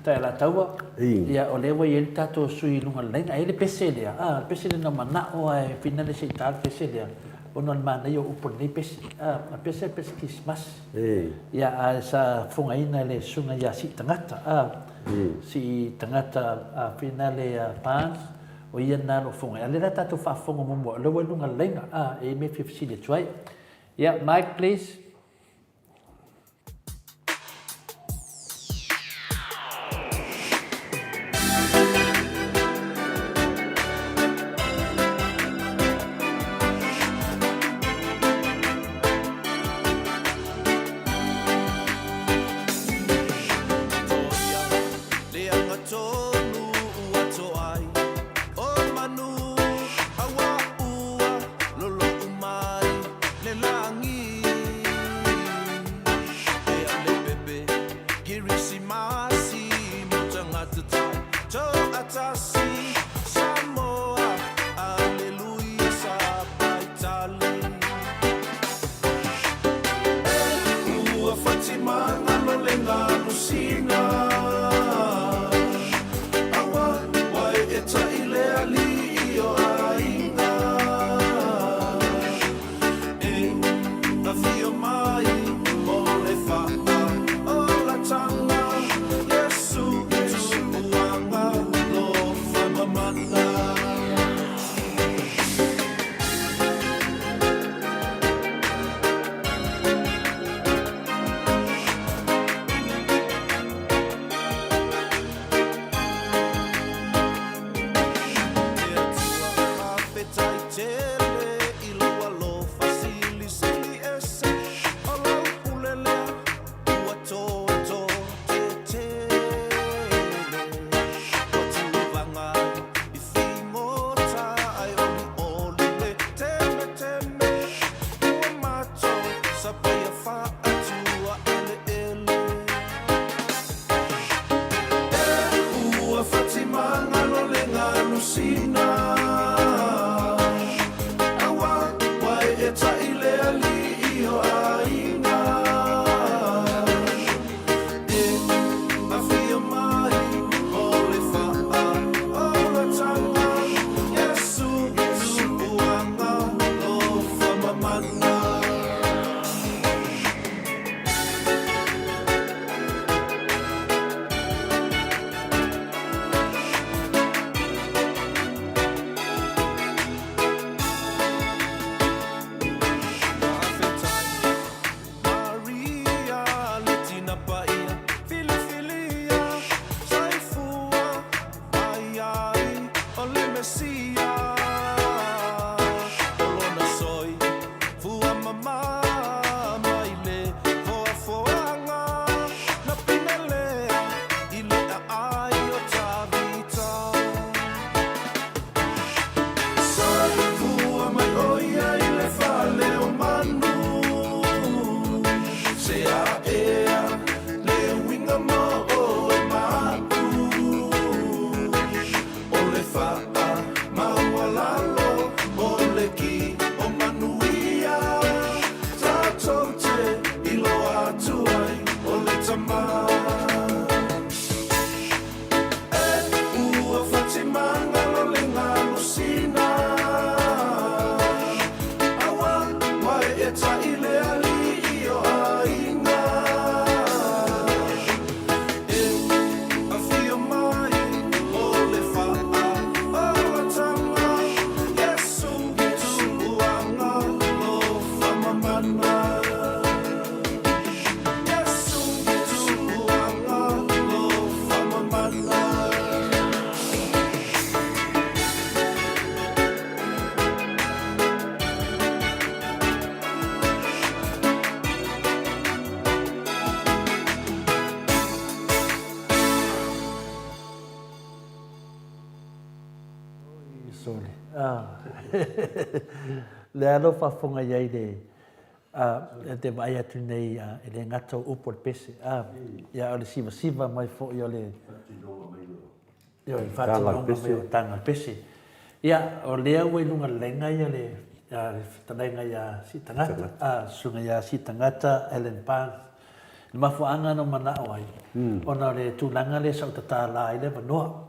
Taealataua, ia o lea ua i ai le tatou sui i luga o le laina. E i ai le pese lea, a, le pese lea na manao lava e finale se i ta le pese lea, ona o le manaia o upu o lenei pese. A, o le pese o le pese Kerisimasi. Ia, ae sa fofogaina e le Susuga ia Siitagata, a, Siitagata Finale Barnes, o ia lena o lo o fofoga ai. A o lea o le a tatou faafofoga muamua, o lea ua i luga o le laina, a, e i ai mea e fia fesili atu ai. Ia, mic please. Sole. Ah. Le alo faafofoga i ai le a te vaai atu nei e le gata o upu o le pese. A, ia o le sivasiva mai foi o le Ioe, faatinoga mai o taga o le pese. Ia, o lea ua i luga o le laina ia le fetalaiga ia Siitagata, a, susuga ia Siitagata Allan Barnes. Le mafuaaga na ou manao ai, ona o le tulaga lea sa ou tatala ai le avanoa.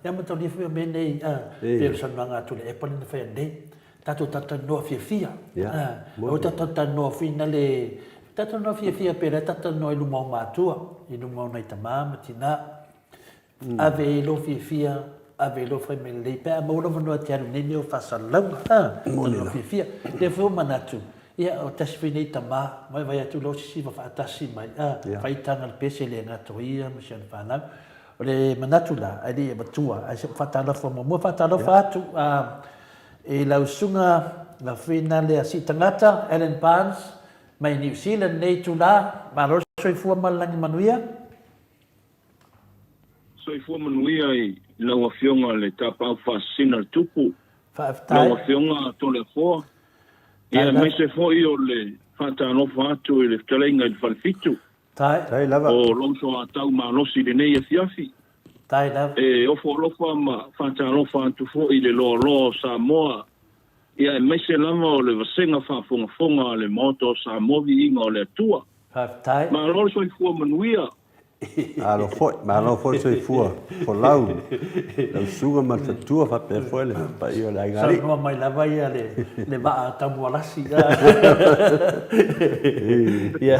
Ia mataulia foi o mea nei, pei o le saunoaga a Tuilaepa lea na fai ananei, tatou talatalanoa fiafia. Aua tatou talatalanoa foi na le, talatalanoa fiafia pei o lea tatou talanoa i luma o matua, i luma o nai tama ma tina. Ave i lou fiafia, ave i lou fai mea lelei pe a maua lou avanoa e te alu i nei mea o faasalalauga. A, talofa fiafia. Lea foi ua manatu, ia, o tasi foi nei tama, vaivai atu loa sisiva faatasi mai, a, faitaga le pese le gata o ia ma si ana fanau. O le manatu la, ae le i avatua, ae se i ou faatalofa muamua, faatalofa atu a, i lau susuga Lafina lea Siitagata, Allan Barnes, mai New Zealand nei itula, malo le soifua ma le lagi manuia. Soifua manuia i lau Afioga le Tapaau Faasisina le Tupu, Faafetai. lau Afioga Toleafoa, Tai ia lava. aemaise foi o le faatalofa atu i le fetalaiga i le Falefitu Tai. Tai lava. o lou soatau malosi i lenei afiafi. Tai lava. E ofo alofa ma faatalofa atu foi i le loaloa o Samoa, ia aemaise lava o le vasega faafogafoga a le Maota o Samoa Viiga o le Atua. Faafetai. Malo le soifua manuia. Malo foi, malo foi le soifua folau lau susuga ma le faletua faapea foi le paia o le aiga alii. Saunoa mai lava ia le le vaa Taumualasi. Ia,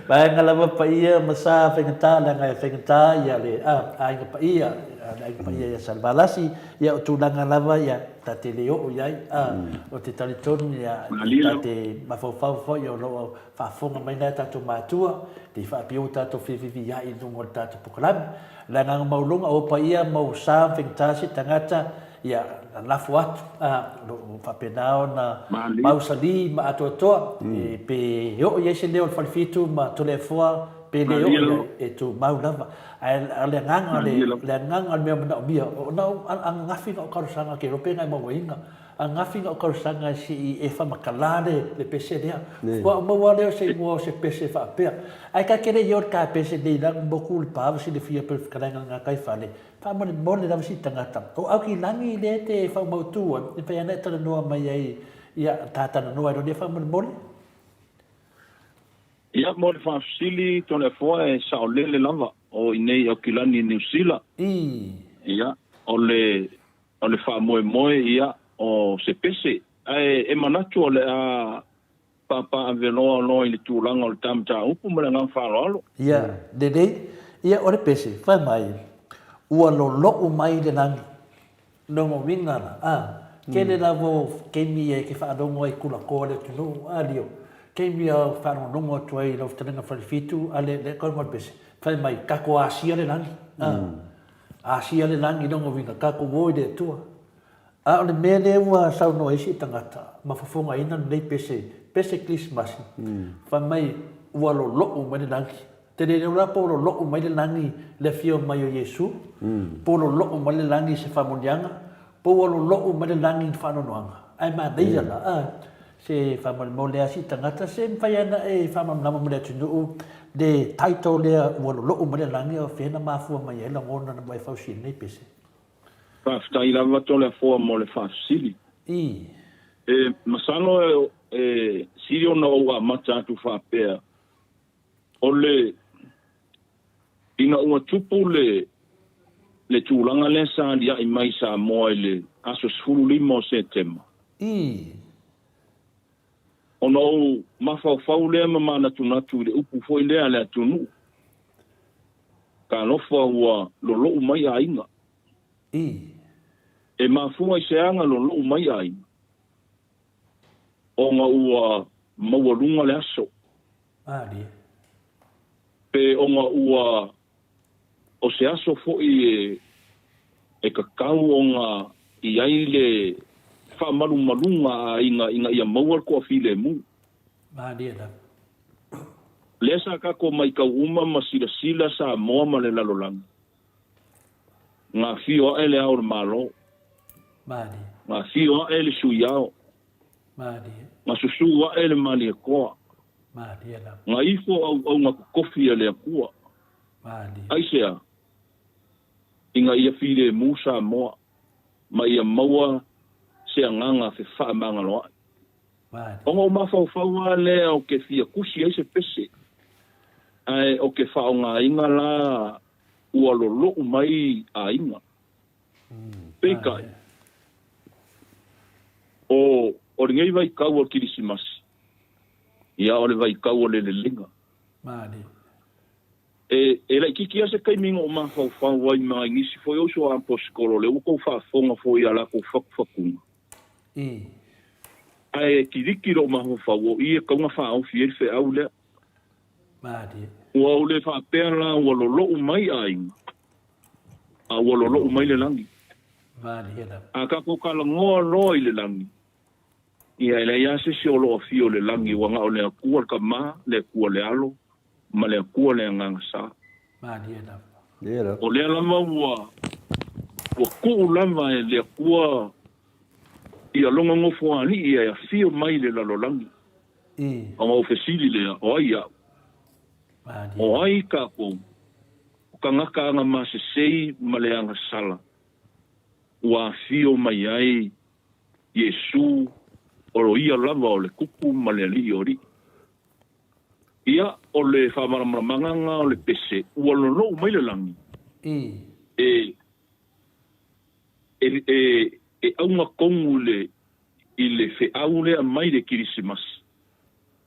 vaega lava paia ma sa faigata leaga e faigata ia le aiga paia, le aiga paia ia Salevalasi, ia o tulaga lava ia ta te le oo i ai. Ou te talitonu ia ta te mafaufau foi o lo o Faafofoga mai nai a tatou matua, te i faapio ua tatou feviviai i luga o le tatou pokalame. O le agaga maualuga, o paia ma o sa ma faigata se tagata, ia, lalafo atu, a, o lo o faapena ona mausali ma atoatoa, e, pe oo i ai se leo o le Falefitu ma Toleafoa, pe le oo i ai, e tumau lava. Ae o le agaga o le, le agaga o le mea manaomia, o na ou ananafi na ou talosaga atu, e iloa pe na e mauaina, Ananafi na ou talosaga se i e faamatala le pese lea. Faatoa ou maua lea o se igoa o se pese faapea. Ae ta te le i o i le ta pese nei lanu motu le pa ma silafia pei o le fetalaiga a le gataifale. Faamolemole lava si tagata. O Aukilagi lea e te faamautu ai, e mafai lava ona e talanoa mai ai, ia ta talanoa ai loa lea faamolemole. Ia, mo le faafesili, Toleafoa, e saolele lava o i inei i Aukilani i Niu Sila. Ia, o le O le faamoemoe ia o se pese, ae e manatu o le a papaaveloa loa i le tulaga o le ta mataupu ma le agaga faaaloalo. Ia, lelei. Ia, o le pese, fai mai, ua lolo'u mai le lagi. Lona uiga la, a, tele lava o taimi e te faalogo ai i tulafono a le atunuu, a lio, taimi a faalogologo atu ai i lau fetalaiga Falefitu, a le, le, le pese, fai mai, tatou asia le lagi, a. Asia le lagi lona uiga, tatou o i le Atua. A o le mea lea ua saunoa ai isi tagata ma fofogaina lenei pese, pese Kerisimasi, fai mai ua lolo'u mai le lagi. Te le iloa la po o lolo'u mai le lagi le afio mai o Iesu, po o lolo'u mai le lagi se faamanuiaga, po ua lolo'u mai le lagi ni faanoanoaga. Ae manaia la, a, se faamolemole lava si tagata, se mafai lava ona e faamalamalama ma le atunuu le title lea ua lolo'u mai le lagi a o fea na mafua mai ai lagona na ua e fausia ai lenei pese. Faafetai lava Toleafoa mo le faafesili. I. E masalo e sili ona ou amata atu faapea, O le, ina ua tupu le, le tulaga lea sa aliaʻi mai i Samoa i le aso 15 o Setema. Ii. Ona ou mafaufau lea ma manatunatu i le upu foi lea a le atunuu, Talofa ua loloʻu mai aiga. Ii. E mafua i se aga loloʻu mai aiga, ona ua maualuga le aso. Malie. Pe ona ua o se aso foi e e tatau ona i ai le faamalumaluga a aiga ina ia maua le toafilemu. Malie lava. Lea sa tatou maitau uma ma silasila Samoa ma le lalolagi, na afio ae le Ao o le Malo, Malie. na afio ae le Sui Ao, Malie. Na susu ae le Malietoa. Malie lava. Na ifo auauna totofi a le Atua. Malie. Aisea? Ina ia filemu Samoa ma ia maua se agaga fefaamagaloaʻi. Malie. Ona ou mafaufau lava lea ou te fia tusi ai se pese. Ae o ke faaaogaina la ua loloʻu mai aiga. Peitai, o o lenei vaitau o le Kilisimasi, ia o le vaitau o le leleiga. E e laitiiti lava se taimi na ou mafaufau ai ma nisi foi o uso a Aposetolo, lea ua tou faafofoga foi i a latou fatufatuga. Ae kiliki lou mafaufau, o i e tatau ona faaofi ai le feau lea. Ua ou le faapea la ua loloʻu mai aiga, a ua loloʻu mai le lagi. A tatou talanoa loa i le lagi, ia e leai lava se isi o lo o afio i le lagi, ua na o le Atua le Tama, le Atua le Alo, ma le Atua le Agaga Sa. O lea lava ua ua tuu lava e le Atua ia lona nofoalii e afio mai i le lalolagi. Ona ou fesili lea, o ai au? O ai takou? O tagata agamasesei ma le agasala ua afio mai ai Iesu, o ia lava o le Kupu ma le Alii o alii. Ia, o le faamalamalamaga lena o le pese ua lolou mai le lagi, e, e, e, e auga tonu i le, i le feau lea mai le Kirisimasi,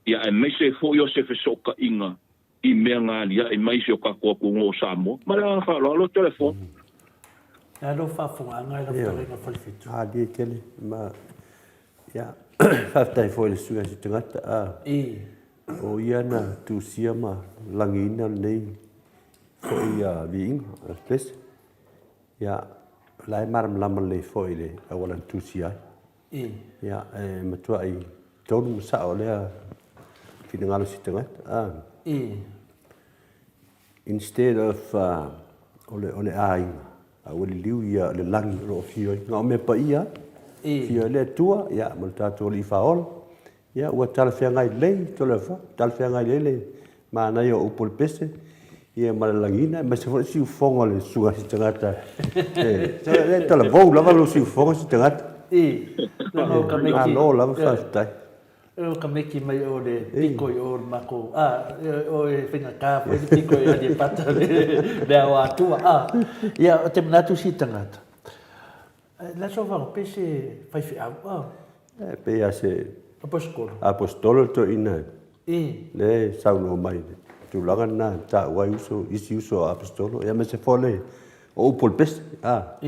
ia aemaise foi o se fesootaiga i mea na aliae mai i si o tatou atunuu o Samoa. Ma le agaga faaaloalo, Telefon. E a lou faafofogaaga i lau fetalaiga Falefitu? Malie tele ma ia faafetai foi i le sui a se tagata a o ia na tusia ma lagiina lenei foi viiga o le pese. Ia o la e malamalama lelei foi i le auala na tusia ai. Ia e matuai tonu ma sao lea finagalo o si tagata a. Instead of o le o le aiga a ua liliu ia le lagi o lo o afio ai. Na o mea paia lava. Afio ai le Atua ia ma le tatou Alii Faaola. Ia ua talafeagai lelei Toleafoa, talafeagai lelei le manaia o upu o le pese ia ma le lagiina aemaise foi le siufofoga o le susuga i se tagata. E talavou lava lou siufofoga si tagata. Malo lava faafetai. O ka meki mai o le piko i o le makou, a, o e faigata foi le piko i Aleipata le ao atua, a. Ia, o te manatu si tagata, le aso vao pe se faifeau, a. E pei lava se Aposetolo. Aposetolo le toeaina lea e saunoa mai i le tulaga lena na taua ai uso, isi uso a Aposetolo, ia aemaise foi le, o upu o le pese, a.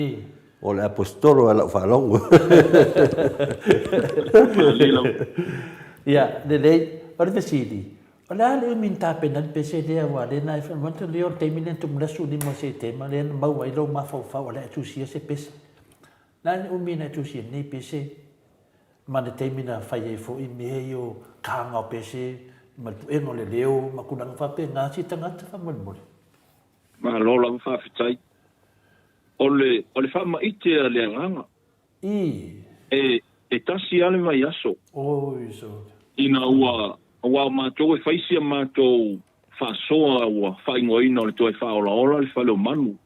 O le Aposetolo a lau faalogo. Ia, lelei. O le fesili, o le a le umi na tapena ai le pese lea aua lea na e manatua o le taimi lea na tumu le aso 15 o Setema lea na maua ai lou mafaufau o le a e tusia se pese. O le a le umi na e tusia ai lenei pese ma le taimi na fai ai foi mea ia o kaga o pese ma le puega o le leo ma tulaga faapena si tagata faamolemole. Malo lava faafetai. O le, o le faamaite a le Agaga. I. E, e tasi lava le vaiaso. Oi so. Ina ua, aua o matou e fai si a matou faasoa ua faaigoaina o le toe faaolaola le fale o manu.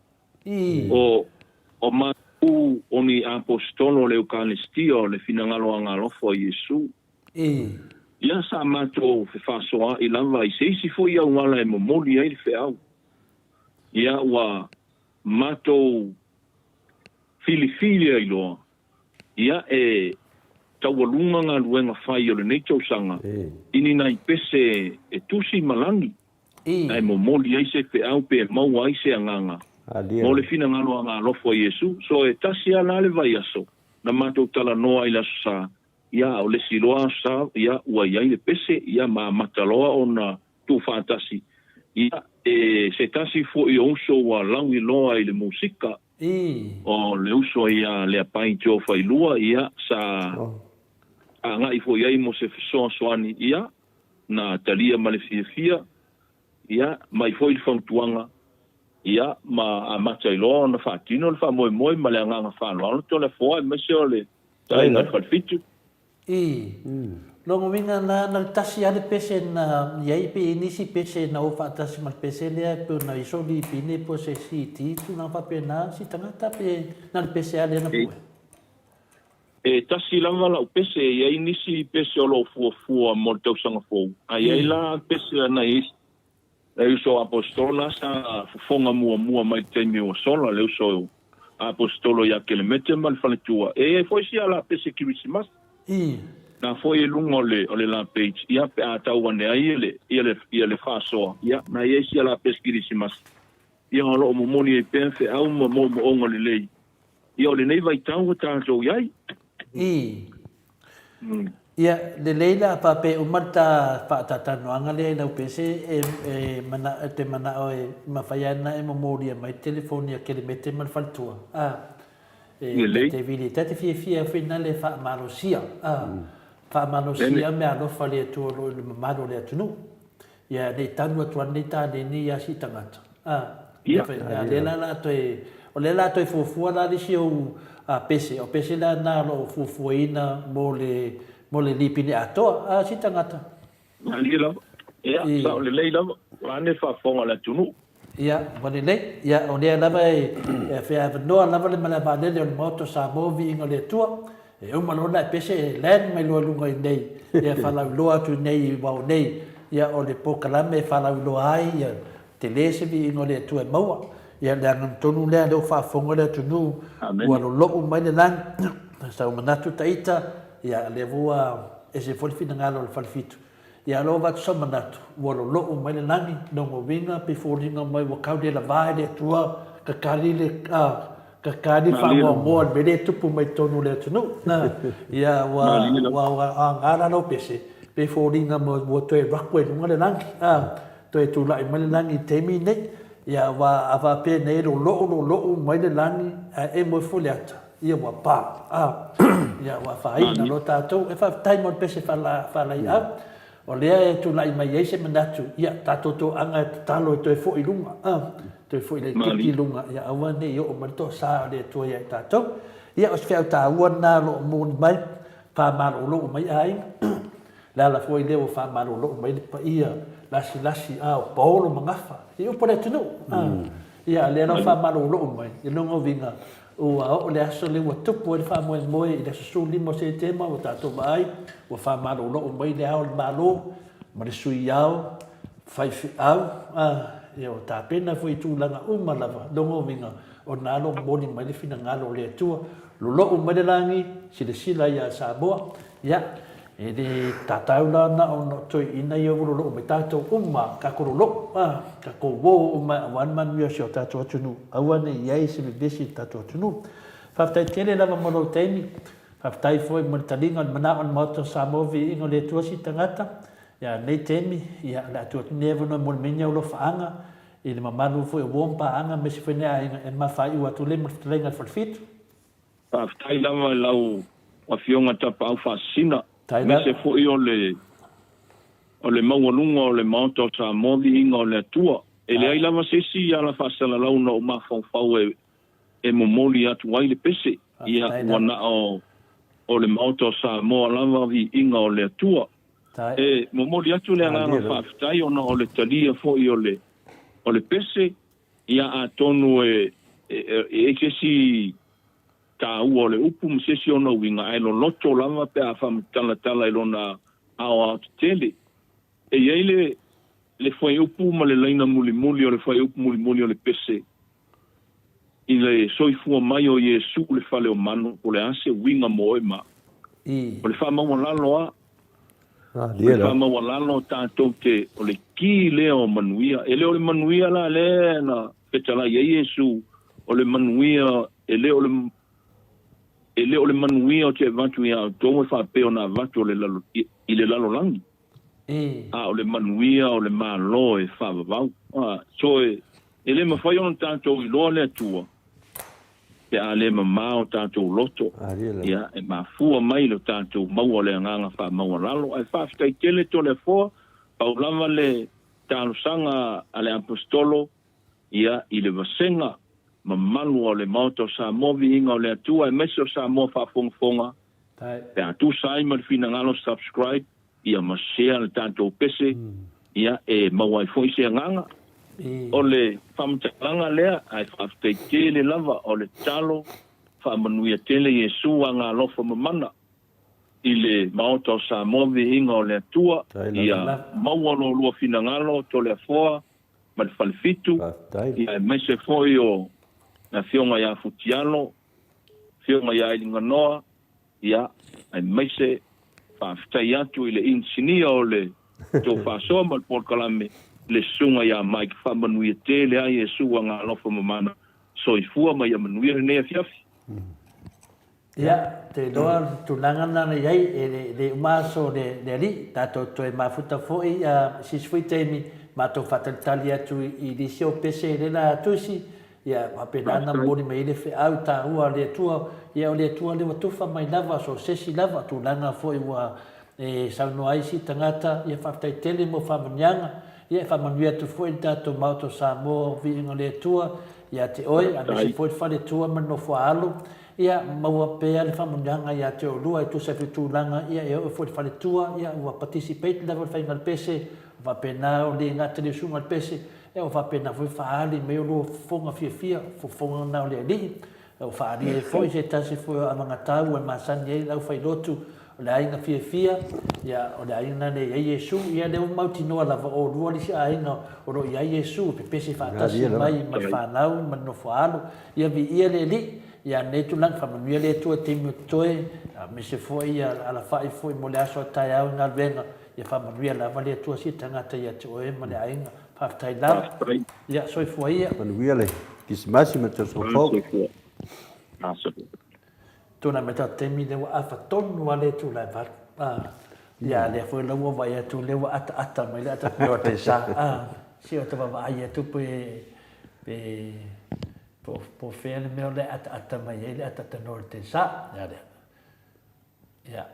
I. O, o matou o ni Aposetolo o le Eukaristia o le finagalo agalofa o Iesu. I. Ia sa matou fefaasoaai lava i se isi foi auala e momoli ai le feau. Ia ua matou filifili ai loa, ia e taualuga galuega fai o lenei tausaga i ni nai pese e tusi ma lagi, ae momoli ai se feau pe maua ai se agaga mo le finagalo agaalofa o Iesu. So e tasi lava la le vaiaso na matou talanoa ai i le Aso Sa, ia a o le isi loa Aso Sa, ia ua i ai le pese, ia ma amata loa ona tuufaatasi, ia, e se tasi foi o uso ua lauiloa i le musika, o le uso ia Leapai Joe Failua, ia, sa agai foi i ai mo se fesoasoani, ia, na talia ma le fiafia, ia, mai foi le fautuaga, ia, ma amata ai loa ona faatino le faamoemoe ma le agaga faaaloalo Toleafoa aemaise o le Fetalaiga i le Falefitu. I lona uiga na na le tasi lava le pese na i ai pe i ai nisi pese na o faatasi ma le pese lea pei ona i ai sou lipine po o se CD tulaga faapena si tagata pe na le pese lava lea na pue. E tasi lava lau pese, e i ai nisi pese o lo o fuafua mo le tausaga fou, a i ai la pese a nai isi. Le uso Apositola sa fofoga muamua mai le taimi ua sola, le uso Apositolo ia Kelemete ma le faletua. E i ai foi sia lapese Kirisimasi. I. Na foi i luga o le, o le la page, ia, pe a tau ane ai ia le, ia le, ia le faasoa, ia, na i ai sia lapese Kirisimasi. Ia, o lo o momoli ai pea feau ma moomooga lelei. Ia, o lenei vaitau ua tatou i ai. I. Ia, lelei la faapea uma le ta faatatalanoaga lea i lau pese e, e, mana, e te manao e mafai lava ona e momolia mai le telefoni a Kelemete ma le faletua, a, e, Lelei. ta te vili, ta te fiafia foi na le faamalosia, a, faamalosia meaalofa a le Atua o lo o i le mamalu o le atunuu. Ia, nei tanu atu ana nei tāne nei ia si tangata. A, Ia. A lea la la toe, o lea la toe fuafua la le isi ou a, pese, o pese la na o lo o fuafuaina mo le, mo le lipine atoa a si tangata. Malie lava. Ia, sao lelei lava. Ua ane faafofoga le atunuu. Ia, ua lelei. Ia, o lea lava e, e feavanoa lava le malae vaalele o le Maota o Samoa, viiga o le Atua. E uma loa ona e pese e land mai loa i luga i inei, ia faalauiloa atu i inei i vao nei. Ia, o le polokalame e faalauiloa ai, ia, tele se viiga o le Atua e maua. Ia, le agaga tonu lea, lea ua faafofoga le atunuu, ua lolou mai le lagi. Sa ou manatu ta ita, ia, lea foi ua ese foi le finagalo o le Falefitu. Ia alo avatu sau manatu, ua lolou mai le lagi, lona uiga pe foliga mai ua kau le lava e le Atua, kakali le, a, kakali le faamoamoa i le mea lea e tupu mai totonu o le atunuu. Na, ia ua, ua, ua aoga la lau pese, pe foliga mai ua toe alu atu ai i luga le lagi, a, toe tulai mai le lagi i le taimi lenei. Ia ua, a faapea nei lolou lolou mai le lagi ae emo ifo le ata. Ia ua pa, a, ia ua afaina loa tatou. E faafetai mo le pese faalaiau. O lea e tulai mai ai se manatu, ia, tatou toaga e tatalo e toe foi i luga, a, toe foi laitiiti i luga, ia aua ne i oo mai le toasa o le Atua ia i tatou. Ia, o se feau taua lena o lo o moni mai, faamalolo mai aiga. Le ala foi lea ua faamalolo mai le paia lasilasi, a, o paolo ma gafa i upu a le atunuu. A, ia, lea la ua faamalolo mai, i lona uiga, Ua oo le aso lea ua tupu ai le faamoemoe i le aso 15 o Setema ua tatou vaai ua faamalolo mai le Ao o le Malo ma le Sui Ao, faifeau, a, ia ua tapena foi i tulaga uma lava, lona uiga o lena lo momoli mai le finagalo o le Atua, lolou mai le lagi, silasila ia Samoa, ia, E le tatau la na ona toeaiina ia ua lolou mai tatou uma, tatou lolou, a, tatou uo uma aua le manuia o si o tatou atunuu, aua ne i i ai se vevesi i le tatou atunuu. Faafetai tele lava mo lou taimi, faafetai foi mo le taliga o le manao o le Maota o Samoa, viiga o le Atua si tagata, ia lenei taimi, ia o le a tuu atu lenei avanoa e momoli mai ni au alofaaga i le mamalu foi o uo ma paaga aemaise foi nai aiga e ma faaiu atu lea ma le fetalaiga a le Falefitu. Faafetai lava i lau Afioga Tapaau Faasisina, aemaise foi o le o le maualuga o le Maota o Samoa Viiga o le Atua. E leai lava se isi ala faasalalau na ou mafaufau e e momoli atu ai le pese, ia ua na o o le Maota o Samoa lava Viiga o le Atua. E momoli atu le agaga faafetai ona o le talia foi o le o le pese, Ia atonu e i ai se isi taua o le upu ma se isi ona uiga, ae loloto lava pe a faamatalatala i lona aoaotetele. E i ai le le fuaiupu ma le laina mulimuli o le fuaiupu mulimuli o le pese i le soifua mai o Iesu i le fale o manu, po o le a se uiga mo oe ma au. O le faamaualalo lava. O le faamaualalo tatou te, o le ki lea o manuia. E le o le manuia la lea na fetalai ai Iesu, o le manuia, e le o le, e le o le manuia ou te avatu ia outou e faapea ona avatu o le lalo, i, i le lalolagi. A o le manuia o le Malo e faavavau. A, so e, e le mafai ona tatou iloa le Atua, pe a le mamā o tatou loto, ia, e mafua mai lo tatou maua o le agaga faamaualalo. Ae faafetai tele Toleafoa, pau lava le talosaga a le Aposetolo, ia, i le vasega mamalu o le Maota o Samoa, Viiga o le Atua, aemaise o Samoa faafogafoga, pe a tusa ai ma le finagalo subscribe, ia ma share le tatou pese, ia, e maua ai foi se agaga. O le faamatalaga lea, ae faafetai tele lava, o le talo, faamanuia tele Iesu agalofa mamana i le Maota o Samoa, viiga o le Atua, ia maua lo lua finagalo, Toleafoa. ma le Falefitu, ia aemaise foi o le Afioga ia Futialo, Afioga ia Ailiganoa, ia aemaise faafetai atu i le inisinia o le tou faasoa ma le polokalame, le Susuga ia Mike Faamanuia tele ai Iesu Agaalofa Mamana. Soifua ma ia manuia lenei afiafi. Ia, ou te iloa o le tulaga lena na i ai, e le uma aso o le Alii, tatou toe mafuta foi i se isi foi taimi, matou faatalitali atu i nisi o pese i lela tusi, ia faapena ona momoli mai ai le feau taua a le Atua. Ia o le Atua lea ua tufa mai lava, so o se isi lava, tulaga foi ua e saunoa ai isi tagata, ia faafetai tele mo faamanuiaga. Ia e faamanuia atu foi le tatou Maota o Samoa o Viiga o le Atua ia te oe, aemaise foi le faletua ma le nofoaalo. Ia maua pea le faamanuiaga ia te oulua e tusa ai foi tulaga, ia e oo foi i le faletua, ia ua participate lava i le faiga o le pese, ua faapena o le gata i le usuga o le pese, ia ua faapena foi faaali mai olua fofoga fiafia, fofoga na o le Alii, ua faaalia ai foi se tasi foi o anagatau e masani ai le aufailotu, o le aiga fiafia, ia o le aiga lena e i ai Iesu, ia lea ua mautinoa lava o oulua le isi aiga o lo o i ai Iesu e pepese faatasi mai ma le fanau ma le nofoaalo, ia viia le Alii. Ia nei tulaga, faamanuia le Atua i taimi o totoe, aemaise foi ia alafai foi mo le aso a taeao i galuega, ia faamanuia lava le Atua sia tagata ia te oe ma le aiga. Faafetai lava. Faafetai. Ia, soifua ia. Manuia le Kisimasi ma le tausaga fou. Soifua. Soifua. Tuna mai tatou taimi lea ua afa tonu lava le itula e 8. Ah, ia lea foi la ua vaai atu lea ua ataata mai le ata o te sa. Ah, se o te vaavaai atu pe pe Po o fea le mea o le ataata mai ai le ataatanoa o le telesa. Ia lea. Ia.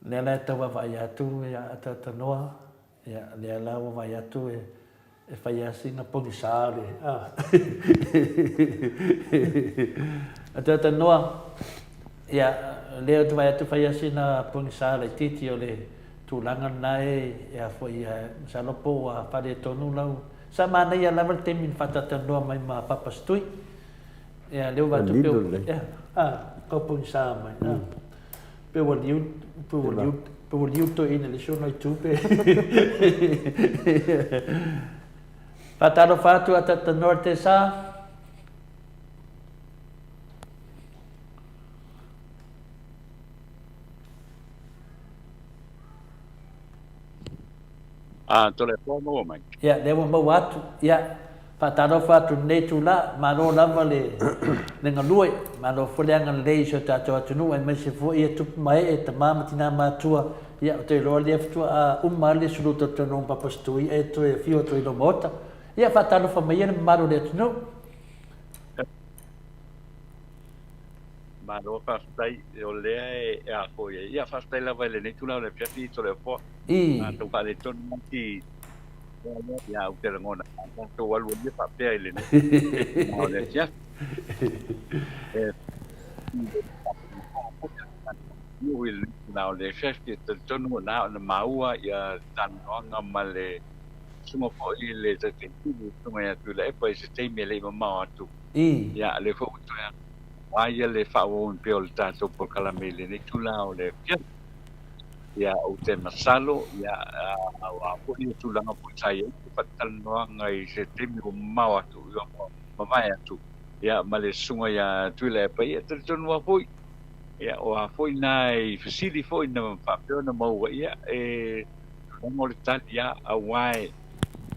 Lea la e tau vaavaai atu ia ataatanoa, ia lea la ua vaai atu e E fai lava sina pogisa o le, a. Ataatanoa, ia, lea ou te vaai atu fai lava sina pogisa laitiiti o le tulaga lena e, a foi, masalo po ua faaletonu lau, sa manaia lava le taimi na faatalatalanoa mai ma Papa Setui. Ia, lea ua vaai atu pei ua, ia, a, tau pogisa mai, a. Pe ua liu, pe ua liu, pe ua liu toeaina i le isi ona itu pe. Faatalofa atu a Tata Norte sa. A, Toleafoa maua mai. Ia, lea ua maua atu. Ia, faatalofa atu i lenei itula, malo lava le, le galue, malo foi le agalelei i si o tatou atunuu, aemaise foi ia tupu ma ee, tama ma tina matua. Ia, ou te iloa lea faatoa uma lava le sulu talatalanoa ma Papa Setui ae toe afio atu ai i lou maota. Ia, faatalofa mai ia le mamalu o le atunuu. Malo faafetai o lea e a foi ai. Ia faafetai lava i lenei itula o le afiafi Toleafoa. A tau faaletonu atu ia ou te lagona a tatou alu ai ia faapea i lenei itula o le afiafi. E i lenei itula o le afiafi e talitonu na ona maua ia talanoaga ma le susuga foi i le Taitaifono le Susuga ia Tuilaepa i se taimi e le i mamao atu. Ia lea foi ua toe a ia le faaauauina pea o le tatou polokalame i lenei itula o le afiafi. Ia, ou te masalo, ia, aua foi ia tulaga foi sa i ai se faatalanoaga i se taimi ua mamao atu, ua mavae atu, ia, ma le susuga ia Tuilaepa, ia, e talitonu lava foi, ia, o a foi nai fesili foi na faapea ona maua, ia, e tulaga o le tali lava, aua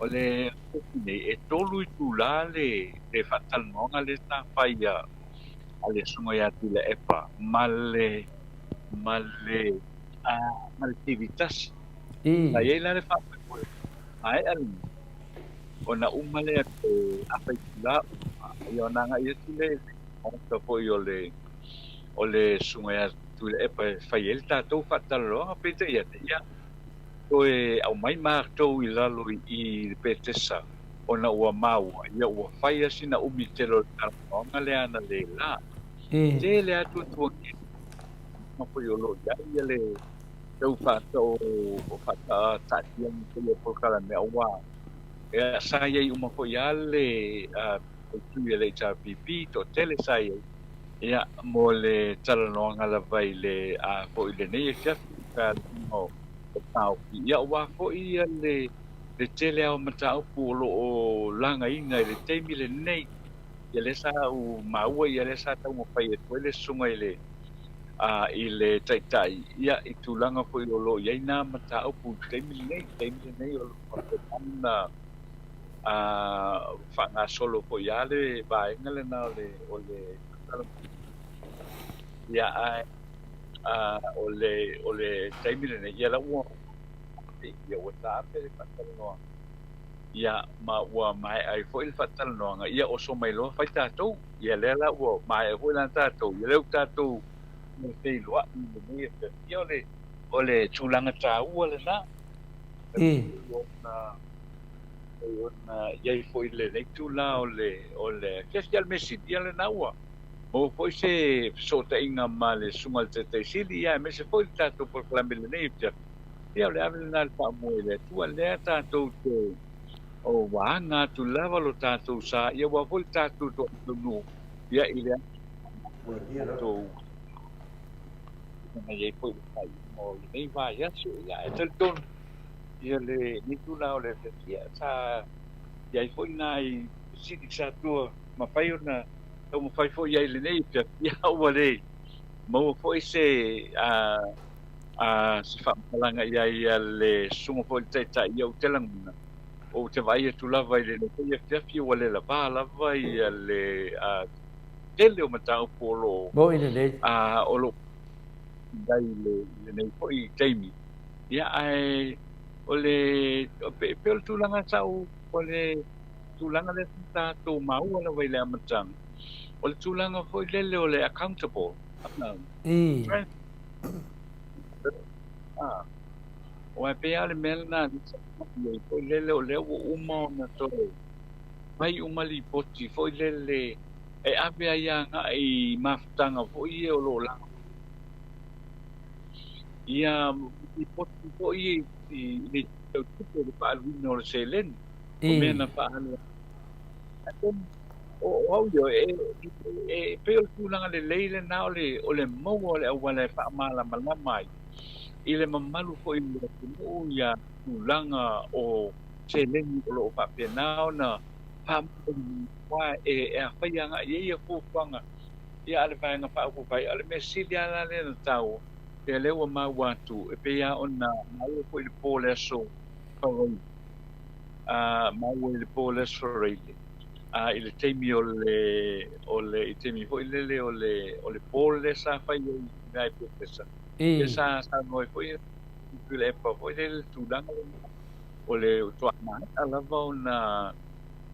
o le lipoti nei, e 3 itula le faatalanoaga lea sa fai a le Susuga ia Tuilaepa ma le ma le ma le TV tasi. Sa i ai la le faamoemoe maea lena ona uma lea pe afa itula uma, ia ona agai atu lea i le maota foi o le o le Susuga ia Tuilaepa e fai ai le tatou faatalaloaga. Peitai ane, ia, toe aumai matou i lalo i i le Petesa ona ua maua ia ua fai lava sina umi tele o le talanoaga lea analeila. Tele lava tuatuagia foi o lo o i ai ia le tau faataatiaga foi o polokalame aua sa i ai uma foi lava le tui a le HRPP, toatele sa i ai. Ia, mo le talanoaga lava i le a foi i lenei afiafi i fealuga o taofi, ia aua foi ia le le tele lava o mataupu o lo o lagaina i le taimi lenei. Ia lea sa ou maua ia lea sa taumafai atu ai le susuga i le a i le Taitai, ia i tulaga foi o lo o i ai na mataupu i le taimi lenei. I le taimi lenei o lo o faapena ona a faagasolo foi lava le vaega lena o le o le ia ae a o le o le taimi lenei ia la ua ia ua taape le faatalanoaga ia ma ua maea ai foi le faatalanoaga ia oso mai loa fai tatou ia lea la ua maea foi la tatou ia lea ua tatou feiloai i lenei afiafi ia o le o le tulaga taua lena pei ona i ai foi i lenei itula o le o le afiafi. A o le mea sili, ia lena ua maua foi se fesootaiga ma le Susuga i le Taitai Sili, ia aemaise foi le tatou polokalame i lenei afiafi. Ia o le ave lena i le faamoe i le Atua, lea tatou te o ua aga atu lava lo tatou sa, ia aua foi le tatou toataunuu, ia i le aso tatou na i ai foi le faaiuga o lenei vaiaso. Ia ae talitonu Ia lenei itula o le afiafi, ia sa i ai foi nai fesili sa tua mafai ona taumafai foi i ai i lenei afiafi, ia ua le maua foi se a a se faamatalaga i ai a le susuga foi i le Taitai. Ia ou te lagona, ou te vaai atu lava i lenei foi afiafi ua le lavā lava ia le a tele o mataupu o lo o Moni lelei. a o lo o i ai i lenei foi taimi. Ia, ae o le, e pei o le tulaga sa ou, o le tulaga lea sa tatou maua lava i le amataga, o le tulaga foi lele o le accountable. Aua e pei lava o le mea lena sa i ai foi lele o lea ua uma ona toe fai uma lipoti foi lele e ave ai agai i mafutaga foi ia o lo o laga. Ia lipoti foi i le tau tupe le faaaluina o le seleni, o mea na faaalu ai. O au ia, e pei o le tulaga lelei lena o le o le maua o le auala e faamalamalama ai i le mamalu foi o le atunuu ia tulaga o seleni o lo o faapena ona faamalamalama aua e afai agai i ai ia fuafuaga ia a le Vaega Faaupufai. A o le mea sili lava la lea na taua, ia lea ua maua atu, e pei lava ona maua foi i le po o le Aso Faraile, a maua i le po o le Aso Faraile, a i le taimi o le, o le, i le taimi foi lele o le, o le poll lea sa fai ai i ina i Petesa, lea sa saunoa ai foi Tuilaepa foi lele i le tulaga lena, o le faatoa maea lava ona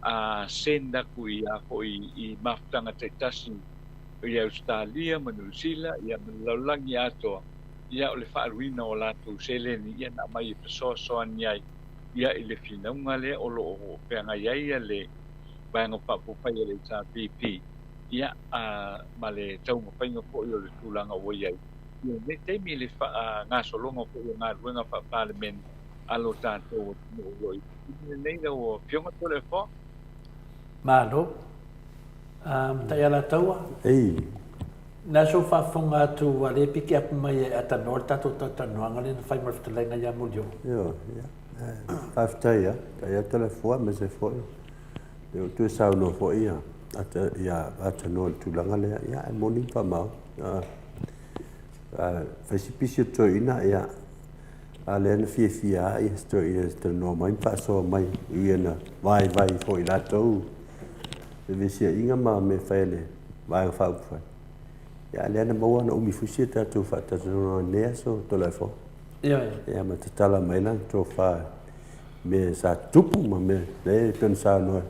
a send atu i a foi i mafutaga taitasi i Ausetalia ma Niu Sila ia ma le lalolagi atoa, ia o le faaaluina o latou seleni ia na aumai e fesoasoani ai ia i le finauga lea o lo o feagai ai ia le Vaega Faaupufai a le HRPP ia a ma le taumafaiga foi o le tulaga ua i ai i lenei taimi i le faagasologa foi o galuega faa-Palemene a lo tatou atunuu o lo o i ai lenei lau Afioga Toleafoa. Malo. Matai Alataua. Ei. Na so faafofoga atu ua le piki apu mai e atanoa le tatou talatalanoaga lea na fai ma le fetalaiga ia Mulioo. Ioe, ia. Faafetai lava, faafetai lava Toleafoa aemaise foi lea ua toe saunoa foi ia ia Atanoa i le tulaga lea. Ia e moni ma faamaoni. A fai si pisi o le toeaina, ia A lea na fiafia lava ia si toeaina e talanoa mai ma faasoa mai, e ui ina vaivai foi i latou vevesiaiga ma mea fai a le Vaega Faaupufai. Ia a lea na maua na umi foi si a tatou faatalatalanoaga i lenei aso Toleafoa. Ioe. Ia ma tatala mai lana tofa i mea sa tutupu ma mea lea e pei ona saunoa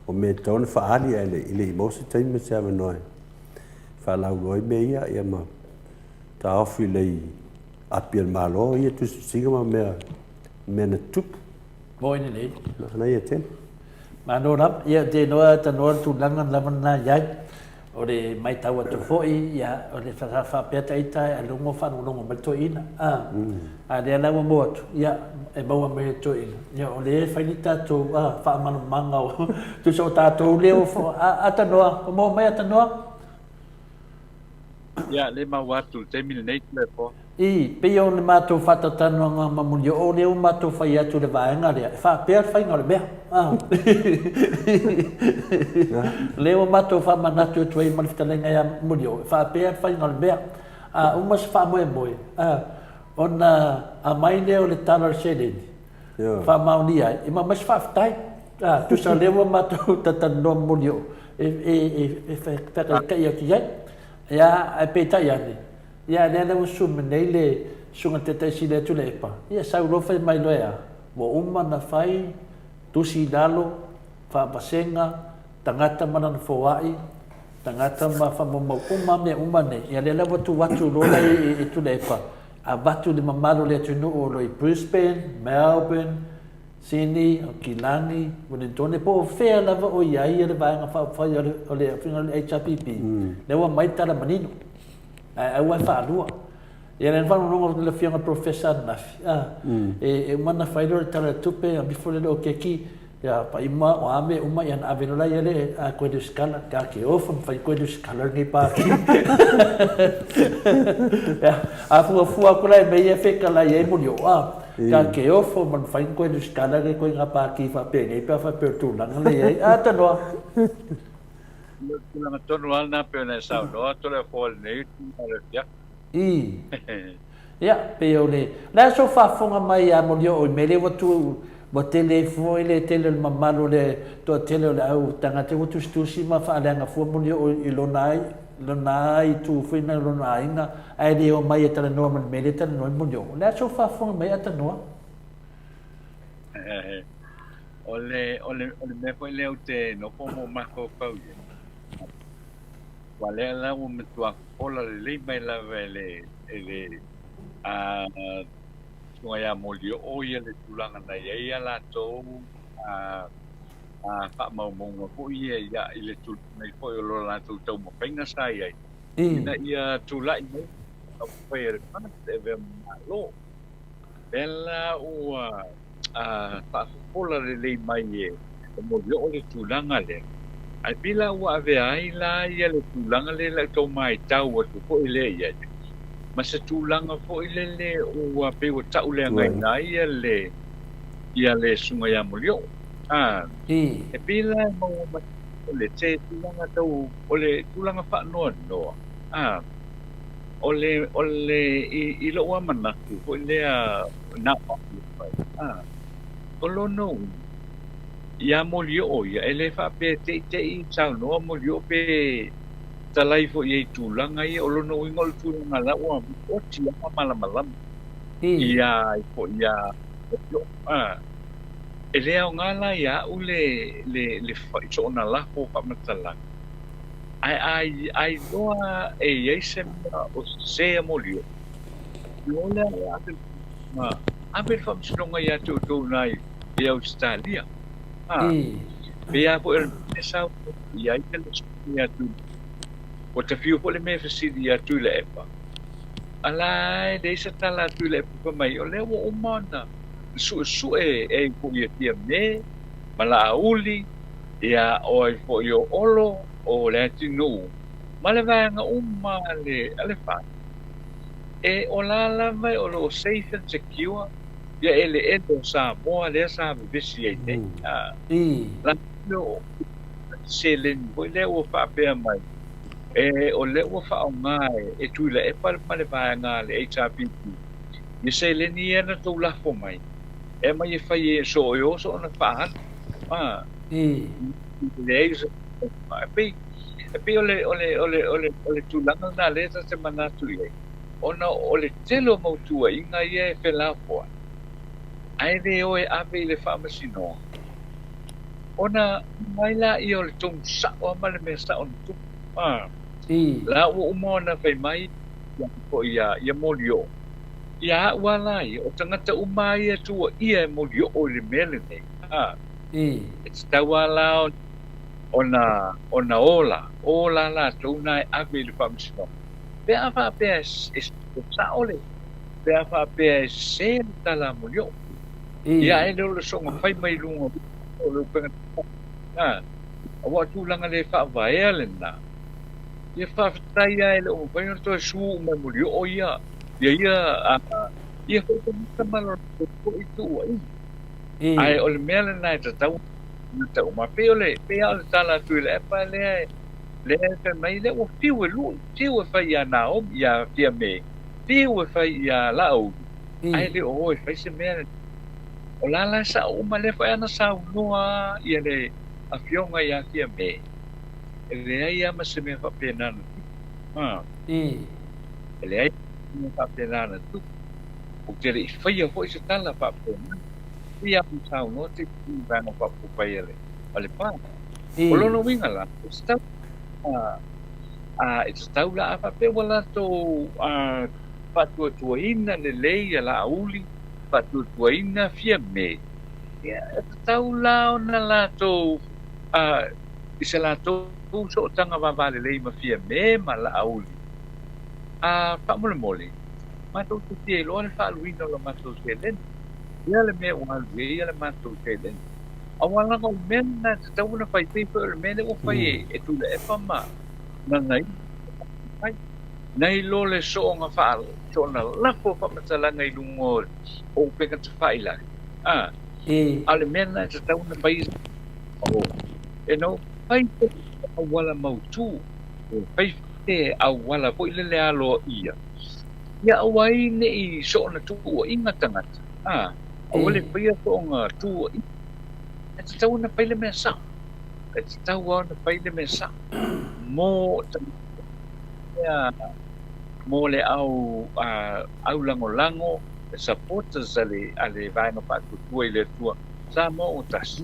o mea e tatau ona faaali ae le i maua se taimi ma se avanoa e faalauiloa ai mea ia, ia ma taofi lei api a le Malo ia tusitusiga ma mea mea na tutupu. Moi lelei. Manaia tele. Malo lava. Ia te iloa tanoa le tulaga lava lena i ai. O le matau atu foi, ia, o le sa faapea ta ita e logo faalogologo mai le toeaina. A, a lea la ua maua atu, ia, e maua mai e le toeaina. Ia, o lea e fai ni tatou a, faamalamalamaga o, tusa o tatou lea ua, a, a tanoa, ua maua mai a tanoa? Ia, lea e maua atu i le taimi lenei Tuilaepa. I, pei o le matou faatautanoaga ma Mulioo lea ua matou fai atu i le vaega lea, e faapea le faiga o le mea. Lea ua matou faamanatu atu ai ma le fetalaiga ia Mulioo, e faapea le faiga o le mea. A uma se faamoemoe, ona aumai lea o le tala o le seleni, faamaonia ai, ma aumai se faafetai. Tusa o lea ua matou talatalanoa ma Mulioo e feakaikai atu i ai. Ia, ae peitai ane, ia lea la ua susu mai nei le Susuga i le Taitai Sili a Tuilaepa, ia sau loa fai mai loa e a? Ua uma ona fai, tusi i lalo, faavasega, tagata ma lana foai, tagata ma faamaumau uma mea uma nei, ia lea la ua tuu atu loa la i Tuilaepa, avatu i le mamalu o le atunuu o lo o i Brisbane, Melbourne, Sini, Aukilani, Welintone, po o fea lava o i ai le Vaega Faaupufai o le Afioga i le HRPP, lea ua aumai le tala manino, ae aua e faalua. Ia lea na faalogologo atu i le Afioga i le Professor ananafi, e uma ona fai loa le Tala o le Tupe, alu ifo lea i le okeki, ia paima o a mea uma, ia ona ave loa lea i ai le koe lusitala, ta te ofo ma fai koe lusitala lenei Pati. A fuafua atu la i mea ia e fetalai ai Mulioo, a. Ta te ofo ma mafai ona toe resitala le ituaiga pati faapenei pe a faapea o le tulaga lea e i ai. A tanoa. O le tulaga tonu lava lena pei ona e saunoa Toleafoa i lenei itula o le afiafi. I. Ia, pei o le... O le a sou faafofoga mai ia Molioo i mea lea ua tu, ua tele ai foi le tele o le mamalu o le toatele o le au tagata ua tusitusi ma faaleaga fua Molioo i lona ai, lona itu foi na lona aiga, ae le omai e talanoa ma le mea lea e talanoa ai Molioo. O le a sou faafofoga mai Atanoa? O le, o le, o le mea foi lea ou te nofo ma ou mafaufau i ai, aua lea la ua matua fofola lelei mai lava e le, e le a susuga ia Molioo ia le tulaga na i ai a latou a, a faamaumauga foi ia ia i le tulaga foi o lo latou taumafaiga sa i ai. Ina ia tulai mai taumafai a le FAST e avea ma Malo. Lea la ua faafofola lelei mai e Molioo le tulaga lea, ae pei la ua avea ai la ia le tulaga lea i lau tau matau atu foi lea i ai, ma se tulaga foi lele ua pei ua tauleagaina ai ia le ia le susuga ia Molioo. E pei la e maua mai o le se tulaga tau o le tulaga faanoanoa, a, o le, o le, i, i lou lava manatu foi lea na o au e fai, a, o lona uiga, ia Molioo ia, e le faapea e te i te i saunoa Molioo pe talai foi i ai i tulaga ia, o lona uiga o le tulaga la ua oti lava malamalama ia ai foi ia Molioo, a. E le aoga la ia au le, le, le fai soona lafo o faamatalaga, ae a, a iloa e i ai se mea o sese ia Molioo, ona o lea e ave le faamasinoga, ave le faamasinoga ia te outou i ina i Ausetalia. A, pei lava foi o le mea sa i ai le susuga ia Tuilaepa. Ua tafiu foi le mea e fesili ia Tuilaepa, a la e leai se tala a Tuilaepa fai mai, o lea ua uma ona suesue e ai foi e Fiame ma Laauli, ia, o ai foi o Olo, o Leatinuu, ma le vaega uma a le, a le FAST, e o la lava o lo o safe and secure ia eleele o Samoa lea sa vevesi ai nei. A, la o seleni foi lea ua faapea mai, e, o lea ua faaaoga e, e Tuilaepa ma le vaega a le HRPP, Ia seleni ia na tou lafo mai, e aumai e fai e so e oso ona faaalu. A, leai se e pei, e pei o le, o le, o le, o le, o le tulaga lena lea ta te manatu i ai, ona o le tele o mau tuuaiga ia e felafoai, ae le o e ave i le faamasinoga, ona mai laia o le tonu sao lava ma le mea sao na tupu. A, la ua uma ona fai mai ia foi ia, ia Molioo. Ia au lava la ia, o tagata uma lava ia e tuuaia e Molioo i le mea lenei, a, e tatau lava la ona, ona o la, o la latou na e ave i le faamasinoga. Pe a faapea e, e, e sao le, pe a faapea e sese le tala a Molioo. Ia ae le o le soona fai mai i luga o le upega, a, aua o tulaga le faavaea lena. Ia faafetai lava e le o mafai ona toe sue uma e Mulioo ia ia ia ia foi tagata ma lona foi tuuaiga. Ae o le mea lena e tatau ona tau ma pei o le pei lava o le tala a Tuilaepa lea lea e fai mai lea ua fiu e lui, fiu e fai ia Naomi ia Fiame, fiu e fai ia Laauli, ae le o o e fai se mea. O la la e sao uma lea foi ana saunoa ia le afioga ia Fiame. E leai lava ma se mea faapena na tupu. Ha. E leai se mea faapena na tupu. Ou te le i faia foi se tala faapena. Pei lava ona saunoa te i Vaega Faaupufai a le, a le Pa. O lona uiga la, e tatau, a, a, e tatau la a faapea ua latou a, faatuatuaina lelei ia Laauli, faatuatuaina Fiame, ia, e tatau la ona latou a, i se latou sootaga vavalelei ma Fiame ma Laauli. A, faamolemole, matou te fia iloa le faaluina o la matou seleni. Pea le mea ua alu i ai le matou seleni. Aua leaga o le mea lena e tatau ona fai, pei foi o le mea lea ua fai e Tuilaepa ma Nanaia fai. Nai lo le soona faa, soona lafo faamatalaga i luga o upega tafailagi. A, a o le mea lena e tatau ona fai, you know, fai se auala mautu, fai se auala foi lele aloaia, ia aua ai ne i soona tuuaiga tagata, a, aua le faia soona tuuaiga. E tatau ona fai le mea sao, e tatau lava ona fai le mea sao mo tagata mo le au au lagolago, supporters a le a le Vaega Faatuatua i le Atua Samoa ua tasi.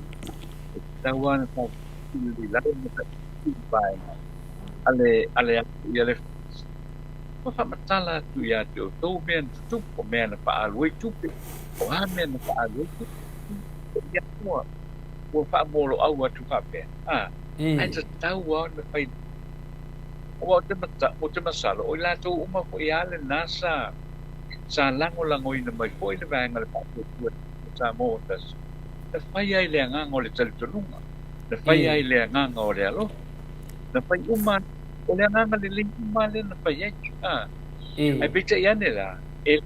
E tatau lava ona tatou i lalo ma tatou vaega a le a le ia le ua faamatala atu ia te outou mea na tutupu, o mea na faaalu ai tupe, o a mea na faaalu ai tupe, ia ua ua faamoloau atu faapea, a, ae tatau lava ona fai. Aua ou te mata, ou te masalo, o i latou uma foi lava lena sa sa lagolagoina mai foi le Vaega o le Faatuatua i Samoa ua tasi, na fai ai le agaga o le talitonuga, na fai ai le agaga o le alofa, na fai uma, o le agaga lelei uma lea na fai ai. A, ae peitai ane la, e,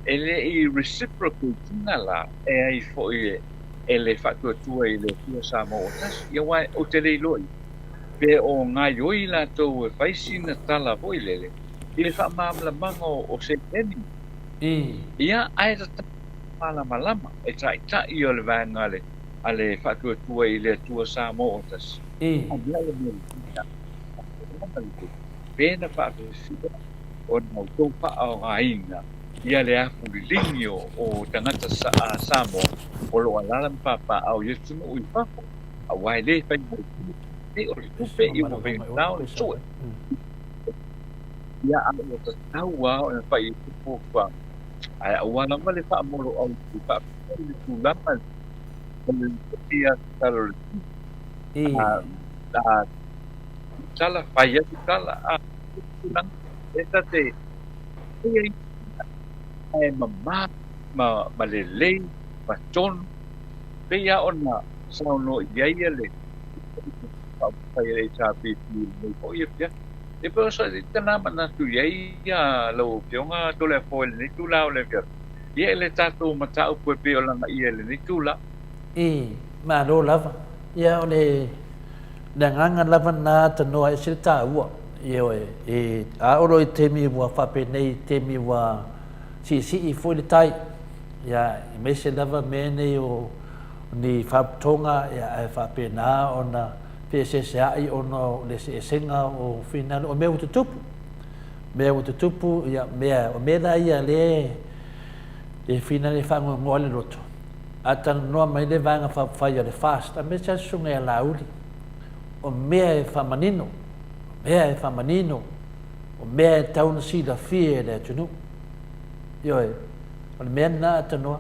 e le i reciprocate ina la e ai foi e, e le Faatuatua i le Atua Samoa ua tasi. Ia aua ou te le iloa ia, pe o gaioi latou e fai sina tala foi lele i le faamalamalamaga o seleni. Ia, ae tatau malamalama e taitai o le vaega a le, a le Faatuatua i le Atua Samoa ua tasi. A mea le mea lelei, pe na faafefea ona outou faaaogaina ia le afu liligi o tagata Samoa o lo o alaala ma papaaao i atunuu i fafo, aua e le faigofie e o le tupe i ua faigata ona sue. Ia, a ua tatau lava ona fai i ai fuafuaga, ae aua lava le faamoloau i faapea i le tulaga o le ia tala o le a tala, fai atu tala, a tulaga e ta te fai ai e mamā ma, ma lelei ma tonu, pei lava ona saunoa i ai le faaupufai a le HRPP i lenei foi afiafi. E pei o se tala manatu i ai lau Afioga Toleafoa i lenei itula o le afiafi, ia i le tatou mataupu e pei o lagaia i lenei itula. I, malo lava. Ia o le le agaga lava lena tanoa ese le taua. Ioe, e a olo i taimi ua faapenei, taimi ua siisii foi le tai. Ia, aemaise lava mea nei o ni faalapotopotoga ia ae faapena ona feeseesea'i ona o le eseesega o finagalo, o mea ua tutupu. Mea ua tutupu, ia mea, o mea la ia lea e finagalo e faanoanoa ai le loto. A talanoa mai le Vaega Faaupufai a le FAST, aemaise lava le Susuga ia Laauli, o mea e faamanino, o mea e faamanino, o mea e tatau ona silafia e le atunuu. Ioe, o le mea lena a tanoa,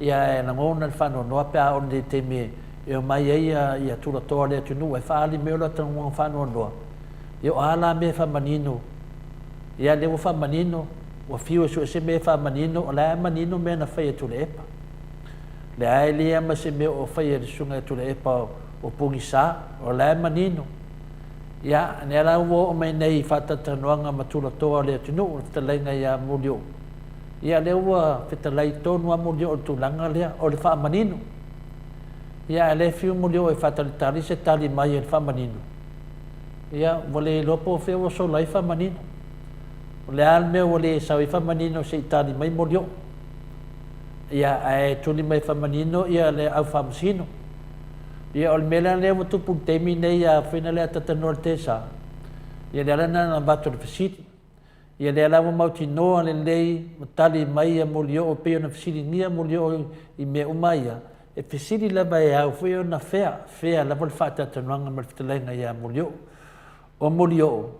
ia e lagona le faanoanoa pe a oo nei taimi e omai ai ia tulatoa o le atunuu e faaali mai o latou lagona faanoanoa. Ia o a la mea e faamanino? Ia lea ua faamanino, ua fiu e sue se mea e faamanino, o la e manino mea na fai e Tuilaepa. Leai e leai lava ma se mea o faia e le Susuga ia Tuilaepa o pogisa, o la e manino. Ia, lea la ua oo mai nei i faatalatalanoaga ma tulatoa o le atunuu, le fetalaiga ia Molioo. Ia, lea ua fetalai tonu lava Molioo i le tulaga lea, o le faamanino. Ia, a o lea e fiu Molioo e faatalitali se tali mai a le faamanino. Ia, ua le iloa po o fea ua sola ai faamanino. O le a le mea ua le sau ai faamanino se i tali mai Molioo. Ia, ae tuli mai faamanino ia le au faamasino. Ia, o le mea la lea ua tupu i le taimi nei a fai na le atatanoa i le tesa, ia lea la na avatu le fesili. Ia lea la ua mautinoa lelei ma tali mai ia Molioo e pei ona fesiligia Molioo i mea uma ia, e fesili lava e ao foi ona fea, fea lava le faataatanoaga ma le fetalaiga ia Molioo. O Molioo,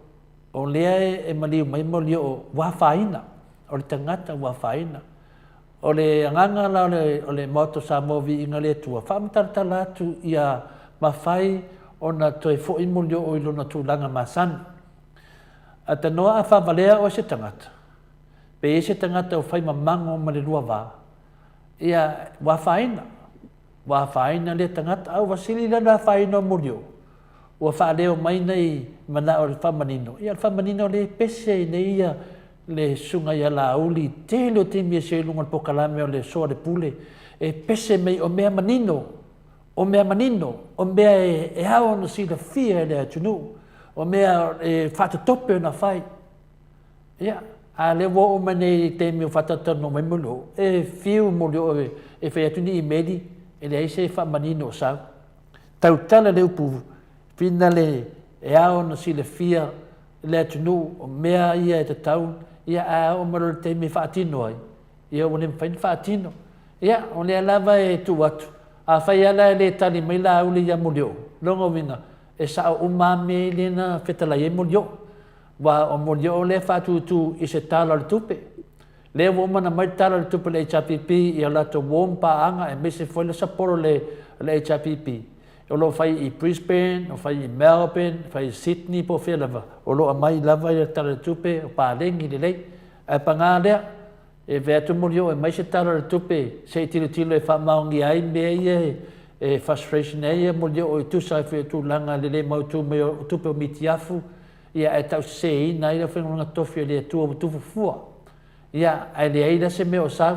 o lea e maliu mai Molioo ua afaina, o le tagata ua afaina. O le agaga la o le Maota o Samoa Viiga le Atua, faamatalatala atu ia mafai ona toe foi Molioo i lona tulaga masani. Atanoa a faavalea oe se tagata, pe i ai se tagata ua fai mamago ma le lua va, ia, ua afaina, ua afaina lea tagata, a ua sili la le afaina o Molioo, ua faaleo mai nei manao o le faamanino, ia o le faamanino lea e pese ai nei ia le susuga ia Laauli i tele o taimi e seu i luga o le polokalame o le Soalepule, e pese mai o mea manino, o mea manino, o mea e ao ona silafia e le atunuu, o mea e faatotope ona fai. Ia, a o lea ua oo mai nei i le taimi ua faatalatalanoa mai Molioo, e fiu Molioo e fai atu ni imeli, e leai se faamanino o sau. Tautala le upu finale e ao ona silafia e le atunuu o mea ia e tatau, ia ae a oo mai loa i le taimi e faatino ai, ia ua le mafai ona faatino. Ia, o lea lava e tuu atu, afai lava la e le tali mai Laauli ia Molioo, lona uiga, e sao uma lava mea ia na fetalai ai Molioo. Aua o Molioo lea e faatūtū i se Tala o le Tupe. Lea ua uma ona aumai le Tala o le Tupe a le HRPP i a latou uo ma paaga aemaise foi le sapolo a le HRPP, o lo o fai i Brisbane, o fai i Melbourne, fai i Sydney po o fea lava, o lo o aumai lava le Tala o le Tupe, o paleni lelei. Ae paga lea, e vaai atu Molioo e aumai se Tala o le Tupe se i tilotilo e faamaonia ai mea ia e frustration ai Molioo e tusa ai foi o tulaga le le mautu mai o tupe o mitiafu, ia ae tauseseina ai le aufaigaluega totofi a le Atua ua tufu fua. Ia, ae leai la se mea o sau,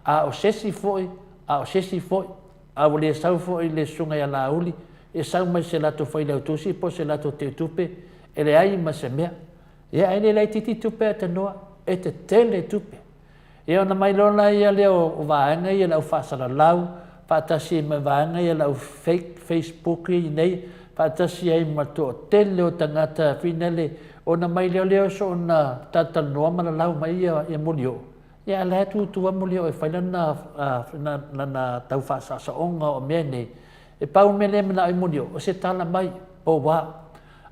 a o se isi foi, a o se isi foi, a ua le sau foi le susuga ia Laauli, e sau mai se latou failautusi po o se latou teutupe, e leai ma se mea. Ia, ae le laitiiti tupe a tanoa, e tetele tupe. Ia ona mai loa laia lea o vaega ia le au faasalalau, faatasi ai ma vaega ia le au fake Facebook ia nei, faatasi ai ma le toatele o tagata finale, ona mai lea lea o soona talatalanoa ma lalau mai ia ia Molioo, ia a o la e tutu lava Molioo e fai lana lana tau faasaosaoga o mea nei. E pau le mea lea e manao ai Molioo, o se tala mai, po ua.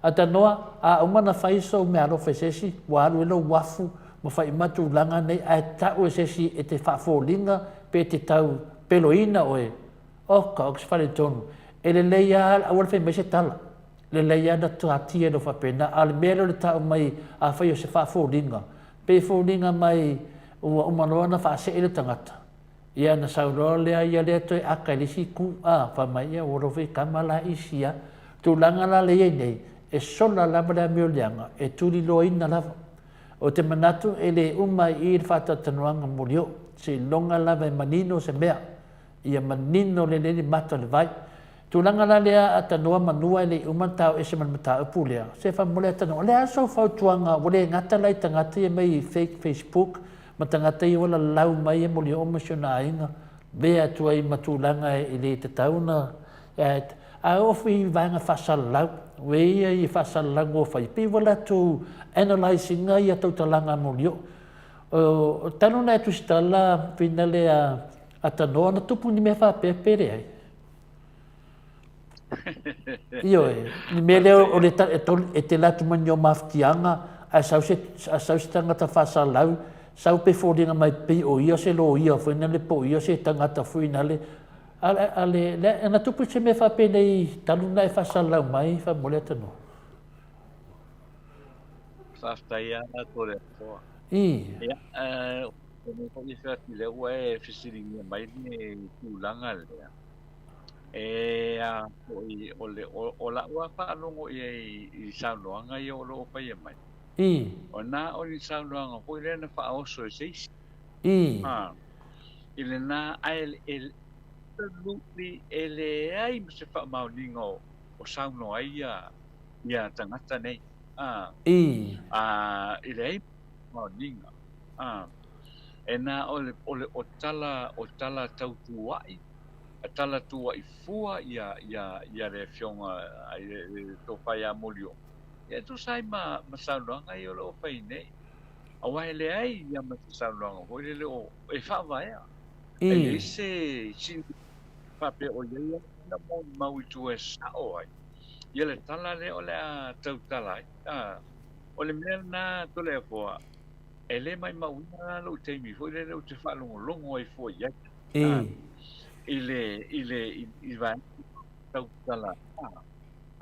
A tanoa, a uma ona fai sou meaalofa i se isi, ua alu ai lou uafu ma fai uma tulaga nei, ae tau e se isi e te faafoliga pe te tau peloina oe, oka, o se faaletonu. E lelei lava, aua le fai mai se tala. Lelei lava ona taatia i lou faapena. A o le mea lea o le tau mai, afai o se faafoliga, pei e foliga mai ua uma loa ona faasee le tagata, Ia ona sau loa lea ia lea toe aka i le isi itu, a, fai mai, ia ua lou tama la isi a. Tulaga la lea i ai nei, e sola lava le amio leaga, e tuliloaina lava. Ou te manatu e le uma ai i i le faatalatalanoaga molioo, seiloga lava e manino se mea, ia manino lelei le mata o le vai. Tulaga la lea a tanoa manua e le i uma ona tao ese ma le mataupu lea, se faamolemole a tanoa, o le a sou fautuaga ua le gata la i tagata ia mai fake facebook ma tagata ia ua lalau mai e molioo ma si ona aiga, avea atu ai ma tulaga e le tatau ona a oo foi i vaega faasalalau, ua i ai ia faasalalau ua fai, pei ua latou analyse ina ia tautalaga a molioo. O talu ona e tusitala finale a tanoa na tupu ni mea faapea pe leai? Ioe, le mea lea o le e tele atu mai ni o mafatiaga ae sau se ae sau se tagata faasalalau, sau pe foliga mai pei o ia se loia foi lea po o ia se tagata foi lea. A le na tupu se mea faapenei talu ona e faasalalau mai faamolemole Atanua? Faafetai lava Toleafoa. I. Ia, o lea foi e fai atu lea ua e fesiligia mai le tulaga lea. E a foi, o le, o, o la'u lava faalogo i ai i saunoaga ia o lo o faia mai, o na o ni saunoaga foi lea na faaoso e se isi. A, i lena, ae e, absolutely e leai ma se faamaoniga o, o saunoa ai ia, ia tagata nei. A, a, e leai ma se faamaoniga. A, e na o le, o le, o tala, o tala tautua'i a tala tuua'i fua ia, ia, ia le Afioga i le Tofa ia Molioo, ia e tusa ai ma, ma saunoaga ia o lo o fai nei. Aua e leai ia ma se saunoaga foi lele o, e faavaea. E leai se sini faapea o i ai lava molimau i tua e sao ai ia le tala lea o le a tautala ai. A, o le mea lena Toleafoa, e le maimauina la lou taimi foi lele ou te faalogologo ai fua i ai. I le, i le, i vaega tautala,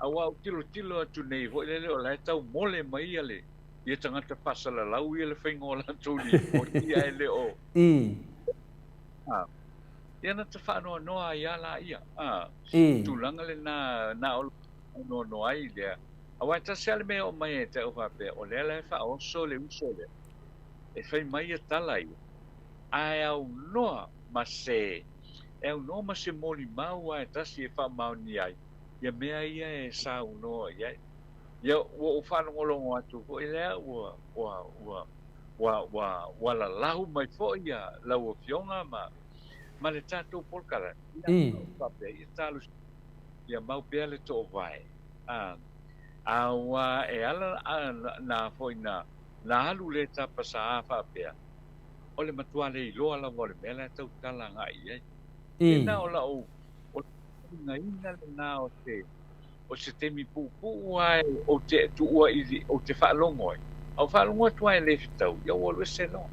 aua ou tilotilo atu nei foi lele o la e tau mole mai ia le, ia tagata faasalalau ia le faiga o latou lipoti ae le o, ia na ta faanoanoa ai lava laia, tulaga lena na o faanoanoa ai lea, aua e tasi lava le mea e oo mai ia te au faapea, o lea la e faaoso le uso lea, e fai mai ia tala ia, ae aunoa ma se, e aunoa ma se molimau lava e tasi e faamaonia ai ia mea ia e saunoa i ai. Ia, ua ou faalogologo atu foi lea ua, ua, ua, ua, ua, ua lalahu mai foi ia lau Afioga ma, ma le tatou polokalame. Ia, ou faapea, ia talosia, ia mau pea le toovae. A, aua e ala na foi na, na alu le tapasā faapea, o le matua le iloa lava o le mea la e tautala agai i ai. Lena o la'u o le uigaina lena o se o se taimi puupuu lava ou te tuua i ou te faalogo ai, a ou faalogo atu lava e le fetau, ia ua alu ese loa.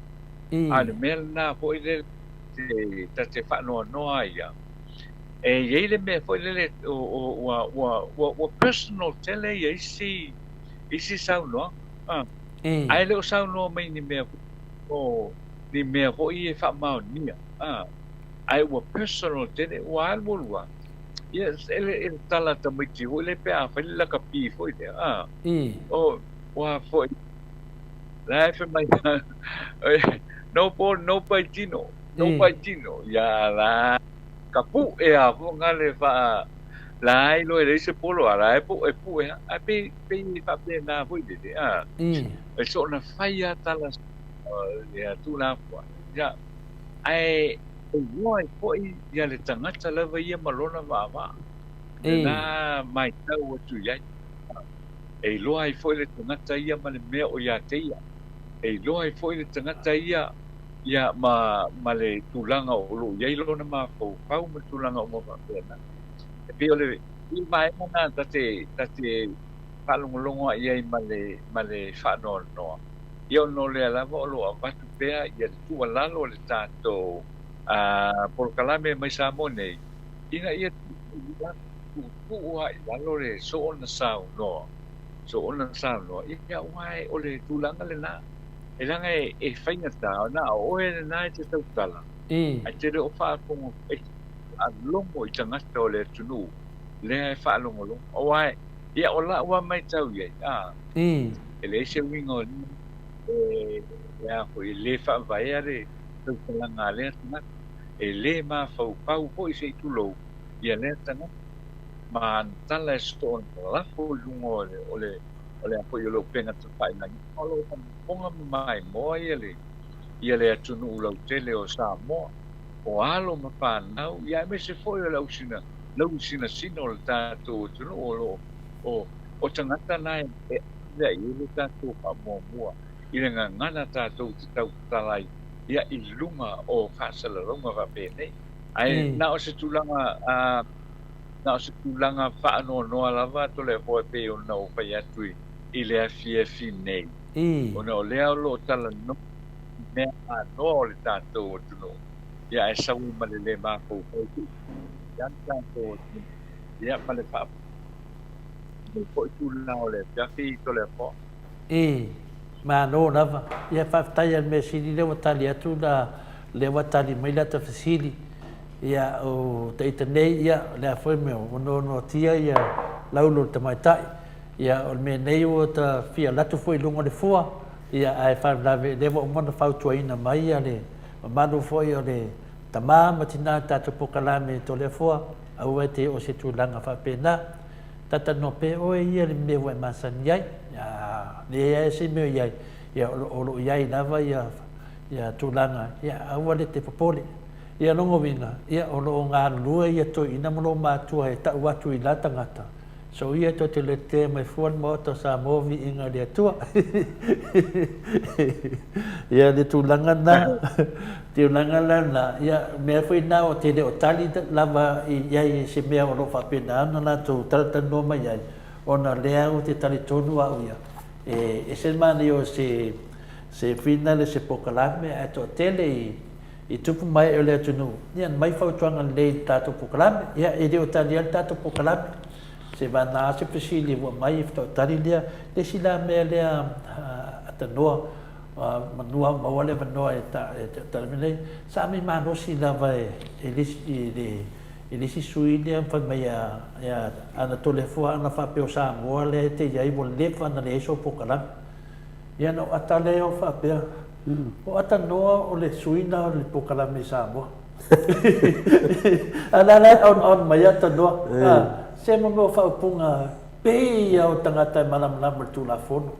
A o le mea lena foi lele ta te faanoanoa ai ia, e i ai le mea foi lele ua ua ua personal tele ia isi isi saunoaga. Ae le o saunoa mai ni mea o ni mea foi e faamaonia, ae ua personal tele, ua alu alu lava, ia, e le tala a tamaiti foi lea pe a fai le lakapi foi lea, a, o, ua foi, la e fai mai, no po, no paitino, no paitino, ia la, ka puʻe a foʻi le faa, la e iloa e leai se polo, a la e puʻe puʻe a, ae pei, pei e faapena foi lele, a, e soona fai lava tala ia Tuulafoa, ia, ae e iloa ai foi ia le tagata lava ia ma lona vaavaa, lena matau atu i ai, e iloa ai foi le tagata ia ma le mea o ia te ia, e iloa ai foi le tagata ia ia ma, ma le tulaga o lo o i ai lona mafaufau ma tulaga uma faapena. E pei o le i vaega lena ta te, ta te faalogologo ae i ai ma le, ma le faanoanoa. Ia ona o lea lava o lo o avatu pea ia le tuualalo a le tatou polokalame mai Samoa nei, ina ia tuutuu lava i lalo le soona saunoa, soona saunoa, ia aua o le tulaga lena, e leaga e faigata, na o oe lena e te tautala, ae te le o faafofoga, e te faalogo i tagata o le atunuu lea e faalogologo. Aua ia o la'u lava matau i ai, a, e leai se uiga o lea e a foi, e le faavaea le tautalaga a lea tagata, e le mafaufau foi se i tulou ia lea tagata, ma ana tala e soona lafo i luga o le, o le, o le a foi o le upega tafailagi, o lo o faafofoga ma maimoa ia le, ia le atunuu lautele o Samoa, o alo ma fanau, ia aemaise foi o le au lausinasina o le tatou atunuu o lo o o tagata na e ave i ai le tatou faamuamua i le gagana tatou te tautala ai ia i luga o faasalalauga faapenei. Ae na o se tulaga na o se tulaga faanoanoa lava Toleafoa e pei ona ou fai atu i le afiafi nei, ona o lea o lo o talanoa i mea anoa o le tatou atunuu, ia ae sau ai ma le le mafaufau foi ia le tatou atunuu, ia ma le faa nei foi tulaga o le afiafi Toleafoa. I, malo lava. Ia faafetai lava i le mea sili lea ua tali atu la, lea ua tali mai lata fesili. Ia, o ta ita nei, ia, o le a foi mea, ua noanoatia ia laulo o le tamaitai. Ia, o le mea nei ua ta fia alu atu foi i luga o le fua, ia, ae faalavelave o lea ua uma ona fautuaina mai ia le mamalu foi o le tama ma tina i le tatou polokalame Toleafoa, aua e te oo i se tulaga faapena. Talatalanoa pea oe ia i le mea ua e masani ai. A leai se mea o i ai, ia, o lo o i ai lava ia, ia tulaga, ia, aua le te popole. Ia lona uiga, ia o lo o galulue ia toeaina ma lou matua e tau atu i la tagata, so ia tou te le tetee mai fua le Maota o Samoa viiga i le Atua. Ia le tulaga na, tulaga la na, ia mea foi na o te le o tali lava i ai i se mea o lo o faapena ona latou talatalanoa mai ai, ona lea ou te talitonu au ia, e ese le manaia o se se finale se polokalame ae toatele i I tupu mai o le atunuu, ia na mai fautuaga lelei i le tatou polokalame. Ia, e le o tali ai le tatou polokalame. Se vana se fesili ua aumai e faatoa tali lea. Le isi la mea lea a tanoa, manua maua le avanoa e tali mai nei, sa aumai malosi lava e le isi sui lea fai mai ia Anatoleafoa ana faapea o Samoa lea e te i ai ua leva ona leai sou polokalame. Ia na ou ata lea o faapea, o ata noa o le suina o le polokalame i Samoa. A la la e aonaona mai ata noa. Se mo mea o faaupuga pei ia o tagata e malamalama i le Tulafono.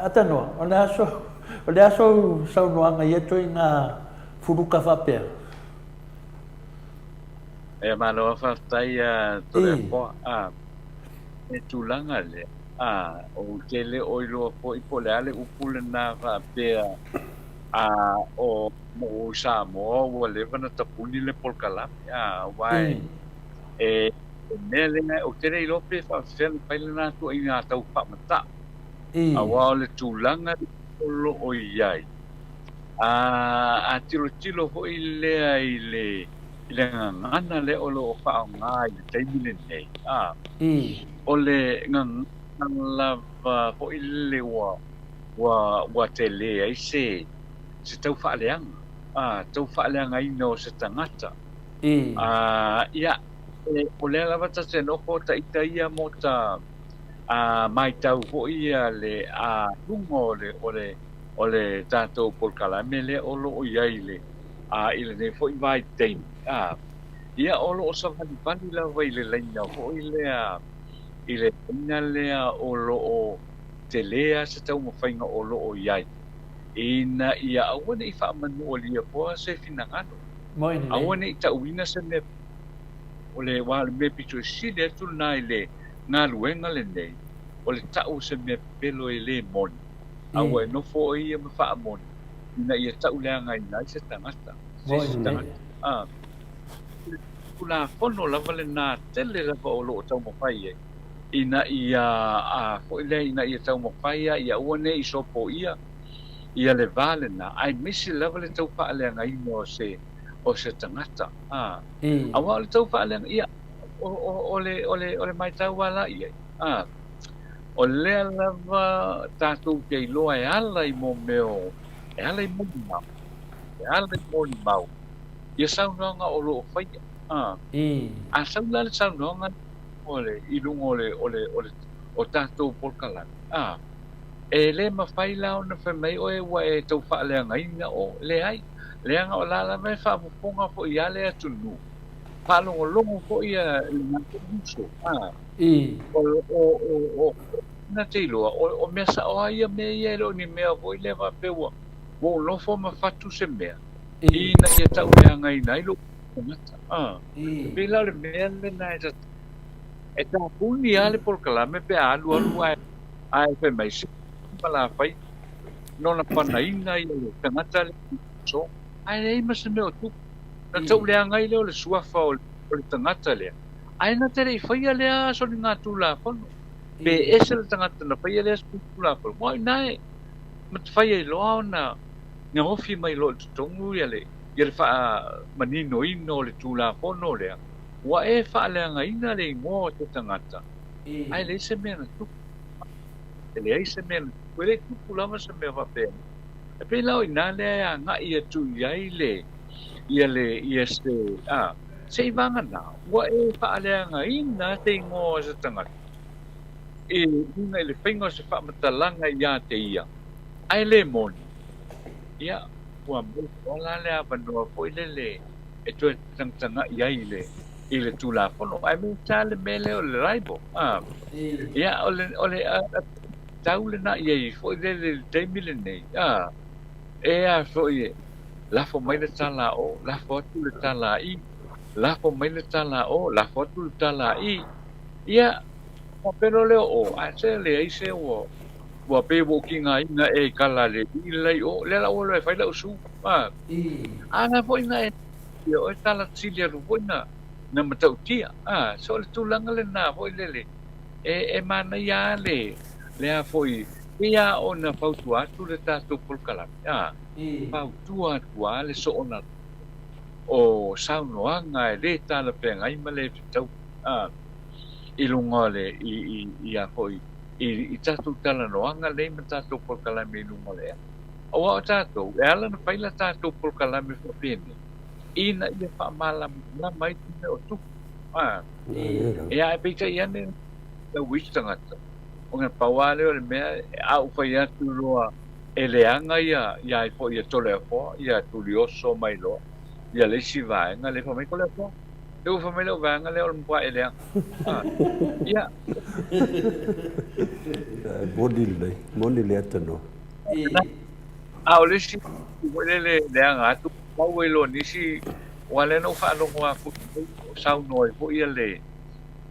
Ata noa, o le a so, o le a sou saunoaga i ia ituaiga fuluka faapea? Ia malo faafetai Toleafoa. E tulaga lea, a, ou te le o iloa foi po o le a le upu lena faapea, a, o mo Samoa ua leva na tapuni le polokalame, a, aua e, e, e mea lea, ou te le iloa pe faapefea ona fai lena ituaiga tau faamatau, aua o le tulaga o lo o i ai, a, a tilotilo foi lea i le i le gagana lea o lo o faaaoga i le taimi lenei, a, o le gagana lava foi lele ua, ua, ua tele ai se, se tau faaleaga, a, tau faaleagaina o se tagata. A, ia, e, o lea lava ta te nofo ta ita ia mo ta, a, maitau foi ia le, a, luga o le, o le, o le tatou polokalame lea o lo o i ai i le, a i lenei foi vaitaimi, a, ia o lo o savalivali lava i le laina foi lea, i le laina lea o lo o tele lava se taumafaiga o lo o i ai, ina ia aua ne i faamanualia foa se finagalo, aua ne i tauina se mea, o le, aua o le mea pito i sili atu lena i le galuega lenei, o le tau o se mea pepelo e le moni, a ua e nofo oe ia ma faamoni, ina ia tauleagaina ai se tagata, se isi tagata. A, o le Tulafono lava lena tele lava o lo o taumafai ai, ina ia, a foi lea, ina ia taumafai lava ia aua ne i sopoia ia le va lena, aemaise lava le tau faaleagaina o se, o se tagata. A, aua o le tau faaleaga, ia, o, o, o le, o le, o le matau lava la i ai, a, O lea lava tatou te iloa e ala i mo mea o, e ala i molimau, e ala i molimau ia saunoaga o lo o faia. A, a sau la le saunoaga o le, i luga o le, o le, o le, o tatou polokalame, a, e le mafai la ona fai mai oe ua e tau faaleagaina o, leai, leaga o la lava e faafofoga foi ia le atunuu, faalogologo foi ia le uso, a. O, o, o, o, na te iloa, o, o mea sao lava ia mea ia, e le o ni mea foi lea faapea ua, ua ou nofo ma fatu se mea, ina ia tauleagaina ai lou tagata. A, e pei la o le mea lena e ta, e tapuni lava le polokalame pe a alualu ae, ae fai mai, se malafai nona panaina ia le tagata lea i le aso, ae leai ma se mea o tupu. Na tauleaga ai lea o le suafa o le, o le tagata lea. Ae na te le i faia lea soligatulafono. Pe ese le tagata na faia lea soligatulafono, aua o ina e matafai ai loa ona gaofi mai loa i totonu ia le ia le faamaninoina o le Tulafono lea, ua e faaleagaina le igoa o se tagata, ae leai se mea na tupu. E leai se mea na tupu, e le i tupu lava se mea faapena. E pei la o ina lea e agai atu i ai le. Ia le, ia se, a, se i vagana, ua e faaleagaina te igoa o se tagata e uiga i le faiga o se faamatalaga ia te ia, ae le moni, ia, ua maua loa la le avanoa foi lele e toe tagatagai ai i le, i le Tulafono. Aemaise lava le mea lea o le libel, a, ia, o le, o le tau lena i ai foi lele i le taimi lenei, a, e a foi e lafo mai le tala a o, lafo atu le tala a i, lafo mai le tala a o, lafo atu le tala a i. Ia, faapea loa lea o, ae se leai se ua, ua pei ua ou tigaina ea i tala a le alii le la i o, lea la ua alu e fai lau su. A, a la foi na e, ia oe tala sili alu foi na, na matautia. A, so o le tulaga lena foi lele, e, e manaia lava le, le a foi, pei lava ona fautua atu le tatou polokalame, a, fautua atu lava le soona o saunoaga e le talafeagai ma le fetau, a, i luga o le, i, i, i a foi, i, i tatou talanoaga nei ma tatou polokalame i luga o le ea. Aua o tatou, e ala ona fai la tatou polokalame faapenei, ina ia faamalamalama ai se mea o tupu. A, ia, ae peitai ane, lau isi tagata, ona pau lava lea o le mea, a ou fai atu loa e leaga ia, ia ai foi ia Toleafoa, ia Tulioso mai loa, ia le isi vaega lea, fai mai Toleafoa, lea ua fai mai lau vaega lea o le matua e leaga. A, ia. E moni lelei, moni le ata noa. A o le isi foi lele leaga atu, pau ai loa nisi, aua lea na ou faalogo atu o saunoa ai foi le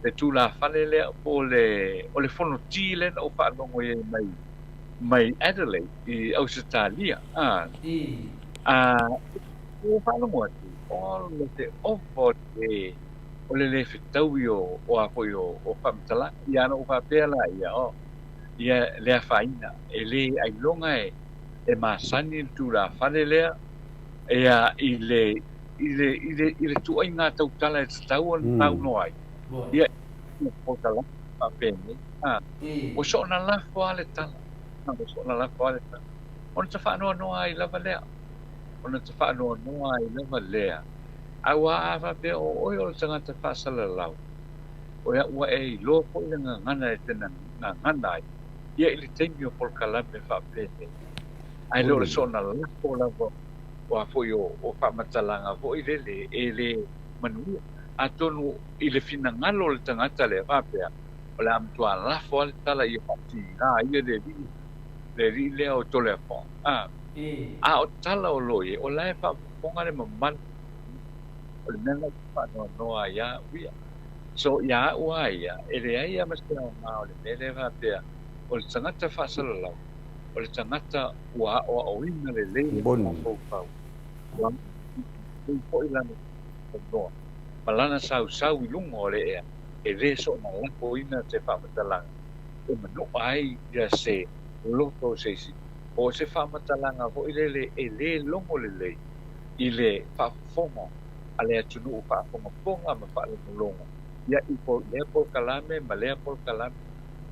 le tulafale lea po o le o le fonoti lea na ou faalogo i ai mai mai Adelaide i Ausetalia a a ua faalogo atu o le te ova o le o le le fetaui o o a foi o o faamatalaga ia na ou faapea la ia o ia le afaina e le ailoga e e masani le tulafale lea ia i le i le i le i le tuaiga tautala e tatau ona saunoa ai. Ia polokalame faapenei. A ua soona lafo lava le tala. Ua soona lafo lava le tala. Ona ta faanoanoa ai lava lea. Ona ta faanoanoa ai lava lea. Aua a faapea o oe o le tagata faasalalau, o ia ua e iloa foi le gagana e te gagana ai ia i le taimi o polokalame faapenei. Ae le o le soona lafo lava o a foi o faamatalaga foi lele e le manuia. Atonu i le finagalo o le tagata lea faapea, o le a matua lafo lava le tala ia faatiga ia le alii, le alii lea o Toleafoa. A, a o tala o lo o i ai, o la e faafofoga le mamalu o le mea lena ou te faanoanoa ai ia au ia. So, ia au lava ia, e leai lava ma se aoga o le mea lea faapea, o le tagata faasalalau, o le tagata ua aoaoina lelei le mafaufau, ua lelei foi lana taunoa ma lana sausau i luga o le ea, e le soona lafoina se faamatalaga e manoa ai ia se loto o se isi, po o se faamatalaga foi lele e le logo lelei i le faafofoga a le atunuu faafogafoga ma faalogologo ia i lea polokalame ma lea polokalame.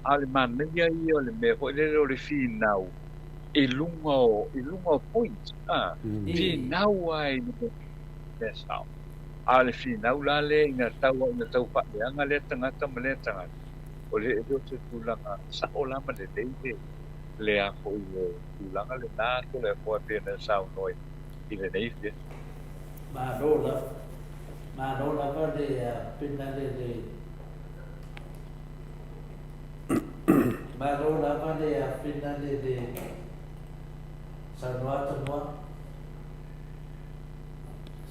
A o le manaia ia o le mea foi lele o le finau i luga o, i luga o point, a, finau lava i le mea sao. A o le finau la lea ina tau ina tau faaleaga lea tagata ma lea tagata, o le, e le o se tulaga sao la ma lelei le, le a foi le tulaga lena Toleafoa e pei ona saunoa i lenei afiafi. Malo lava. Malo lava le pena le le Malo lava le afena le le saunoa atonoa.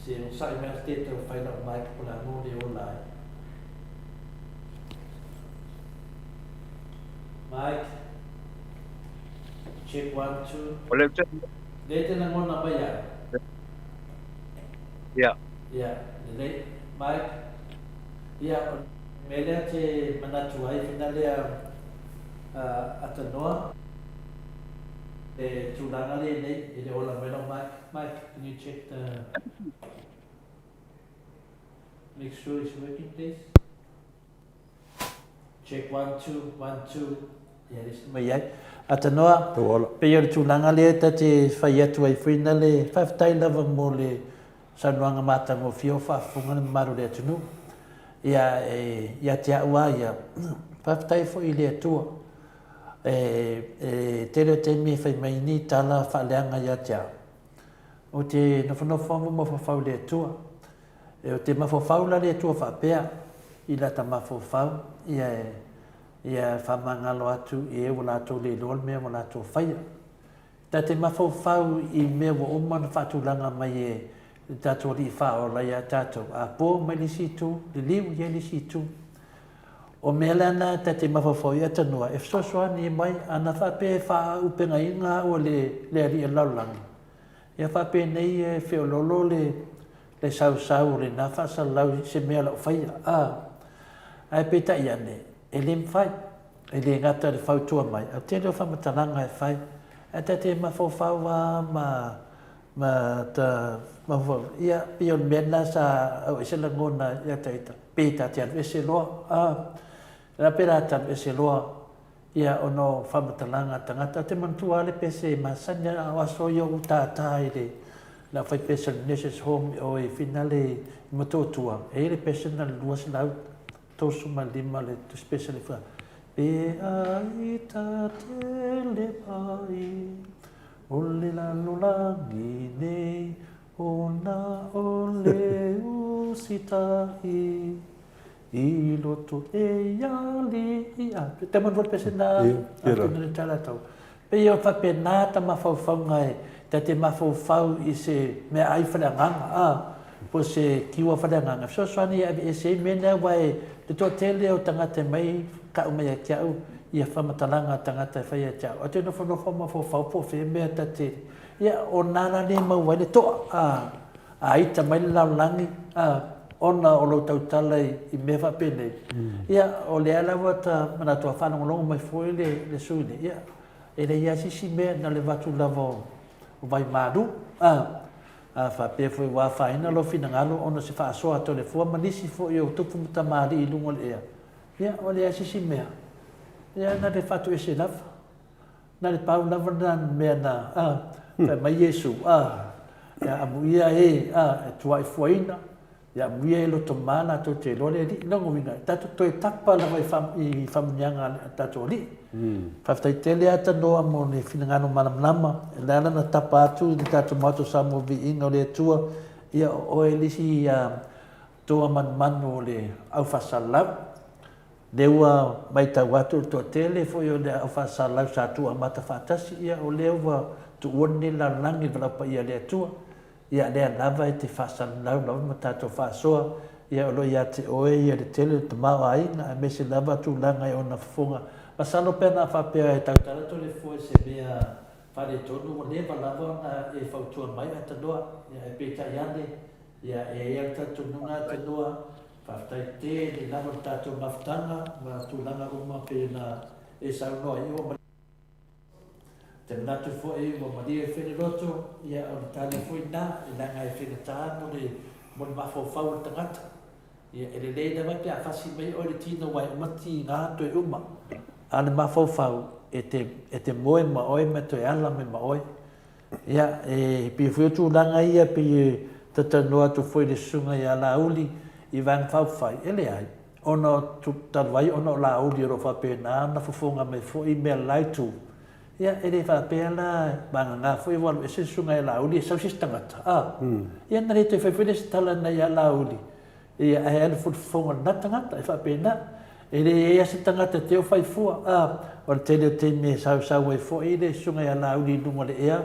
Se onosai mai te tau whai lau mic po le a le ola ai. Mic. Check 1, 2. O le te... Le te lagona mai au. Ia. Ia, lelei. Mic. Ia, o le mea lea te manatu ai whina lea atanoa. Le tulaga lenei, e le ola mai lau mic. Mic, can you check the... Make sure it's working, please. Check 1, 2, 1, 2. Ia, le isi mai ai. Atanoa, pei o le tulaga lea ta te fai atu ai foi na le faafetai lava mo le saunoaga matagofie o faafofoga le mamalu o le atunuu. Ia, e, ia te au lava ia, faafetai foi i le Atua. E, e tele o taimi e fai mai ni tala faaleaga ia te au. Ou te nofonofo lava ma mafaufau i le Atua. E, ou te mafaufau la le Atua faapea i lata mafaufau, ia e, ia faamagalo atu i e ua latou le iloa le mea ua latou faia. Ta te mafaufau i mea ua uma ona faatulaga mai e le tatou Alii Faaola ia tatou, a po mai le isi itu, liliu i ai le isi itu. O mea la na ta te mafaufau i ai atanua, e fesoasoani mai, ana faapea e faaaupegaina au e le, le Alii o le lalolagi, ia faapenei e feoloolo le, le sausau o lena faasalalau i se mea o lau faia. A, ae peitai ane, e le mafai. E le gata i le fautua mai, a o le tele o faamatalaga e fai. Ae ta te mafaufau lava ma, ma ta mafaufau, ia, pei o le mea lena sa au ai se lagona ia te ita, pe ta te alu ese loa, a, la pe la ta alu ese loa, ia, ona o faamatalaga a tagata. Ou te manatua lava le pese masani a o aso ia o ou tātā i le, le aufaipese o le Nurses Home i o i Finale i Motootua, e i ai le pese na o le 200 35 le tusipesa le fa. Pe ai ta tele mai o le lalolagi nei ona o le usitai i loto e alii. A, te manu le pese na, a tuna le tala tau. Pei e faapena ta mafaufauga e ta te mafaufau i se meaai faleagaga, a, po o se kiua faleagaga, e fesoasoani e aveese ai mea nei aua e le toatele o tagata e mai kau mai ia te au ia faamatalaga a tagata e fai ia te au. Ou te nofonofo mafaufau po o fea mea ta te, ia, o na la lea e maua ai le toa, a, a ita mai le lalolagi, a, ona o lou tautala i, i mea faapenei, ia, o lea lava ta manatu a faalogologo mai foi le, le sui nei, ia, e leai lava se isi mea na o le avatu lava o, o vaimalu, a, a faapea foi ua afaina lou finagalo ona o se faasoa a Toleafoa ma nisi foi o tupu ma tamalii i luga o le ea, ia, ua leai lava se isi mea, ia, na o le faatoese lava. Na le pau lava lena mea na, a, fai mai Iesu, a, ia amuia e, a, e tuaifuaina, ia amuia e lotomā latou te iloa le Alii. Lona uiga, e tatou toe tapa lava i, fa, i faamanuiaga a le tatou Alii. Faafetai tele lava Tanoa mo le finagalo malamalama, e le ala na tapa atu i le tatou Maota o Samoa Viiga o le Atua, ia o oe le isi a, toa manumanu o le au faasalalau. Lea ua maitau atu o le toatele foi o le au faasalalau sa tuu amata faatasi, ia o lea ua tuua lenei lalolagi i le valaau paia a le Atua. Ia lea lava e te faasalalau lava ma tatou faasoa, ia o lo o ia te oe ia le tele o le tamaoaiga aemaise lava tulaga i ona fofoga. Masalo pe ana faapea e tautala Toleafoa i se mea faaletonu ua leva lava ona e fautua mai Atanoa, ia ae peitai ane, ia e i ai lava le talitonuga Atanoa, Faafetai tele lava le tatou mafutaga ma tulaga uma pei ona e saunoa ai. Ua te manatu foi ua malie e fele loto, ia o le tali foi lena, e leaga e faigata mo le, mo le mafaufau o le tagata. Ia e lelei lava pe a fasi mai oe i le tino aua e uma tiga toe uma. A o le mafaufau e te, e te moe ma oe ma toe ala mai ma oe. Ia, e pei foi o tulaga ia pei e talatalanoa atu foi i le susuga ia Laauli i Vaega Faaupufai, e leai, ona o talu ai ona o Laauli o lo o faapena ona fofoga mai foi i mea la itu, ia e le faapea la vagana foi ua alu ese le susuga ia Laauli e sau se isi tagata, a, ia na le toe fai foi lea o se tala na ia Laauli, Ia, ae alu foi le fofoga o lena tagata, e faapena. E le i ai lava se tagata e te o fai fua, a, o le tele o taimi e sausau ai foi le susuga ia Laauli i luga o le ea,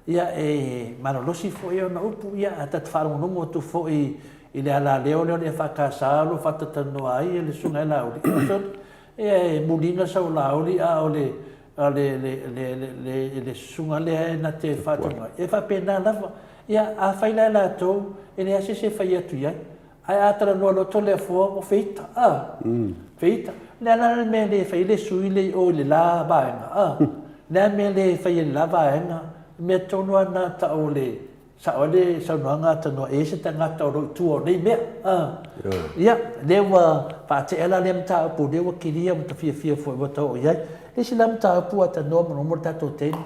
ia, e malolosi foi ona upu, ia, ae ta te faalogologo atu foi i le alaleo lea o le EFKS o lo o faatatalanoa ai le susuga ia Laauli, ia, sole, ia, e muliga sau Laauli, a o le, a le, le, le, le, le, le susuga lea e na te faatonu ai. E faapena lava. Ia, afai la e latou, e leai se isi e fai atu i ai. Ae a talanoa loto le afoa, ua feita, a? Feita. O le a la le mea e le fai ai le sui le i o i le la vaega, a? O le a le mea e le fai ai i le la vaega? O le mea tonu lava lena tau o le sao ai le saunoaga a Tanoa, e i ai se tagata o lo o i tua o nei mea, a? Ia, lea ua faatea la lea mataupu, lea ua kilia ma ta fiafia foi ua ta oo i ai. Le isi la mataupu a Tanoa manomo le tatou taimi,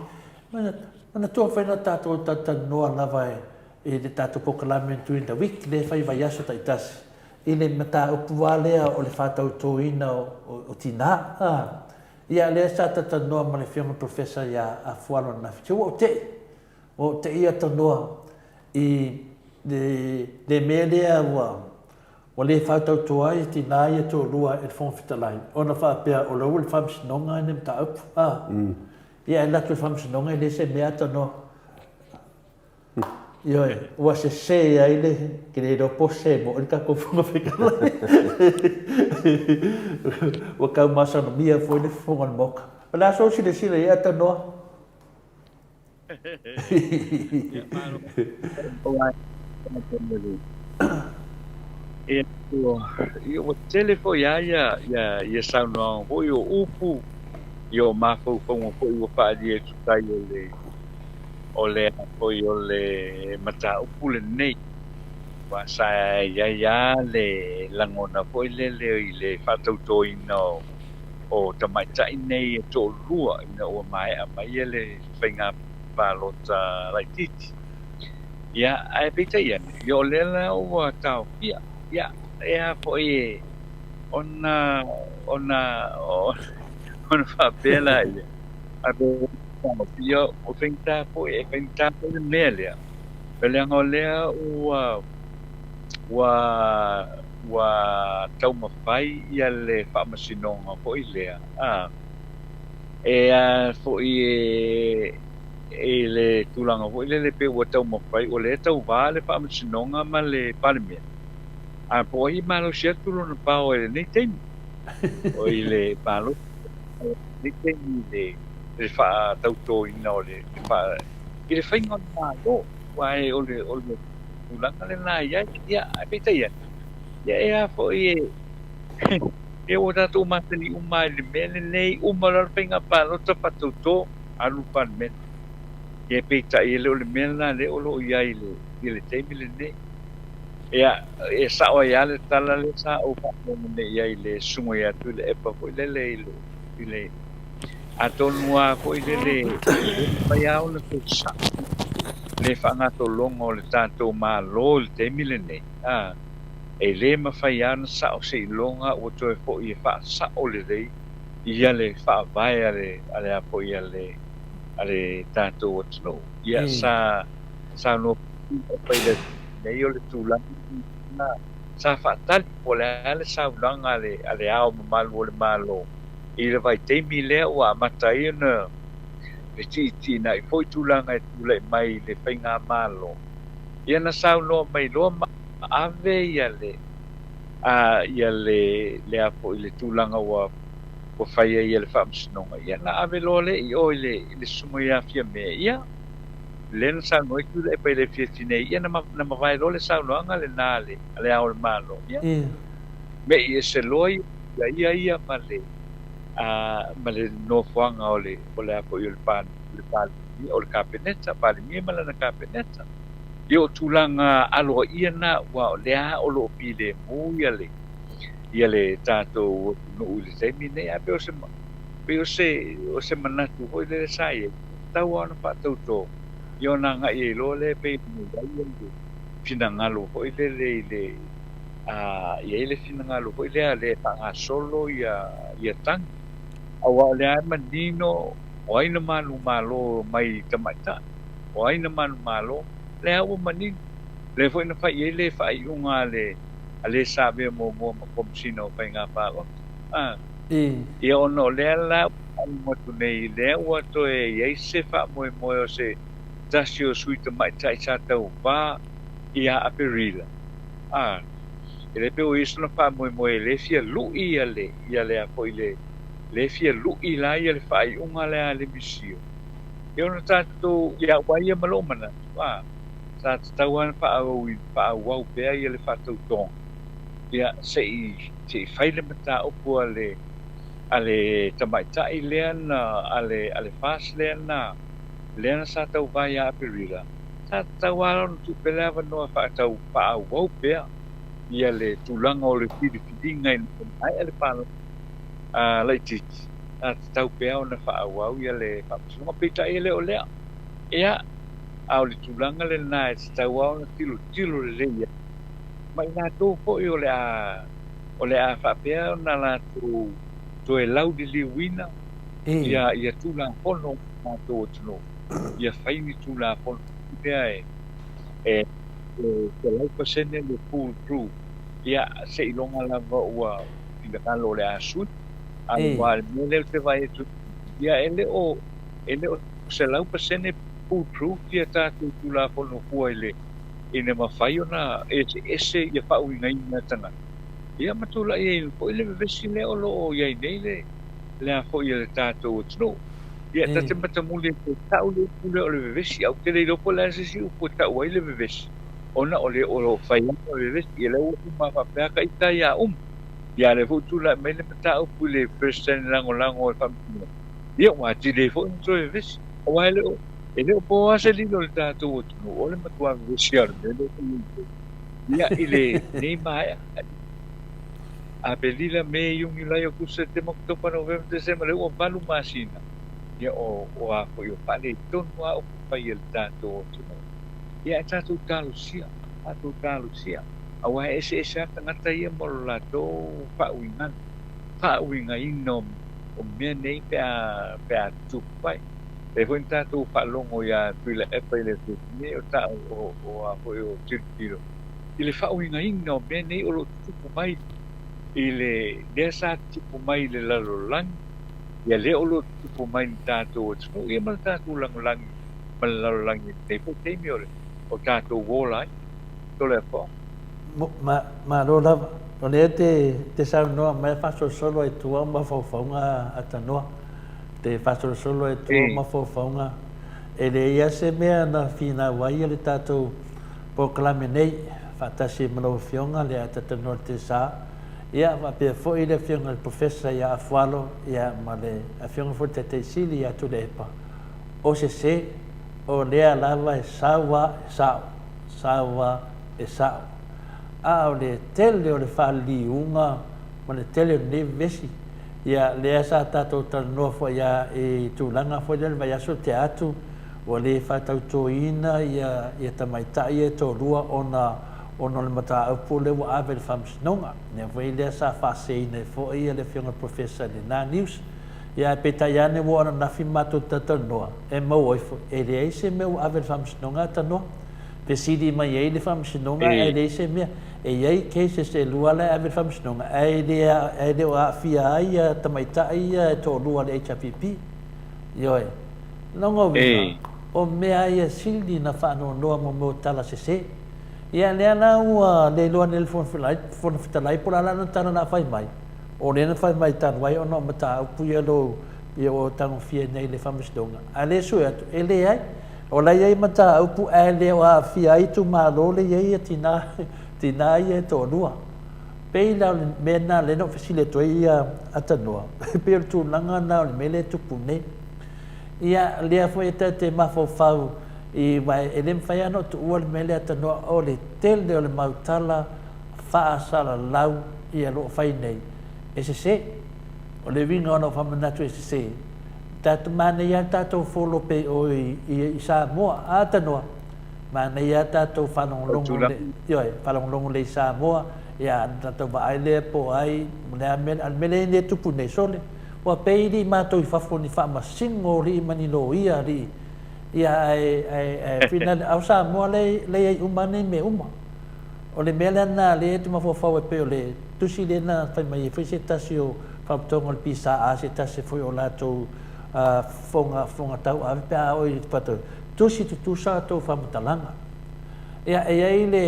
Manatua fai na tatou talatalanoa lava e i le tatou polokalame during the week lea e fai vaiaso taitasi i le mataupu lava lea o le faatautoina o tina. Ia lea sa talatalanoa ma le Afioga i le Professor ia Afualo ananafi, se ua ou tei, ua ou tei ia tanoa i le, le mea lea ua, ua le fautautoa ai tina ia toalua e le Fofoga Fetalai, ona faapea o la ua i le Faamasinoga lenei mataupu. Ia e alu atu i le Faamasinoga e le se mea tanoa. Ioe, ua sese ai le, ke le iloa po o sese moʻi le tatou Fofoga Fetalai. Ua tau masanomia foi le fofoga o le Maota. O le a sou silasila i ai Tanoa? Ia, ua tele foi lava ia saunoaga foi o upu, ia o mafaufauga foi ua faaalia e tusa ai o le O le a foi o le mataupu lenei, aua sa i ai lava le lagona foi lele i le faatautoina o tamaitai nei e toalua ina ua maea mai le faiga palota laitiiti. Ia, ae peitai ane, ia o lea la ua taofia, ia, e a foi e ona, ona, ona faapea laia, Ia, o faigata foi, e faigata foi le mea lea, leaga o lea ua, ua, ua taumafai ia le faamasinoga foi lea, a, e a foi e, i le tulaga foi lele pei ua taumafai, o lea e tauva le faamasinoga ma le Palemene, a po o ai e malosi atu lona power i lenei taimi, o i le malosi i lenei taimi i le le faatautoina o le i le faiga o le Malo, aua o le o le tulaga lena e i ai. Ia, ae peitai ane, ia e a foi e ia ua tatou masani uma lava i le mea lenei, uma loa le faiga palota faatauto, alu le Palemene. Ia peitai e le o le mea lena lea o lo o i ai i le taimi lenei. Ia, e sao ai lava le tala lea sa ou faalogo nei i ai i le susuga ia Tuilaepa foi lele i le i le Atonu lava foi lele e le mafai lava ona toe sao le faagasologa o le tatou Malo i le taimi lenei, a, e le mafai lava ona sao seiloga ua toe foi e faasao lelei ia le faavae a le, a le a foi a le, a le tatou atunuu. Ia, sa saunoa foi le nei o le tulaga sa faatali po o le a le saunoaga a le, a le Ao Mamalu o le Malo I le vaitaimi lea ua amata ai ona fetiitiinai foi tulaga e tulai mai i le faigamalo, ia na saunoa mai loa ma ave ia le, ia le, le a foi le tulaga ua, ua fai ai e le Faamasinoga, ia na ave loa lea i o i le, i le Susuga ia Fiame, ia, lea na saunoa ai Tuilaepa i le afiafi nei, ia na, na mavae loa le saunoaga lena a le, a le Ao o le Malo, ia, me'i ese loa ia ia ia ma le ma le nofoaga o le o le a foi o le le Palemia o le Kapeneta, Palemia ma lana Kapeneta. Ia o tulaga aloaia na aua o lea o lo o filemu ia le ia le tatou atunuu i le taimi lenei. Ae pei o se pei o se o se manatu foi lele sa i ai, e tatau lava ona faatauto ia ona agai ai loa lea pei ona i ai le finagalo foi lele i le a i ai le finagalo foi lea lea e faagasolo ia ia tagi, aua o lea e manino o ai na manumalo mai tamaitai, o ai na manumalo, lea ua manino. Lea foi na fai i ai le faaiuga a le a le sa avea muamua ma Komesina o Faiga Palota. A ia ona o lea la ua faaiu atu nei, lea ua toe i ai se faamoemoe o se tasi o sui tamaitai sa tauva ia Aperila. A, e le pei o ia sona faamoemoe e le fia lu'i ia le, ia le a foi le, le fia lu'i la ia le faaiuga lea a le misio. E ona tatou, ia aua ia ma lou manatu, a, sa tatau lava ona faaauau, faaauau pea ia le faatautoga, ia, se i, se i fai le mataupu a le, a le tamaitai lea na, a le, a le FAST lea na, lea na sa tauva ia Aperila, Sa tatau lava ona tuu pea le avanoa e faatau faaauau pea ia le tulaga o le filifiliga ina ia maea le palota laitiiti, sa tatau pea ona faaauau ia le faamasinoga. Peitai e le o lea. Ia, A o le tulaga lena e tatau lava ona tilotilo lelei i ai ma i latou foi o le a o le a faapea ona latou toe lauliliuina ia ia Tulafono o le tatou atunuu, ia fai ni Tulafono lea e e 100% le fool proof, ia seiloga lava ua finagalo o le a sui. Aua o le mea lea ou te vaai atu, ia e le o e le o 100% fool proof ia tatou Tulafono fua i le ina mafai ona eseese ia faauigaina e tagata, ia ma tulai ai foi le vevesi lea o lo o i ai nei le le a foi a le tatou atunuu. Ia ta te matamuli e toe tau le upu lea o le vevesi, ae ou te le iloa po o le a se isi upu e tau ai le vevesi, ona o le o lo o fai lava le vevesi. Ia lea ua uma faapea ka ita ia uma. Ia a o lea foi ua tulai mai le mataupu i le Peresetene Lagolago o le Faamasinoga, ia ua atili ai foi ona toe vevesi. Aua e le o e le o po lava se lilo i le tatou atunuu, o le matua vevesi lava o le mea lea e i ai. Ia i lenei maea, Aperila, Me, Iuni, Iulai, Aokuso, Setema, Oketopa, Novema, Tesema, lea ua valu masina, ia o o a foi o faaletonu lava upu fai a le tatou atunuu. Ia ae tatou talosia, tatou talosia, aua e eseese lava tagata ia ma lo latou faauigaga, faauigaina o mea nei pe a pe a tutupu mai. Lea foi na tatou faalogo ia Tuilaepa i le afiafi nei o ta o o a foi o tilotilo i le faauigaina o mea nei o lo o tutupu mai i le lea sa tutupu mai i le lalolagi, ia lea o lo o tutupu mai i le tatou atunuu ia ma le tatou lagolagi ma le lalolagi i lenei foi taimi o le o tatou ola ai. Toleafoa. Malo lava. O lea e te saunoa mai faasolosolo ai tua mafaufauga a Tanoa. Te faasolosolo ai tua mafaufauga. E leai lava se mea na finau ai le tatou polokalame nei faatasi ma lau Afioga le Ata Tanoa Tesa, ia faapea foi le Afioga i le Professor ia Afualo, ia ma le Afioga foi i le Taitai Sili ia Tuilaepa. O sese, o lea lava e sau a e sao, sau a e sao. A o le tele o le faaliliuga ma le tele o lenei vevesi, ia lea sa tatou talanoa foi a i tulaga foi lea le vaiaso tea atu, ua le faatautoina ia ia tamaitai ia e toalua ona ona o le mataupu lea ua ave i le Faamasinoga. Lea foi lea sa faaseseina ai foi le Afioga i le Professor i lena news. Ia ae peitai ane ua oo ananafi matou talatalanoa, e maua ifo e leai se mea ua ave i le Faamasinoga a tanoa. Fesili mai ai le Faamasinoga ae leai se mea. E i ai cases e lua la e ave i le Faamasinoga ae le ae le o aafia ai ia tamaitai ia e toalua a le HRPP. Ioe. Lona uiga, o mea ia sili na faanoanoa mo mea o tala sese. Ia lea la ua le iloa nei e le Fofoga Fetalai po o le a la lana tala o le a fai mai. O lea na fai mai talu ai ona o mataupu ia lou ia ua tagofia nei i le Faamasinoga, a le sue atu, e leai. O la e i ai mataupu ae le o aafia ai itumalo lea e i ai tina, tina ia e toalua. Pei la o le mea lena lea na ou fesili atu ai ia Atanoa, pei o le tulaga lena o le mea lea e tupu nei. Ia, lea foi e ta te mafaufau i, aua e le mafai lava ona ou tuua le mea lea Atanoa, o le tele o le mau tala faasalalau ia lo o fai nei, e sese. O le uiga o lau faamanatu e sese, tatou manaia lava le tatou follow pea i o i Samoa. A Tanoa, manaia lava tatou faalogologo le, ioe, faalogologo lelei i Samoa, ia ona tatou vaai lea po o ai, o le a le mea, a o le mea lea e tupu nei, sole, ua pei alii matou i fafo ni faamasino alii ma ni loia alii, ia ae, ae, ae, finale, a o Samoa lea e i ai uma lava nei mea uma. O le mea lea na lea e te mafaufau ai pei o le tusi lea na fai mai ai foi se tasi o Faalapotopotoga o le PSA se tasi foi o latou fofoga fofoga tauave pe a oo i le tusi tutusa a outou faamatalaga. Ia e i ai le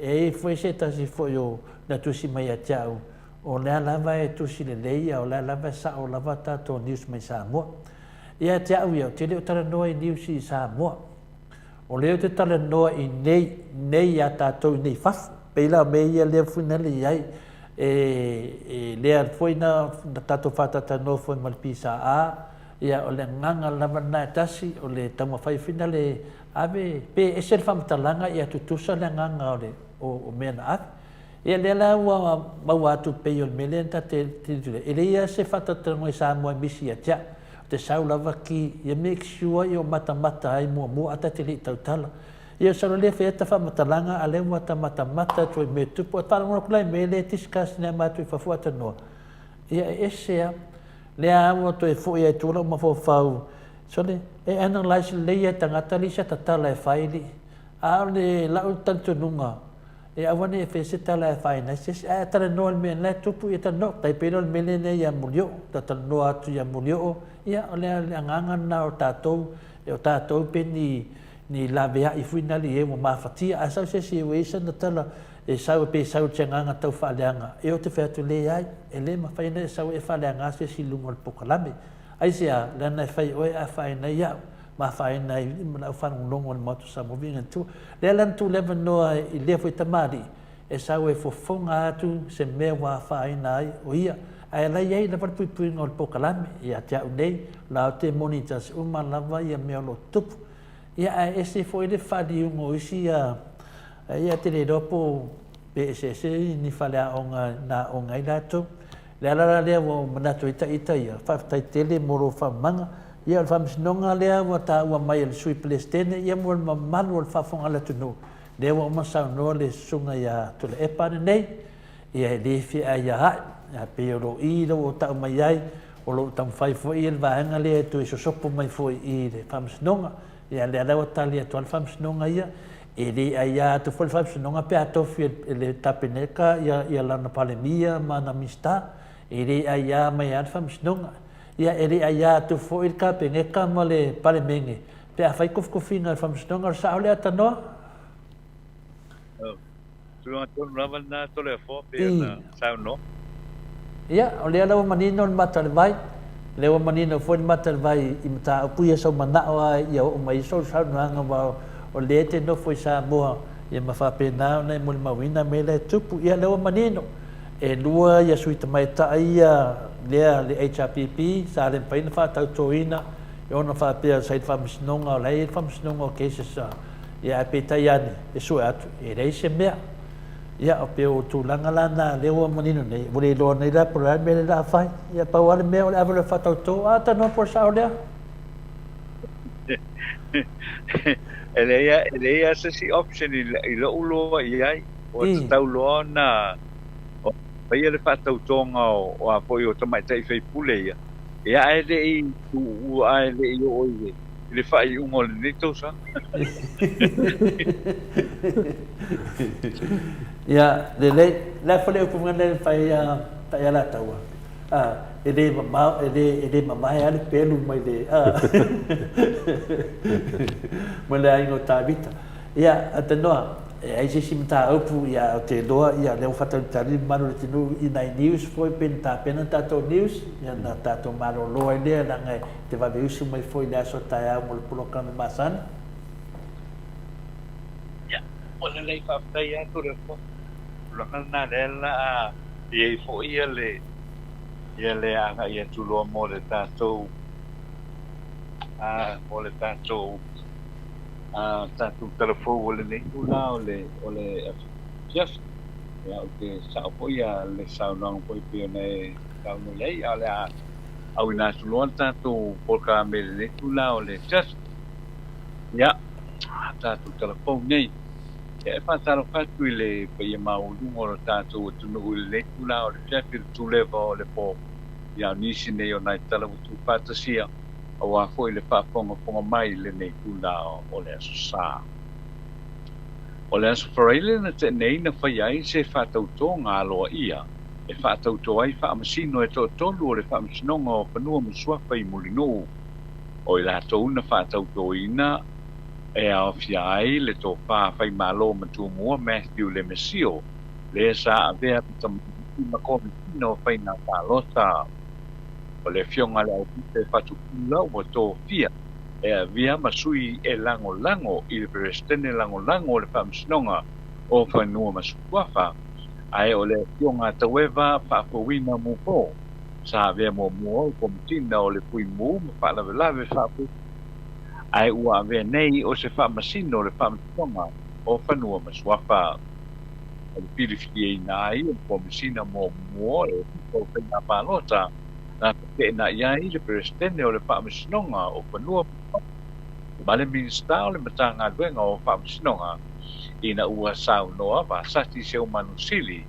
e i ai foi se tasi foi o na tusi mai ia te au o lea lava e tusi lelei a o lea lava e sao lava tatou news mai Samoa. Ia te au ia, ou te le o talanoa i news i Samoa. O lea ou te talanoa i nei, nei ia tatou i nei fafo. Pei la o mea ia lea foi na le i ai, e, e lea foi na, na tatou faatatalanoa foi ma le PSA, ia o le agaga lava lena e tasi, o le taumafai foi na le ave, pe ese le faamatalaga ia tutusa le agaga o le, o, o mea na ave. Ia lea la ua maua atu pei o le mea lea na ta te tilotilo ai, e leai lava se faatatalanoa i Samoa e misi ia te au. Te sau lava ki, ia make sure ia o matamata ai muamua a ta te le i tautala. Ia o salo lea fai ata faamatalaga a lea ua ta matamata atu ai i mea tupu. A faalogologo atu la i mea lea e discuss nei a matou i fafo atanoa, ia e ese a. Lea a ua toe foi a i tua lou mafaufau, sole, e analyse lelei e tagata alii sa tatala e fai alii. A o le lau talitonuga, E aua ne i faia se tala e afaina ai se isi, ae a talanoa i le mea la e tupu, ia talanoa. Tai pei la o le mea lenei ia Mulioo, ta talanoa atu ia Mulioo, ia o le agaga lena o tatou, o tatou pe ni ni laveai foi na le ua mafatia. A sau se isi ua i ai sana tala e sau pe sau i se agaga tau faaleaga, ia ou te fai atu, leai, e le mafai ona e sau e faaleaga se isi i luga o le polokalame. Aisea? Leaga e fai e oe e afaina ai au. ma afaina ai ma le aufaalogologo a le Maota o Samoa Viiga i le Atua. Lea la na tuu le avanoa i lea foi tamalii e sau e fofoga atu se mea ua afaina ai o ia, ae la i ai lava le puipuiga o le polokalame ia te au nei, o la ou te monitors uma lava ia mea o lo o tutupu. Ia ae ese foi le faaliuga o isi ia, ia te le iloa po pe eseese ni faleaoga na aoga ai latou. Le ala la lea ua ou manatu ai ita ia, faafetai tele mo lou faamamaga. Ia o le faamasinoga lea ua taua mai e le Sui Peresetene, ia mo le mamalu o le faafofoga a le atunuu, lea ua uma ona saunoa le Susuga ia Tuilaepa ananei, ia e le feaiaai, ae pei o lo i lea ua ou tau mai ai, o lo o taumafai foi le vaega lea e toe sosopo mai foi i le faamasinoga. Ia lea la ua tali atu lava le faamasinoga ia, e le aia atu foi le faamasinoga pe a tofi e le Kapeneta ia lana Palemia ma ana Minisita, e le aia mai lava le faamasinoga. Ia e le aia atu foi le Kapeneta ma le Palemene pe a fai tofitofiga e le faamasinoga. O le sao lea Tanoa? Tulaga tonu lava lena Toleafoa pei ona saunoa. Ia, o lea la ua manino le mata o le vai, lea ua manino foi le mata o le vai i mataupu ia sou manao lava ia oo mai ai sou saunoaga aua o lea e te nofo i Samoa ia ma faapena ona e molimauina mea la e tupu. Ia lea ua manino, e lua ia sui tamaitai ia lea le HRPP sa le mafai ona faatautoina e ono faapea sa i le faamasinoga o la e i ai le faamasinoga o cases Ia, ae peitai ane, e sue atu, e leai se mea. Ia, pei o tulaga la na lea ua manino nei, ua le iloa nei la po o le a le mea lea o le a fai. Ia, pau lava le mea o le ave loa e faatauto, a, talanoa po o le sao lea. E leai, e leai lava se isi option i lou loa i ai, ua tatau loa ona faia le faatautoga o a foi o tamaitai faipule ia, ia ae le i tuua, ae le i oo i le i le faaiuga o lenei tausaga. Ia, lelei. Le a foi le upu lea e fai ia Alataua, e le mamao, e le, e le mamae lava le pelu mai le, mai le aiga o Tavita. Ia, Tanoa, e ai se isi mataupu, ia, ou te iloa, ia, lea ua faatalitali le mamalu o le atunuu i nai news foi pe na tapena tatou news, ia, na tatou malolo ai lea, leaga e te vave usu mai foi i le aso taeao mo le polokalame masani. Ia, ua lelei faafetai atu le Atua. Tulaga lena lea la a i ai foi ia le ia le agai atu loa mo le tatou a mo le tatou a tatou tala fou o lenei itula o le o le afiafi. Ia ou te sao foi ia le saunoaga foi pei ona e saunoa i ai, a o le a auina atu loa le tatou polokalame i lenei itula o le afiafi. Ia, tatou tala fou nei. Ia, e faatalofa atu i le paia maualuga o le tatou atunuu i lenei itula o le afiafi, le tuleva o le po. Ia, o nisi nei o nai tala ua tuufaatasia, aua foi le faafogafoga mai i lenei itula o le Aso Sa. O le Aso Faraile na tea nei na faia ai se faatautoga aloaia e faatauto ai faamasino e toatolu o le Faamasinoga o Fanua ma Suafa i Mulinuu. O i latou na faatautoina e aofia ai le Tofa Faimalo Matumua Matthew Lemesio, le sa avea ma tamaiti ma Komesina o Faiga Palota. O le Afioga a le Aupite Fatukula ua tofia e avea ma sui e lagolago i le Peresetene Lagolago o le Faamasinoga o Fanua ma Suafa, ae o le Afioga a Taueva Faafouina Mupo sa avea muamua o Komesina o le Fuimu ma Faalavelave Faafuasei, ae ua avea nei o se faamasino o le Faamasinoga o Fanua ma Suafa. O le filifiliaina ai o le Komesina muamua o le Ofisa o Faiga Palota. Na feteenai ai le Peresetene o le Faamasinoga o Fanua ma le Minisita o le Matagaluega o Faamasinoga ina ua saunoa Vasati Seumanu Sili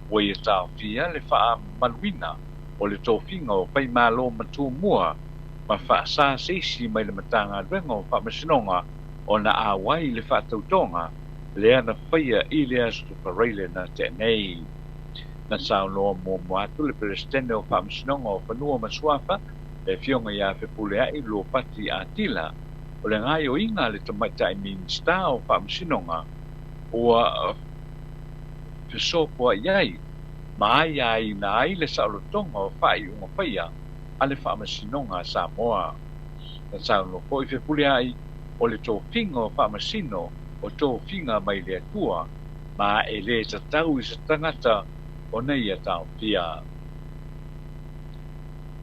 ua ia taofia le faamamaluina o le tofiga o Faimalo Matumua ma faasa se isi mai le Matagaluega o Faamasinoga ona auai i le faatautoga lea na faia i le Aso Faraile na tea nei. Na saunoa muamua atu le Peresetene o Faamasinoga o Fanua ma Suafa, le Afioga ia Fepuleai Luapati Atila, o le gaoioiga a le Tamaitai Minisita o Faamasinoga ua fesopoai ai ma aiaina ai le saolotoga o faaiuga faia a le Faamasinoga a Samoa. Na saunoa foi Fepuleai, o le tofiga o Faamasino o tofiga mai le Atua, ma e lē tatau i se tagata ona ia taofia.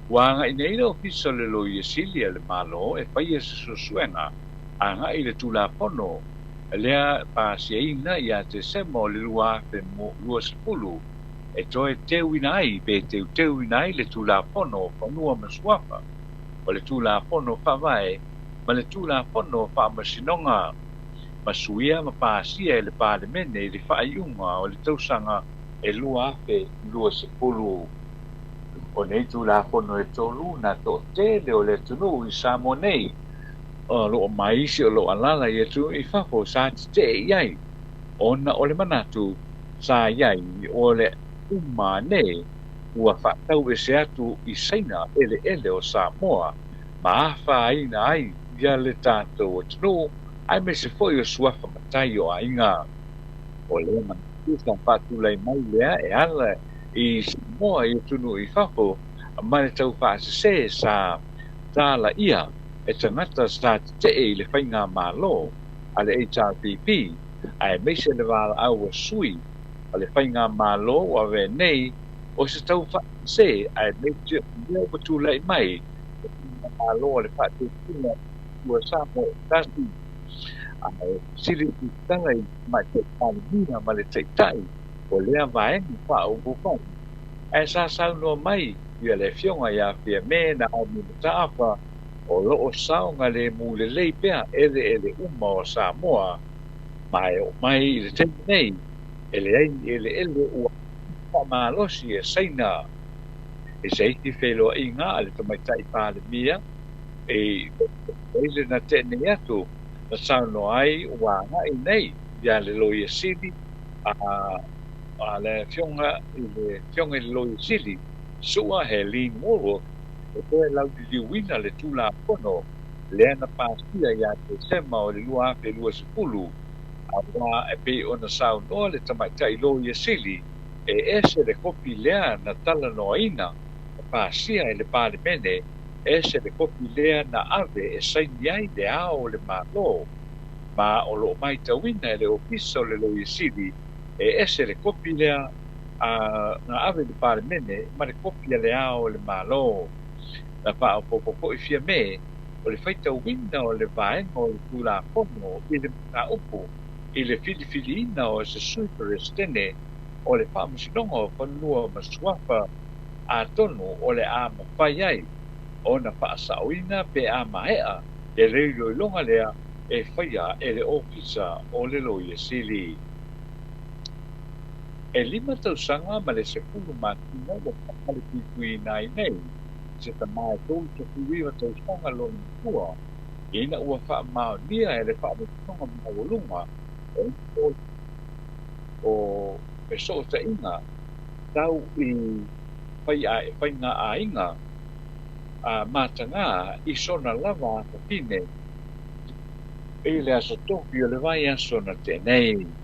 Ua agai nei le Ofisa o le Loia Sili a le Malo e faia se suesuega agai i le Tulafono lea pasiaina ia Tesema o le 2020 e toe teuina ai pe teuteuina ai le Tulafono o Fanua ma Suafa, o le Tulafono Faavae ma le Tulafono o Faamasinoga. Ma suia ma pasia e le Palemene i le faaiuga o le tausaga e 2020. O nei Tulafono e tolu na toatele o le atunuu i Samoa nei, o lo o ma isi o lo o alaala i atunuu i fafo sa tetee i ai, ona o le manatu sa i ai o le uma ane ua faatau ese atu i Saina eleele o Samoa ma afaina ai ia le tatou atunuu aemaise foi o suafa matai o aiga. O lea manatu sa faatulai mai lea e ala i Samoa i atunuu i fafo ma le taufaasese sa talaia e tagata sa tetee i le faigamalo a le HRPP aemaise le valaau a sui o le faigamalo ua avea nei o se taufaasese aemaise o mea ua tulai mai le faigamalo a le Faatuatua i Samoa e Tasi. Ae fesili tusitala i le Tamaitai Palemia ma le Taitai o lea vaega faaupufai, ae sa saunoa mai ia le Afioga ia Fiame Naomi Mataafa o lo o saogalemu lelei pea eleele uma o Samoa, ma e oo mai i le taimi nei e leai ni eleele ua faamalosi e Saina. I se isi feiloaiga a le Tamaitai Palemia i le na tea nei atu, na saunoa ai ua agai nei ia le Loia Sili a le Afioga i le Afioga i le Loia Sili, Sua Helene Wallwork, e toe lauliliuina le Tulafono lea na pasia ia Tesema o le 2020, aua e pei ona saunoa le Tamaitai Loia Sili, e ese le kopi lea na talanoaina ma pasia e le Palemene, ese le kopi lea na ave e saini ai le Ao o le Malo, ma o lo o matauina e le Ofisa o le Loia Sili, e ese le kopi lea na ave i le Palemene ma le kopi a le Ao o le Malo. Na faaopoopo foi Fiame, o le faitauina o le vaega o le Tulafono i le mataupu i le filifiliina o se Sui Peresetene o le Faamasinoga o Fanua ma Suafa, atonu o le a mafai ai ona faasaoina pe a maea le iloiloga lea e faia e le Ofisa o le Loia Sili. E lima tausaga ma le 10 masina ua faamalepuipuiina ai nei se tama e 39 tausaga lona matua ina ua faamaonia e le Faamasinoga Maualuga o fesootaiga tau i faigaaiga mataga i sona lava afafine i le aso tofi o le vaiaso na tea nei.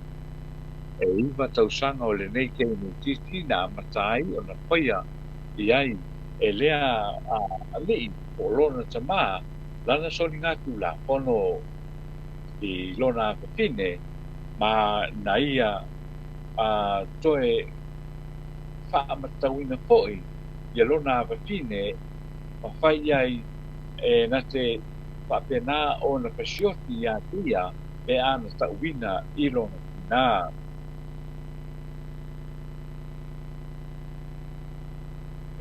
E 9 tausaga o lenei teineitiiti na amata ai ona faia i ai e lea alii po o lona tamā lana soligatulafono i lona afafine ma na ia toe faamatauina foi ia lona afafine ma fai i ai e na te faapena ona fasioti ia te ia pe a na tauina i lona tinā.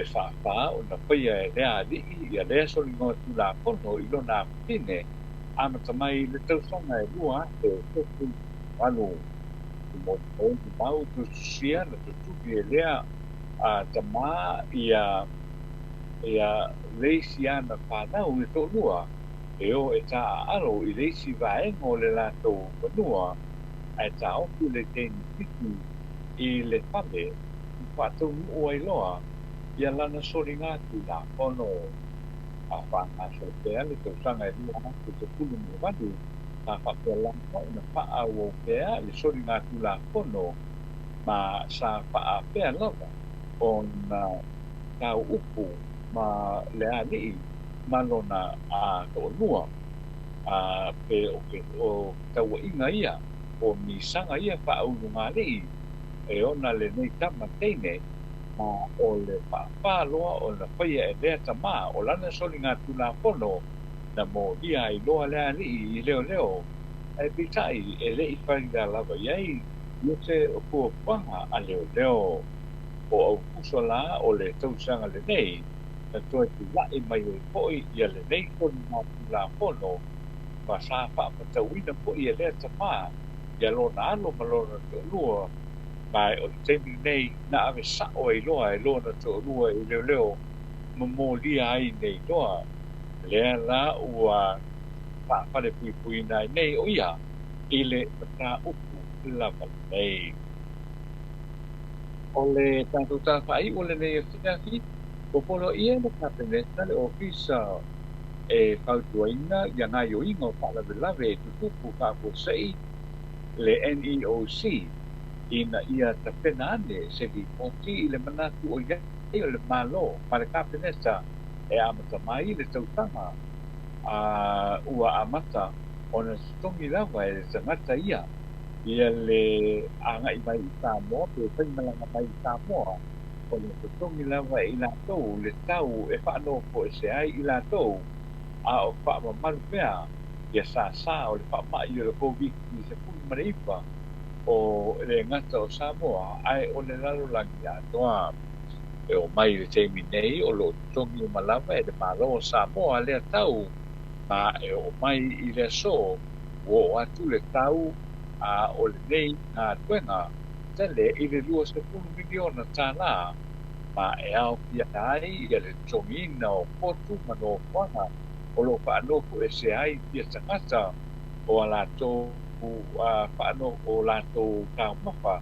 E fāfā ona faia e lea alii ia lea soligatulafono i lona afafine, amata mai i le tausaga e 2018. I molimau mau tusitusia na tutuli e lea tama ia ia le isi ana fanau e toalua e o e taaalo i le isi vaega o le latou fanua ae taofi le teine piki i le fale ma faataunuu ai loa ia lana soligatulafono. A faagasolo pea le tausaga e 2018, sa faapea lava ona faaauau pea le soligatulafono ma sa faapea lava ona tau upu ma le alii ma lona toalua, a pe o ke tauaiga ia o misaga ia faaulugalii e ona lenei tama teine, ma o le faafa loa ona faia e lea tama o lana soligatulafono na molia ai loa le alii i leoleo, ae peitai e le i faila lava i ai ia se fuafuaga a leoleo. O Aukuso la o le tausaga lenei na toe tulai mai ai foi ia lenei soligatulafono, ma sa faamatauina foi e lea tama ia lona alo ma lona toalua, ma o le taimi lenei na ave sa'o ai loa e lona toalua i leoleo ma molia ai nei loa. Lea la ua faafalepuipuiina ai nei o ia i le mataupu lava lenei. O le tatou tala faaiu o lenei afiafi, ua poloaia e le Kapeneta le Ofisa e fautuaina ia gaioiga o faalavelave e tutupu faafuasei, le NEOC, ina ia tapena ane se lipoti i le manatu o i ai o le Malo ma le Kapeneta e amata mai le tausaga a ua amata ona totogi lava e le tagata ia ia le agai mai i Samoa pe faimalaga mai i Samoa, ona totogi lava e i latou le tau e faanofoese ai i latou, a o faamamalu pea ia sāsā o le faamai o le Koviti-19 o le gata o Samoa ae o le lalolagi atoa. E oo mai i le taimi nei o lo o totogi uma lava e le Malo o Samoa lea tau, ma e oo mai i le aso ua oo atu le tau a o lenei galuega tele i le $20 miliona, ma e aofia ai ia le totogiina o potu ma nofoaga o lo o faanofoese ai ia tagata o a latou o latou taumafa,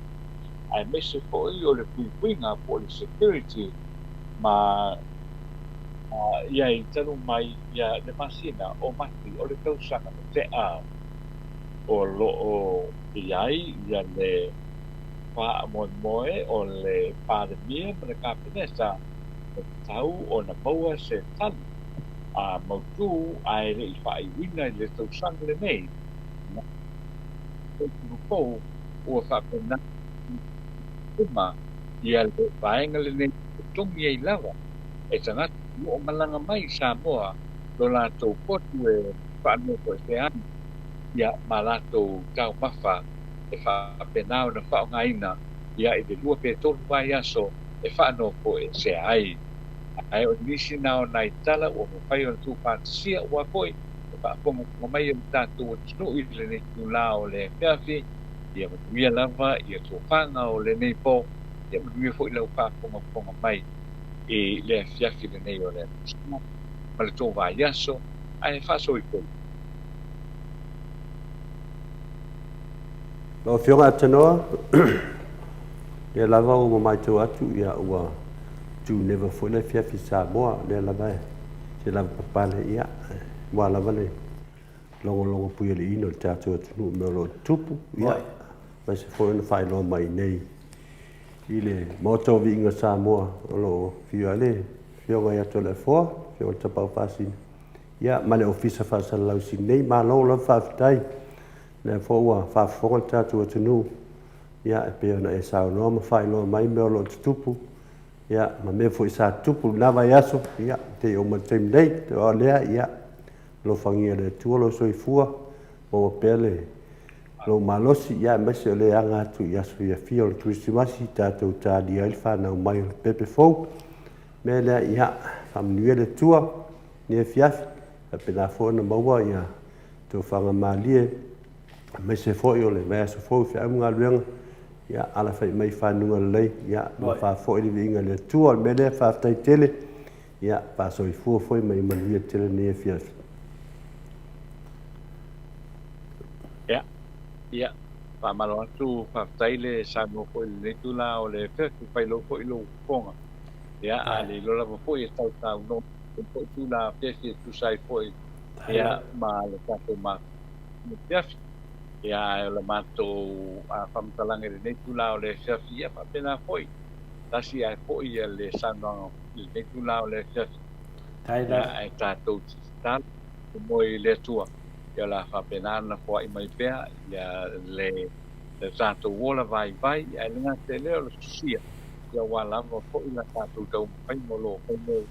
aemaise foi o le puipuiga po o le security ma i ai talu mai ia le masina o Mati o le tausaga na tea. O lo o i ai ia le faamoemoe o le Palemia ma le Kapeneta e tatau ona maua se tali mautū ae le i faaiuina i le tausaga lenei. Fou ua faapena uma ia le vaega lenei e totogi ai lava e tagata o lo o malaga mai i Samoa lo latou potu e faanofoesea ai ia ma latou taumafa e faapena ona faaaogaina ia i le 2 pe 3 vaiaso e faanofoesea ai. Ae o nisi na o nai tala ua mafai ona tuufaatasia aua foi e faafogafoga mai e le tatou atunuu i lenei itulā o le afiafi. Ia manuia lava ia tofaga o lenei po, ia manuia foi lau faafogafoga mai i le afiafi lenei o le aso ma le tou vaiaso, ae faasoifua. Lau Afioga Atanoa, lea lava ua matau atu ia ua tuneva foi le afiafi Samoa, lea lava e se lava papale ia aua lava le logologo puialiiina o le tatou atunuu i mea o lo o tutupu, ia aemaise foi ona faailoa mai nei i le Maota o Viiga Samoa o lo o afio ai le Afioga ia Toleafoa, Afioga i le Tapaau Faasini, ia ma le Ofisa Faasalalau nei. Malo lava faafetai. Lea foi ua faafofoga le tatou atunuu, ia e pei ona e saunoa ma faailoa mai mea o lo o tutupu, ia ma mea foi sa tutupu i lena vaiaso, ia seia oo mai i le taimi nei. O lea, ia, alofagia e le Atua lou soifua, maua pea le lou malosi, ia aemaise o le aga atu i aso fiafia o le Kerisimasi, tatou talia ai le fanau mai o le pepe fou. Mea lea, ia, faamanuia le Atua i lenei afiafi, faapena foi ona maua ia tofaga malie, aemaise foi o le vaiaso fou i feau ma galuega, ia alafai mai i fanuga lelei, ia ma faafoi le viiga i le Atua. O le mea lea, faafetai tele, ia faasoifua foi ma ia manuia tele lenei afiafi. Ia, ia, faamalo atu, faafetai le saunoa foi i lenei itula o le afiafi, faailoa foi lou fofoga. Ia, a le iloa lava foi e tau saunoa i lenei foi itula afiafi e tusa ai foi, ia, ma le tatou mafuta afiafi. Ia, ae o le matou faamatalaga i lenei itula o le afiafi, ia faapena foi, tasi ae foi le saunoaga i lenei itula o le afiafi. Ia, ae tatou te tatalo moe i le Atua, ia o le a faapena ona foai mai pea ia le le tatou ola vaivai, ae le gata i lea o le sosia, ia aua lava foi la tatou taumafaiga o lo o fai nei,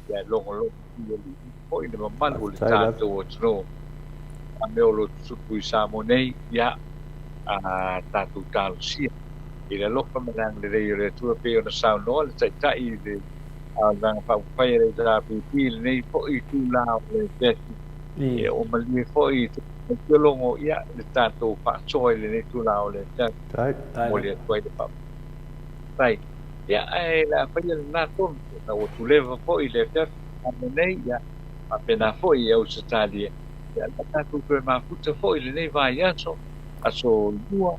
ia e logologo filialii foi le mamalu o le tatou atunuu a mea o lo o tutupu i Samoa nei, ia a tatou talosia i le alofa ma le agalelei o le Atua pei ona saunoa le Taitai i le a o le Vaega Faaupufai a le HRPP i lenei foi itula o le afiafi, e oo malie foi i te logo ia le tatou faasoa i lenei itula o le afiafi, momoli atu ai le faafetai. Ia, ae o le a faia lena tonu, ona ua tuleva foi le afiafi i nei, ia, faapena foi i Ausetalia, ia, o le a tatou toe mafuta foi i lenei vaiaso, aso Lua,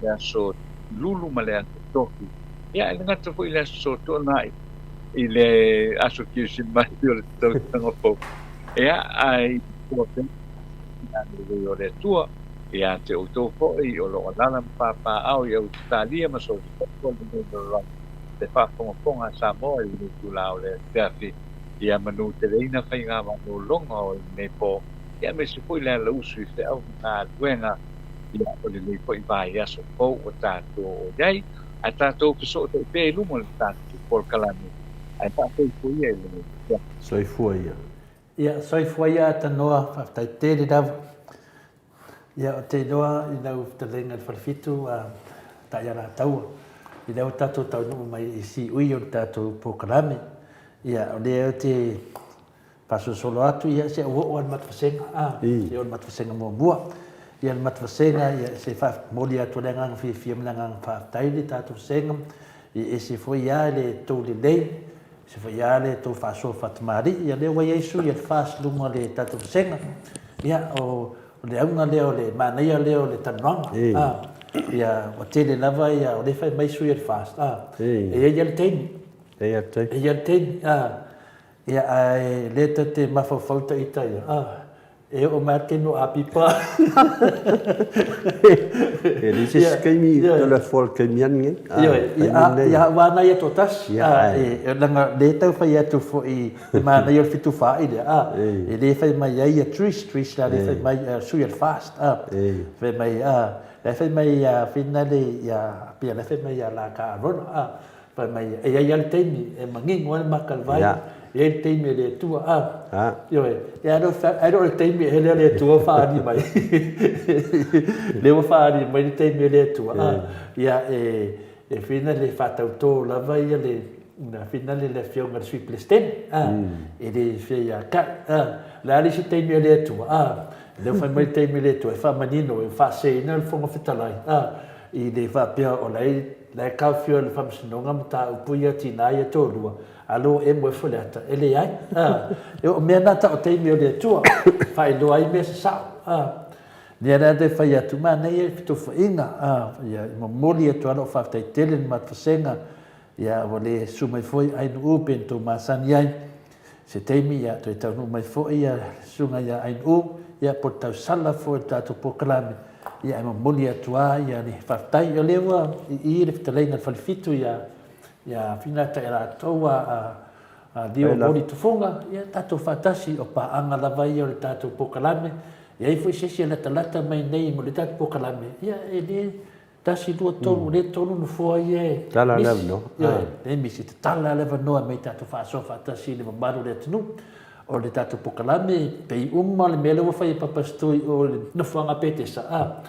le aso Lulu ma le aso Tofi. Ia, e le gata foi i le Aso Toonai, i le aso Kerisimasi o le tausaga fou. Ia, ae i tua pea i agalelei o le Atua, ia te outou foi o lo o alaala ma papaaao i Ausetalia ma so o se tafa o lenei lalolagi, le faafogafoga a Samoa i lenei itula o le afiafi, ia manuteleina faiga malologa o lenei po, ia aemaise foi le alausu i feau ma galuega, ia o lenei foi vaiaso fou ua tatou i ai. Ae tatou fesootai pea i luma o le tatou polokalame, ae faasoifua ia i lenei afiafi. Soifua ia. Ia, soifua ia Tanoa, faafetai tele lava. Ia, ou te iloa i lau fetalaiga i le Falefitu a Taialataua, i lea ua tatou taunuu mai i siui o le tatou polokalame. Ia, o lea ou te Faasolosolo atu, ia, se ua oo lava i le matvasega, a, se oo i le matvasega muamua. Ia, le matvasega, ia, se faamomoli atu le agaga fiafia ma le agaga faafetai i le tatou vasega, ia ese foi lava le tou lelei, ese foi lava le tou faasoa faatamalii. Ia, lea ua i ai sui a le FAST i luma o le tatou vasega. Ia, o le auga lea o le manaia lea o le talanoaga, a, ia, ua tele lava ia, o lea e fai mai sui a le FAST, a, e i ai lava le taimi. E i ai lava le taimi. E i ai le taimi, a. Ia, ae le ta te mafaufau ta ita ia, ah, e oo mai a le taimi o Apipa. E leai se isi taimi o le afoa o le taimi ane nei. Ioe, ia, aua na ia toatasi, e leaga o lea e tau fai atu foi i manaia o le fetufaai lea, a, e le fai mai ai ia Trish, Trish la lea e fai mai, sui o le FAST, a, fai mai, a, la e fai mai ia Finale, ia, pei la e fai mai ia Laka Arona, a, Fai mai, e i ai lava le taimi e manino ai le maka i le vai, e i ai le taimi e le Atua, a. Ioe, ia ae le o le taimi e hele le Atua faaali mai. Lea ua faaali mai le taimi e le Atua, a. Ia, e, e whina le faatautō lava ia le, na whina le le afioga i le Sui Peresetene, a. E le fia ia kai, a. Le a le isi taimi e le Atua, a. Lea ua fai mai le taimi e le Atua, e faamanino, e faaseseina le Fofoga Fetalai, a, i le faapea o la e La e taofia o le Faamasinoga mataupu ia tina ia toalua, alo emo e Faleata, e leai. A, e o mea na tau taimi o le Atua, faailoa ai mea sasao. A, lea la te fai atu, manaia le fetofaiga, a, ia, i momoli atu lava lou faafetai tele i le matou vasega, ia, ua le susu mai foi Ainuu pei ona tou masani ai, Se taimi ia toe taunuu mai foi ia le susuga ia Ainuu ia po o le tausala foi o le tatou polokalame ia ae momoli atu lava ia le faafetai. O lea ua i i le fetalaiga a le Falefitu ia ia Fina Taʻialatou a a Leo Moli Tufuga ia tatou faatasi o paaga lava ia o le tatou polokalame. E i ai foi se isi e latalata mai nei mo le tatou polokalame ia e le Tasi, lua, tolu, lea tolu nofoa ia e Tala le avanoa. Ioe, e misi, tatala le avanoa mai tatou faasoa faatasi i le mamalu o le atunuu. O le tatou polokalame, pei uma le mea lea ua fai e Papa Stui o le nofoaga Petesa, a,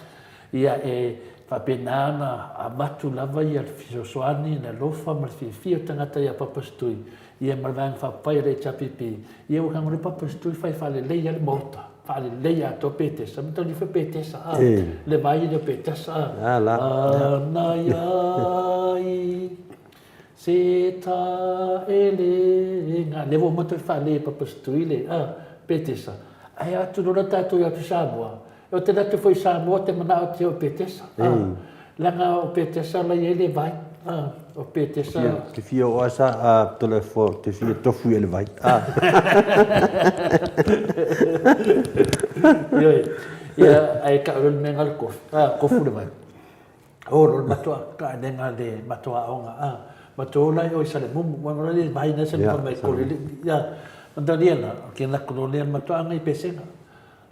ia e faapena ona avatu lava ia le fesoasoani, le alofa ma le fiafia o tagata ia Papa Setui, ia ma le Vaega Faaupufai a le HRPP, ia ua tago le Papa Setui fai faalelei lava le maota, faalelei atoa Petesa, mataulia foi Petesa, a, le vai lea o Petesa, a, ana iai se taelelega, lea ua uma toe faalelei e Papa Setui le, a, Petesa, ae atu loa tatou i atu i Samoa, Ou te alu atu foi i Samoa ou te manao ou te o i Petesa, a, leaga o Petesa la e i ai le vai, a, o Petesa. Te fia o asa a tole fo te fia tofu i le vai, a. Ioe, ia, ae tau loa le mea le kofu, a, kofu le vai. O lo le matua taelega le matua aoga, a, matua ola e o i Salemumu, ua ngola le vai na Salemumu mai kole le, ia, matalia la, o ke lako lo lea matua anga i pesega.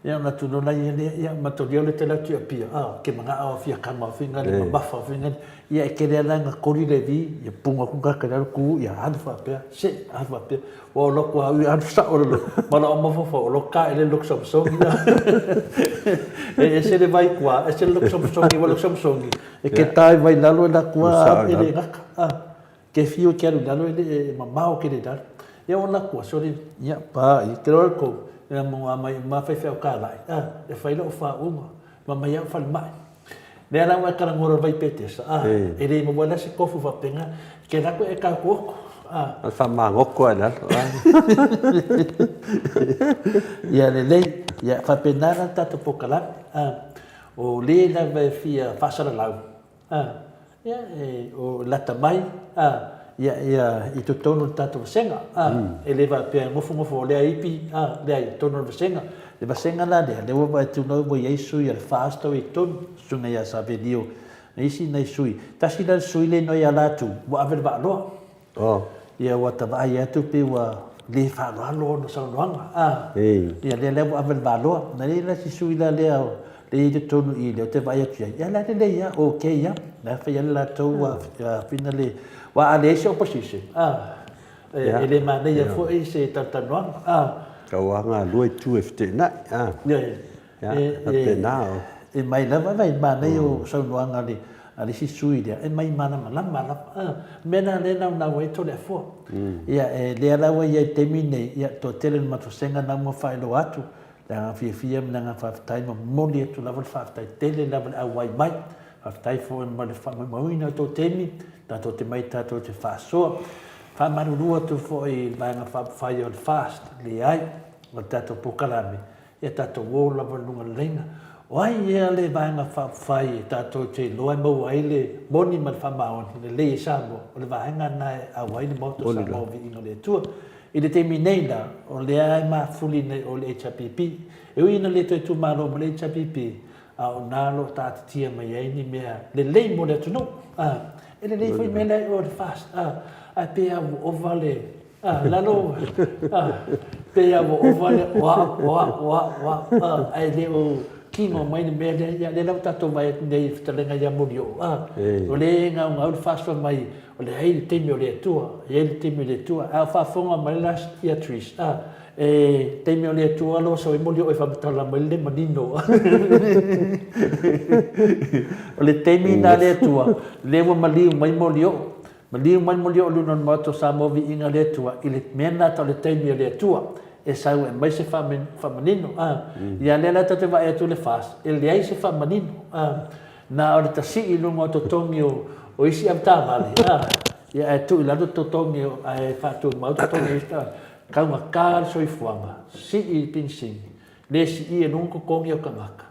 Ia ona tunu la ia lea, ia matalia le tele atu i Apia, a, ke manaʻo a fia kama o finga le mamafa o finga, ia e kele ala nga koli le vi, ia punga ku ka kele ku, ia alu faapea, se, alu faapea, ua ola ku au, ia alu sao lalo, ma la o mafaufau, o lo ka ele lok samsongi, ia. E ese le vai kua, ese le lok samsongi, ua lok samsongi, e ke tai vai lalo e la kua, e le ngaka, a. Ke whiu ke alu lalo e le e mamao ke le lalo. Ia o la kua sori ia pa i te roa kou e mo a mai ma fai fai o ka lai a e fai lo fa uma ma mai au fale mai. Lea la ua kala ngoro vai petesa a e le mo wala se kofu fa penga ke la ko e ka ko a. A fa ma ngoko a lalo a. Ia le lei ia fa pena la tato pokalame a o le lava e fia faasalalau A, ia, e, o lata mai, a, ia, ia, i totonu o le tatou vasega, a, e le faapea e nofonofo o lea ipi, a, leai, i totonu o le vasega. Le vasega la lea, lea ua vaai atu nei ua i ai sui a le FAST o i totonu, susuga ia Savelio, ma isi nai sui. Tasi la le sui lea i ina ia latou, ua ave le vaaloa. Oh. Ia ua ta vaai atu pe ua le faaaloalo ona saunoaga. Ah. Ei. Ia lea lea ua ave le vaaloa. Na lea la si sui la lea le i totonu i lea te vaai atu i ai. Ia la lelei ia, okay ia. La fai ale latou ua fina le wa a leai se opposition. Ah. E le manaia foi se talatalanoaga. Ah. Tau a galue i tua e feteenai. Ah. Ia. Ia, faapena o. E mai lava vai manaia o saunoaga a le a le isi sui lea, e mai malamalama lava. A, mea la lea e naunau ai Toleafoa. Ia, e lea la ua i ai i le taimi lenei, ia, toatele le matou vasega na uma faailoa atu, le agaga fiafia ma le agaga faafetai ma momoli atu lava le faafetai tele lava i le auai mai. Faafetai foi mo le faamaumauina o tou taimi, tatou te mai tatou te faasoa. Faamalulu atu foi i le Vaega Faaupufai o le FAST, leai, o le tatou polokalame, Ia tatou o lava i luga o le laina. O ai ea le Vaega Faaupufai e tatou te iloa e maua ai le moni ma le faamaoni lelei e Samoa? O le vaega lena e auai le Maota o Samoa o Viiga o le Atua. I le taimi nei la, o lea e mafuli nei o le HRPP. E ui ina le toe itumalo ma le HRPP, a o na o lo o taatitia mai ai ni mea lelei mo le atunuu. E lelei foi mea lea i o i le FAST, ae pei lava ua ova le Ah, lalo, ah, pei lava ua ova le o au, o au, o au, o au, ah, ae le o kino mai le mea lea, ia lea la ua tatou vaai atu nei i le fetalaiga ia Molioo, ah, o lea e gaugau le faasoa mai, o le ai le taimi o le Atua, e i ai le taimi o le Atua, a o faafofoga mai la ia Trish, ah, e taimi o le Atua loa sau ai Molioo e faamatala mai le manino. O le taimi lena a le Atua, lea ua maliu mai Molioo, Maliu mai moli o luna o le Maota o Samoa Viiga le Atua i le mea lena tau le taimi o le Atua e sau e aumai se faamanino a. Ia lea la tatou te vaai atu i le FAST e leai se faamanino a. Na o le tasii i luga o totogi o o isi avetaavale a. Ia ae tuu i lalo totogi o ae faatumau totogi o isi tagata. Taugata le soifuaga, sii le penisini, le sii e luga totogi o tagata.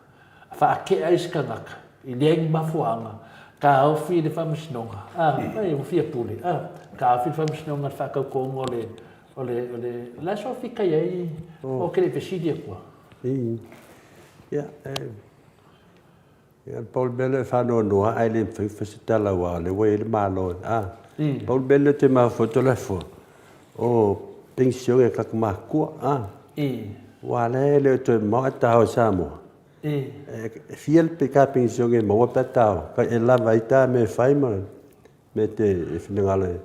Faatea ai se tagata i leai ni mafuaaga, taofi le faamasinoga, a, ai, ua fia pule, a, taofi le faamasinoga i le faatautoga o le, o le, o le, o le a so fikai ai, o ke le fesili atua. Ia, e, ia, pau le mea lea e faanoanoa ae le mafai ona fai se tala aua o lea ua i ai le Malo, a, pau le mea lea ou te mafaufau Toleafoa, o penisione a tagata matutua, a, aua o lea e le o toe mamao ae ta o i Samoa. E fia le ta penisione e maua pe a ta o, e lava ai ta mea e fai ma mea e te finagalo i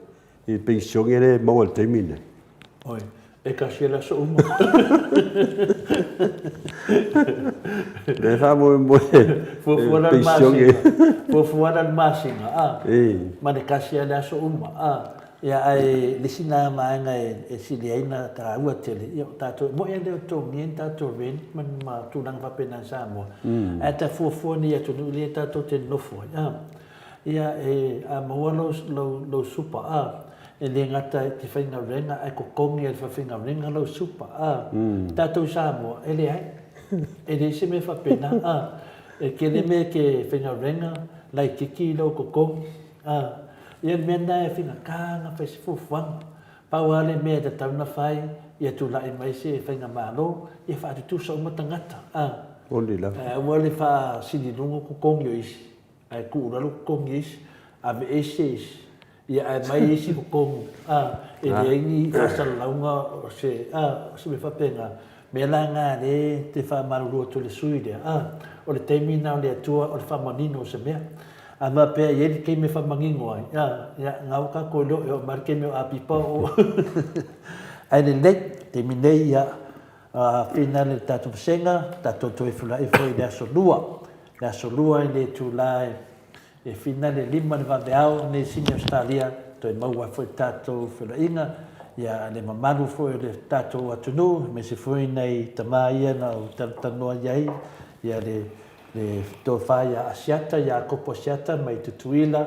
le penisione lea e maua i le taimi lenei. Oi. E kasi e le aso uma. Le faamoemoe Fuafua la le masina. Fuafua la le masina, a. Ma le kasi a le aso uma, a. Ia ae le isi na vaega e sili ai na taua tele, ia o tatou, e moni a le o totogia ni tatou rent ma ma tulaga faapena i Samoa, ae ta fuafua nei i atunuu lea tatou te nonofo ai, a. Ia e, a maua lou, lou, lou supa, a, e le gata i te faigaluega ae totogi e le faigaluega lou supa, a. Tatou i Samoa, e leai. E leai se mea faapena, a. E tele mea e te faigaluega, laitiiti lou totogi, a. Ia le mea lena e faigata ona fai se fuafuaga. Pau lava le mea e tatau ona fai, ia tulai mai se faigamalo, ia faatutusa uma tagata, a. Moni lava. Ae aua le faasili i luga totogi o isi. Ae tuu i lalo totogi e isi, aveese isi, ia ae mai isi totogi, a, e leai ni faasalalauga o se, a, o se mea faapena. O mea la na lea e te faamalulu atu i le sui usufono lea, a, o le taimi lena o le Atua o le faamanino o se mea. A faapea e i ai le taimi e faamanino ai, a, ia, na ua tatou iloa e oo mai le taimi o Apipa o Ae lelei, taimi nei, ia, Afina le tatou vasega, tatou toe feiloai foi i le aso Lua. Le aso Lua i le itula e fina le 5 le vaveao nei Sini Ausetalia, toe maua ai foi le tatou feiloaiga, ia le mamalu foi o le tatou atunuu, aemaise foi nai tama ia na ou talatalanoa i ai, ia le le tofa ia Asiata, ia Akopo Asiata mai Tutuila,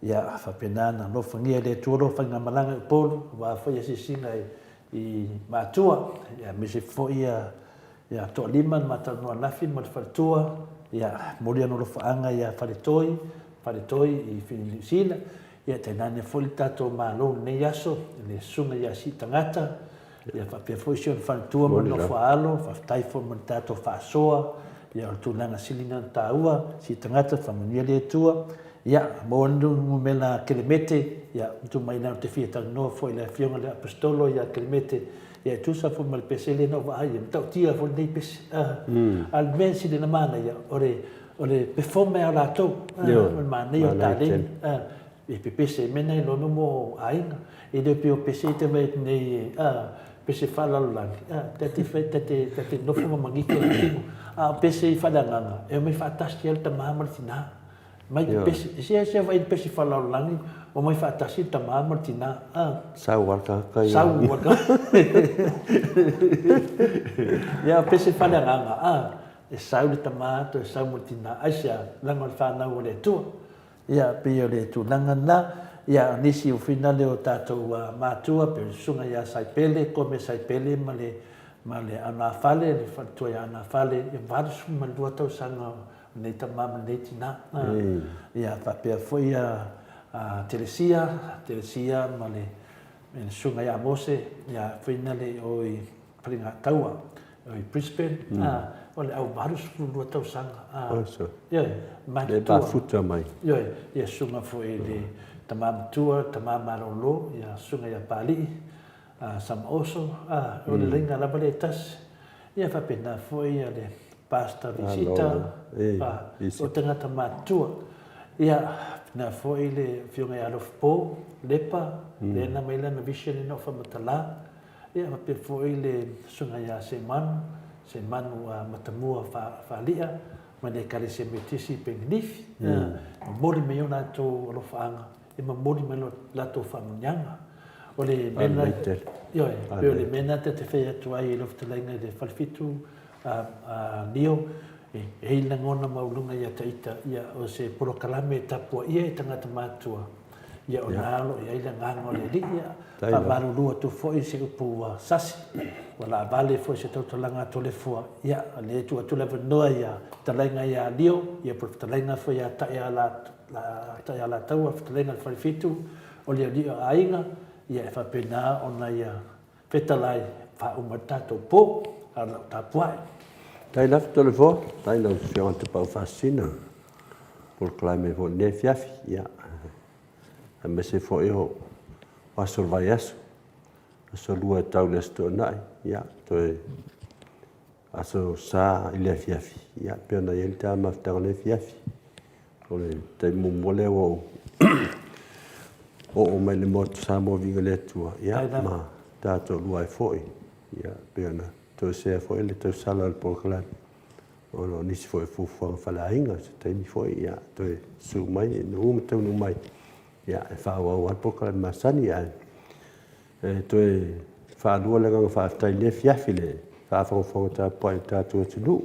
ia faapena ona alofagia e le Atua lou faigamalaga i Upolu, aua foi asiasiga i i Matua, aemaise foi ia Toalima na matalanoa ananafi ma le faletua, ia momoli ana alofaaga ia Faletoi, Faletoi i Niu Sila, ia tainane foi le tatou Malo i lenei aso, i le Susuga ia Siitagata, ia faapea foi si ona faletua ma le nofo a alo, faafetai foi mo le tatou faasoa, ia o le tulaga sili lena ona taua, Siitagata faamanuia le Atua. Ia, maua le numera a Kelemete, ia, tuu mai ina ou te fia talanoa foi i le Afioga i le Aposetolo ia Kelemete, ia e tusa foi ma le pese lea na ou vaai ai, e matautia foi lenei pese. A o le mea sili ona manaia, o le, o le perform a latou, o le manaia o le taleni, e pepese ai mea na e iloa mo aiga. E le pei o pese ia e te vaai atu nei, a, pese faalelalolagi, a, ta te fai, ta te, ta te nofo ma magite ai le tino. A o pese i faaleagaga, e omai faatasi lava le tama ma le tina. Mai te pese, e sea sea vai le pese whalalolagi, o mai whaatasi le tama ma le tina. Ah. Sau al tagata ia. Sau al tagata. Ia, pese whaleagaga, ah. E sau le tama, toe sau ma le tina. Aisea, leaga o le whanau o le Atua. Ia, pei o le tulaga lena. Ia, o nisi o finale o tatou matua, pei o le susuga ia Saipele, Kome Saipele ma le, ma le Anafale, le faletua ia Anafale, e 82 tausaga Lenei tama ma lenei tina. Ia faapea foi a Telesia, Telesia ma le susuga ia Mose, ia foi na le o i Faligataua, o i Brisbane, o le au 82 tausaga. Ioe, matutua. Le mafuta mai. Ioe, ia susuga foi i le tama matua, tama malolo, ia susuga ia Pali'i, Samaoso, o le laina lava lea e tasi. Ia faapena foi ia le Pastor Visita, o tagata matutua. Ia, faapena foi le Afioga ia Alofapo Lepa, lea na aumai lana vision ina ua faamatala. Ia, faapea foi le Susuga ia Semanu, Semanu Matamua Faali'a, mai le Ekalesia Metotisi i Peninifi. Ia, momoli mai o latou alofaaga e momoli mai lo latou faamanuiaga. O le mea lena, ioe, pei o le mea lena ta te fai atu ai i lau fetalaiga i le Falefitu a Leo, e i ai lagona maualuga ia te ita, ia, o se polokalame e tapuaia e tagata matutua, ia o lena o lo o i ai le agaga o le Alii. Ia, faamalulu atu foi se upu ua sasi, ua laavale foi se tautalaga a Toleafoa, ia, o lea e tuu atu le avanoa ia fetalaiga ia Leo, ia po o le fetalaiga foi ia Taialataua, fetalaiga i le Falefitu, o le alii o aiga, ia e faapena ona ia fetalai faauma ai le tatou po, a o lau tapuai. Tai lava Toleafoa, tai lau Afioga i le Tapaau Faasisina, polokalame foi i lenei afiafi, ia, aemaise foi o aso o le vaiaso, aso lua e tau i le Aso Toonai, ia, toe Aso Sa i le afiafi, ia, pei ona i ai le ta mafutaga i le afiafi. O le taimi muamua lea ua ou oo mai i le Maota Samoa Viiga i le Atua, ia, ma ta toalua ai foi, ia, pei ona toesea foi le tausala o le polokalame, ona o nisi foi o fuafuaga faaleaiga, se taimi foi, ia, toe susu mai ina ua ma taunuu mai, ia, e faaauau lava le polokalame masani, ae e toe faalua le agaga faafetai i lenei afiafi i le faafogafoga tapuai a le tatou atunuu.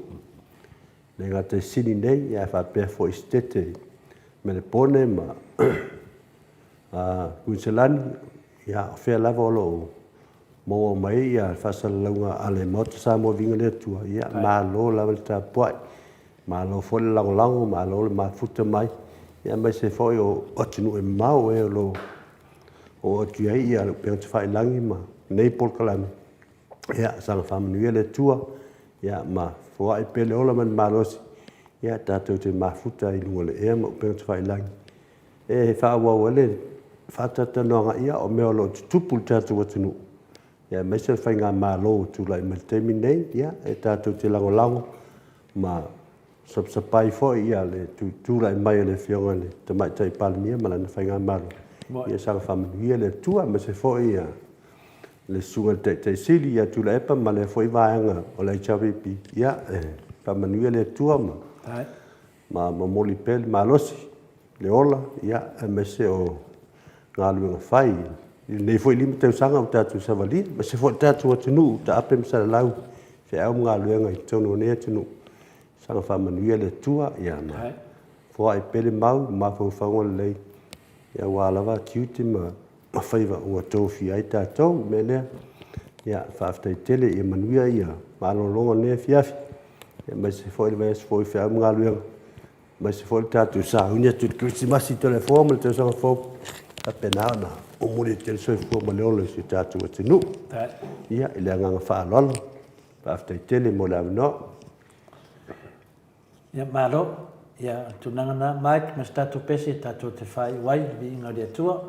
E le gata i Sini nei, ae faapea foi i Setete i Melepone ma Kuiniselani, ia, o fea lava o lo o maua mai ai le faasalalauga a le Maota Samoa Viiga i le Atua, ia, malo lava le tapuai, malo foi le lagolago, malo le mafuta mai, aemaise foi o atunuu e mamao e o lo o oo atu i ai le upega tafailagi ma lenei polokalame. Ia saga faamanuia le Atua ia ma foai pea le ola ma le malosi ia tatou te mafuta ai i luga o le ea ma upega tafailagi e faaauau ai le faatalatalanoaga ia o mea o lo o tutupu i le tatou atunuu ia aemaise o le faigamalo ua tulai mai i le taimi lenei ia e tatou te lagolago ma sapsapai foi ia le tulai mai o le Afioga i le Tamaitai Palemia ma lana faigamalo. Ia saga faamanuia le Atua aemaise foi ia le Susuga i le Taitai Sili ia Tuilaepa ma lea foi vaega o le HRPP, ia e faamanuia le Atua ma ma momoli pea le malosi, le ola, ia aemaise o galuega fai i lenei foi 5 tausaga ua tatou savalia, aemaise foi le tatou atunuu taape ma salalau i feau ma galuega i totonu o lenei atunuu. Saga faamanuia le Atua ia ma foai pea le mau ma mafaufauga lelei aua lava tiute ma faiva ua tofia ai tatou. O le mea lea, ia, faafetai tele, ia manuia ia malologa o lenei afiafi, aemaise foi le vaiaso fou i feau ma galuega, aemaise foi le tatou sauni atu i le Kerisimasi i Toleafoa ma le Tausaga Fou, faapena ona momoli atu ai le soifua ma le ola i si o tatou atunuu. Ia, i le agaga faaaloalo, faafetai tele mo le avanoa. Ia, malo. Ia, o le tulaga lena, Mike, ma se tatou pese tatou te faaiu ai i le viiga o le Atua.